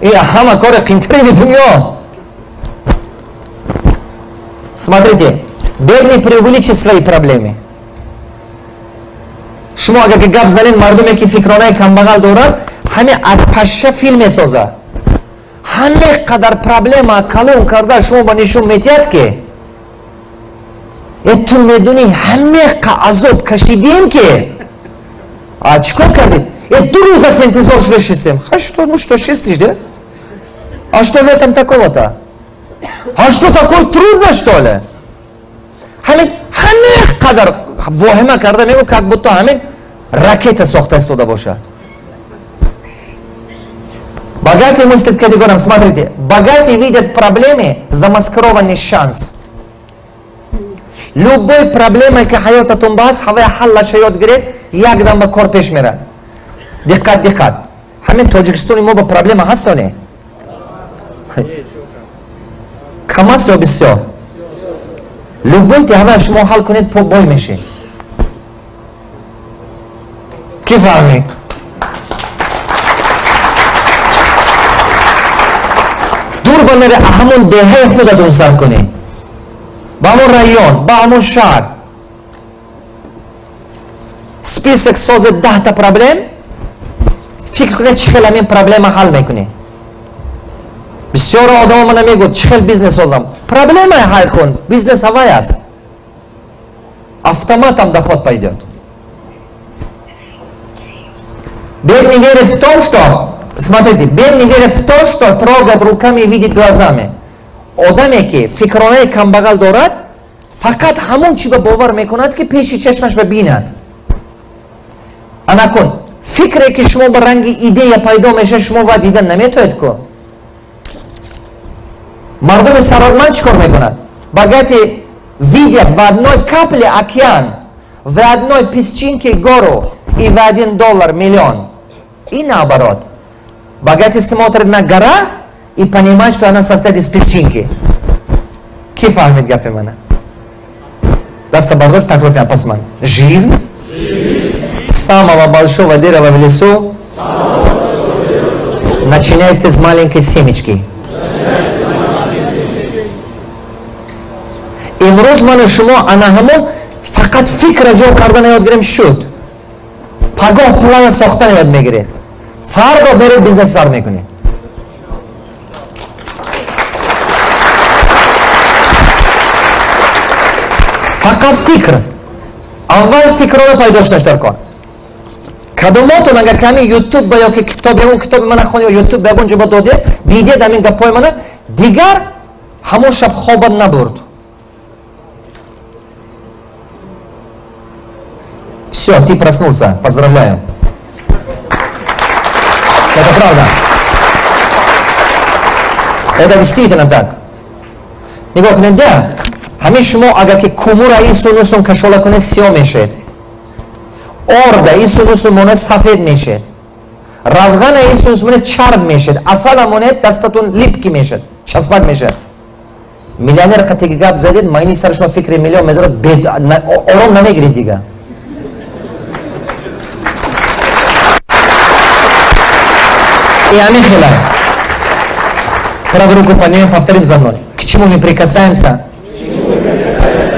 Ин ҳама кори қинтарини дунё. Смотрите, бедный преувеличит свои проблемы. Шумо агар ки гап занед, мардуме, ки фикронаи камбағал дорад, ҳаме аз пашша филм месозад. Ҳаме қадар проблема калон карда шумо ба нишон метиҳад, ки э, ту медунӣ, ҳаме қа азоб кашидем, ки а чӣ кор кардед? Э, 2 рӯз аст интизор шуда шистем. Ха, что, ну что, шистиш, да? А что в этом такого-то? А что, такое трудно, что ли? Ҳамин ҳаме қадар воҳима карда мегӯ, как будто ҳамин ракета сохта истода бошад. Богатые мыслят категориям. Смотрите, богатые видят в проблеме замаскированный шанс. Любой проблемае, ки ҳаётатон бааст, ҳавая ҳаллаша ёд гиред, якдам ба кор пеш мерад. Диққат, диққат. Ҳамин Тоҷикистони мо ба проблема ҳаст ё не? Кам аст ё бисёр? Любой ти ҳавая шумо ҳал кунед, бой мешед. Кӣ фаҳмид? Дур ба наре, ҳамон деҳаи худатон сар кунед, ба ҳамон район, ба ҳамон шаҳр. Список созед 10-та проблем, фикр кунед, чӣ хел ҳамин проблема ҳал мекунед. Бисёро одамо мана мегӯд, чӣ хел бизнес созам? Проблемае ҳал кун, бизнес ҳавай аст, автоматом доход пойдет. Бедный верит в том, что, смотрите, бедный верит в то, что трогает руками и видит глазами. Одаме, ки фикронаи камбағал дорад, фақат ҳамон чи ба бовар мекунад, ки пеши чашмаш ба бинад. Анакун фикре, ки шумо ба ранги идея пайдо мешавад, шумо ва дидан наметоед ку. Мардуми сарватманд чӣ кор мекунад? Богатые видят в одной капле океан, в одной песчинке гору и в 1 доллар миллион. И наоборот, богатый смотрит на гора и понимает, что она состоит из песчинки. Ки фаҳмид гапи мана? Даста бардор, такрор кунад пас ман. Жизнь самого большого дерева в лесу начинается с маленькой семечки. Имрӯз ману шумо ана ҳамон фақат фикра ҷо кардан ёд гирем, шуд. Пагоҳ плана сохтан ёд мегиред. Фардо меред бизнес сар мекунед. Фақат фикр. Аввал фикрро пайдо шудаш дар кор. Кадомотон агар ками YouTube ба ёки китоб, ягон китоби мана хон ё YouTube ба ягон ҷо ба додед, дидед ҳамин гапҳои мана, дигар ҳамон шаб хобам набурд. Все, ты проснулся. Поздравляю. Это правда. Это действительно так. Нигоҳ кунед, да? Ҳамин шумо агар ки кумура ин сунусун кашола кунед, сиёҳ мешавед. Орда ин сунусун монед, сафед мешавед. Равғана ин сунусун монед, чарб мешавед. Асала монед, дастатон липки мешавад, часпак мешавад. Миллионер қатиги гап задед, майни сари шумо фикри миллион медорад, ором намегиред дига. И ҳамин хела. Правую руку поднимем, повторим за мной. К чему мы прикасаемся?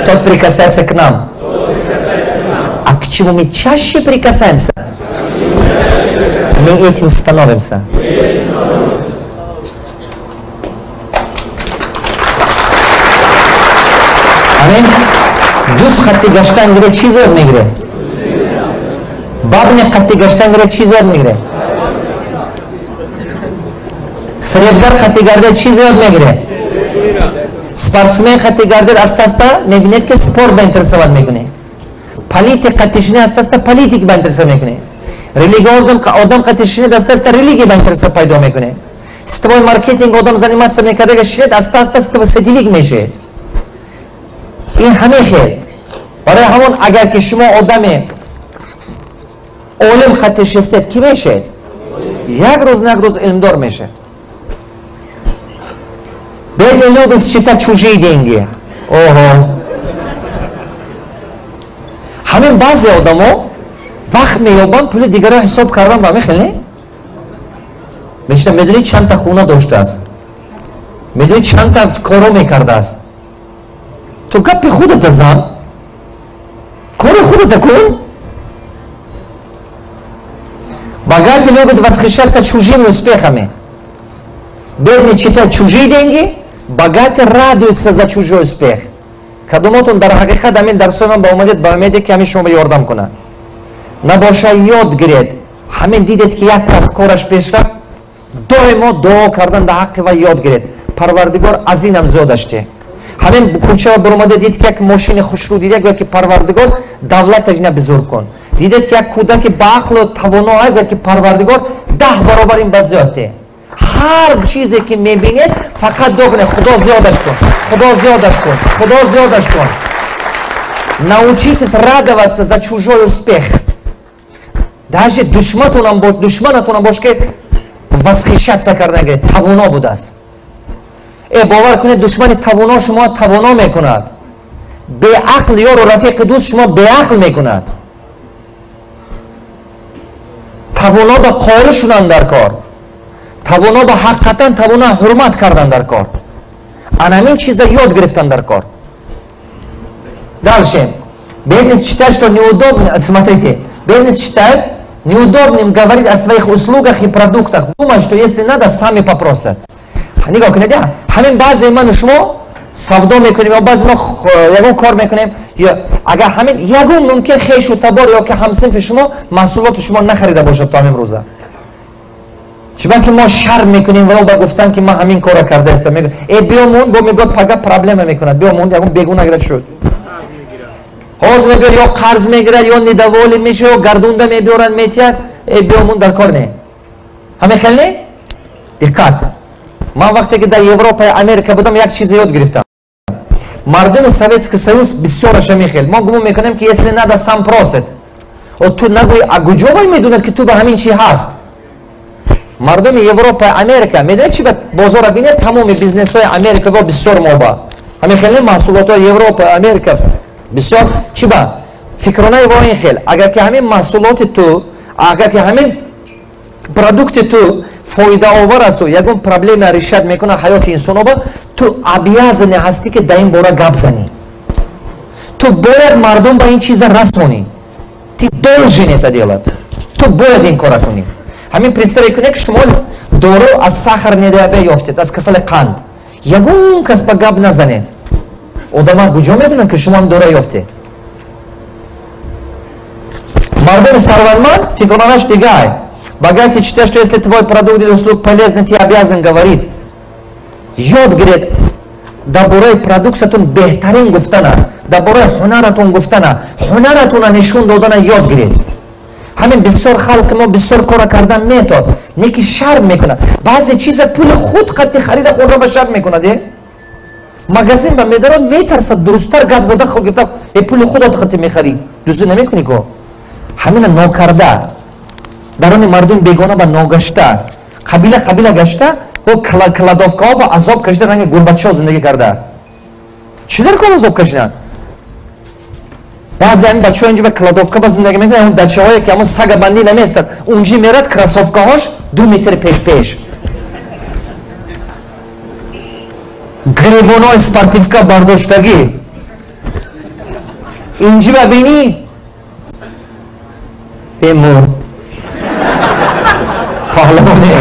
Тот прикасается к нам. А к чему мы чаще прикасаемся, мы этим становимся. Амин. Дӯст қатти гаштан гире, чиз ёд мегире? Бабне қатти гаштан гире, чиз ёд мегире? Фиребгар қатти гарде, чиз ёд мегире? Спортсмен қатти гардед, аста-аста мебинед, ки спорт ба интересовать мекунед. Политик қатти шинед, аста-аста политик ба интересовать мекунед. Религиозный одам қатти шинед, аста-аста религия ба интересовать пайдо мекунед. Сетевой маркетинг одам заниматься мекардага шинед, аста-аста сетевик мешавед. Ин ҳамин хел. Барои ҳамон агар ки шумо одами олим қатти шистед, ки мешавед? Як рӯз на як рӯз илмдор мешавед. Бедный любит считать чужие деньги. Ого. Ҳамин баъзе одамо вақт меёбанд пули дигарро ҳисоб кардан, ба мехел не? Мешта медонӣ чандта хона доштааст? Медонӣ чандта коро мекардааст? Ту гапи худата зан, кори худата кун. Богатый любит восхищаться чужими успехами. Бедный читает чужие деньги, богатый радуется за чужой успех. Кадомотон дар ҳақиқат ҳамин дарсои ман ба омадед, ба умеде ки ҳамин шумо ёрдам кунад. Набоша ёд гиред. Ҳамин дидед ки як кас кораш пеш рафт, доимо дуо кардан дар ҳаққи вай ёд гиред. Парвардигор аз инам зиёдаш те. Ҳамин кӯча баромада дид ки як мошини хушрӯ дида, гӯяд ки Парвардигор давлаташ ина бузург кун. Дидед ки як кӯдаки ба ақлу тавоно ай, гӯяд ки Парвардигор 10 баробар ин ба зиёд те. Ҳар чизе ки мебинед, фақат дуо кунед: Худо зиёдаш кун, Худо зиёдаш кун, Худо зиёдаш кун. Научитесь радоваться за чужой успех. Даже душманатонам бош, ки восхищаться кардан гиред, тавоно будааст. Бовар кунед, душмани тавоно шумо тавоно мекунад. Беақл ёру рафиқи дӯст шумо беақл мекунад. Тавоно ба қоил шудан дар кор. Тавоно ба ҳақиқатан тавоно ҳурмат кардан дар кор. Ана ҳамин чиза ёд гирифтан дар кор. Дальше. Бедный считает, что неудобно, смотрите, бедный считает неудобным говорить о своих услугах и продуктах. Думает, что если надо, сами попросят. Нигоҳ кунед, ҳамин баъзе ману шумо савдо мекунем ё баъзе мо ягон кор мекунем, ё агар ҳамин ягон мумкин хешу табор ё ки ҳамсинфи шумо маҳсулоти шумо нахарида бошад то ҳамин рӯза. Чунки ки мо шарм мекунем ва ба гуфтан ки ман ҳамин корро карда истам. Мегӯ э биёмон, бо мегӯяд пага проблема мекунад, биёмон ягон бегуна гирад шуд. Ҳозир мегӯяд ё қарз мегирад, ё недоволен мешавад, ё гардунда мебиёранд, метиҳад, э биёмон дар кор не. Ҳамин хел не? Диққат. Ман вақте ки дар Европа ва Америка будам, як чизе ёд гирифтам. Мардуми Советский Союз бисёраш ҳамин хел. Мо гумон мекунем ки если надо, сам просит. О ту нагӯй, а куҷо вай медонад ки ту ба ҳамин чи ҳаст? Мардуми Европа ва Америка медонед чи ба бозора бинед, тамоми бизнесҳои Америка во бисёр моба. Ҳамин хел не, маҳсулотҳои Европа, Америка бисёр чи ба фикронаи во ин хел. Агар ки ҳамин маҳсулоти ту, агар ки ҳамин продукти ту фоидаовар асту, ягон проблема решать мекунад ҳаёти инсоноба, ту обязанный ҳастӣ ки дар ин бора гап занӣ. Ту бояд мардум ба ин чиза расонӣ. Ты должен это делать. Ту бояд ин кора кунӣ. Ҳамин представить кунед, ки шумо дору аз сахарный диабет ёфтед, аз касали қанд. Ягон кас ба гап назанед. Одама куҷо медонанд, ки шумо ҳам дора ёфтед? Мардуми сарватманд фикронаш дигар. Богатый считает, что если твой продукт или услуг полезный, ты обязан говорить. Ёд гиред, дар бораи продукциятон беҳтарин гуфтана, дар бораи ҳунаратон гуфтана, ҳунаратона нишон додана ёд гиред. Ҳамин бисёр халқи мо бисёр кора кардан метод, не ки шарм мекунад. Баъзе чиза пули худ қатти харида хӯрда ба шарм мекунад. Магазин ба медарод, метарсад дурусттар гап зада гирифта, э пули худат қатти мехарӣ, дуздӣ намекунӣ ко. Ҳамина нокарда дарони мардум бегона ба ногашта, қабила қабила гашта, кладовкаҳо ба азоб кашида, ранги гурбачаҳо зиндагӣ карда. Чӣ дар кор азоб кашидан? Баъзе ҳамин бачаҳо инҷо ба кладовка ба зиндагӣ мекунанд, ҳамон дачаҳое ки ҳамон сагабандӣ намеистад, унҷи мерад, кроссовкаҳош 2 метр пеш-пеш, гребонои спортивка бардоштагӣ. Инҷи ба бинӣ, бемор паҳлавоне.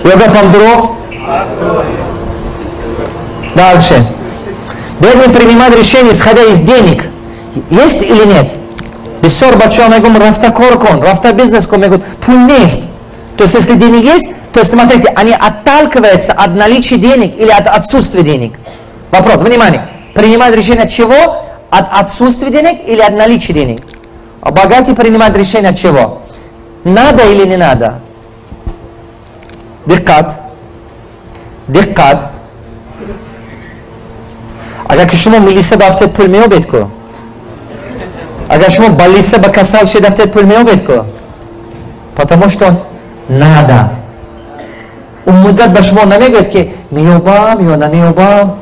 Ё гапам дурӯғ? Дальше. Бедный принимает решение, исходя из денег. Есть или нет? Бисёр бачаҳо мегӯм, рафта кор кун, рафта бизнес кун, мегӯд, пул нест. То есть, если денег есть, то есть, смотрите, они отталкиваются от наличия денег или от отсутствия денег. Вопрос, внимание. Принимают решение от чего? От отсутствия денег или от наличия денег? А богатый принимает решение от чего? Надо или не надо? Диққат. Диққат. Агар ки шумо милиса бафтед, пул меёбед ку? Агар шумо балиса ба касал шед рафтед, пул меёбед ку? Потому что надо. Он муддат ба шумо намегӯяд, ки меёбам ё намеёбам.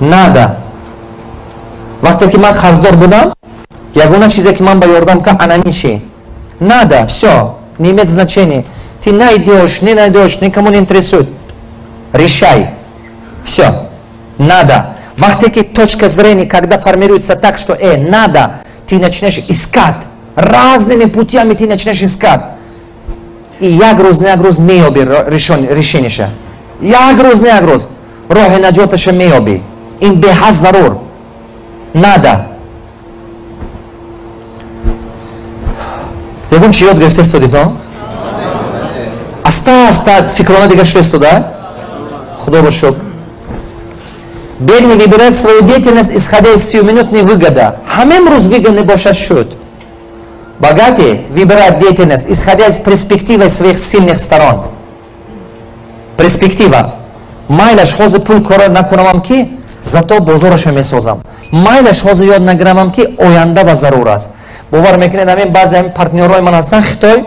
Надо. Вақте ки ман қарздор будам, ягона чизе ки ман ба ёрдам кард, анами чи? Надо, все, не имеет значения. Ты найдешь, не найдешь, никому не интересует. Решай. Все. Надо. Вақте ки точка зрения, когда формируется так, что надо, ты начинаешь искать. Разными путями ты начинаешь искать. И як рӯз, не як рӯз меёби решениеша. Як рӯз, не як рӯз. Роҳи наҷоташа меёбӣ. Ин беҳад зарур. Надо. Ягон чи ёд гирифта истодед, Аста аста фикрона дига шуда истода? Худо шукр. Бедный выбирает свою деятельность, исходя из сиюминутной выгоды. Ҳамин рӯз выгодный бошад, шуд. Богатый выбирает деятельность, исходя из перспективы своих сильных сторон. Перспектива. Майлаш ҳозир пул кора накунамам ки, зато бозораша месозам. Майлаш ҳозир ёд нагирамам ки, оянда ба зарур аст. Бовар мекунед, ҳамин баъзе ҳамин партнёрҳои ман ҳастанд Хитой,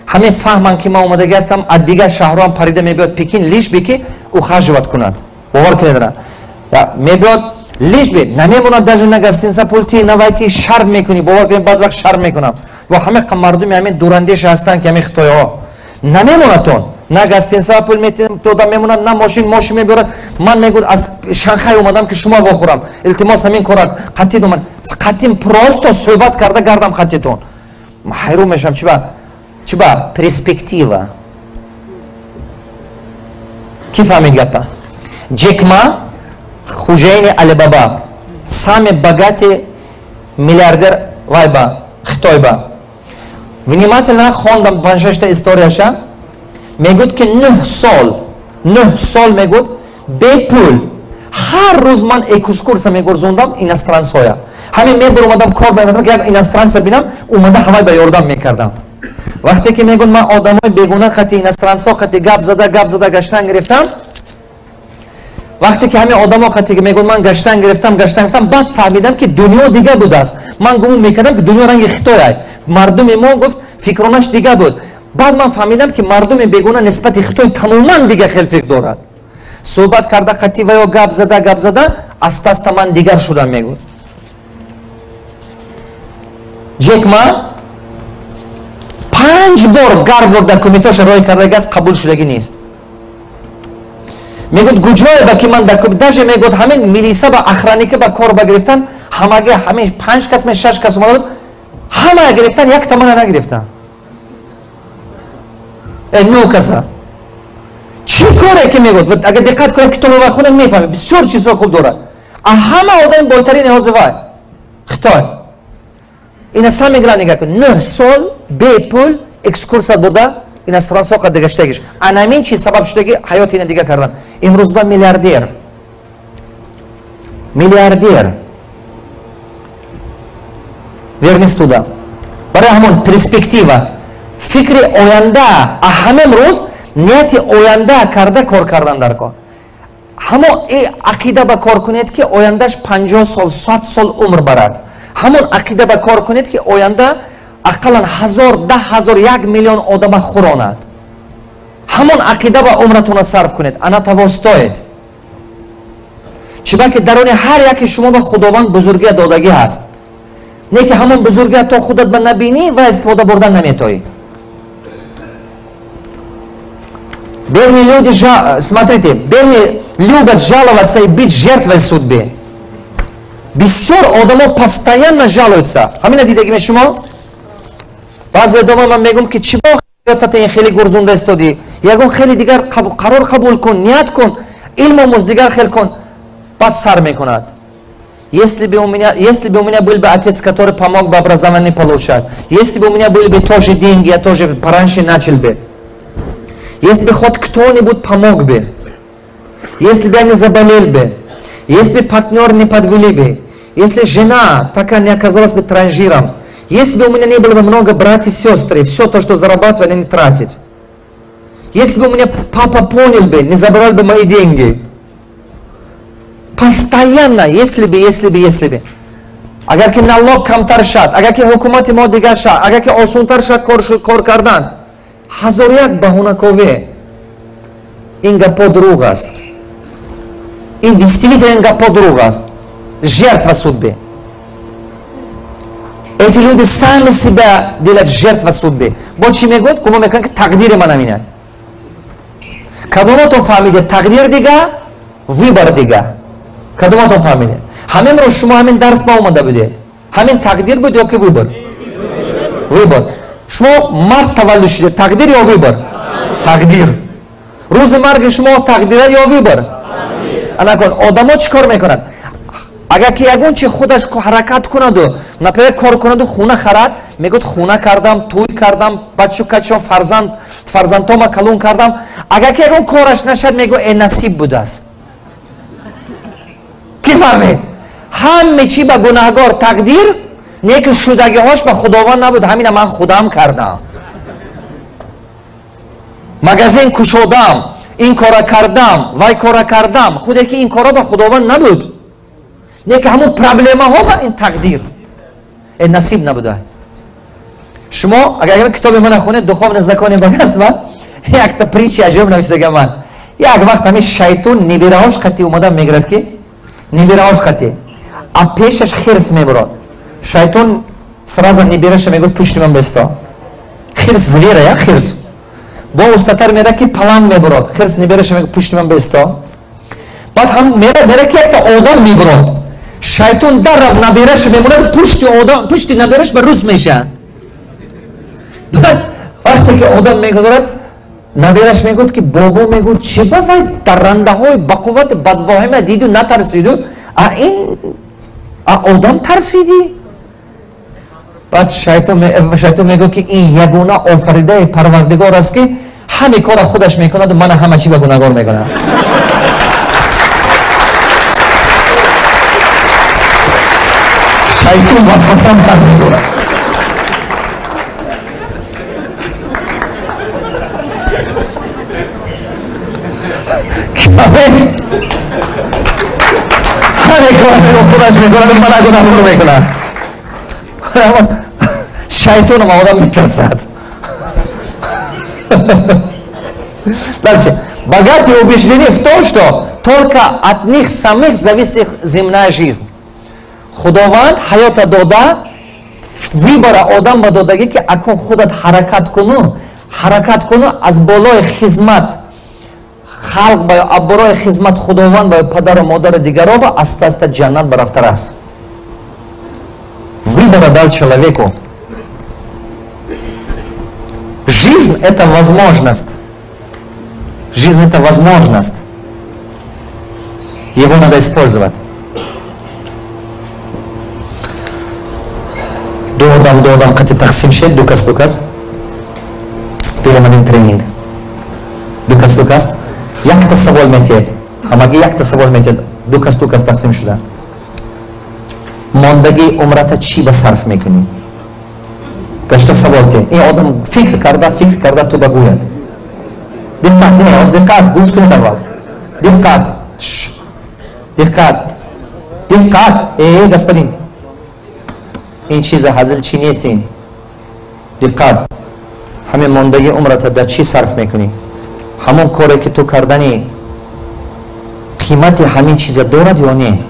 ҳамин фаҳманд, ки ман омадагӣ ҳастам, аз дигар шаҳрҳоам парида мебиёд Пекин, лишь бы ки ухаживать кунад. Бовар кунед, мебиёд, лишь бы намемонад, даже на гостиница пул ти, на вайти, шарм мекунӣ. Бовар кунед, баъз вақт шарм мекунам. Ва ҳама мардуми ҳамин дурандеш ҳастанд, ки ҳамин хитоиҳо намемонад, на гостиница пул метода мемонад, на мошин мебиёрад. Ман мегӯд, аз Шанхай омадам, ки шумо вохӯрам, илтимос, ҳамин кора қатид омад, қатим просто суҳбат карда гардам хаттитон. Ҳайрон мешавам, чиба, чиба? Перспектива. Ки фаҳмид гапа? Ҷек Ма, хужаини Алибаба, самый богатый миллиардер вайба Хитойба. Внимательно хондам панҷшашта историяша. Мегӯд, ки 9 сол, 9 сол, мегӯд, бепул ҳар рӯз ман экскурсия мегурзондам иностранцҳоя. Ҳамин мебур омадам, кор мемадам, ки як иностранца бинам, омада ҳавай ба ёрдам мекардам. Вақте ки, мегӯд, ман одамои бегуна қати, иностранцҳо қати гап зада, гап зада гаштан гирифтам, вақте ки ҳамин одамо қати, мегӯд, ман гаштан гирифтам, гаштан гирифтам, баъд фаҳмидам, ки дунё дига будааст. Ман гумон мекардам, ки дунё ранги Хитой, мардуми мо, гуфт, фикронаш дига буд. Баъд ман фаҳмидам, ки мардуми бегуна нисбати Хитой тамоман дига хел фикр дорад. Суҳбат карда қати ва ё гап зада, гап зада, аста аста ман дигар шудам, мегӯд Ҷек Ма. Панҷ бор Гарвард документоша рой кардагиаст, қабул шудагӣ нест. Мегӯяд, гуҷое ба ки ман даже мегӯяд, ҳамин милиса ба охранника ба кор ба гирифтан, ҳамаги ҳамин 5 кас ме 6 кас омада буд, ҳамая гирифтан, якта мана нагирифтан. 9 каса. Чӣ коре ки мегӯяд, агар диққат кунед китобро бихонед мефаҳмед, бисёр чизҳо хуб дорад. А ҳама одами бойтарин ҳозир вай Хитой. Ина самое главное нигоҳ кун, 9 сол бепул экскурсия бурда иностранцҳо қад гаштагиш. Анамин чиз сабаб шудаги ҳаёти ина дига кардан. Имрӯз ба миллиардер. Миллиардер. Вернись туда. Барои ҳамон перспектива, фикри оянда, а ҳамин рӯз нияти оянда карда кор кардан дар кор. Ҳамон ақида ба кор кунед, ки ояндаш 50 сол, 100 сол умр барад. Ҳамон ақида ба кор кунед, ки оянда ақаллан 1000, 10 000, 1 миллион одама хӯронад. Ҳамон ақида ба умратона сарф кунед, она того стоит. Чиба ки дарони ҳар яке шумо ба Худованд бузургия додагӣ ҳаст. Не ки ҳамон бузургия то худат ба набинӣ ва истифода бурдан наметоӣ. Бедные люди, смотрите, бедные любят жаловаться и быть жертвой судьбы. Бисёр одамо постоянно жалуются. Ҳамина дидагиме шумо? Баъзе одама ман мегӯм, ки чӣ бо ҳаётата ин хеле гурзунда истодӣ? Ягон хеле дигар қарор қабул кун, ният кун, илм омӯз, дигар хел кун. Баъд сар мекунад. Если бы у меня был бы отец, который помог бы образование получать, если бы у меня были бы тоже деньги, я тоже пораньше начал бы. Если бы хоть кто-нибудь помог бы, если бы я не заболел бы, если бы партнер не подвели бы, если жена такая не оказалась бы транжиром, если бы у меня не было бы много братьев и сестры, все то, что зарабатывали, не тратить. Если бы у меня папа понял бы, не забрал бы мои деньги. Постоянно, если бы, если бы, если бы. Агар ки налог камтар шад, агар ки ҳукумати мо дигар шад, агар ки осонтар шад кор кардан, ҳазор як баҳонакове. Ин гапо дурӯғ аст. Ин действительно ин гапо дурӯғ аст. Жертва судьбы. Эти люди сами себя делают жертва судьбы. Бо чӣ мегӯяд? Гумон мекунад, ки тақдири ман амина. Кадоматон фаҳмиде тақдир дига, выбор дига? Кадоматон фаҳмиде? Ҳаминро шумо ҳамин дарс ба омада будед. Ҳамин тақдир буд ё ки выбор? Выбор. Шумо мард таваллуд шудед, тақдир ё выбор? Тақдир. Рӯзи марги шумо тақдира ё выбор? Анакун, одамо чӣ кор мекунанд? Агар ки ягон чи худаш ҳаракат кунаду, например, кор кунаду, хуна харад, мегӯяд, хуна кардам, тӯй кардам, бачу качо, фарзанд, фарзандтома калон кардам. Агар ки ягон кораш нашад, мегӯяд, э, насиб будааст. Ки фаҳмед? Ҳаме чи ба гунаҳгор тақдир, не ки шудагиҳош ба Худованд набуд, ҳамина ман худам кардам. Магазин кушодам, ин кора кардам, вай кора кардам, худе ки ин кора ба Худованд набуд. Не ки ҳамон проблемаҳо ба ин тақдир. Э, насиб набуда. Шумо агар китоби мана хонед, «Духовные законы богатства», якта притча аҷоиб нависдага ман. Як вақт ҳамин шайтон небираҳош қати омада мегирад, ки небираҳош қати. А пешаш хирс мебурад. Шайтон сразу небираша мегӯяд, пушти ман бесто. Хирс зверя, я хирс. Бо устатар мера, ки паланг мебурад. Хирс небираша мегӯяд, пушти ман бесто. Баъд ҳам мера, ки якта одам мебурад. Шайтон даррав набираша мемонад, пушти одам, пушти набираш ба рус мешавад. Баъд вақте ки одам мегузарад, набираш мегӯяд, ки бобо, мегӯяд, чӣ ба вай даррандаҳои бақуввати бадвоҳима диду натарсиду, а ин а одам тарсидӣ? Баъд шайтон мегӯяд, ки ин ягона офаридаи Парвардигор аст, ки ҳаме кора худаш мекунаду мана ҳама чӣ ба гунаҳгор мекунад. Шайтон васвасам тар медорад. Ҳаме кора худаш мекунад, мана гунаҳгор мекунад. Шайтоном одам метарсад. Дальше. Богатые убеждены в том, что только от них самих зависит их земная жизнь. Худованд ҳаёта дода, выбора одам ба додагӣ, ки акун худат ҳаракат куну, ҳаракат куну, аз болои хизмат халқ ба аброи хизмат Худованд ба падару модари дигаро ба аста аста ҷаннат барафтар аст. Выбора дал человеку. Жизнь – это возможность. Жизнь – это возможность. Его надо использовать. Ду одам қати тақсим шед, ду кас, ду кас. Берем один тренинг. Ду кас, ду кас. Якта савол метиҳед. Ҳамагӣ якта савол метиҳед. Ду кас, ду кас тақсим шуда. Мондагии умрата чӣ ба сарф мекунӣ? Гашта савол те. Ин одам фикр карда ту ба гӯяд. Диққат, не, оз диққат, гӯш кунед аввал. Диққат. Диққат. Диққат. Эй, господин. Ин чиза ҳазил чӣ нест ин. Диққат. Ҳамин мондагии умрата дар чӣ сарф мекунӣ? Ҳамон коре ки ту кардани қимати ҳамин чиза дорад ё не?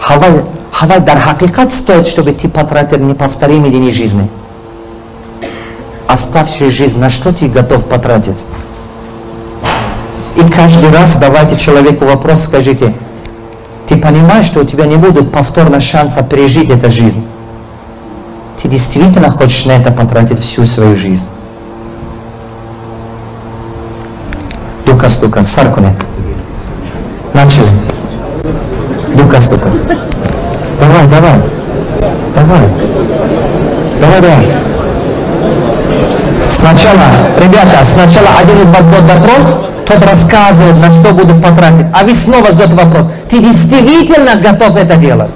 Ҳавай дар ҳақиқат стоит, чтобы ты потратил неповторимый дни жизни. Оставшую жизнь, на что ты готов потратить? И каждый раз давайте человеку вопрос, скажите, ты понимаешь, что у тебя не будет повторно шанса пережить эту жизнь? Ты действительно хочешь на это потратить всю свою жизнь? Дукас, дукас, сар кунед. Начали. Дукас, дукас. Давай, давай. Давай. Давай, давай. Сначала, ребята, сначала один из вас задает вопрос, тот рассказывает, на что буду потратить, а вы снова задаете вопрос. Ты действительно готов это делать?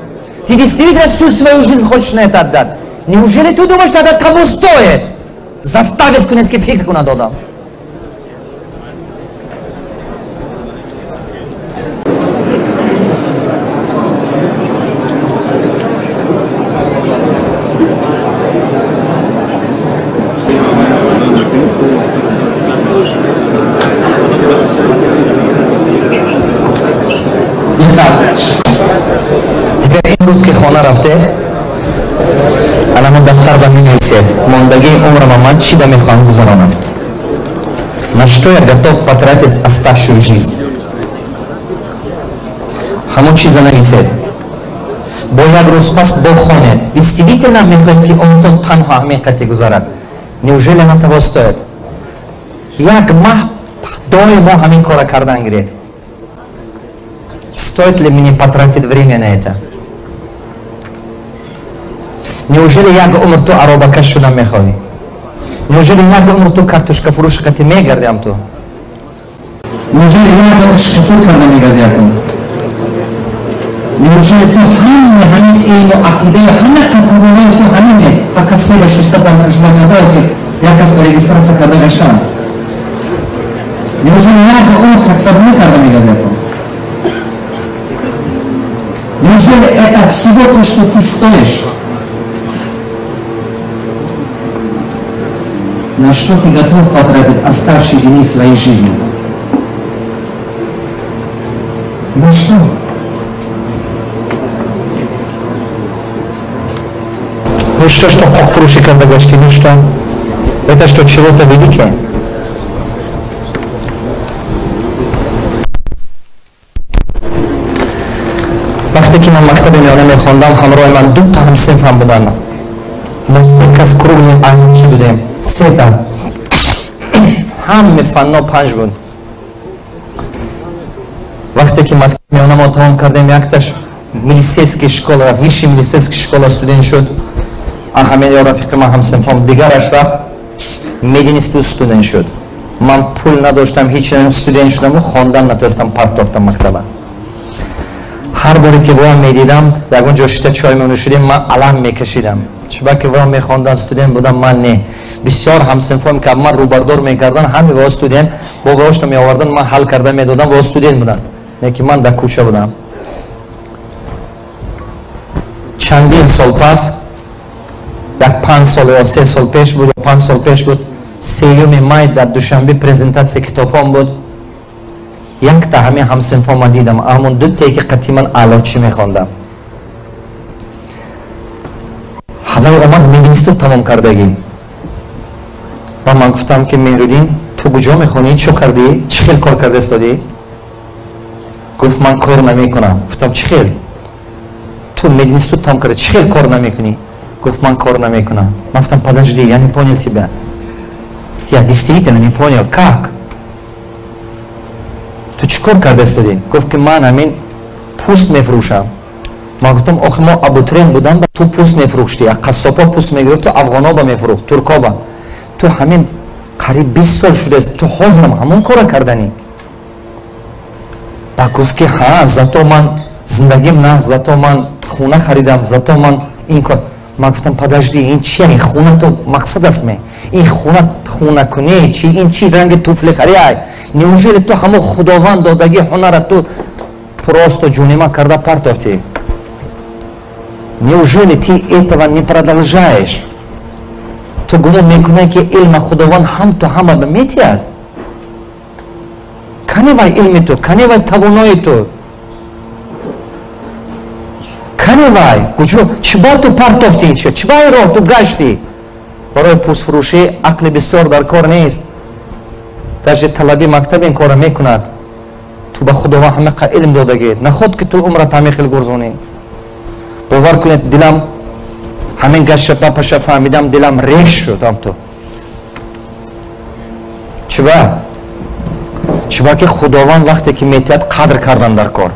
Ты действительно всю свою жизнь хочешь на это отдать? Неужели ты думаешь, что это того стоит? Заставит кунед ки фикр кунад одам. Теперь имрӯз ки хона рафте, анамон дафтар ба менависед, мондагии умрама ман чӣ ба мехоҳам гузаронам? На что я готов потратить оставшую жизнь? Ҳамон чиза нависед. Бо як рӯз пас бохонед. Действительно мехоҳед ки он танҳо ҳамин қате гузарад? Неужели она того стоит? Як маҳ доимо ҳамин кора кардан гиред. Стоит ли мне потратить время на это? Неужели як умр ту аробакаш шудан мехоҳӣ? Неужели як умр ту картошкафурӯш қати мегардиам ту? Неужели як умр штукатур карда мегардиам ту? Неужели ту ҳама ҳамин илму ақидаи ҳама қатъиёи ту ҳамине фақат себа шуста шума надорад ки як кас ба регистрация карда гаштан? Неужели як умр таксадунӣ карда мегардиам ту? Неужели это всего то, что ты стоишь? На что ты готов потратить оставшие дни своей жизни? На что? Ну что, что қоқфурӯшӣ карда гаштӣ? Ну что? Это что, чего-то великое? Вақте ки ман мактаби миёна мехондам, ҳамроҳи ман дута ҳамсинфам буданд. Мо се кас кругли аҳчи будем. Сета. Ҳаме фанно 5 буд. Вақте ки мактаби миёна мо тамом кардем, якташ милицейский школа рафт, высший милицейский школа студент шуд. Ҳамин ё рафиқи ман ҳамсинфам дигараш рафт, мединститут студент шуд. Ман пул надоштам, ҳеч студент шудаму хондан натонистам, партофтам мактаба. Ҳар боре ки воям медидам, ягон ҷо шита чой менӯшидем, ман алам мекашидам. Чунки воям мехондан студент будам, ман не. Бисёр ҳамсинфом ки ман рӯбардор мекардан, ҳаме во студент, бо воошта меовардан, ман ҳал карда медодам, во студент будам. Не ки ман дар кӯча будам. Чандин сол пас, як 5 сол ё 3 сол пеш буд, ё 5 сол пеш буд, 3 май дар Душанбе презентатсияи китобҳом буд. Якта ҳамин ҳамсинфома дидам, ҳамон дутае ки қатъи ман аълочӣ мехондам. Ҳавай омад мединститут тамом кардагӣ. Ба ман гуфтам ки Меҳруддин, ту куҷо мехонӣ, чӣ кардӣ, чӣ хел кор карда истодӣ? Гуфт, ман кор намекунам. Гуфтам, чӣ хел? Ту мединститут там карда, чӣ хел кор намекунӣ? Гуфт, ман кор намекунам. Ман гуфтам, подожди, я не понял тебя. Я действительно не понял, как? Ту чӣ кор карда истодӣ? Гуфт, ки ман ҳамин пӯст мефурӯшам. Ман гуфтам, охи мо абутрен будам, ту пӯст мефурӯштӣ, қассобҳо пӯст мегирифт, ту афғоноба мефурӯхт, туркоба. Ту ҳамин қариб 20 сол шудааст, ту ҳозирам ҳамон кора карданӣ? Ба гуфт, ки ҳа, зато ман зиндагим на, зато ман хона харидам, зато ман ин кор. Ман гуфтам, подожди, ин чи, ин хона ту мақсад аст ме? Ин хона хонакунӣ чи, ин чи ранги туфли хари ай? Неужели ту ҳамон Худованд додагӣ ҳунара ту просто ҷунима карда партофтӣ? Неужели ты этого не продолжаешь? Ту гумон мекунӣ, ки илма Худованд ҳам ту ҳама ба метиҳад? Кани вай илми ту, кани вай тавонои ту? Кани вай? Куҷо? Чӣ ба ту партофтӣ ин чӣ? Чӣ ба ин роҳ ту гаштӣ? Барои пӯстфурӯшӣ ақли бисёр дар кор нест. Даже талаби мактаб ин корро мекунад. Ту ба Худованд ҳамақа илм додагӣ. Наход ки ту умрат ҳамин хел гурзонӣ. Бовар кунед, дилам ҳамин гаша папаша фаҳмидам, дилам реш шуд ҳам ту. Чиба? Чиба ки Худованд вақте ки метиҳад, қадр кардан дар кор.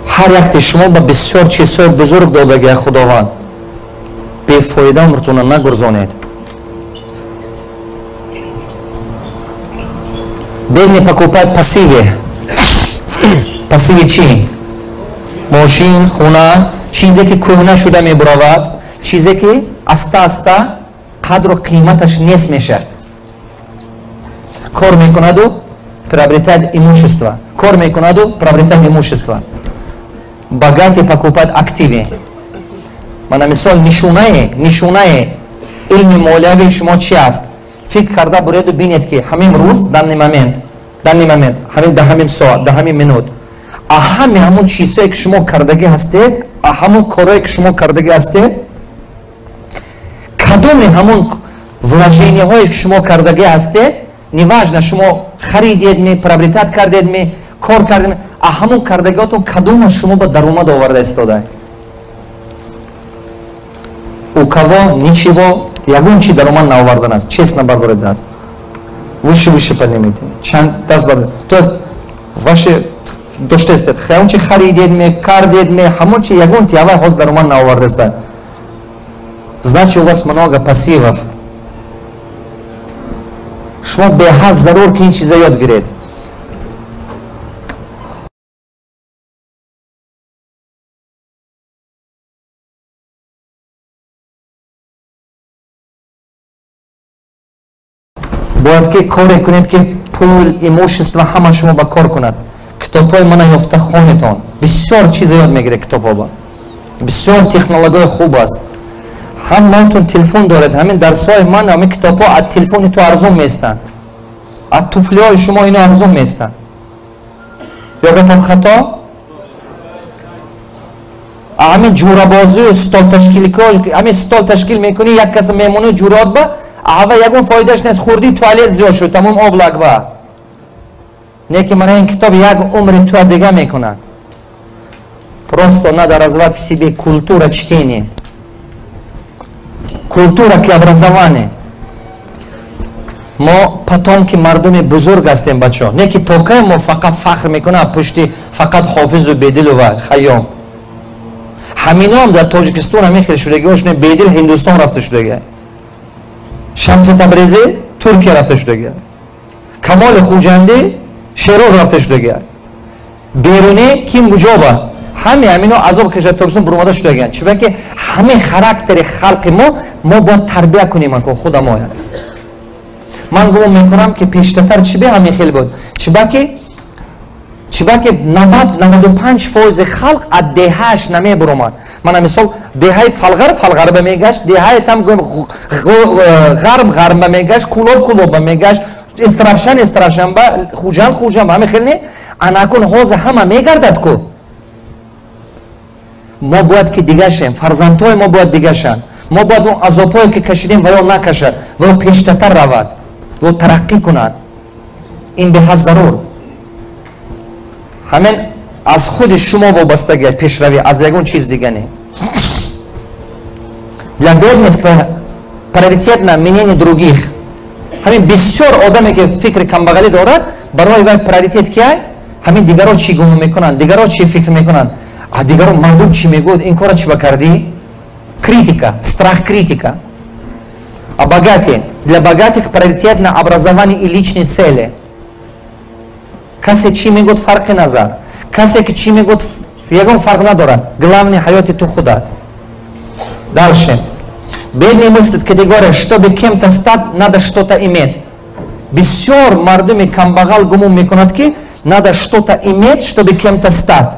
Ҳар якте шумо ба бисёр чизҳои бузург додагия Худованд. Бефоида умртона нагурзонед. Бедный покупает пассивы. Пассиви чӣ? Мошин, хона, чизе ки кӯҳна шуда мебуравад, чизе ки аста аста қадру қиматаш нест мешавад. Кор мекунаду приобретает имущество. Кор мекунаду приобретает имущество. Богатый покупает активы. Мана мисол, нишонаи илми молиявии шумо чи аст? Фикр карда буреду бинед, ки ҳамин рӯз, данный момент, ҳамин да ҳамин соат, да ҳамин минут, ҳами ҳамон чизҳое ки шумо кардагӣ ҳастед, ҳамон корое ки шумо кардагӣ ҳастед, кадоми ҳамон вложениҳое ки шумо кардагӣ ҳастед, неважно шумо харидед ме, приобретать кардед ме, кор кардед ме, ҳамон кардагиҳотон кадома шумо ба даромад оварда истода? У кого ничего, ягон чи даромад наовардан аст. Честно бардоред даст. Выше, выше поднимите. Чанд даст бардоред. То есть ваши доштаистед, ҳамон чи харидед ме, кардед ме, ҳамон чи ягон ти авай ҳоз даромад наоварда истода. Значит, у вас много пассивов. Шумо беҳад зарур ки ин чиза ёд гиред. Бояд ки коре кунед, ки пул, имущество ҳама шумо ба кор кунад. Китобҳои мана ёфта хонетон. Бисёр чиза ёд мегиред китобҳо. Бисёр технологияи хуб аст. Ҳамаатон телефон доред, ҳамин дарсҳои ман, ҳамин китобҳо аз телефони ту арзон меистанд. Аз туфлиҳои шумо ино арзон меистанд. Ё гапам хато? Ҳамин ҷӯрабозию стол ташкиликҳо, ҳамин стол ташкил мекунӣ, як каса мемонӣ ҷӯрот ба, ава ягон фоидааш нест, хурдии туалет зиёд шуд, тамом облак ба. Не ки мана ин китоб як умри туа дига мекунад. Просто надо развивать в себе культура чтения. Культура ки образование. Мо потомки мардуми бузург ҳастем, бачаҳо. Не ки то кай мо фақат фахр мекунем пушти фақат Ҳофизу Бедилу ва Хайём. Ҳаминоам дар Тоҷикистон ҳамин хел шудагиҳош не, Бедил Ҳиндустон рафта шудага. Шамси Табрезӣ Туркия рафта шудага. Камоли Хуҷандӣ Шероз рафта шудага. Берунӣ ким куҷоба? Ҳами ҳамино азоб кашида Тоҷикистон буромада шудаганд. Чунки ки ҳамин характери халқи мо бояд тарбия кунем ако худамо. Ман гумон мекунам, ки пештартар чӣ бе ҳамин хел буд? Чунки 90-95% халқ аз деҳааш намебуромад. Мана мисол, деҳаи Фалғар Фалғар ба мегашт, деҳаи там Ғарб Ғарб ба мегашт, Кулоб Кулоб ба мегашт, Истаравшан Истаравшан ба, Хуҷанд Хуҷанд ба, ҳамин хел не? Анакун ҳозир ҳама мегардад ку. Мо бояд ки дига шем, фарзандҳои мо бояд дига шанд. Мо бояд он азобҳое ки кашидем ва ё накашад, ва ё пештартар равад, ва ё тараққӣ кунад. Ин беҳад зарур. Ҳамин аз худи шумо вобастагӣ пешравӣ, аз ягон чиз дига не. Для бедных приоритетно мнение других. Ҳамин бисёр одаме ки фикри камбағалӣ дорад, барои вай приоритет киай? Ҳамин дигаро чӣ гумон мекунанд, дигаро чӣ фикр мекунанд, а дигаро мардум чӣ мегӯяд, ин кора чӣ ба кардӣ? Критика, страх критика. А богатые? Для богатых приоритетно образование и личные цели. Касе чӣ мегӯяд, фарқи назар. Касе ки чӣ мегӯяд, ягон фарқ надорад. Главный ҳаёти ту худат. Дальше. Бедные мыслят категория, чтобы кем-то стать, надо что-то иметь. Бисёр мардуми камбағал гумон мекунад, ки надо что-то иметь, чтобы кем-то стать.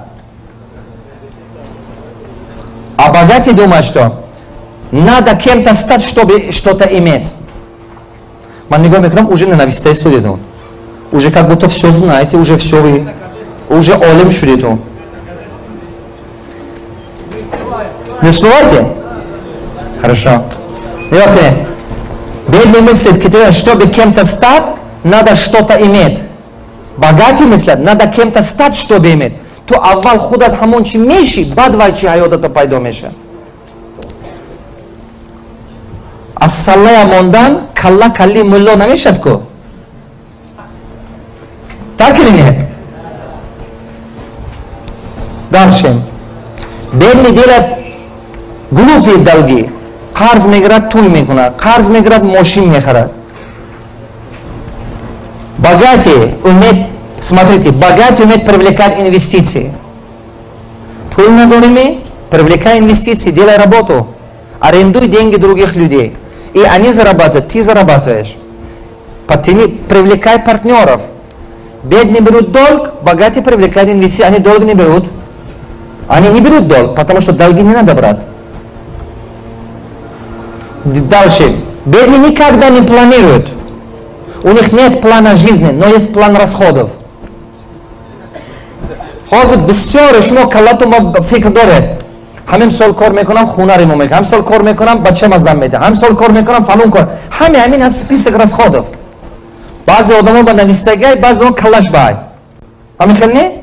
А богатые думают, что надо кем-то стать, чтобы что-то иметь. Ман нигоҳ мекунам, уже ненавистаи судедон. Уже как будто все знаете, уже все вы, уже олим шудетон. Не успеваете? Хорошо. Нигоҳ. Бедный мыслит, чтобы кем-то стать, надо что-то иметь. Богатый мыслят, надо кем-то стать, чтобы иметь. Ту аввал худат ҳамон чи меши, баъд вай чи ҳаётата пайдо мешавад. Аз саллая мондан калла калли мулло намешад ку? Так или нет? Дальше. Бедный делает глупые долги. Қарз мегирад, туй мекунад. Қарз мегирад, мошин мехарад. Богатые умеют, смотрите, богатые умеют привлекать инвестиции. Пул надорими, привлекай инвестиции, делай работу. Арендуй деньги других людей. И они зарабатывают, ты зарабатываешь. Подтяни, привлекай партнеров. Бедные берут долг, богатые привлекают инвестиции. Они долг не берут. Они не берут долг, потому что долги не надо брать. Дальше. Бедные никогда не планируют. У них нет плана жизни, но есть план расходов. Ҳозир бисёре шумо каллатон фикр доред. Ҳамин сол кор мекунам, хона ремонт мекунам, ҳамин сол кор мекунам, бачама зан медиҳам, ҳамин сол кор мекунам, фалон кор. Ҳаме ҳамин аз список расходов. Баъзе одамо ба навистагай, баъзе он каллаш бай. Ҳамин хел не?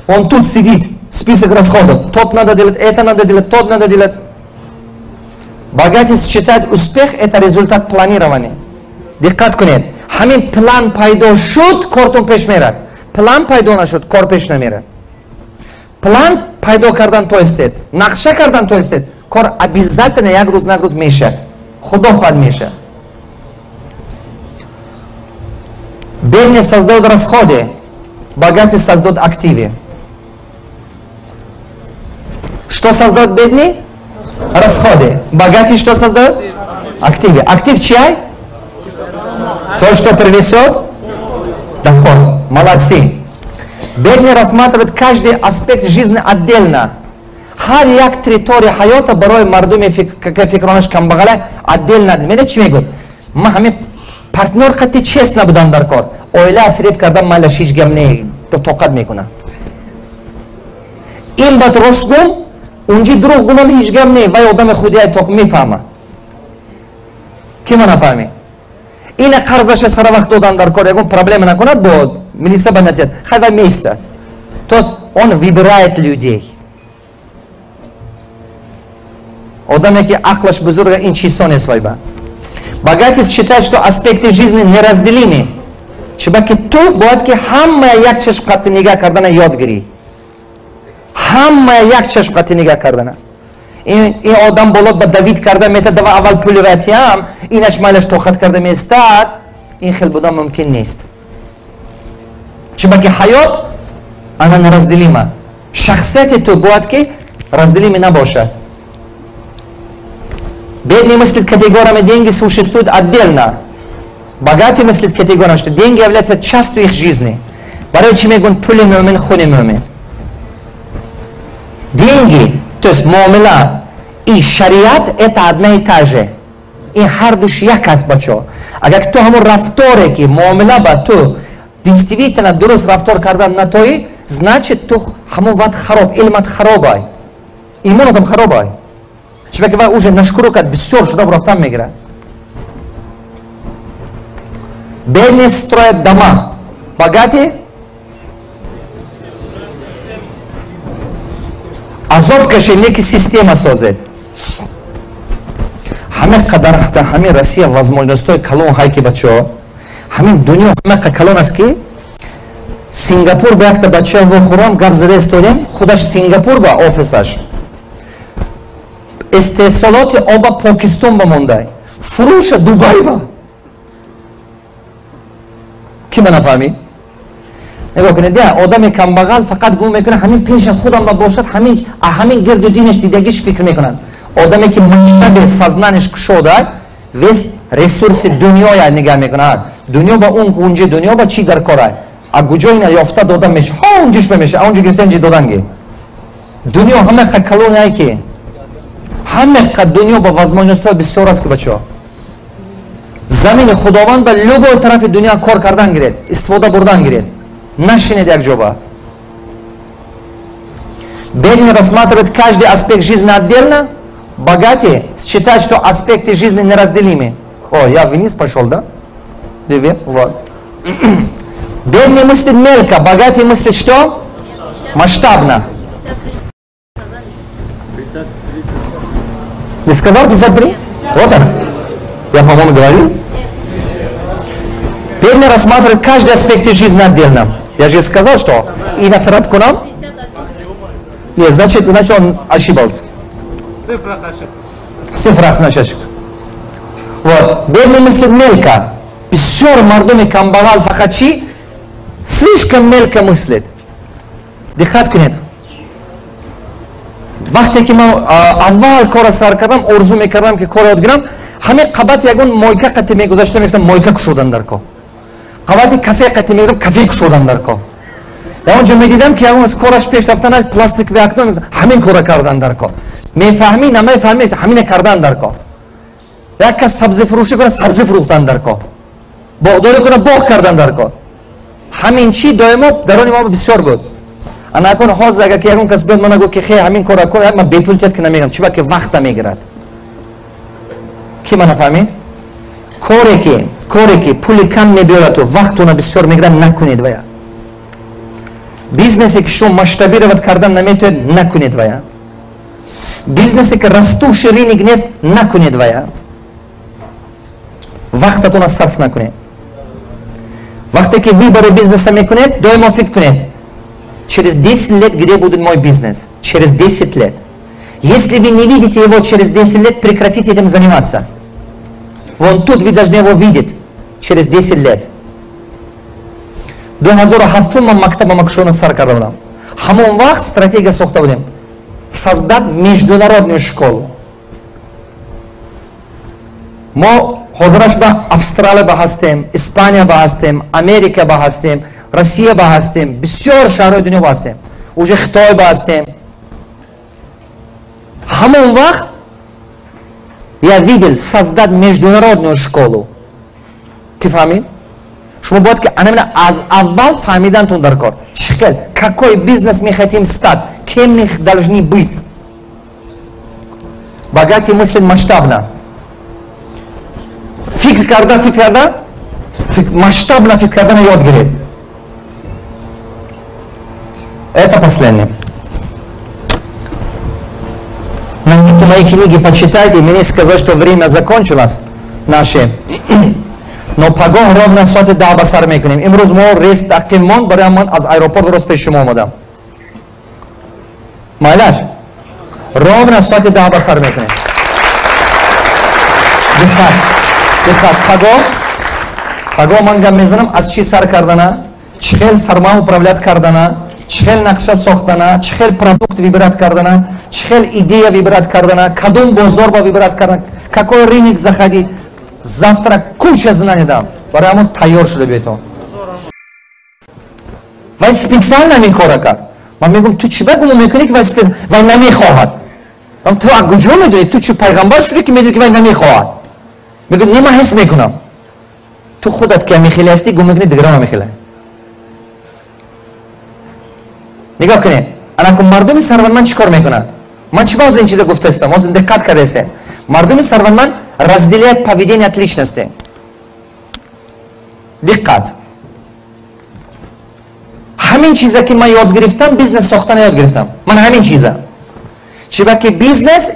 Он тут сидит, список расходов. Тот надо делать, это надо делать, тот надо делать. Богатый считает успех это результат планирования. Диққат кунед. Ҳамин план пайдо шуд, кортон пеш мерад. План пайдо нашуд, кор пеш намерад. План пайдо кардан тоистед, нақша кардан тоистед, кор обязательно як рӯз на рӯз мешад. Худо хоҳад мешад. Бедный создает расходы, богатый создает активы. Что создает бедный? Расходы. Богатый что создает? Активы. Актив чья? То, что принесет доход. Молодцы. Бедный рассматривает каждый аспект жизни отдельно. Ҳар як территория ҳаёта барои мардуми фикронаш камбағала отдельно. Медонед чӣ мегӯяд? Ман ҳамин партнёр қатъи честно будан дар кор. Оила фиреб кардан майлаш ҳеҷ гап не, тоқат мекунам. Ин бад рост гум, унҷи дурӯғ гумам ҳеҷ гап не, вай одами худия тоқ мефаҳма. Ки ма нафаҳмед? Ина қарзаша сара вақт додан дар кор, ягон проблема накунад, бо милиса ба натият. Хай вай меистад. То есть он выбирает людей. Одаме ки ақлаш бузурга, ин чизҳо нест вай ба. Богатый считает, что аспекты жизни неразделимы. Чунки ту бояд ки ҳамая як чашм қатъи нигаҳ кардана ёд гирӣ. Ҳамая як чашм қатъи нигаҳ кардана. Ин одам болот ба давид карда метад, дава аввал пули ватиам, инаш майлаш тоқат карда меистад, ин хел будан мумкин нест. Чунки ҳаёт ана неразделима. Шахсияти ту бояд ки разделимӣ набошад. Бедный мыслит категориями, деньги существуют отдельно. Богатый мыслит категориями, что деньги являются частью их жизни. Барои чӣ мегӯянд пули мӯмин, хуни мӯмин? Деньги, то есть муомила и шариат это одна и та же. Ин ҳар душ як аст, бачаҳо. Агар ту ҳамон рафторе ки муомила ба ту действительно дуруст рафтор кардан натоӣ, значит ту ҳамон вақт хароб, илмат харобай, имонатам харобай. Чунки вай уже нашкуру кард, бисёр шуда рафтан мегирад. Бедные строят дома, богатые Азоб кашед, не ки система созед. Ҳама қадар дар ҳамин Россия возможностҳои калон ҳай, ки бачаҳо, ҳамин дунё ҳама калон аст, ки Сингапур ба якта бача вохӯрам, гап зада истодем, худаш Сингапур ба офисаш. Истеҳсолоти оба Покистон ба мондай. Фурӯша Дубай ба. Ки ба нафаҳмид? Нигоҳ кунед, одами камбағал фақат гум мекунад, ҳамин пеша худам ба бошад, ҳамин гирду динаш дидагиш фикр мекунад. Одаме ки масштаби сознаниш кушода, весь ресурси дунёя нигоҳ мекунад. Дунё ба он кунҷи дунё ба чӣ дар кор аст? А куҷо ина ёфта дода меша? Ҳа, онҷиш мемеша, а онҷо гирифта инҷи доданги. Дунё ҳама қа калоне ки ҳама қа дунё ба возможностҳои бисёр аст, ки бачаҳо. Замини Худованд ба любой тарафи дунё кор кардан гиред, истифода бурдан гиред. Нашинед як ҷоба. Бедный рассматривает каждый аспект жизни отдельно, богатый считает, что аспекты жизни неразделимы. О, я вниз пошел, да? Привет, вот. Бедный мыслит мелко, богатый мыслит что? Масштабно. Не сказал 53? Вот он. Я, по-моему, говорил. Бедный рассматривает каждый аспект жизни отдельно. Я же сказал, что и на Ферабкунам? Нет, значит, он ошибался. Цифрах ошибка. Цифрах, значит, ошибка. Вот. Бедный мыслит мелко. Бисёр мардуми камбағал фақат чӣ? Слишком мелко мыслит. Диққат кунед. Вақте ки ман аввал кора сар кардам, орзу мекардам, ки кор ёд гирам, ҳамин қабат ягон мойка қати мегузашта, мегуфтам, мойка кушодан дар кор. Қабати кафе қати мегуфтам, кафе кушодан дар кор. Ягон ҷо медидам, ки ягон аз кораш пеш рафтан, пластиковый окно, ҳамин кора кардан дар кор. Мефаҳмӣ, намефаҳмӣ, ҳамина кардан дар кор. Як кас сабзӣ фурӯшӣ кунад, сабзӣ фурӯхтан дар кор. Боғдорӣ кунад, боғ кардан дар кор. Ҳамин чӣ доимо дарони мо бисёр буд. Ана акун ҳозир агар ки ягон кас биёд мана гӯ ки хе ҳамин кора кун, ман бепул тият ки намегам, чӣ ба ки вақта мегирад. Ки мана фаҳмид? Коре ки пули кам мебиёрад ту вақтона бисёр мегирад, накунед вая. Бизнесе ки шумо масштабировать кардан наметавонед, накунед вая. Бизнесе ки растущий рынок нест, накунед вая. Вақтатона сарф накунед. Вақте ки выбори бизнеса мекунед, доимо фикр кунед. Через 10 лет где будет мой бизнес? Через 10 лет. Если вы не видите его через 10 лет, прекратите этим заниматься. Вон тут вы должны его видеть через 10 лет. 2007 ман мактабама кушона сар карда будам. Ҳамон вақт стратегия сохта будем. Создать международную школу. Мо ҳозираш ба Австралия ба ҳастем, Испания ба ҳастем, Америка ба ҳастем, Россия ба ҳастем, бисёр шаҳрҳои дунё ба ҳастем. Уже Хитой ба ҳастем. Ҳамон вақт я видел создать международную школу. Ки фаҳмид? Шумо бояд ки анамина аз аввал фаҳмидантон дар кор. Чӣ хел? Какой бизнес мы хотим стать? Кем мы должны быть? Богатый мыслит масштабно. Фикр карда, масштабно фикр кардан ёд гиред. Это последнее. Найдите мои книги, почитайте. Мне сказали, что время закончилось наше. Но пагоҳ ровно соати 10 ба сар мекунем. Имрӯз мо рейс тақим монд, барои ман аз аэропорт рост пеши шумо омадам. Майлаш? Ровно соати 10 ба сар мекунем. Диққат, диққат, пагоҳ ман гап мезанам аз чӣ сар кардана, чӣ хел сармоя управлять кардана, чӣ хел нақша сохтана, чӣ хел продукт выбирать кардана, чӣ хел идея выбирать кардана, кадом бозор ба выбирать кардана, какой рынок заходить. Завтра куча знаний дам. Барои ҳамон тайёр шуда биётон. Вай специально ҳамин кора кард. Ман мегӯям, ту чӣ ба гумон мекунӣ, ки вай намехоҳад? Ман ту аз куҷо медонӣ? Ту чӣ пайғамбар шудӣ, ки медонӣ, ки вай намехоҳад? Мегӯяд, не, ман ҳис мекунам. Ту худат ки ҳамин хеле ҳастӣ, гумон мекунӣ дигарон ҳамин хеле. Нигоҳ кунед. Ана мардуми сарватманд чӣ кор мекунад? Ман чӣ ба ҳозир ин чиза гуфта истам? Ҳозир диққат карда истем. Мардуми сарватманд разделяет поведение от личности. Диққат. Ҳамин чиза ки ман ёд гирифтам, бизнес сохтана ёд гирифтам. Ман ҳамин чиза. Чибаки бизнес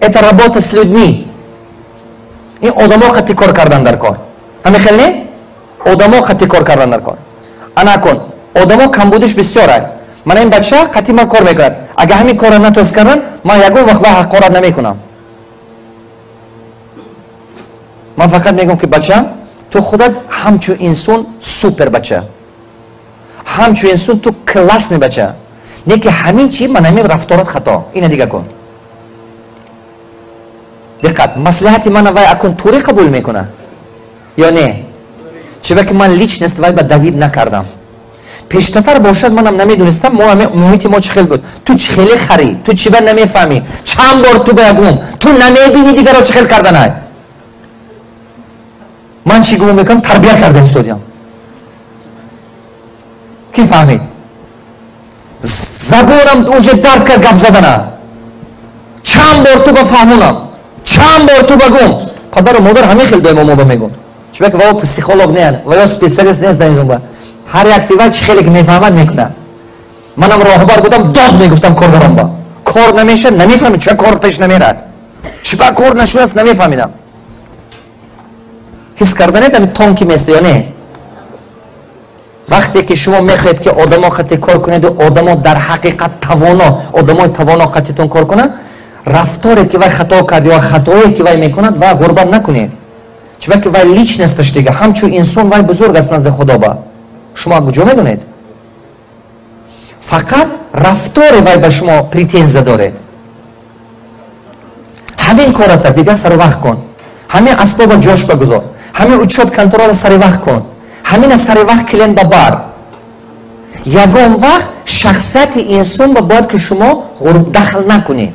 это работа с людьми. Ин одамо қати кор кардан дар кор. Ҳамин хел не? Одамо қати кор кардан дар кор. Ана кун, одамо камбудиш бисёр ай. Мана ин бача қати ман кор мекунад. Агар ҳамин корро натост кардан, ман ягон вақт ва ҳақорат намекунам. Ман фақат мегӯям ки бача, ту худат ҳамчун инсон супер бача. Ҳамчун инсон ту классный бача. Не ки ҳамин чи ман ҳамин рафторат хато. Ина дига кун. Диққат, маслиҳати мана вай акун тури қабул мекуна ё не? Чиба ки ман личность вай ба давид накардам. Пештатар бошад манам намедонистам, мо муҳити мо чӣ хел буд. Ту чӣ хеле харӣ, ту чиба намефаҳмӣ, чанд бор ту ба ягум, ту намебинӣ дигаро чӣ хел карданай. Ман чӣ гумон мекунам, тарбия карда истодиям. Ки фаҳмид? Забонам уже дард кард гап задана. Чанд бор ту ба фаҳмонам, чанд бор ту ба гум. Падару модар ҳамин хел доимо мо ба мегӯн. Чиба ки ва психолог не, ва ё специалист нест дар ин зумба. Ҳар як тива чӣ хеле ки мефаҳмад мекунад. Манам роҳбар будам, дод мегуфтам коргарам ба. Кор намешад, намефаҳмид, чиба кор пеш намерад. Чиба кор нашудааст, намефаҳмидам. Ҳис карданед ами тонки места ё не? Вақте ки шумо мехоҳед ки одамо қати кор кунеду одамо дар ҳақиқат тавоно, одамои тавоно қатитон кор кунанд, рафторе ки вай хато кард ё хатое ки вай мекунад, вай ғурбат накунед. Чиба ки вай личносташ дига, ҳамчун инсон вай бузург аст назди Худо ба. Шумо куҷо медонед? Фақат рафтори вай ба шумо претензия доред. Ҳамин кората дига сари вақт кун. Ҳамин асбоба ҷош багузор. Ҳамин учёт контрола сари вақт кун. Ҳамина сари вақт клиент ба бар. Ягон вақт шахсияти инсон ба бояд ки шумо дахл накунед.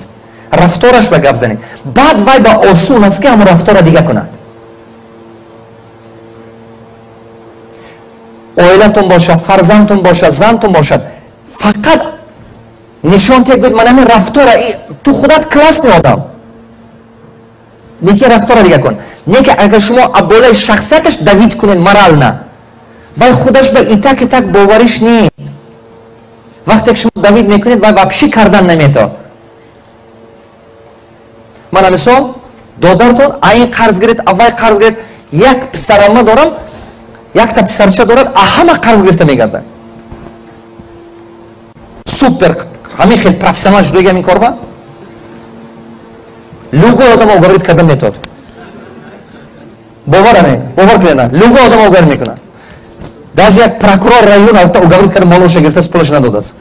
Рафтораш ба гап занед. Баъд вай ба осон аст ки ҳамон рафтора дига кунад. Оилатон бошад, фарзандтон бошад, зантон бошад, фақат нишон тиҳед, гӯед ман ҳамин рафтора, ту худат классный одам. Неки рафтора дига кун. Неки агар шумо болои шахсияташ давид кунед морально, вай худаш ба итак итак бовариш нест. Вақте ки шумо давид мекунед, вай вообще кардан наметавад. Мана мисол, додартон айн қарз гирифт, аввай қарз гирифт, як писарама дорам, якта писарча дорад, а ҳама қарз гирифта мегардад. Супер, ҳамин хел профессионал шудагиам ин корба. Любой одам уговорить кардан метавад. Бовар не, бовар кунед, любой одам уговорить мекунад. Даже як прокурор района афта уговорить карда молоша гирифта, пулаш надодааст.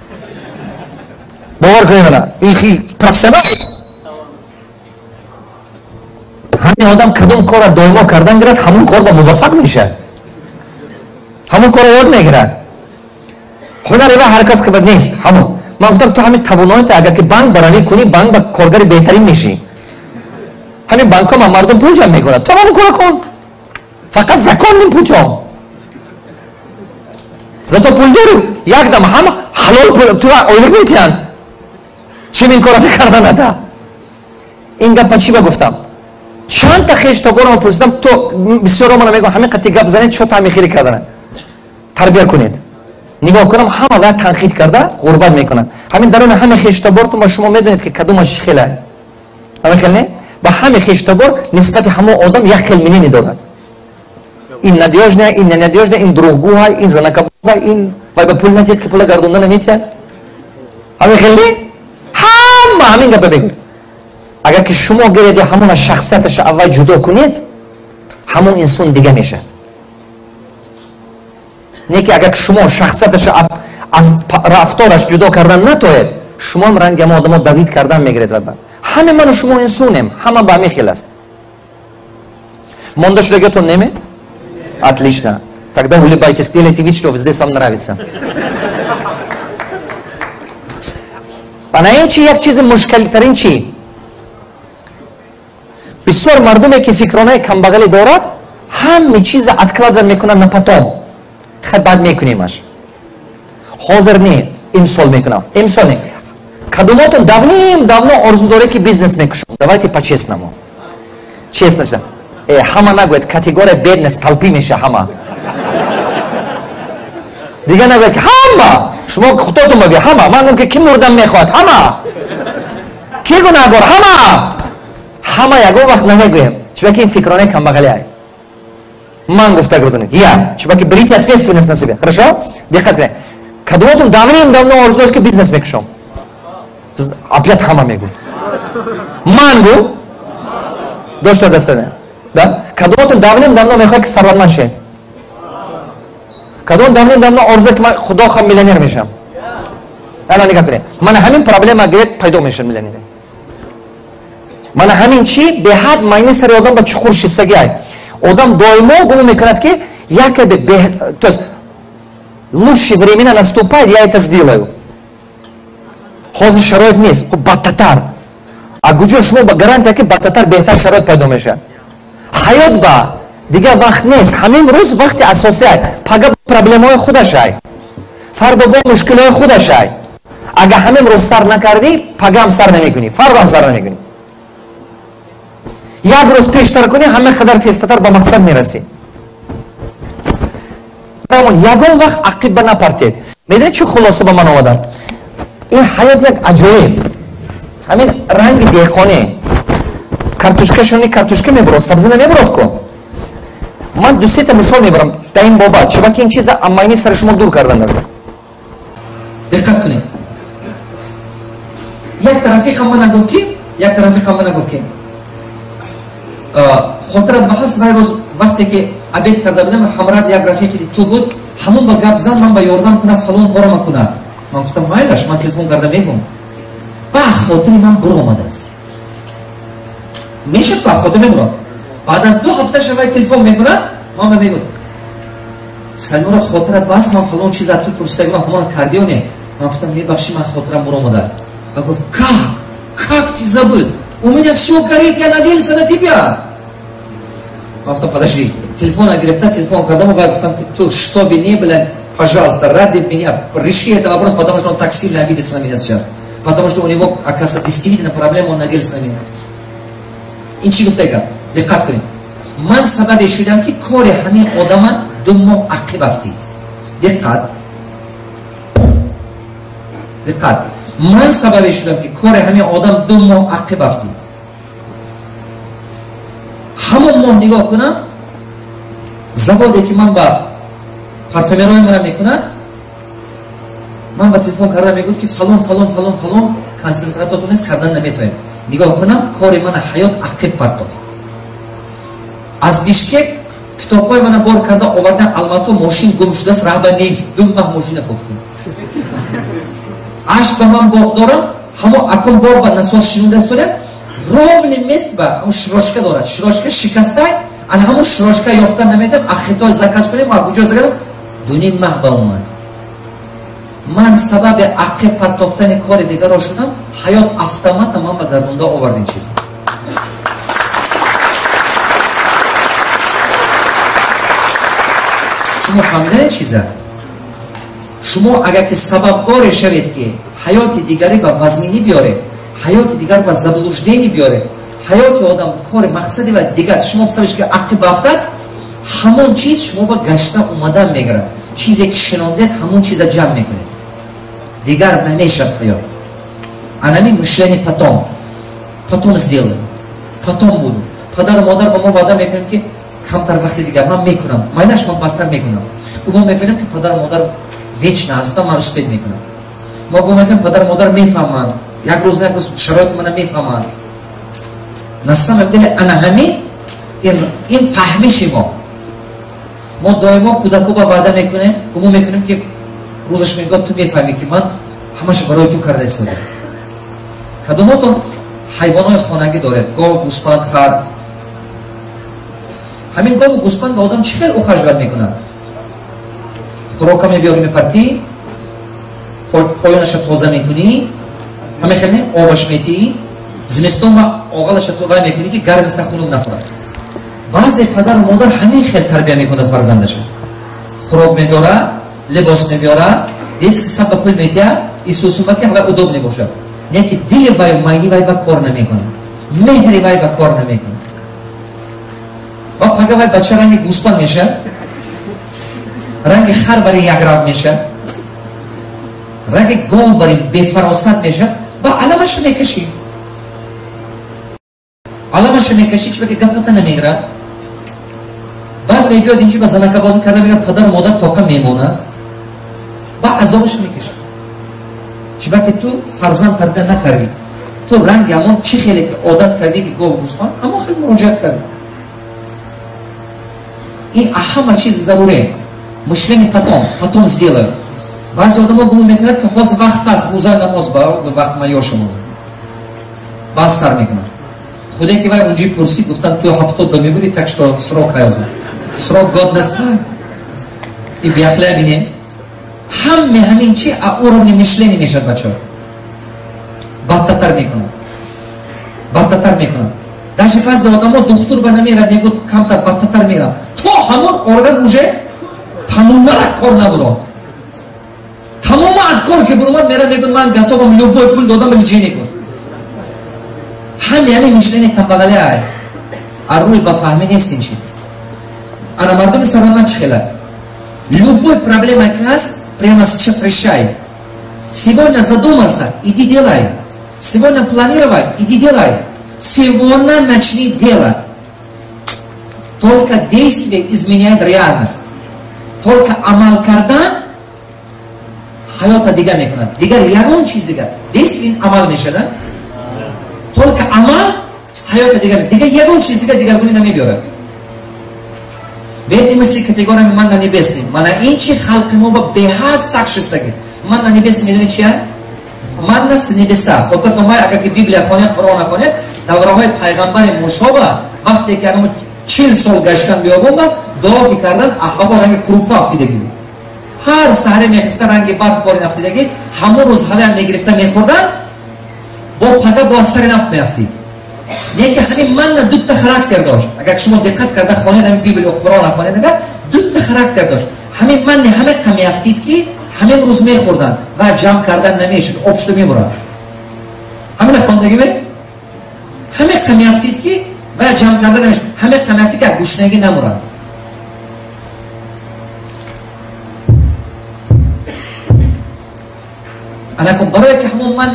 Бовар кунед, ин профессионал. Ҳамин одам кадом корро доимо кардан гирад, ҳамон кор ба муваффақ мешавад. Ҳамон корро ёд мегирад. Ҳунари ва ҳар кас ки нест, ҳамон. Ман гуфтам ту ҳамин тавоноита агар ки банк баранӣ кунӣ, банк ба коргари беҳтарин мешӣ. Ҳамин банкҳо ма мардум пул ҷамъ мекунад. Ту ҳамон корро кун. Фақат законным путём. Зато пул дорӣ, якдам ҳама ҳалол пул тура ойлик метиҳанд. Чим ин корро мекардан ада? Ин гапа чӣ ба гуфтам? Чандта хештоборама пурсидам, то бисёро мана мегӯям ҳамин қати гап занед, чо таъми хеле карданад. Тарбия кунед. Нигоҳ кунам, ҳама вай танқид карда, ғурбат мекунанд. Ҳамин даруни ҳама хештобортон ба шумо медонед ки кадомаш чӣ хел аст. Ҳамин хел не? Ба ҳама хештобор нисбати ҳамон одам як хел мнение дорад. Ин надёжный, ин ненадёжный, ин дурӯғгӯ, ин занакабоза, ин вай ба пул натиҳад ки пула гардонда наметиҳад. Ҳамин хел не? Ҳама ҳамин гапа мегӯяд. Агар ки шумо гиреду ҳамона шахсияташа аввал ҷудо кунед, ҳамон инсон дига мешавад. Не ки агар шумо шахсияташа аз рафтораш ҷудо кардан натоед, шумоам ранги ҳамон одамо давид кардан мегиред. Ҳаме ману шумо инсонем, ҳама ба ҳамин хел аст. Монда шудагиатон неме? Отлично. Тогда улыбайтесь, делайте вид, что здесь вам нравится. Ана ин чи як чизи мушкилтарин чи? Бисёр мардуме ки фикронаи камбағалӣ дорад, ҳаме чиза откладывать мекунад на потом. Хай баъд мекунемаш. Ҳозир не, имсол мекунам. Имсол не. Кадумотон давним давно орзу доред ки бизнес мекушам. Давайте по-честному. Честно. Ҳама нагӯяд, категория бедность толпи меша ҳама. Дига нагӯяд ки ҳама. Шумо худотон бигӯед ҳама. Ман гӯям ки ки мурдан мехоҳад? Ҳама. Ки гунаҳгор? Ҳама. Ҳама ягон вақт намегӯем. Чунки ин фикронаи камбағалиай. Ман гуфта гузанед. Я. Чунки берите ответственность на себя. Хорошо? Диққат кунед. Кадоматон давным-давно орзу дошт, ки бизнес мекушам? Опять ҳама мегӯ. Ман гу? Дошта дастане. Да? Кадоматон давным-давно мехоҳад, ки сарватманд шавед? Кадом давным-давно орзу, ки ман худо хам миллионер мешавам? Ана нигоҳ кунед. Мана ҳамин проблема гиред, пайдо мешавад миллионер. Мана ҳамин чи беҳад майни сари одам ба чуқур шистагӣ ай. Одам доимо гумон мекунад, ки якобы, то есть лучшие времена наступает, я это сделаю. Ҳозир шароит нест, хуб бадтатар. А куҷо шумо ба гарантия, ки бадтатар беҳтар шароит пайдо мешавад? Ҳаёт ба дигар вақт нест, ҳамин рӯз вақти асосӣ ай. Пага проблемаҳои худаш ай. Фардо бо мушкилиҳои худаш ай. Агар ҳамин рӯз сар накардӣ, пага ҳам сар намекунӣ, фардо ҳам сар намекунӣ. Як рӯз пеш сар кунӣ, ҳама қадар тезтар ба мақсад мерасӣ. Ягон вақт ақиба напартед. Медонед, чӣ хулоса ба ман омадам? Ин ҳаёт як аҷоиб. Ҳамин ранги деҳқонӣ. Картошкашони картошка мебурад, сабзӣ намебурад ку. Ман ду сета мисол мебарам дар ин бобат, чунки ин чиза амайни сари шумо дур кардан дарда. Диққат кунед. Як тарафи ҳама нагуфт, ки як тарафи ҳама нагуфт, ки хотират ба ҳаст, вай рӯз вақте ки обед карда будам, ҳамрат як рафиқи ту буд, ҳамон ба гап зан, ман ба ёрдам кунад, фалон корама кунад. Ман гуфтам, майлаш, ман телефон карда мегӯм. Ба хотири ман буромадааст. Мешад, ба хотир мебурам. Баъд аз 2 ҳафта шавай телефон мекунад, ман ба мегӯм: «Саймурод, хотират бас, ман фалон чиз аз ту пурсида будам, ҳамона кардиё не?» Ман гуфтам: «Мебахшӣ, ман хотирам буромада». Ва гуфт: Как ты забыл? У меня все горит, я надеялся на тебя». Ман гуфтам: «Подожди». Телефона гирифта, телефон кардам ва гуфтам: «Ту, что бы ни было, пожалуйста, ради меня реши этот вопрос, потому что он так сильно обидится на меня сейчас, потому что у него, оказывается, действительно проблема, он надеялся на меня». Ин чӣ гуфта гап? Диққат кунед. Ман сабабе шудам, ки кори ҳамин одама 2 моҳ ақиб афтид. Диққат, диққат. Ман сабабе шудам, ки кори ҳамин одам 2 моҳ ақиб афтид. Ҳамон моҳ нигоҳ кунам, заводе ки ман ба парфюмерои мана мекунад, ман ба телефон карда мегӯд, ки фалон, фалон, фалон, фалон концентратотон нест, кардан наметавонем. Нигоҳ кунам, кори мана ҳаёт ақиб партофт. Аз Бишкек китобҳои мана бор карда овардан Алмато, мошин гум шудааст, раҳба нест, 2 маҳ мошина кофтем. Ашт ба ман боғ дорам, ҳамо акун боғ ба насос шинуда истодем, ровный мест ба ҳамон широчка дорад, широчка шикастай, ана ҳамон широчка ёфта наметам, а Хитой заказ кунем, а куҷо заказ, 2,5 маҳ ба омад. Ман сабаби ақиб партофтани кори дигарро шудам. Ҳаёт автомата ман ба гардонда овард ин чиз. Шумо фаҳмидаед чиза? Шумо агар ки сабабгоре шавед, ки ҳаёти дигаре ба вазминӣ биёред, ҳаёти дигар ба заблуждение биёред, ҳаёти одам, кори мақсади ва дигар шумо сабабш ки ақиб афтад, ҳамон чиз шумо ба гашта омадан мегирад. Чизе ки шинондед, ҳамон чиза ҷамъ мекунед, дигар намешавад ҳаёт. Анами мышление «потом, потом сделаю, потом буду». Падару модар ба мо ваъда мекунем, ки камтар вақти дигар ман мекунам, майнаш ман бадтар мекунам. Гумон мекунем, ки падару модар вечно ҳастам, ман успеть мекунам. Мо гумон мекунем, падару модар мефаҳманд, як рӯз на як рӯз шароити мана мефаҳманд. На самом деле ана ҳамин ин фаҳмиши мо. Мо доимо кӯдако ба ваъда мекунем, гумон мекунем, ки рӯзаш мегӯяд, ту мефаҳмӣ, ки ман ҳамаша барои ту карда истодам. Кадомотон ҳайвонои хонагӣ доред? Гов, гӯспанд, хар. Ҳамин гову гӯспанд ба одам чӣ хел ухаживать мекунад? Хӯрока мебиёри, мепартӣ, поёнаша тоза мекунӣ, ҳамин хел не, обаш метиҳӣ, зимистон ба оғалаша вай мекунӣ, ки гармиста хунук нахӯрад. Баъзе падару модар ҳамин хел тарбия мекунад фарзандаша: хӯрок мебиёрад, либос мебиёрад, детский сад ба пул метиҳад, исусумаки ҳавай удобный бошад. Не ки дили ваю майни вай ба кор намекунад, меҳри вай ба кор намекунад. Ва пага вай бача ранги гӯспанд мешавад, ранги хар бари якрав мешавад, ранги гов бари бефаросат мешавад ва аламаша мекашӣ. Аламаша мекашӣ, чиба ки гапата намегирад. Баъд мебиёд инҷи ба занакабозӣ карда мегӯяд, падару модар тоқа мемонад. Баъд азобаша мекашад. Чиба ки ту фарзанд тарбия накардӣ. Ту ранги ҳамон чӣ хеле ки одат кардӣ ки гов гӯсфанд, ҳамон хел муроҷиат кардӣ. Ин ҳама чиз заруре. Мышление потом, потом сделаю. Баъзе одамо гумон мекунад ки ҳозир вақт аст, рӯзаи намоз ба вақт ман ёшам ҳозир. Баъд сар мекунад. Худе ки вай унҷи пурсид, гуфтанд ту 70 ба мебури, так что срок ҳозир. Срок годность и биақлия бине. Ҳаме ҳамин чи а уровни мышления мешад бачаҳо. Бадтатар мекунад. Бадтатар мекунад. Даже баъзе одамо духтур ба намерад, мегӯяд камтар бадтатар мерам. То ҳамон орган уже тамоман кор набурад. Тамоман кор ки бурумад мерад, мегӯяд ман готовам любой пул додам лечение кун. Ҳаме ҳамин мышление камбағале ай. Ар рӯи ба фаҳмӣ нест ин чи. Ана мардуми сарватманд чӣ хела? Любой проблема ки ҳаст, прямо сейчас решай. Сегодня задумался, иди делай. Сегодня планировай, иди делай. Сегодня начни делать. Только действие изменяет реальность. Только амал кардан ҳаёта дигар мекунад. Дигар ягон чиз дигар. Действие амал мешавад. Только амал ҳаёта дигар. Дигар ягон чиз дигар дигаргунӣ намебиёрад. Бедни мисли категориями ман на небесный. Мана ин чи халқи мо ба беҳад сахт шистагӣ. Ман на небесный медонӣ чия? Манна с небеса. Хотир номай, агар ки Библия хонед, Қуръон хонед, давраҳои пайғамбари Мусо ба вақте ки анмо 40 сол гаштан биёбон ба дуо ки кардан, ҳаво ранги крупа афтидагӣ. Ҳар саҳре мехиста ранги барф борин афтидагӣ, ҳамон рӯз ҳаваям мегирифта мехӯрдан, бо пага бо сари нафт меафтид. Не ки ҳамин манна дута характер дошт. Агар шумо диққат карда хонед ҳамин Библия Қуръон хонед, агар дута характер дошт. Ҳамин манни ҳама қа меафтид ки ҳамин рӯз мехӯрдан ва ҷамъ кардан намешуд, об шуда мебурад. Ҳамина хондагӣ ме? Ҳама қа меафтид ки ва ҷамъ кардан намешуд. Ҳама қа меафтид ки аз гушнагӣ намурад. Анакун барое ки ҳамон ман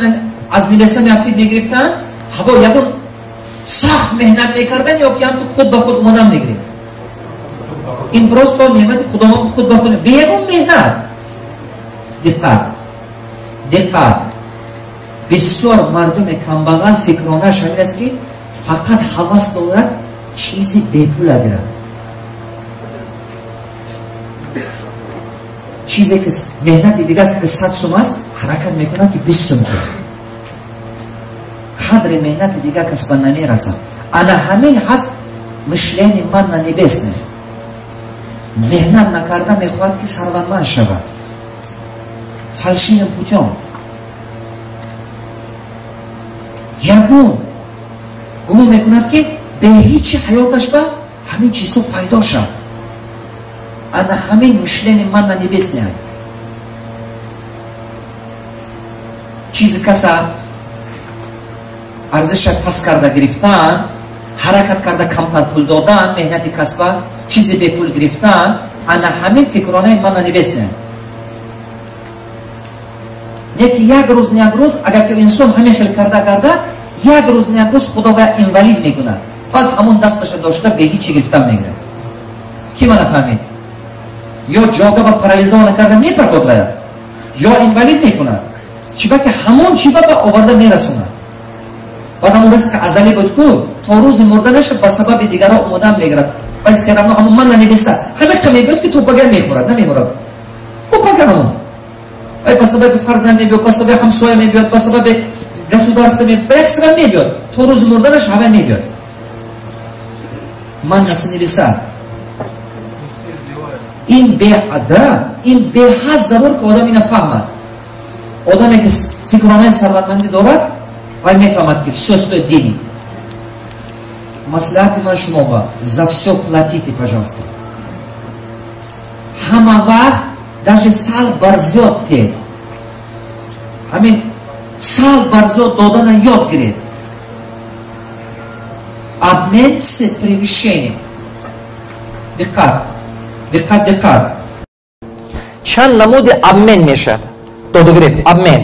аз небеса меафтид мегирифтанд, ҳаво ягон сахт меҳнат мекардан ё ки ҳам худ ба худ омодан мегирифт. Ин просто неъмати Худованд худ ба худ бе ягон меҳнат. Диққат, диққат. Бисёр мардуми камбағал фикронаш ҳамин аст ки фақат ҳавас дорад чизи бепула гирад. Чизе ки меҳнати дигар аст ки 100 сум аст, ҳаракат мекунад ки 20 сум кунад. Қадри меҳнати дигар кас ба намерасад. Ана ҳамин ҳаст мышление ман на небесное. Меҳнат накарда мехоҳад ки сарватманд шавад. Фальшивым путем. Ягон гумон мекунад ки бе ҳичи ҳаёташ ба ҳамин чизҳо пайдо шавад. Ана ҳамин мышление ман на небесное. Чизи каса арзиша пас карда гирифтан, ҳаракат карда камтар пул додан, меҳнати касба, чизи бепул гирифтан, ана ҳамин фикронаи ман на небесное. Не ки як рӯз не як рӯз, агар ки инсон ҳамин хел карда гардад, як рӯз не як рӯз Худо инвалид мекунад. Баъд ҳамон дасташа дошта бе ҳичи гирифтан мегирад. Ки мана фаҳмид? Ё ҷога ба парализована карда мепартод вая, ё инвалид мекунад. Чиба ки ҳамон чиба ба оварда мерасонад. Баъд ҳамон ризқи азалӣ буд ку, то рӯзи мурданаша ба сабаби дигарҳо омодан мегирад. Вай все равно ҳамон ман на небеса. Ҳамин қа мебиёд ки то пага мехӯрад, намемурад. О пага ҳамон. Вай ба сабаби фарзанд мебиёд, ба сабаби ҳамсоя мебиёд, ба сабаби государство мебиёд, ба як сабаб мебиёд. То рӯзи мурданаш ҳама мебиёд. Ман на небеса. Ин беада, ин беҳад зарур ки одам ина фаҳмад. Одаме ки фикронаи сарватмандӣ дорад, вай мефаҳмад ки всё стоит денег. Маслиҳати ман шумо ба за всё платите, пожалуйста. Ҳама вақт даже сал бар зиёд тед. Ҳамин сал бар зиёд додана ёд гиред. Обмен с превышением. Диққат, диққат, диққат. Чанд намуди обмен мешавад? Додугирифт, обмен.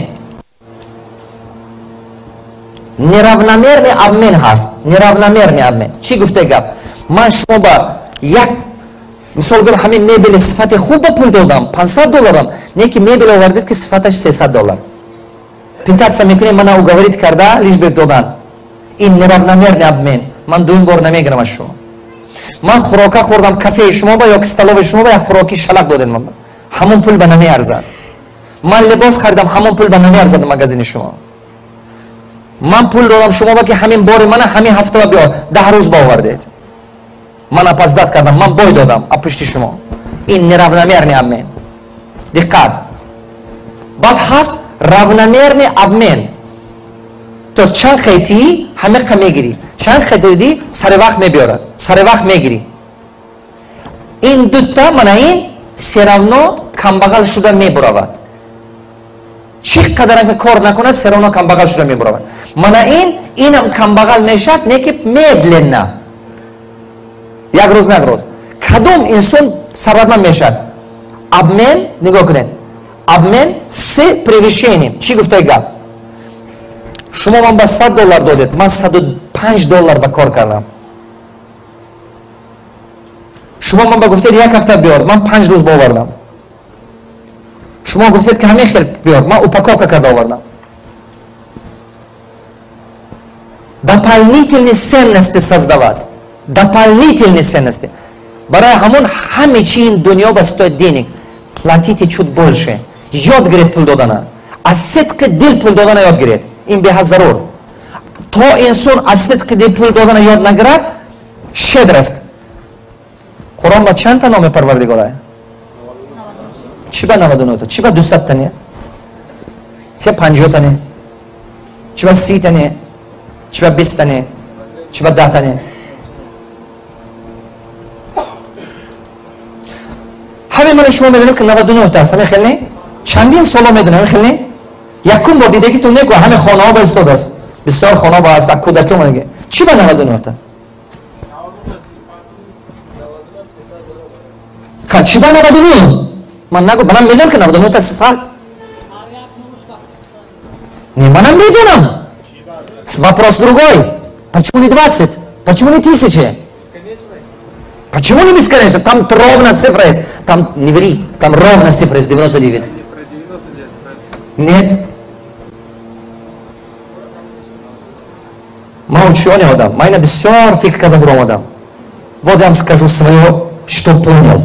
Неравномерный обмен ҳаст. Неравномерный обмен. Чӣ гуфта гап? Ман шумо ба як мисол гӯям, ҳамин мебели сифати хуб ба пул додам, 500 долларам, не ки мебел овардед, ки сифаташ 300 доллар. Пытаться мекунем мана уговорить карда, лишь бы додан. Ин неравномерный обмен. Ман дуюм бор намегирам аз шумо. Ман хӯрока хӯрдам кафеи шумо ба ё столовой шумо ба, як хӯроки шалақ додед ман. Ҳамон пул ба намеарзад. Ман либос харидам, ҳамон пул ба намеарзад магазини шумо. Ман пул додам шумо ба, ки ҳамин бори мана ҳамин ҳафта ба биёр, 10 рӯз ба овардед. Ман опоздать кардам, ман бой додам а пушти шумо. Ин неравномерный обмен. Диққат. Баъд ҳаст равномерный обмен. То есть чанд хети ҳамиқа мегирӣ, чанд хетидӣ сари вақт мебиёрад, сари вақт мегирӣ. Ин дута мана ин все равно камбағал шуда мебуравад. Чӣ қадар кор накунад, все равно камбағал шуда мебуравад. Мана ин инам камбағал мешавад, не ки медленно. Як рӯз на як рӯз. Кадом инсон сарватманд мешавад? Обмен, нигоҳ кунед. Обмен с превышением. Чӣ гуфтаи гап? Шумо ман ба 100 доллар додед, ман 105 доллар ба кор кардам. Шумо ман ба гуфтед як ҳафта биёр, ман 5 рӯз ба овардам. Шумо гуфтед ки ҳамин хел биёр, ман упаковка карда овардам. Дополнительные ценности создавать. Дополнительные ценности. Барои ҳамон ҳаме чи ин дунё ба стоит денег. Платите чуть больше. Ёд гиред пул додана. Аз сидқи дил пул додана ёд гиред. Ин беҳад зарур. То инсон аз сидқи дил пул додана ёд нагирад, щедрость. Қуръон ба чанд та номи Парвардигора? Чӣ ба 99 та? Чӣ ба 200 та не? Чӣ ба 50 та не? Чӣ ба 30 та не? Чӣ ба 20 та не? Чӣ ба 10 та не? Ҳамин мана шумо медонем, ки 99 та аст, ҳамин хел не? Чандин соло медонем, ҳамин хел не? Якум бор дидагитон неку ҳамин хонаҳо ба истодааст. Бисёр хонаҳо ба аст, кӯдаки омадаги. Чӣ ба 99 та? Ха, чӣ ба 99? Ман нагу, манам медонам, ки 99 та сифат. Не, манам медонам. Вопрос другой. Почему не 20? Почему не 1000? Почему не бесконечно? Там ровно цифра есть. Там, не ври, там ровно цифра есть, 99. Нет. Ман ученый одам. Ман ина бисёр фикр карда буромадам. Вот я вам скажу свое, что понял.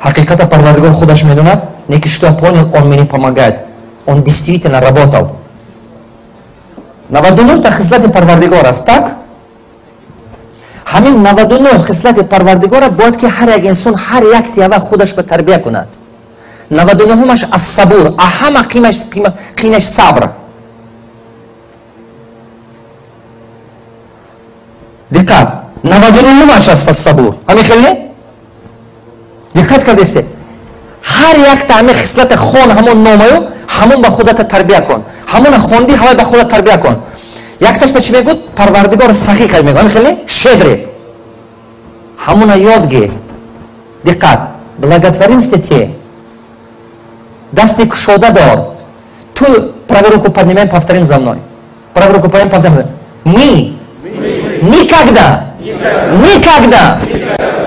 Ҳақиқата Парвардигор худаш медонад, не ки что я понял, он мне помогает. Он действительно работал. 99 та хислати Парвардигор аст, так? Ҳамин 99 хислати Парвардигора бояд ки ҳар як инсон ҳар як тиява худаш ба тарбия кунад. 99-аш аз сабур, а ҳама қимаш сабр. Диққат, 99-аш аст аз сабур. Ҳамин хел не? Диққат кардесте? Ҳар якта ҳамин хислата хон, ҳамон номаю, ҳамон ба худата тарбия кун. Ҳамона хонди, ҳавай ба худат тарбия кун. Якташ ба чӣ мегӯд? Парвардигор сахӣ хел мегӯ. Ҳамин хел не? Щедрый. Ҳамона ёд гир. Диққат, благотворительность те. Дасти кушода дор. Ту правую руку поднимаем, повторим за мной. Правую руку поднимаем, повторим за мной. Мы никогда, никогда,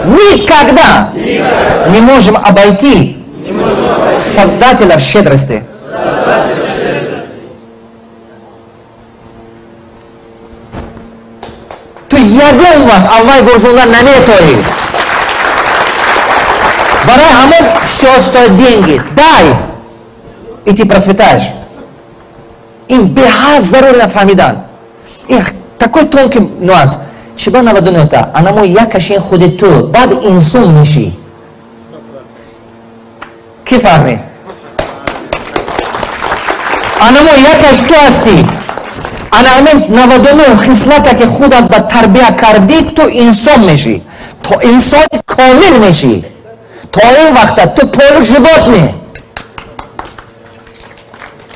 никогда не можем обойти Создателя в щедрости. Ту ягон вақт аввал гурзунда наметоӣ. Барои ҳамон все стоит деньги. Дай, и ты процветаешь. Ин беҳад зарур нафаҳмидан. Ин такой тонкий нюанс. Чӣ ба 99 та? Анамо якаш ин худи ту, баъд инсон мешӣ. Кӣ фаҳмид? Анамо якаш ту ҳастӣ. Ана ҳамин 99 хислата ки худат ба тарбия кардӣ, ту инсон мешӣ. То инсони комил мешӣ. То он вақта ту полуживотный.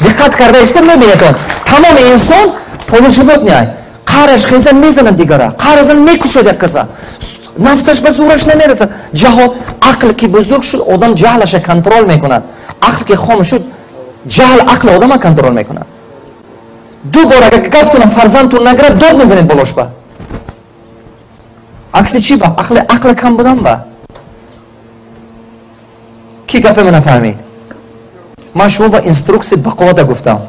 Диққат карда истем, мебинетон. Тамоми инсон полуживотный. Қараш хеза мезанад дигара, қаразан мекушад як каса. Нафсаш ба зӯраш намерасад. Ҷаҳол, ақл ки бузург шуд, одам ҷаҳлаша контрол мекунад. Ақл ки хом шуд, ҷаҳл ақли одама контрол мекунад. Ду бор агар гаптона фарзандтон нагирад, дод мезанед болошба. Акси чӣ ба? Ақли кам будан ба. Ки гапе мана фаҳмид? Ман шумо ба инструксия бақуввата гуфтам.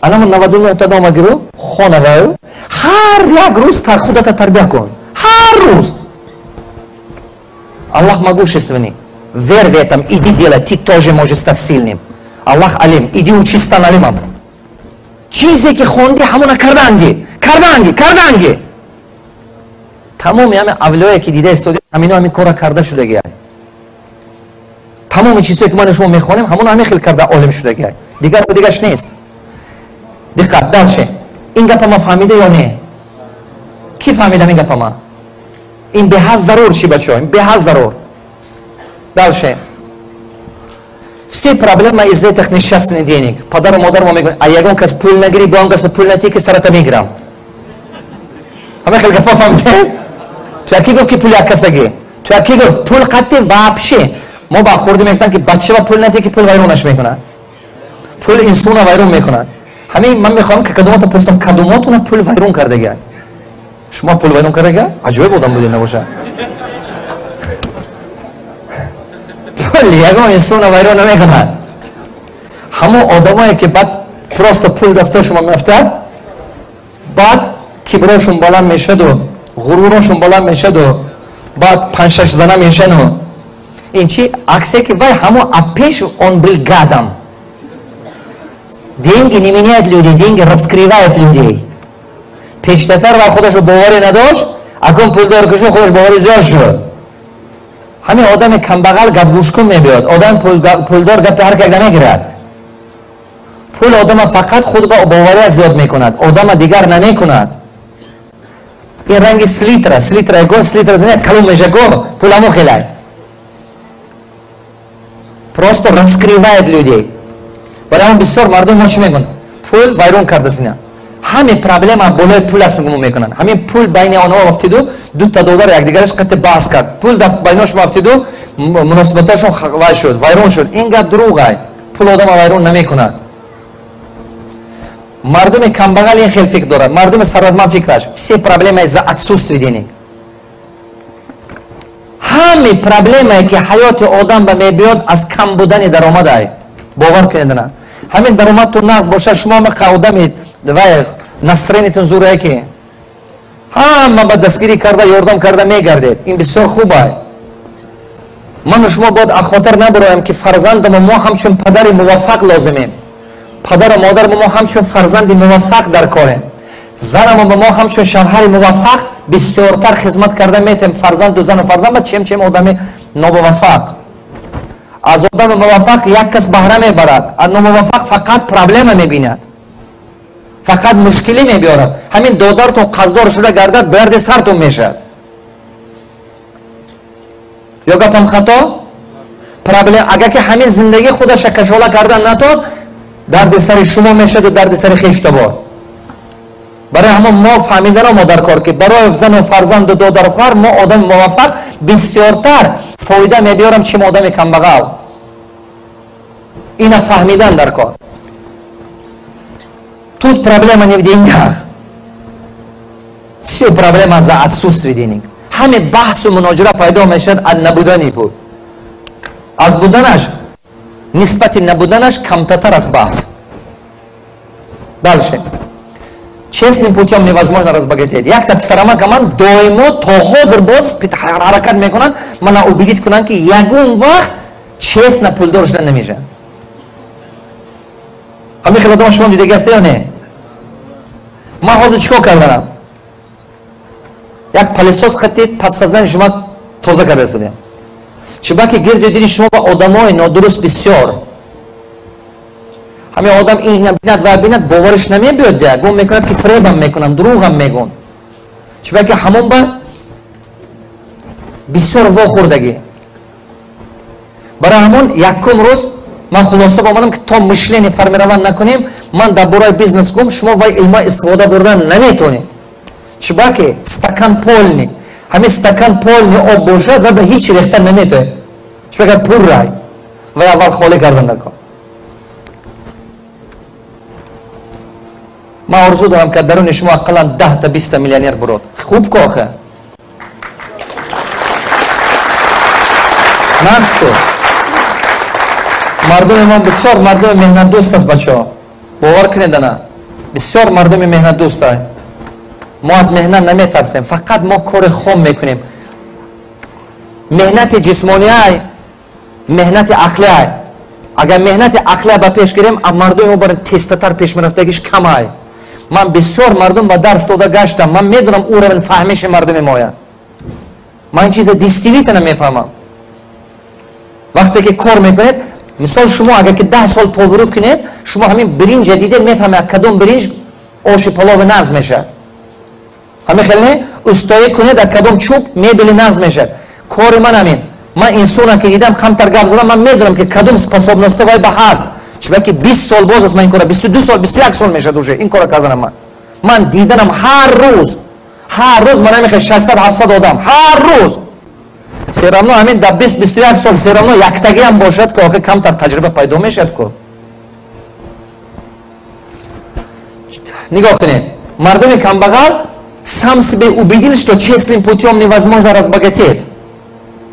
Анама 99 та дома гиру, хонаваю, ҳар як рӯз худата тарбия кун. Ҳар рӯз. Аллах могущественный. Верь в этом, иди делай, ты тоже можешь стать сильным. Аллах алим, иди учись, стань алимом. Чизе ки хонди, ҳамона кардаанги, кардаанги, кардаанги. Тамоми ҳами авлиёе ки дида истоди, ҳамино ҳамин кора карда шудагиай. Тамоми чизое ки ман шумо мехонем, ҳамон ҳамин хел карда олим шудагиай. Дигар дигаш нест. Диққат, дальше. Ин гапа ма фаҳмида ё не? Ки фаҳмидам ин гапа ма? Ин беҳад зарур чи бачаҳо, ин беҳад зарур. Дальше. Все проблемы из этих несчастных денег. Падару модар мо мегӯянд, а ягон кас пул нагирӣ, бо он кас пул натӣ, ки сарата мегирам. Ҳама хел гапа фаҳмидед? Ту яки гуфт, ки пул як касагӣ? Ту яки гуфт, пул қатъи вообще. Мо ба хурдӣ мегуфтанд, ки бача ба пул натӣ, ки пул вайронаш мекунад. Пул инсона вайрон мекунад. Ҳамин ман мехоҳам, ки кадомата пурсам, кадомотона пул вайрон кардагиа? Шумо пул вайрон кардагиа? Аҷоиб одам будед набоша. Пул ягон инсона вайрон намекунад. Ҳамон одамое ки баъд просто пул дасто шумо меафтад, баъд киброшон баланд мешаду, ғурурошон баланд мешаду, баъд панҷ-шаш зана мешану. Ин чи? Аксе ки вай ҳамон апеш он был гадам. Деньги не меняют людей, деньги раскрывают людей. Пештатар ва худаш ба боварӣ надошт, акун пулдор кушун худаш боварӣ зиёд шуд. Ҳамин одами камбағал гапгӯшкун мебиёд, одами пулдор гапи ҳар как намегирад. Пул одама фақат худ ба бовария зиёд мекунад, одама дигар намекунад. Ин ранги слитра, слитра го, слитра занад, калон меша го, пул ҳамон хелай. Просто раскрывает людей. Барои ҳамон бисёр мардум мо чӣ мегӯянд? Пул вайрон кардасина. Ҳамин проблема болои пул аст гумон мекунанд. Ҳамин пул байни онҳо афтиду, дута додар якдигараш қатъи баҳс кард. Пул байношон афтиду, муносибаташон вай шуд, вайрон шуд. Ин гап дурӯғ ай. Пул одама вайрон намекунад. Мардуми камбағал ин хел фикр дорад, мардуми сарватманд фикраш. Все проблемы из-за отсутствия денег. Ҳамин проблемае ки ҳаёти одам ба мебиёд аз кам будани даромад ай. Бовар кунед на. Ҳамин даромадтон нағз бошад, шумо мақа одами вай настроение тон зӯрае ки ҳама ба дастгирӣ карда, ёрдам карда мегардед. Ин бисёр хуб ай. Ману шумо бояд аз хотир набароем, ки фарзандамо мо ҳамчун падари муваффақ лозимем. Падару модармо мо ҳамчун фарзанди муваффақ дар корем. Занамо ба мо ҳамчун шавҳари муваффақ бисёртар хизмат карда метавем фарзанду зану фарзанд ба чем одами номуваффақ. Аз одами муваффақ як кас баҳра мебарад, аз номуваффақ фақат проблема мебинад. Фақат мушкилӣ мебиёрад. Ҳамин додартон қаздор шуда гардад, дарди сартон мешавад. Ё гапам хато? Проблем агар ки ҳамин зиндагӣ худаша кашола кардан натонад, дарди сари шумо мешаваду дарди сари хештобор. Барои ҳамон мо фаҳмидаро мо дар кор, ки барои зану фарзанду додару хоҳар мо одами муваффақ бисёртар фоида мебиёрам, чем одами камбағал. Ина фаҳмидан дар кор. Тут проблема не в деньгах. Все проблема за отсутствие денег. Ҳаме баҳсу муноҷира пайдо мешавад аз набудани пул. Аз буданаш нисбати набуданаш камтатар аст баҳс. Дальше. Честным путем невозможно разбогатеть. Якта писарамака ман доимо то ҳозир боз ҳаракат мекунанд, мана убедить кунанд, ки ягон вақт честно пулдор шуда намешавад. Ҳамин хел одама шумо дидаги ҳаста ё не? Ман ҳозир чӣ кор карданам? Як пылесос хати подсознание шумо тоза карда истодем. Чунки гирди дини шумо ба одамои нодуруст бисёр. Ҳамин одам ин бинад ва бинад, бовариш намебиёд, дия гум мекунад, ки фиребам мекунанд, дурӯғам мегӯн. Чунки ҳамон ба бисёр вохӯрдагӣ. Барои ҳамон якум рӯз ман хулоса омадам, ки то мышление формировать накунем, ман дар бораи бизнес гум, шумо вай илма истифода бурдан наметонед. Чунки стакан полный, ҳамин стакан полный об бошад ва ба ҳеҷ рехта наметоед. Чунки пуррай. Вай аввал холӣ кардан дар кор. Ман орзу дорам, ки даруни шумо ақаллан 10 та, 20 та миллионер бурод. Хуб ку охе? Нағз ку? Мардуми мо бисёр мардуми меҳнатдӯст аст, бачаҳо, бовар кунед, ана бисёр мардуми меҳнатдӯст. Мо аз меҳнат наметарсем, фақат мо кори хом мекунем. Меҳнати ҷисмониай, меҳнати ақлиай. Агар меҳнати ақлия ба пеш гирем, мардуми мо бар тезтатар пеш мерафтагиш камай. Ман бисёр мардум ба дарс дода гаштам, ман медонам уровень фаҳмиши мардуми моя. Ман ин чиза действительно мефаҳмам. Вақте ки кор мекунед, мисол, шумо агар ки 10 сол поварӣ кунед, шумо ҳамин биринҷа дидед, мефаҳмед, кадом биринҷ оши палови нағз мешавад. Ҳамин хел не? Устоӣ кунед, аз кадом чӯб мебели нағз мешавад. Кори ман ҳамин. Ман инсона ки дидам, камтар гап задам, ман медонам, ки кадом способность вай ба ҳаст. Чунки 20 сол боз аст ман ин кора, 22 сол, 21 сол мешавад уже ин кора карданам. Ман диданам ҳар рӯз, ҳар рӯз ман намехоҳ 600, 700 одам ҳар рӯз. Всё равно ҳамин дар 20, 21 сол всё равно яктагиам бошад, ки охир камтар таҷриба пайдо мешавад ку. Нигоҳ кунед, мардуми камбағал сам себе убедил, что честным путем невозможно разбогатеть.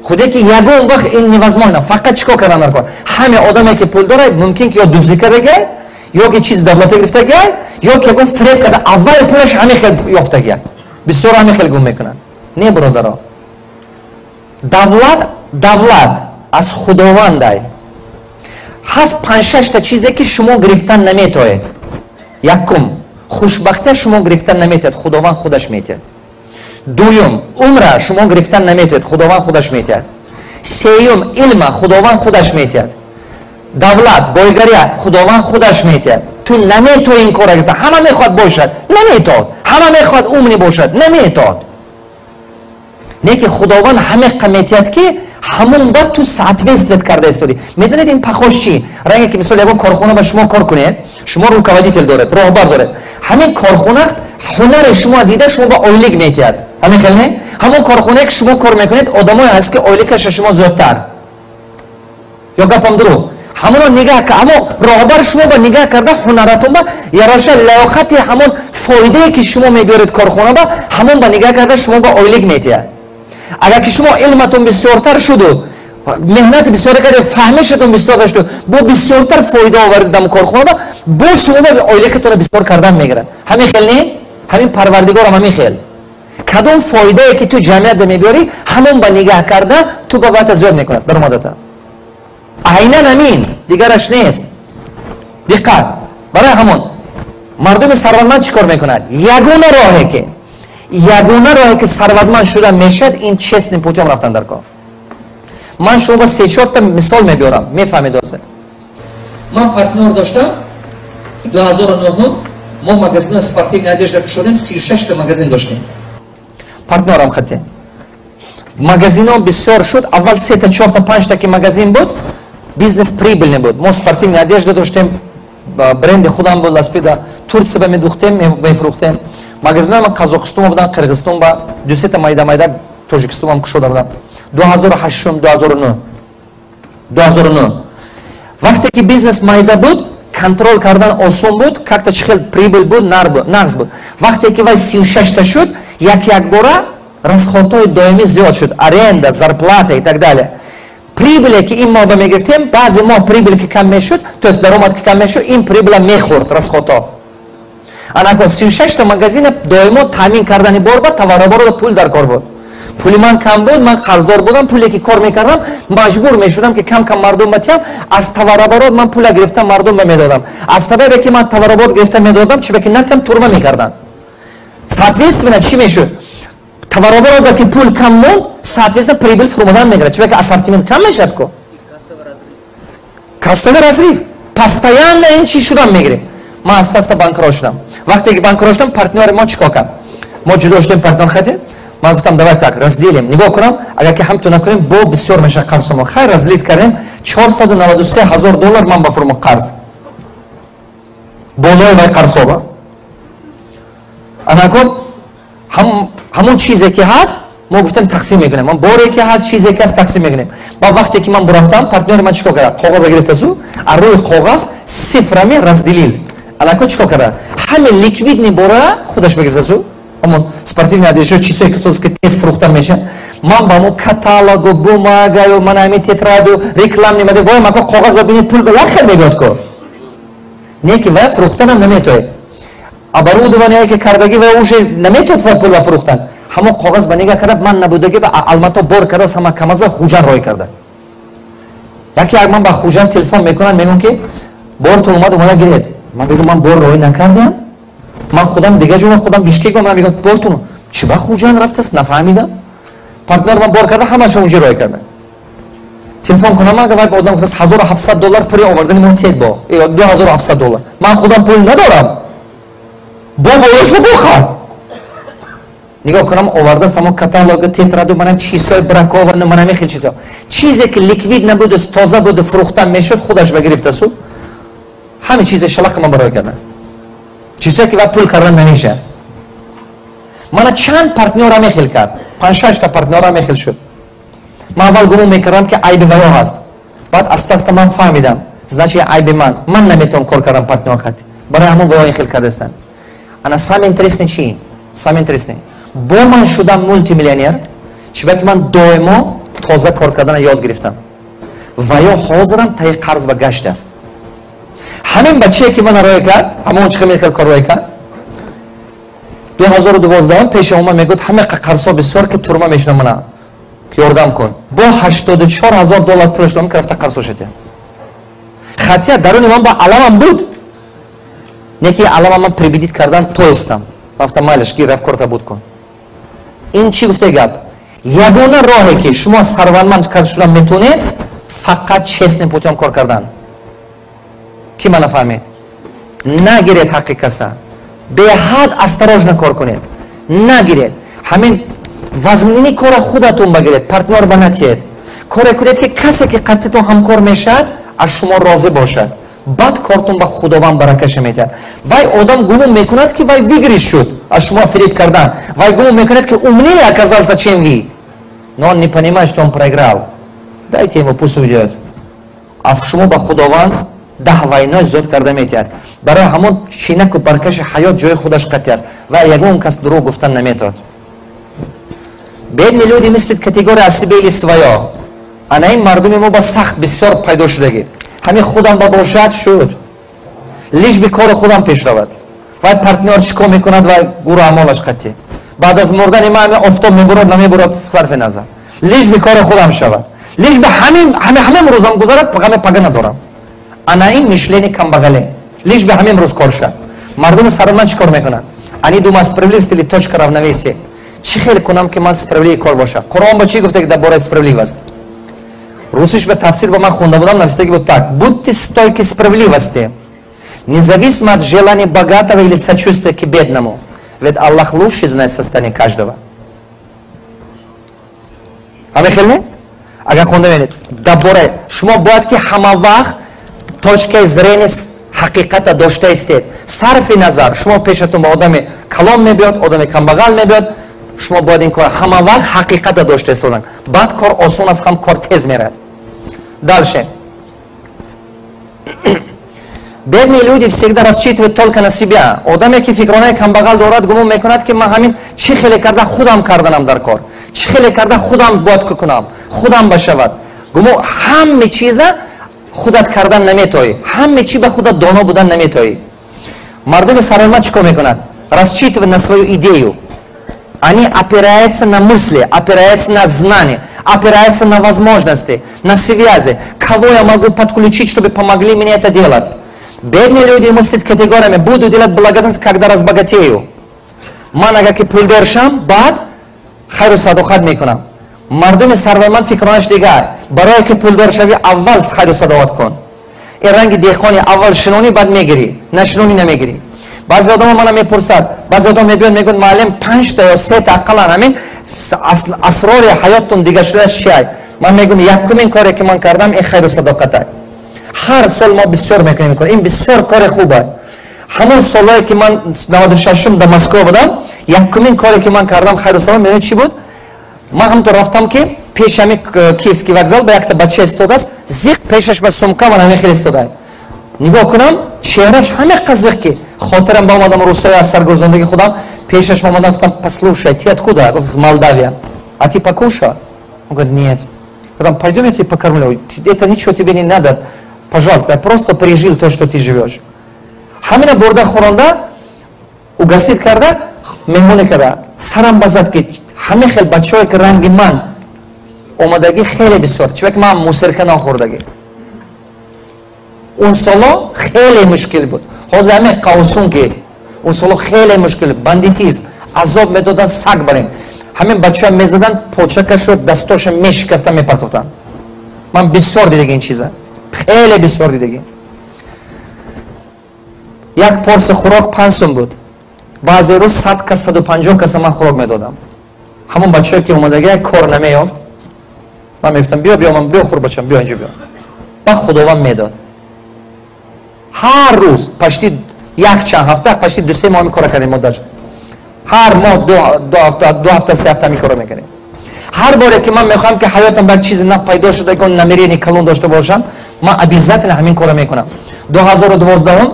Худе ки ягон вақт ин невозможно. Фақат чӣ кор кардан дар кор? Ҳаме одаме, ки пул дорад, мумкин ки ё дуздӣ кардагиай, ё ки чиз давлата гирифтагиай, ё ки ягон фиреб карда, аввали пулаш ҳаме хел ёфтагиай. Бисёр ҳаме хел гум мекунанд. Не, бародаро, давлат, давлат аз худовандай. Ҳаст панҷшашта чизе, ки шумо гирифтан наметоед. Якум, хушбахтия шумо гирифтан наметоед, худованд худаш метиҳад. Дуюм, умра шумо гирифтан наметоед, худованд худаш метиҳад. Сеюм, илма худованд худаш метиҳад. Давлат, бойгария худованд худаш метиҳад. Ту наметои ин кора гирифтан. Ҳама мехоҳад бошад, наметоад. Ҳама мехоҳад умный бошад, наметоад. Не ки худованд ҳамеқа метиҳад, ки ҳамон ба ту соответствовать карда истодӣ. Медонед, ин похож чӣ ранге? Ки мисол, ягон корхона ба шумо кор кунед, шумо руководитель доред, роҳбар доред. Ҳамин корхона ҳунари шумо дида, шумо ба ойлик метиҳад. Ҳамин хел не? Ҳамон корхонае, ки шумо кор мекунед, одамое ҳаст, ки ойликаша шумо зиёдтар. Ё гапам дурӯғ? Ҳамоно нигаҳ, ҳамон роҳбар шумо ба нигаҳ карда, ҳунаратон ба яраша, лаёқати, ҳамон фоидае, ки шумо мебиёред корхона ба, ҳамон ба нигаҳ карда, шумо ба ойлик метиҳад. Агар ки шумо илматон бисёртар шуду, меҳнати бисёре карда, фаҳмишатон бисёртар шуду, бо бисёртар фоида овардед дар корхона, бо шумо ба ойликатонро бисёр кардан мегирад. Ҳамин хел не? Ҳамин парвардигорам ҳамин хел. Кадом фоидае, ки ту ҷамъият ба мебиёрӣ, ҳамон ба нигаҳ карда, ту ба вата зиёд мекунад даромадата. Айнан ҳамин, дигараш нест. Диққат! Барои ҳамон мардуми сарватманд чӣ кор мекунад? Ягона роҳе ки сарватманд шуда мешавад, ин честным путем рафтан дар кор. Ман шумо ба се чорта мисол мебиёрам, мефаҳмед ҳозир. Ман партнёр доштам. 2009 мо магазини спортивная одежда кушодем, 36 та магазин доштем. Партнёрам хате магазино бисёр шуд. Аввал сета, чорта, панҷта ки магазин буд, бизнес прибыльный буд. Мо спортивная одежда доштем, бренди худам буд, ласпида Турция ба медухтем, мефурӯхтем. Магазинои ман Қазоқистон буданд, Қирғизистон ба, дусета майда майда Тоҷикистонам кушода будам. 2008, 2009, 2009 вақте ки бизнес майда буд, контроль кардан осон буд, как-то чихел прибыль буд, нағз буд. Вақте ки вай 36 та шуд, як якбора расходҳои доимӣ зиёд шуд: аренда, зарплата и так далее. Прибыле, ки ин моҳ ба мегирифтем, баъзе моҳ прибыль ки кам мешуд, то есть даромад ки кам мешуд, ин прибыла мехӯрд расходҳо. Анако 36 та магазина доимо таъмин кардани бор ба товароборода пул дар кор буд. Пули ман кам буд, ман қарздор будам. Пуле ки кор мекардам, маҷбур мешудам, ки кам кам мардум батиям. Аз товарооборот ман пула гирифта, мардум ба медодам. Аз сабабе ки ман товарооборот гирифта медодам, чиба ки натиям, турма мекарданд. Соответственно, чӣ мешуд? Товарооборот ки пул кам монд, соответственно, прибыль фурӯмадан мегирад, чиба ки ассортимент кам мешавад ку. Кассовый разрыв постоянно. Ин чӣ шудам мегирем? Ман аста аста банкрот шудам. Вақте ки банкрот шудам, партнёри мо чӣ кор кард? Мо ҷудо шудем партнёр хати. Ман гуфтам: «Давай так, разделим». Нигоҳ кунам, агар ки ҳамту накунем, бо бисёр меша қарзомо. Хайр, разделить кардем. 493 ҳазор доллар ман ба фурмо қарз, болои вай қарзоба. Анакон ҳамон чизе ки ҳаст, мо гуфтем, тақсим мекунем. Ман боре ки ҳаст, чизе ки ҳаст, тақсим мекунем. Ба вақте ки ман бурафтам, партнёри ман чӣ кор кард? Коғаза гирифтасу, аз рӯи коғаз цифрами разделил. Анакон чӣ кор кард? Ҳаме ликвидный бора худаш мегирифтасу, ҳамон спортивный одежда, чизое ки соз, ки тез фурӯхта меша. Ман ба мо каталогу, бумагаю, ман ҳамин тетраду, рекламный материал, вой мако коғаз ба бинед, пул ба як хел мебиёд ко. Не ки вай фурӯхтанам наметоед. Оборудование ки кардагӣ вай уже наметоед, вай пул ба фурӯхтан. Ҳамон коғаз ба нигаҳ карда, ман набудагӣ ба Алмато бор карда, ҳама КамАЗ ба Хуҷанд рой карда. Яке як ман ба Хуҷанд телефон мекунанд, мегӯям, ки бортон омад, омада гиред. Ман мегӯям, ман бор рой накардам, ман худам дигар ҷо, худам Бишкек. Ман мегӯям, бортон чи ба Хуҷанд рафтааст, нафаҳмидам. Партнер ман бор карда, ҳамаша унҷо рой карда. Телефон кунам, ага вай ба одам гуфтааст, 1700 доллар пули овардани мо тед, бо 2700 доллар. Ман худам пул надорам, бо болош бо қарз. Нигоҳ кунам, оварда само каталога, тетраду, манам чизҳои бракованный, манам хел чизҳо, чизе ки ликвид набуду, тоза буду, фурӯхта мешуд, худаш ба гирифтасу, ҳаме чизе шалақа ман барой кардам, чизҳое ки ва пул кардан намешавад. Мана чанд партнёра мехел кард, панҷ-шашта партнёра мехел шуд. Ман аввал гумон мекардам, ки айби ваё ҳаст, баъд аста аста ман фаҳмидам, значит, айби ман, ман наметавонам кор кардан партнёр хати, барои ҳамон ваё ин хел кардастанд. Ана самое интересное чи? Самое интересное, бо ман шудам мултимиллионер, чиба ки ман доимо тоза кор кардана ёд гирифтам. Ва ё ҳозирам таи қарз ба гашт аст. Ҳамин бачае ки мана рое кард, ҳамон чи хел кор рое кард, 2012 пеша омад, мегӯяд, ҳама қарзҳо бисёр, ки турма мешинам, мана ёрдам кун. Бо 84 000 доллар пулаш дом ки рафта қарзҳо шудя. Хатия даруни ман ба аламам буд, не ки алама ман прибедить кардан тоистам. Рафта, майлаш, гир, рафт, корта буд кун. Ин чӣ гуфте гап? Ягона роҳе ки шумо сарватманд карда шудан метавонед, фақат честным путем кор кардан. Ки мана фаҳмед, нагиред ҳаққи каса, беҳад осторожно кор кунед, нагиред. Ҳамин вазмини кора худатон багиред, партнёр ба натиҳед. Коре кунед, ки касе ки қаттитон ҳамкор мешавад, аз шумо розӣ бошад. Баъд кортон ба Худованд баракаша метиҳад. Вай одам гумон мекунад, ки вай выигрыш шуд аз шумо фиреб кардан. Вай гумон мекунад, ки умнее оказался, чем вы, но он не понимает, что он проиграл. Дайте ему, пусть уйдет. А шумо ба Худованд даҳ вайной зиёд карда метиҳад. Барои ҳамон чинаку баркаши ҳаёт ҷои худаш қатъи аст ва ягон кас дурӯғ гуфтан наметавад. Бедные люди мыслят категория о себе или своё. Ана ин мардуми мо ба сахт бисёр пайдо шудагӣ. Ҳамин худам ба бошад шуд, лишь бы кори худам пеш равад. Вай партнёр чӣ кор мекунад, вай гуру амолаш қатъӣ. Баъд аз мурдани ман ҳамин офтоб мебурад, намебурад, сарфи назар, лишь бы кори худам шавад, лишь бы ҳамин рӯзам гузарад, ҳаме пага надорам. Ана ин мышление камбағале, лишь бы ҳамин рӯз кор шавад. Мардуми сарватманд чӣ кор мекунанд? Они думают, справедливость или точка равновесия. Чӣ хел кунам, ки ман справедливый кор бошад? Қуръон ба чӣ гуфта, ки дар бораи справедливость? Русиш ба тафсир ба ман хонда будам, навиштаги буд так: «Будьте стойки справедливости, независимо от желания богатого или сочувствия к бедному, ведь Аллах лучше знает состояние каждого». Ҳамин хел не? Агар хонда бинед, дар бораи шумо бояд ки ҳама вақт точкаи зрения ҳақиқата дошта истед, сарфи назар шумо пешатон ба одами калон мебиёд, одами камбағал мебиёд, шумо бояд ин кор ҳама вақт ҳақиқата дошта истодан. Баъд кор осон аст, ҳам кор тез мерад. Дальше. Бедные люди всегда рассчитывают только на себя. Одаме ки фикронаи камбағал дорад, гумон мекунад, ки ман ҳамин чӣ хеле карда худам карданам дар кор, чӣ хеле карда худам бояд кунам, худам башавад. Гумон ҳаме чиза худат кардан наметоӣ, ҳаме чи ба худат доно будан наметоӣ. Мардуми сарватманд чӣ кор мекунад? Рассчитывать на свою идею. Они опираются на мысли, опираются на знания, опираются на возможности, на связи. Кого я могу подключить, чтобы помогли мне это делать? Бедные люди мыслят категориями: буду делать благотворительность, когда разбогатею. Ман агар ки пулдор шам, баъд хайру садоқат мекунам. Мардуми сарватманд фикронаш дигар: барое ки пулдор шавӣ, аввал хайру садоқат кун. Ин ранги деҳқони: аввал шинонӣ, баъд мегирӣ, нашинонӣ, намегирӣ. Баъзе одамо мана мепурсад, баъзе одам мебиёд, мегӯяд: «Муаллим, панҷта ё сета ақаллан ҳамин асрори ҳаёттон дига шудааш чиай?» Ман мегӯям: якумин коре ки ман кардам, ин хайру садоқата. Ҳар сол мо бисёр мекунем, ин бисёр кори хуба. Ҳамон солое ки ман 96-ум дар Москва будам, якумин коре ки ман кардам, хайру садоқат, медонед чӣ буд? Ман ҳамто рафтам, ки пеши ҳамин Киевский вокзал ба якта бача истодааст, зиқ пешаш ба сумка ман ҳамин хел истода. Нигоҳ кунам, Чеҳраш ҳаме қазиқ ки хотирам ба омадам рӯсои аз саргузондагии худам пешаш омадам, гуфтам: «Послушай, ты откуда?» Гуфт: «Из Молдавия». «А ты покушал?» Он говорит: «Нет». Потом: «Пойдем, я тебя покормлю. Это ничего тебе не надо. Пожалуйста, я просто пережил то, что ты живешь». Ҳамина бурда хӯронда, угостить карда, меҳмонӣ карда. Сарам базад ки ҳаме хел бачаҳое ки ранги ман омадагӣ хеле бисёр. Чунки ман мусорка нахӯрдагӣ. Он соло хеле мушкил буд. Ҳозир ҳаме қавсун ки он соло хеле мушкил, бандитизм, азоб медодан саг барин. Ҳамин бачаҳо мезаданд, почакашо, дастоша мешикаста мепартофтанд. Ман бисёр дидаги ин чиза. Хеле бисёр дидаги. Як порция хӯрок 5 сум буд. Баъзе рӯз 100 кас, 150 каса ман хӯрок медодам. Ҳамон бачае ки омадага кор намеёфт, ман мегуфтам: «Биё, биё, ман биё, хӯр, бачам, биё инҷо, биё». Ба Худованд медод. Ҳар рӯз почти як чанд ҳафта, почти 2-3 моҳ ҳамин кора кардем мо даже. Ҳар моҳ 2 ҳафта, 2 ҳафта, 3 ҳафта ҳамин кора мекардем. Ҳар боре ки ман мехоҳам ки ҳаётам ба чизи нав пайдо шуда, ягон намерение калон дошта бошам, ман обязательно ҳамин кора мекунам. 2012,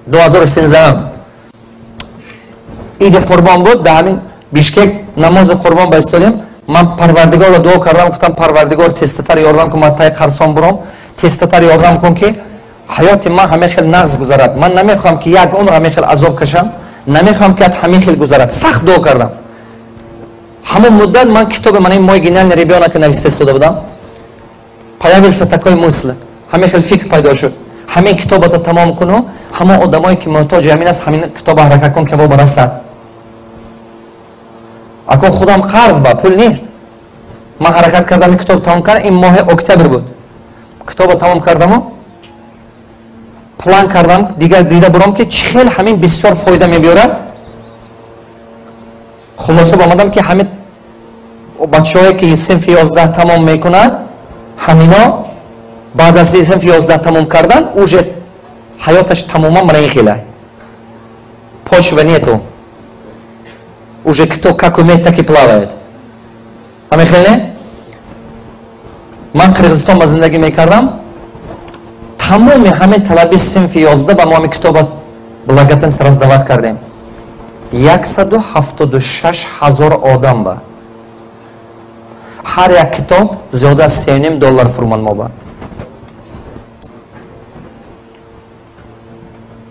2013 иди қурбон буд, дар ҳамин Бишкек намози қурбон ба истодем. Ман Парвардигорро дуо кардам, гуфтам: «Парвардигор, тезтатар ёрдам кун, ман тай қарсон буром, тезтатар ёрдам кун, ки ҳаёти ман ҳамин хел нағз гузарад. Ман намехоҳам, ки як умр ҳамин хел азоб кашам, намехоҳам, ки ҳамин хел гузарад». Сахт дуо кардам. Ҳамон муддат ман китоби ман «Мой гениальный ребенок» нависта истода будам. Появился такой мысль, ҳамин хел фикр пайдо шуд: ҳамин китобато тамом куну ҳамон одамое ки муҳтоҷи ҳамин аст, ҳамин китоба ҳаракат кун, ки во барасад. Ако худам қарз ба пул нест. Ман ҳаракат кардам, ин китоб тамом кардам. Ин моҳи октябр буд. Китобо тамом кардаму план кардам, дигар дида бурам, ки чӣ хел ҳамин бисёр фоида мебиёрад. Хулоса омадам, ки ҳамин бачаҳое ки синфи 11 тамом мекунад, ҳамино баъд аз синфи 11 тамом кардан уже ҳаёташ тамоман мана ин хела, почва нету, уже кто как умеет, так и плавает. Ҳамин хел не? Ман Қирғизистон ба зиндагӣ мекардам. Тамоми ҳамин талаби синфи 11 ба мо ҳамин китоба благотворительность раздавать кардем, 176 000 одам ба. Ҳар як китоб зиёда аз 3,5 доллар фурман мо ба.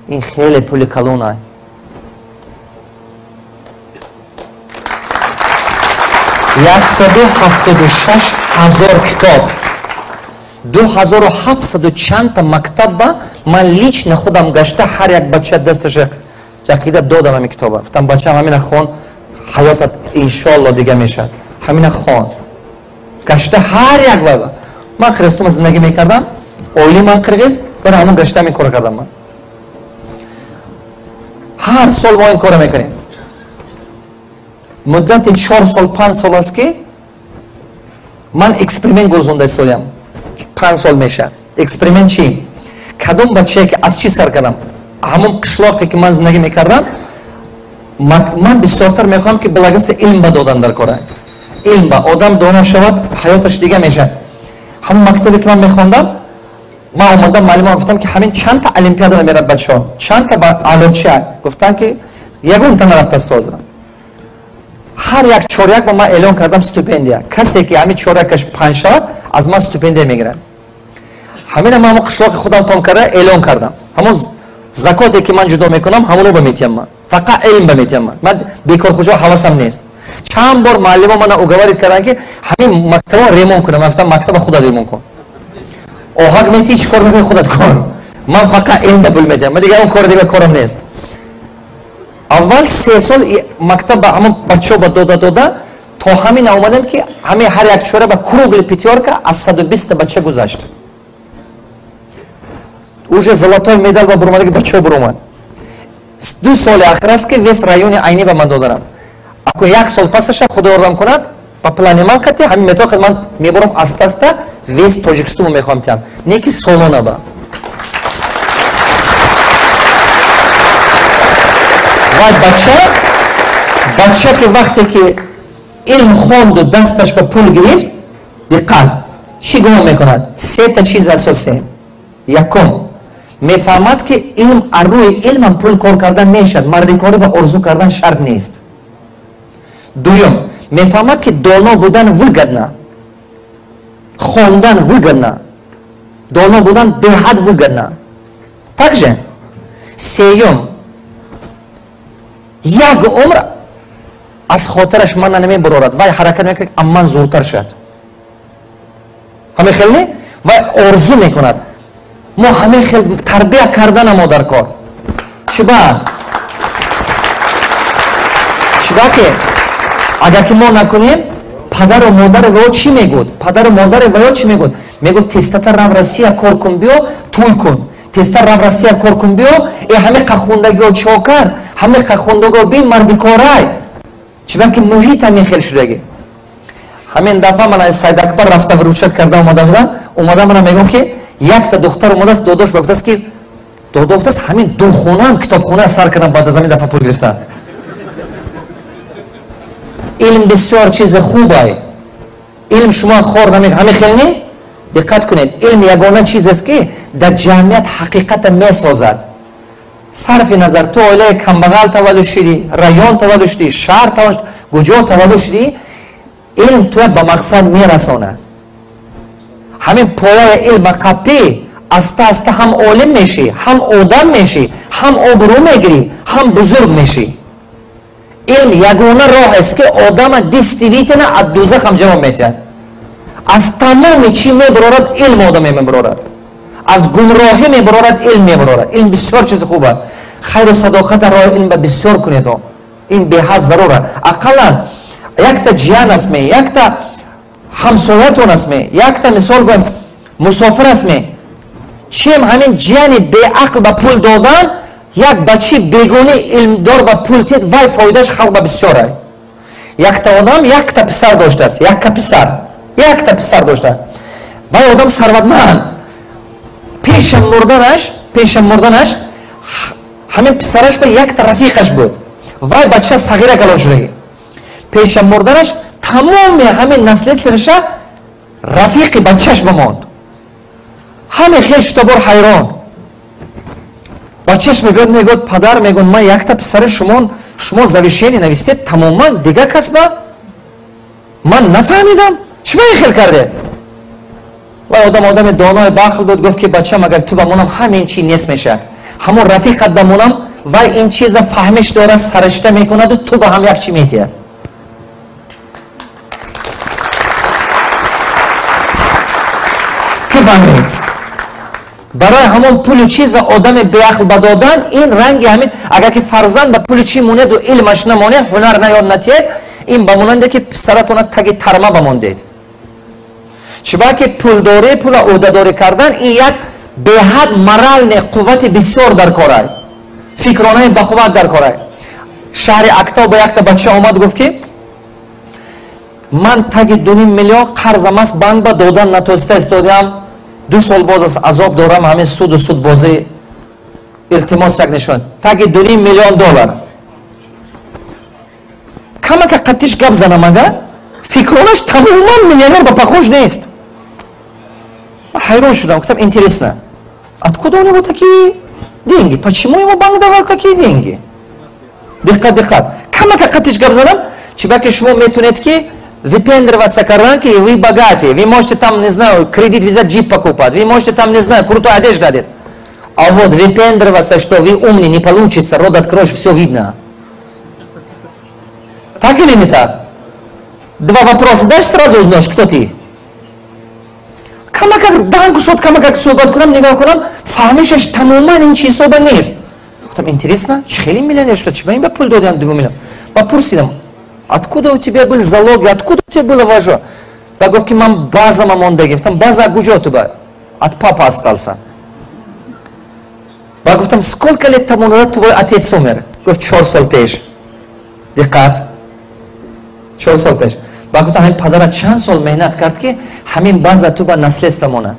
Ин хеле пули калона. 176 000 китоб, 2700 чандта мактабба ман лично худам гашта, ҳар як бача дасташ ҷақида додам ҳамин китоба. Гуфтам: «Бачам, ҳамина хон, ҳаётат иншоалло дига мешавад, ҳамина хон». Гашта ҳар як ва ман Қирғизистон зиндагӣ мекардам, оилаи ман қирғиз, барои ҳамон гашта ҳамин кора кардам. Ман ҳар сол мо ин кора мекунем. Муддати 4 сол, 5 сол аст, ки ман эксперимент гузонда истодиам. 5 сол мешавад. Эксперимент чӣ? Кадом бачае ки аз чӣ сар кардам, ҳамон қишлоқе ки ман зиндагӣ мекардам, ман бисёртар мехоҳам, ки благоста илм ба додан дар кора. Илм ба одам доно шавад, ҳаёташ дига мешавад. Ҳамон мактабе ки ман мехондам, ман омадам, муаллима гуфтам, ки ҳамин чандта олимпиада мерад бачаҳо, чандта ба аълочия? Гуфтанд, ки ягонта нарафтааст ҳозира. Ҳар як чоряк ба ман эълон кардам стипендия: касе ки ҳамин чорякаш 5 шавад, аз ман стипендия мегирад. Ҳамина ман ҳамон қишлоқи худам том карда эълон кардам. Ҳамон закоте ки ман ҷудо мекунам, ҳамоно ба метиҳам. Ман фақат илм ба метиҳам. Ман бекорхӯҷо ҳавасам нест. Чанд бор муаллимо мана уговорить карданд, ки ҳамин мактаба ремонт кунам. Ман гуфтам: «Мактаба худат ремонт кун, оҳак метиҳӣ, чӣ кор мекунӣ, худат кор. Ман фақат илм ба пул метиҳам, ман дигар он кори дигар корам нест». Аввал 3 сол мактаб ба ҳамон бачаҳо ба дода дода то ҳамин омадем, ки ҳамин ҳар як чора ба круглый пятёрка аз 120 бача гузашт. Уже золотой медал ба буромадаги бачаҳо буромад. 2 соли ахир аст, ки весь райони Айни ба ман додарам. Ако як сол пасаша Худо ёрдам кунад, ба плани ман қати ҳамин метоқи ман мебурам, аста аста весь Тоҷикистону мехоҳам тиҳам, не ки солона ба. Вай бача ки вақте ки илм хонду, дасташ ба пул гирифт, диққат, чӣ гумон мекунад? Сета чиз асосӣ. Якум, Мефаҳмад, ки илм, аз рӯи илмам пул кор кардан мешавад, мардикорӣ ба орзу кардан шарт нест. Дуюм, мефаҳмад, ки доно будан выгодно, хондан выгодно, доно будан беҳад выгодно. Также сеюм, як умр аз хотираш мана намебарорад, вай ҳаракат мекунад, амман зуртар шавад. Ҳамин хел не? Вай орзу мекунад. Мо ҳамин хел тарбия кардана мо дар кор. Чиба? Чиба ки агар ки мо накунем, падару модари ваё чӣ мегӯд? Падару модари ваё чӣ мегӯд? Мегӯд: тезтар рав Россия, кор кун, биё, тӯй кун. Тезтар рав Россия, кор кун, биё. Э, ҳамин қахондагиҳо чо кард? Ҳамин қахондагиҳо бин, мардикорай. Чиба ки муҳит ҳамин хел шудагӣ. Ҳамин дафъа ман аз Сайдакбар рафта выручать карда омада будам. Омада мана мегӯям, ки якта духтар омадааст, додош ба гуфтааст, ки додо гуфтааст, ҳамин духонаам китобхона сар кардам баъд аз ҳамин дафъа пул гирифтан. Илм бисёр чизи хубай. Илм шумо хор наме. Ҳамин хел не? Диққат кунед, илм ягона чизест, ки дар ҷамъият ҳақиқата месозад. Сарфи назар ту оилаи камбағал таваллуд шудӣ, район таваллуд шудӣ, шаҳр таваллуд, куҷо таваллуд шудӣ, илм туя ба мақсад мерасонад. Ҳамин пояи илма қапӣ, аста аста ҳам олим мешӣ, ҳам одам мешӣ, ҳам обрӯ мегирӣ, ҳам бузург мешӣ. Илм ягона роҳ аст, ки одама действительно аз дузах ҳам ҷавоб метиҳад. Аз тамоми чӣ мебарорад? Илм одаме мебарорад, аз гумроҳӣ мебарорад, илм мебарорад. Илм бисёр чизи хуб аст. Хайру садоқата роҳи илм ба бисёр кунед, ин беҳад зарур. Ақаллан якта ҷиян аст ме, якта ҳамсоятон аст ме, якта, мисол гӯем, мусофир аст ме, чем ҳамин ҷияни беақл ба пул додан, як бачи бегуни илмдор ба пул тед, вай фоидааш халқ ба бисёр. Якта одам якта писар доштааст, якка писар, якта писар доштааст. Вай одам сарватманд. Пеша мурданаш ҳамин писараш ба якта рафиқаш буд. Вай бача сағира калон шудагӣ. Пеша мурданаш тамоми ҳамин наследство ша рафиқи бачаш бимонд. Ҳаме хел шутобор ҳайрон. Бачаш мегӯяд, мегӯяд: «Падар, мегӯяд, ман якта писари шумо, шумо завещание навистед тамоман дигар кас ба, ман нафаҳмидам, чиба ин хел кардед?» Вай одам одами донои бахл буд. Гуфт, ки бачам, агар ту ба монам, ҳамин чи нест мешавад. Ҳамон рафиқат ба монам, вай ин чиза фаҳмиш дорад, саришта мекунаду ту ба ҳам як чи метиҳад. Ки фаҳмид? Барои ҳамон пулу чиза одами беақл ба додан, ин ранги ҳамин, агар ки фарзанд ба пулу чӣ монеду илмаш намонед, ҳунар наёд натиҳед, ин ба монанде ки писаратона таги тарма бамондед. Чиба ки пулдорӣ, пула ӯҳдадорӣ кардан, ин як беҳад моральный қуввати бисёр дар корай, фикронаи бақувват дар корай. Шаҳри Актов ба якта бача омад, гуфт, ки ман таги 2,5 миллион қарзам аст, банк ба додан натоиста истодаам, 2 сол боз аст азоб дорам, ҳамин суду судбозӣ, илтимос, як нишон. Таги 2,5 миллион доллар. Камака қаттиш гап занам, ага фикронаш тамоман миллионер ба похож нест. Ҳайрон шудам, гуфтам: «Интересно, откуда у него такие деньги, почему ему банк давал такие деньги?» Диққат, диққат, камака қаттиш гап занам. Чиба ки шумо метунед ки выпендриваться кардан, ки вы богатые, вы можете там, не знаю, кредит взять, джип покупать, вы можете там, не знаю, крутую одежду одеть. А вот выпендриваться, что вы умный, не получится, рот откроешь, все видно. Так или не так? Два вопроса дашь, сразу узнаешь, кто ты. Камакак данг шуд, камакак суҳбат кунам, нигоҳ кунам, фаҳмишаш тамоман ин чизҳоба нест. Гуфтам: «Интересно, чи хеле миллионер шуда, чи ба ин ба пул додиам 2 миллион?» Ба пурсидам: «Откуда у тебя были залоги, откуда у тебя было важо?» Ба гуфт, ки ман базама мондаги. Гуфтам: «База куҷо ту ба?» «От папа остался». Ба гуфтам: «Сколько лет тому назад твой отец умер?» Гуфт: «4 сол пеш». Диққат, 4 сол пеш. Ба гуфтам: «Ҳамин падарат чанд сол меҳнат кард, ки ҳамин база ту ба наследство монад?»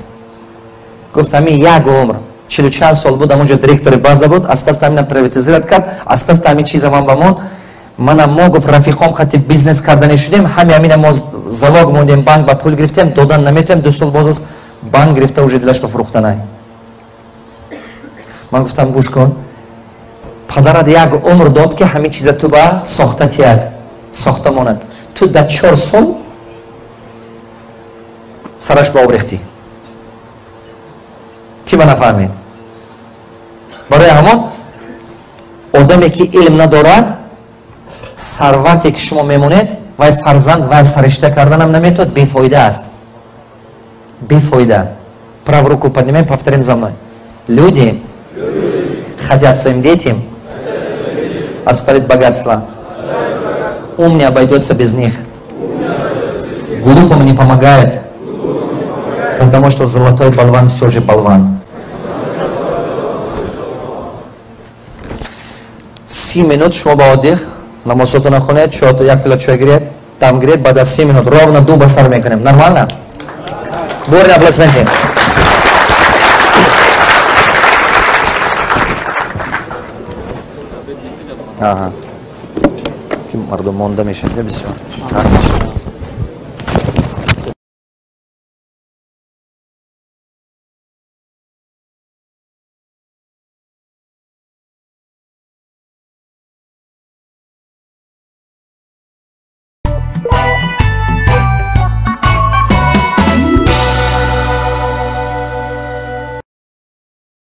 Гуфт: «Ҳамин як умр, чилу чанд сол буд, ҳамонҷо директори база буд, аста аста ҳамина приватизировать кард, аста аста ҳамин чиза ман ба монд. Мана мо, гуфт, рафиқом хати бизнес кардани шудем, ҳами ҳамина мо залог мондем, банк ба пул гирифтем, додан наметавем, 2 сол боз аст, банк гирифта, уже дилаш ба фурӯхтанай». Ман гуфтам, гӯш кун, падарат як умр дод, ки ҳамин чиза ту ба сохта тиҳад, сохта монад. Ту дар 4 сол сараш ба об рехтӣ. Ки ба нафаҳмед? Барои ҳамон одаме, ки илм надорад, сарвате, ки шумо мемонед, вай фарзанд вай саришта карданам наметавад, бефоида аст, бефоида. Правую руку поднимаем, повторим за мной: люди хотят своим детям оставить богатство, ум не обойдется без них, глупому не помогает, потому что золотой болван все же болван. 30 минут шумо ба отдых, намозотона хонед, як пила чой гиред, дам гиред. Баъд аз 30 минут ровно 2 ба сар мекунем. Нормально? Бурные аплодисменты. Ага. Ки мардум монда мешавад бисёр.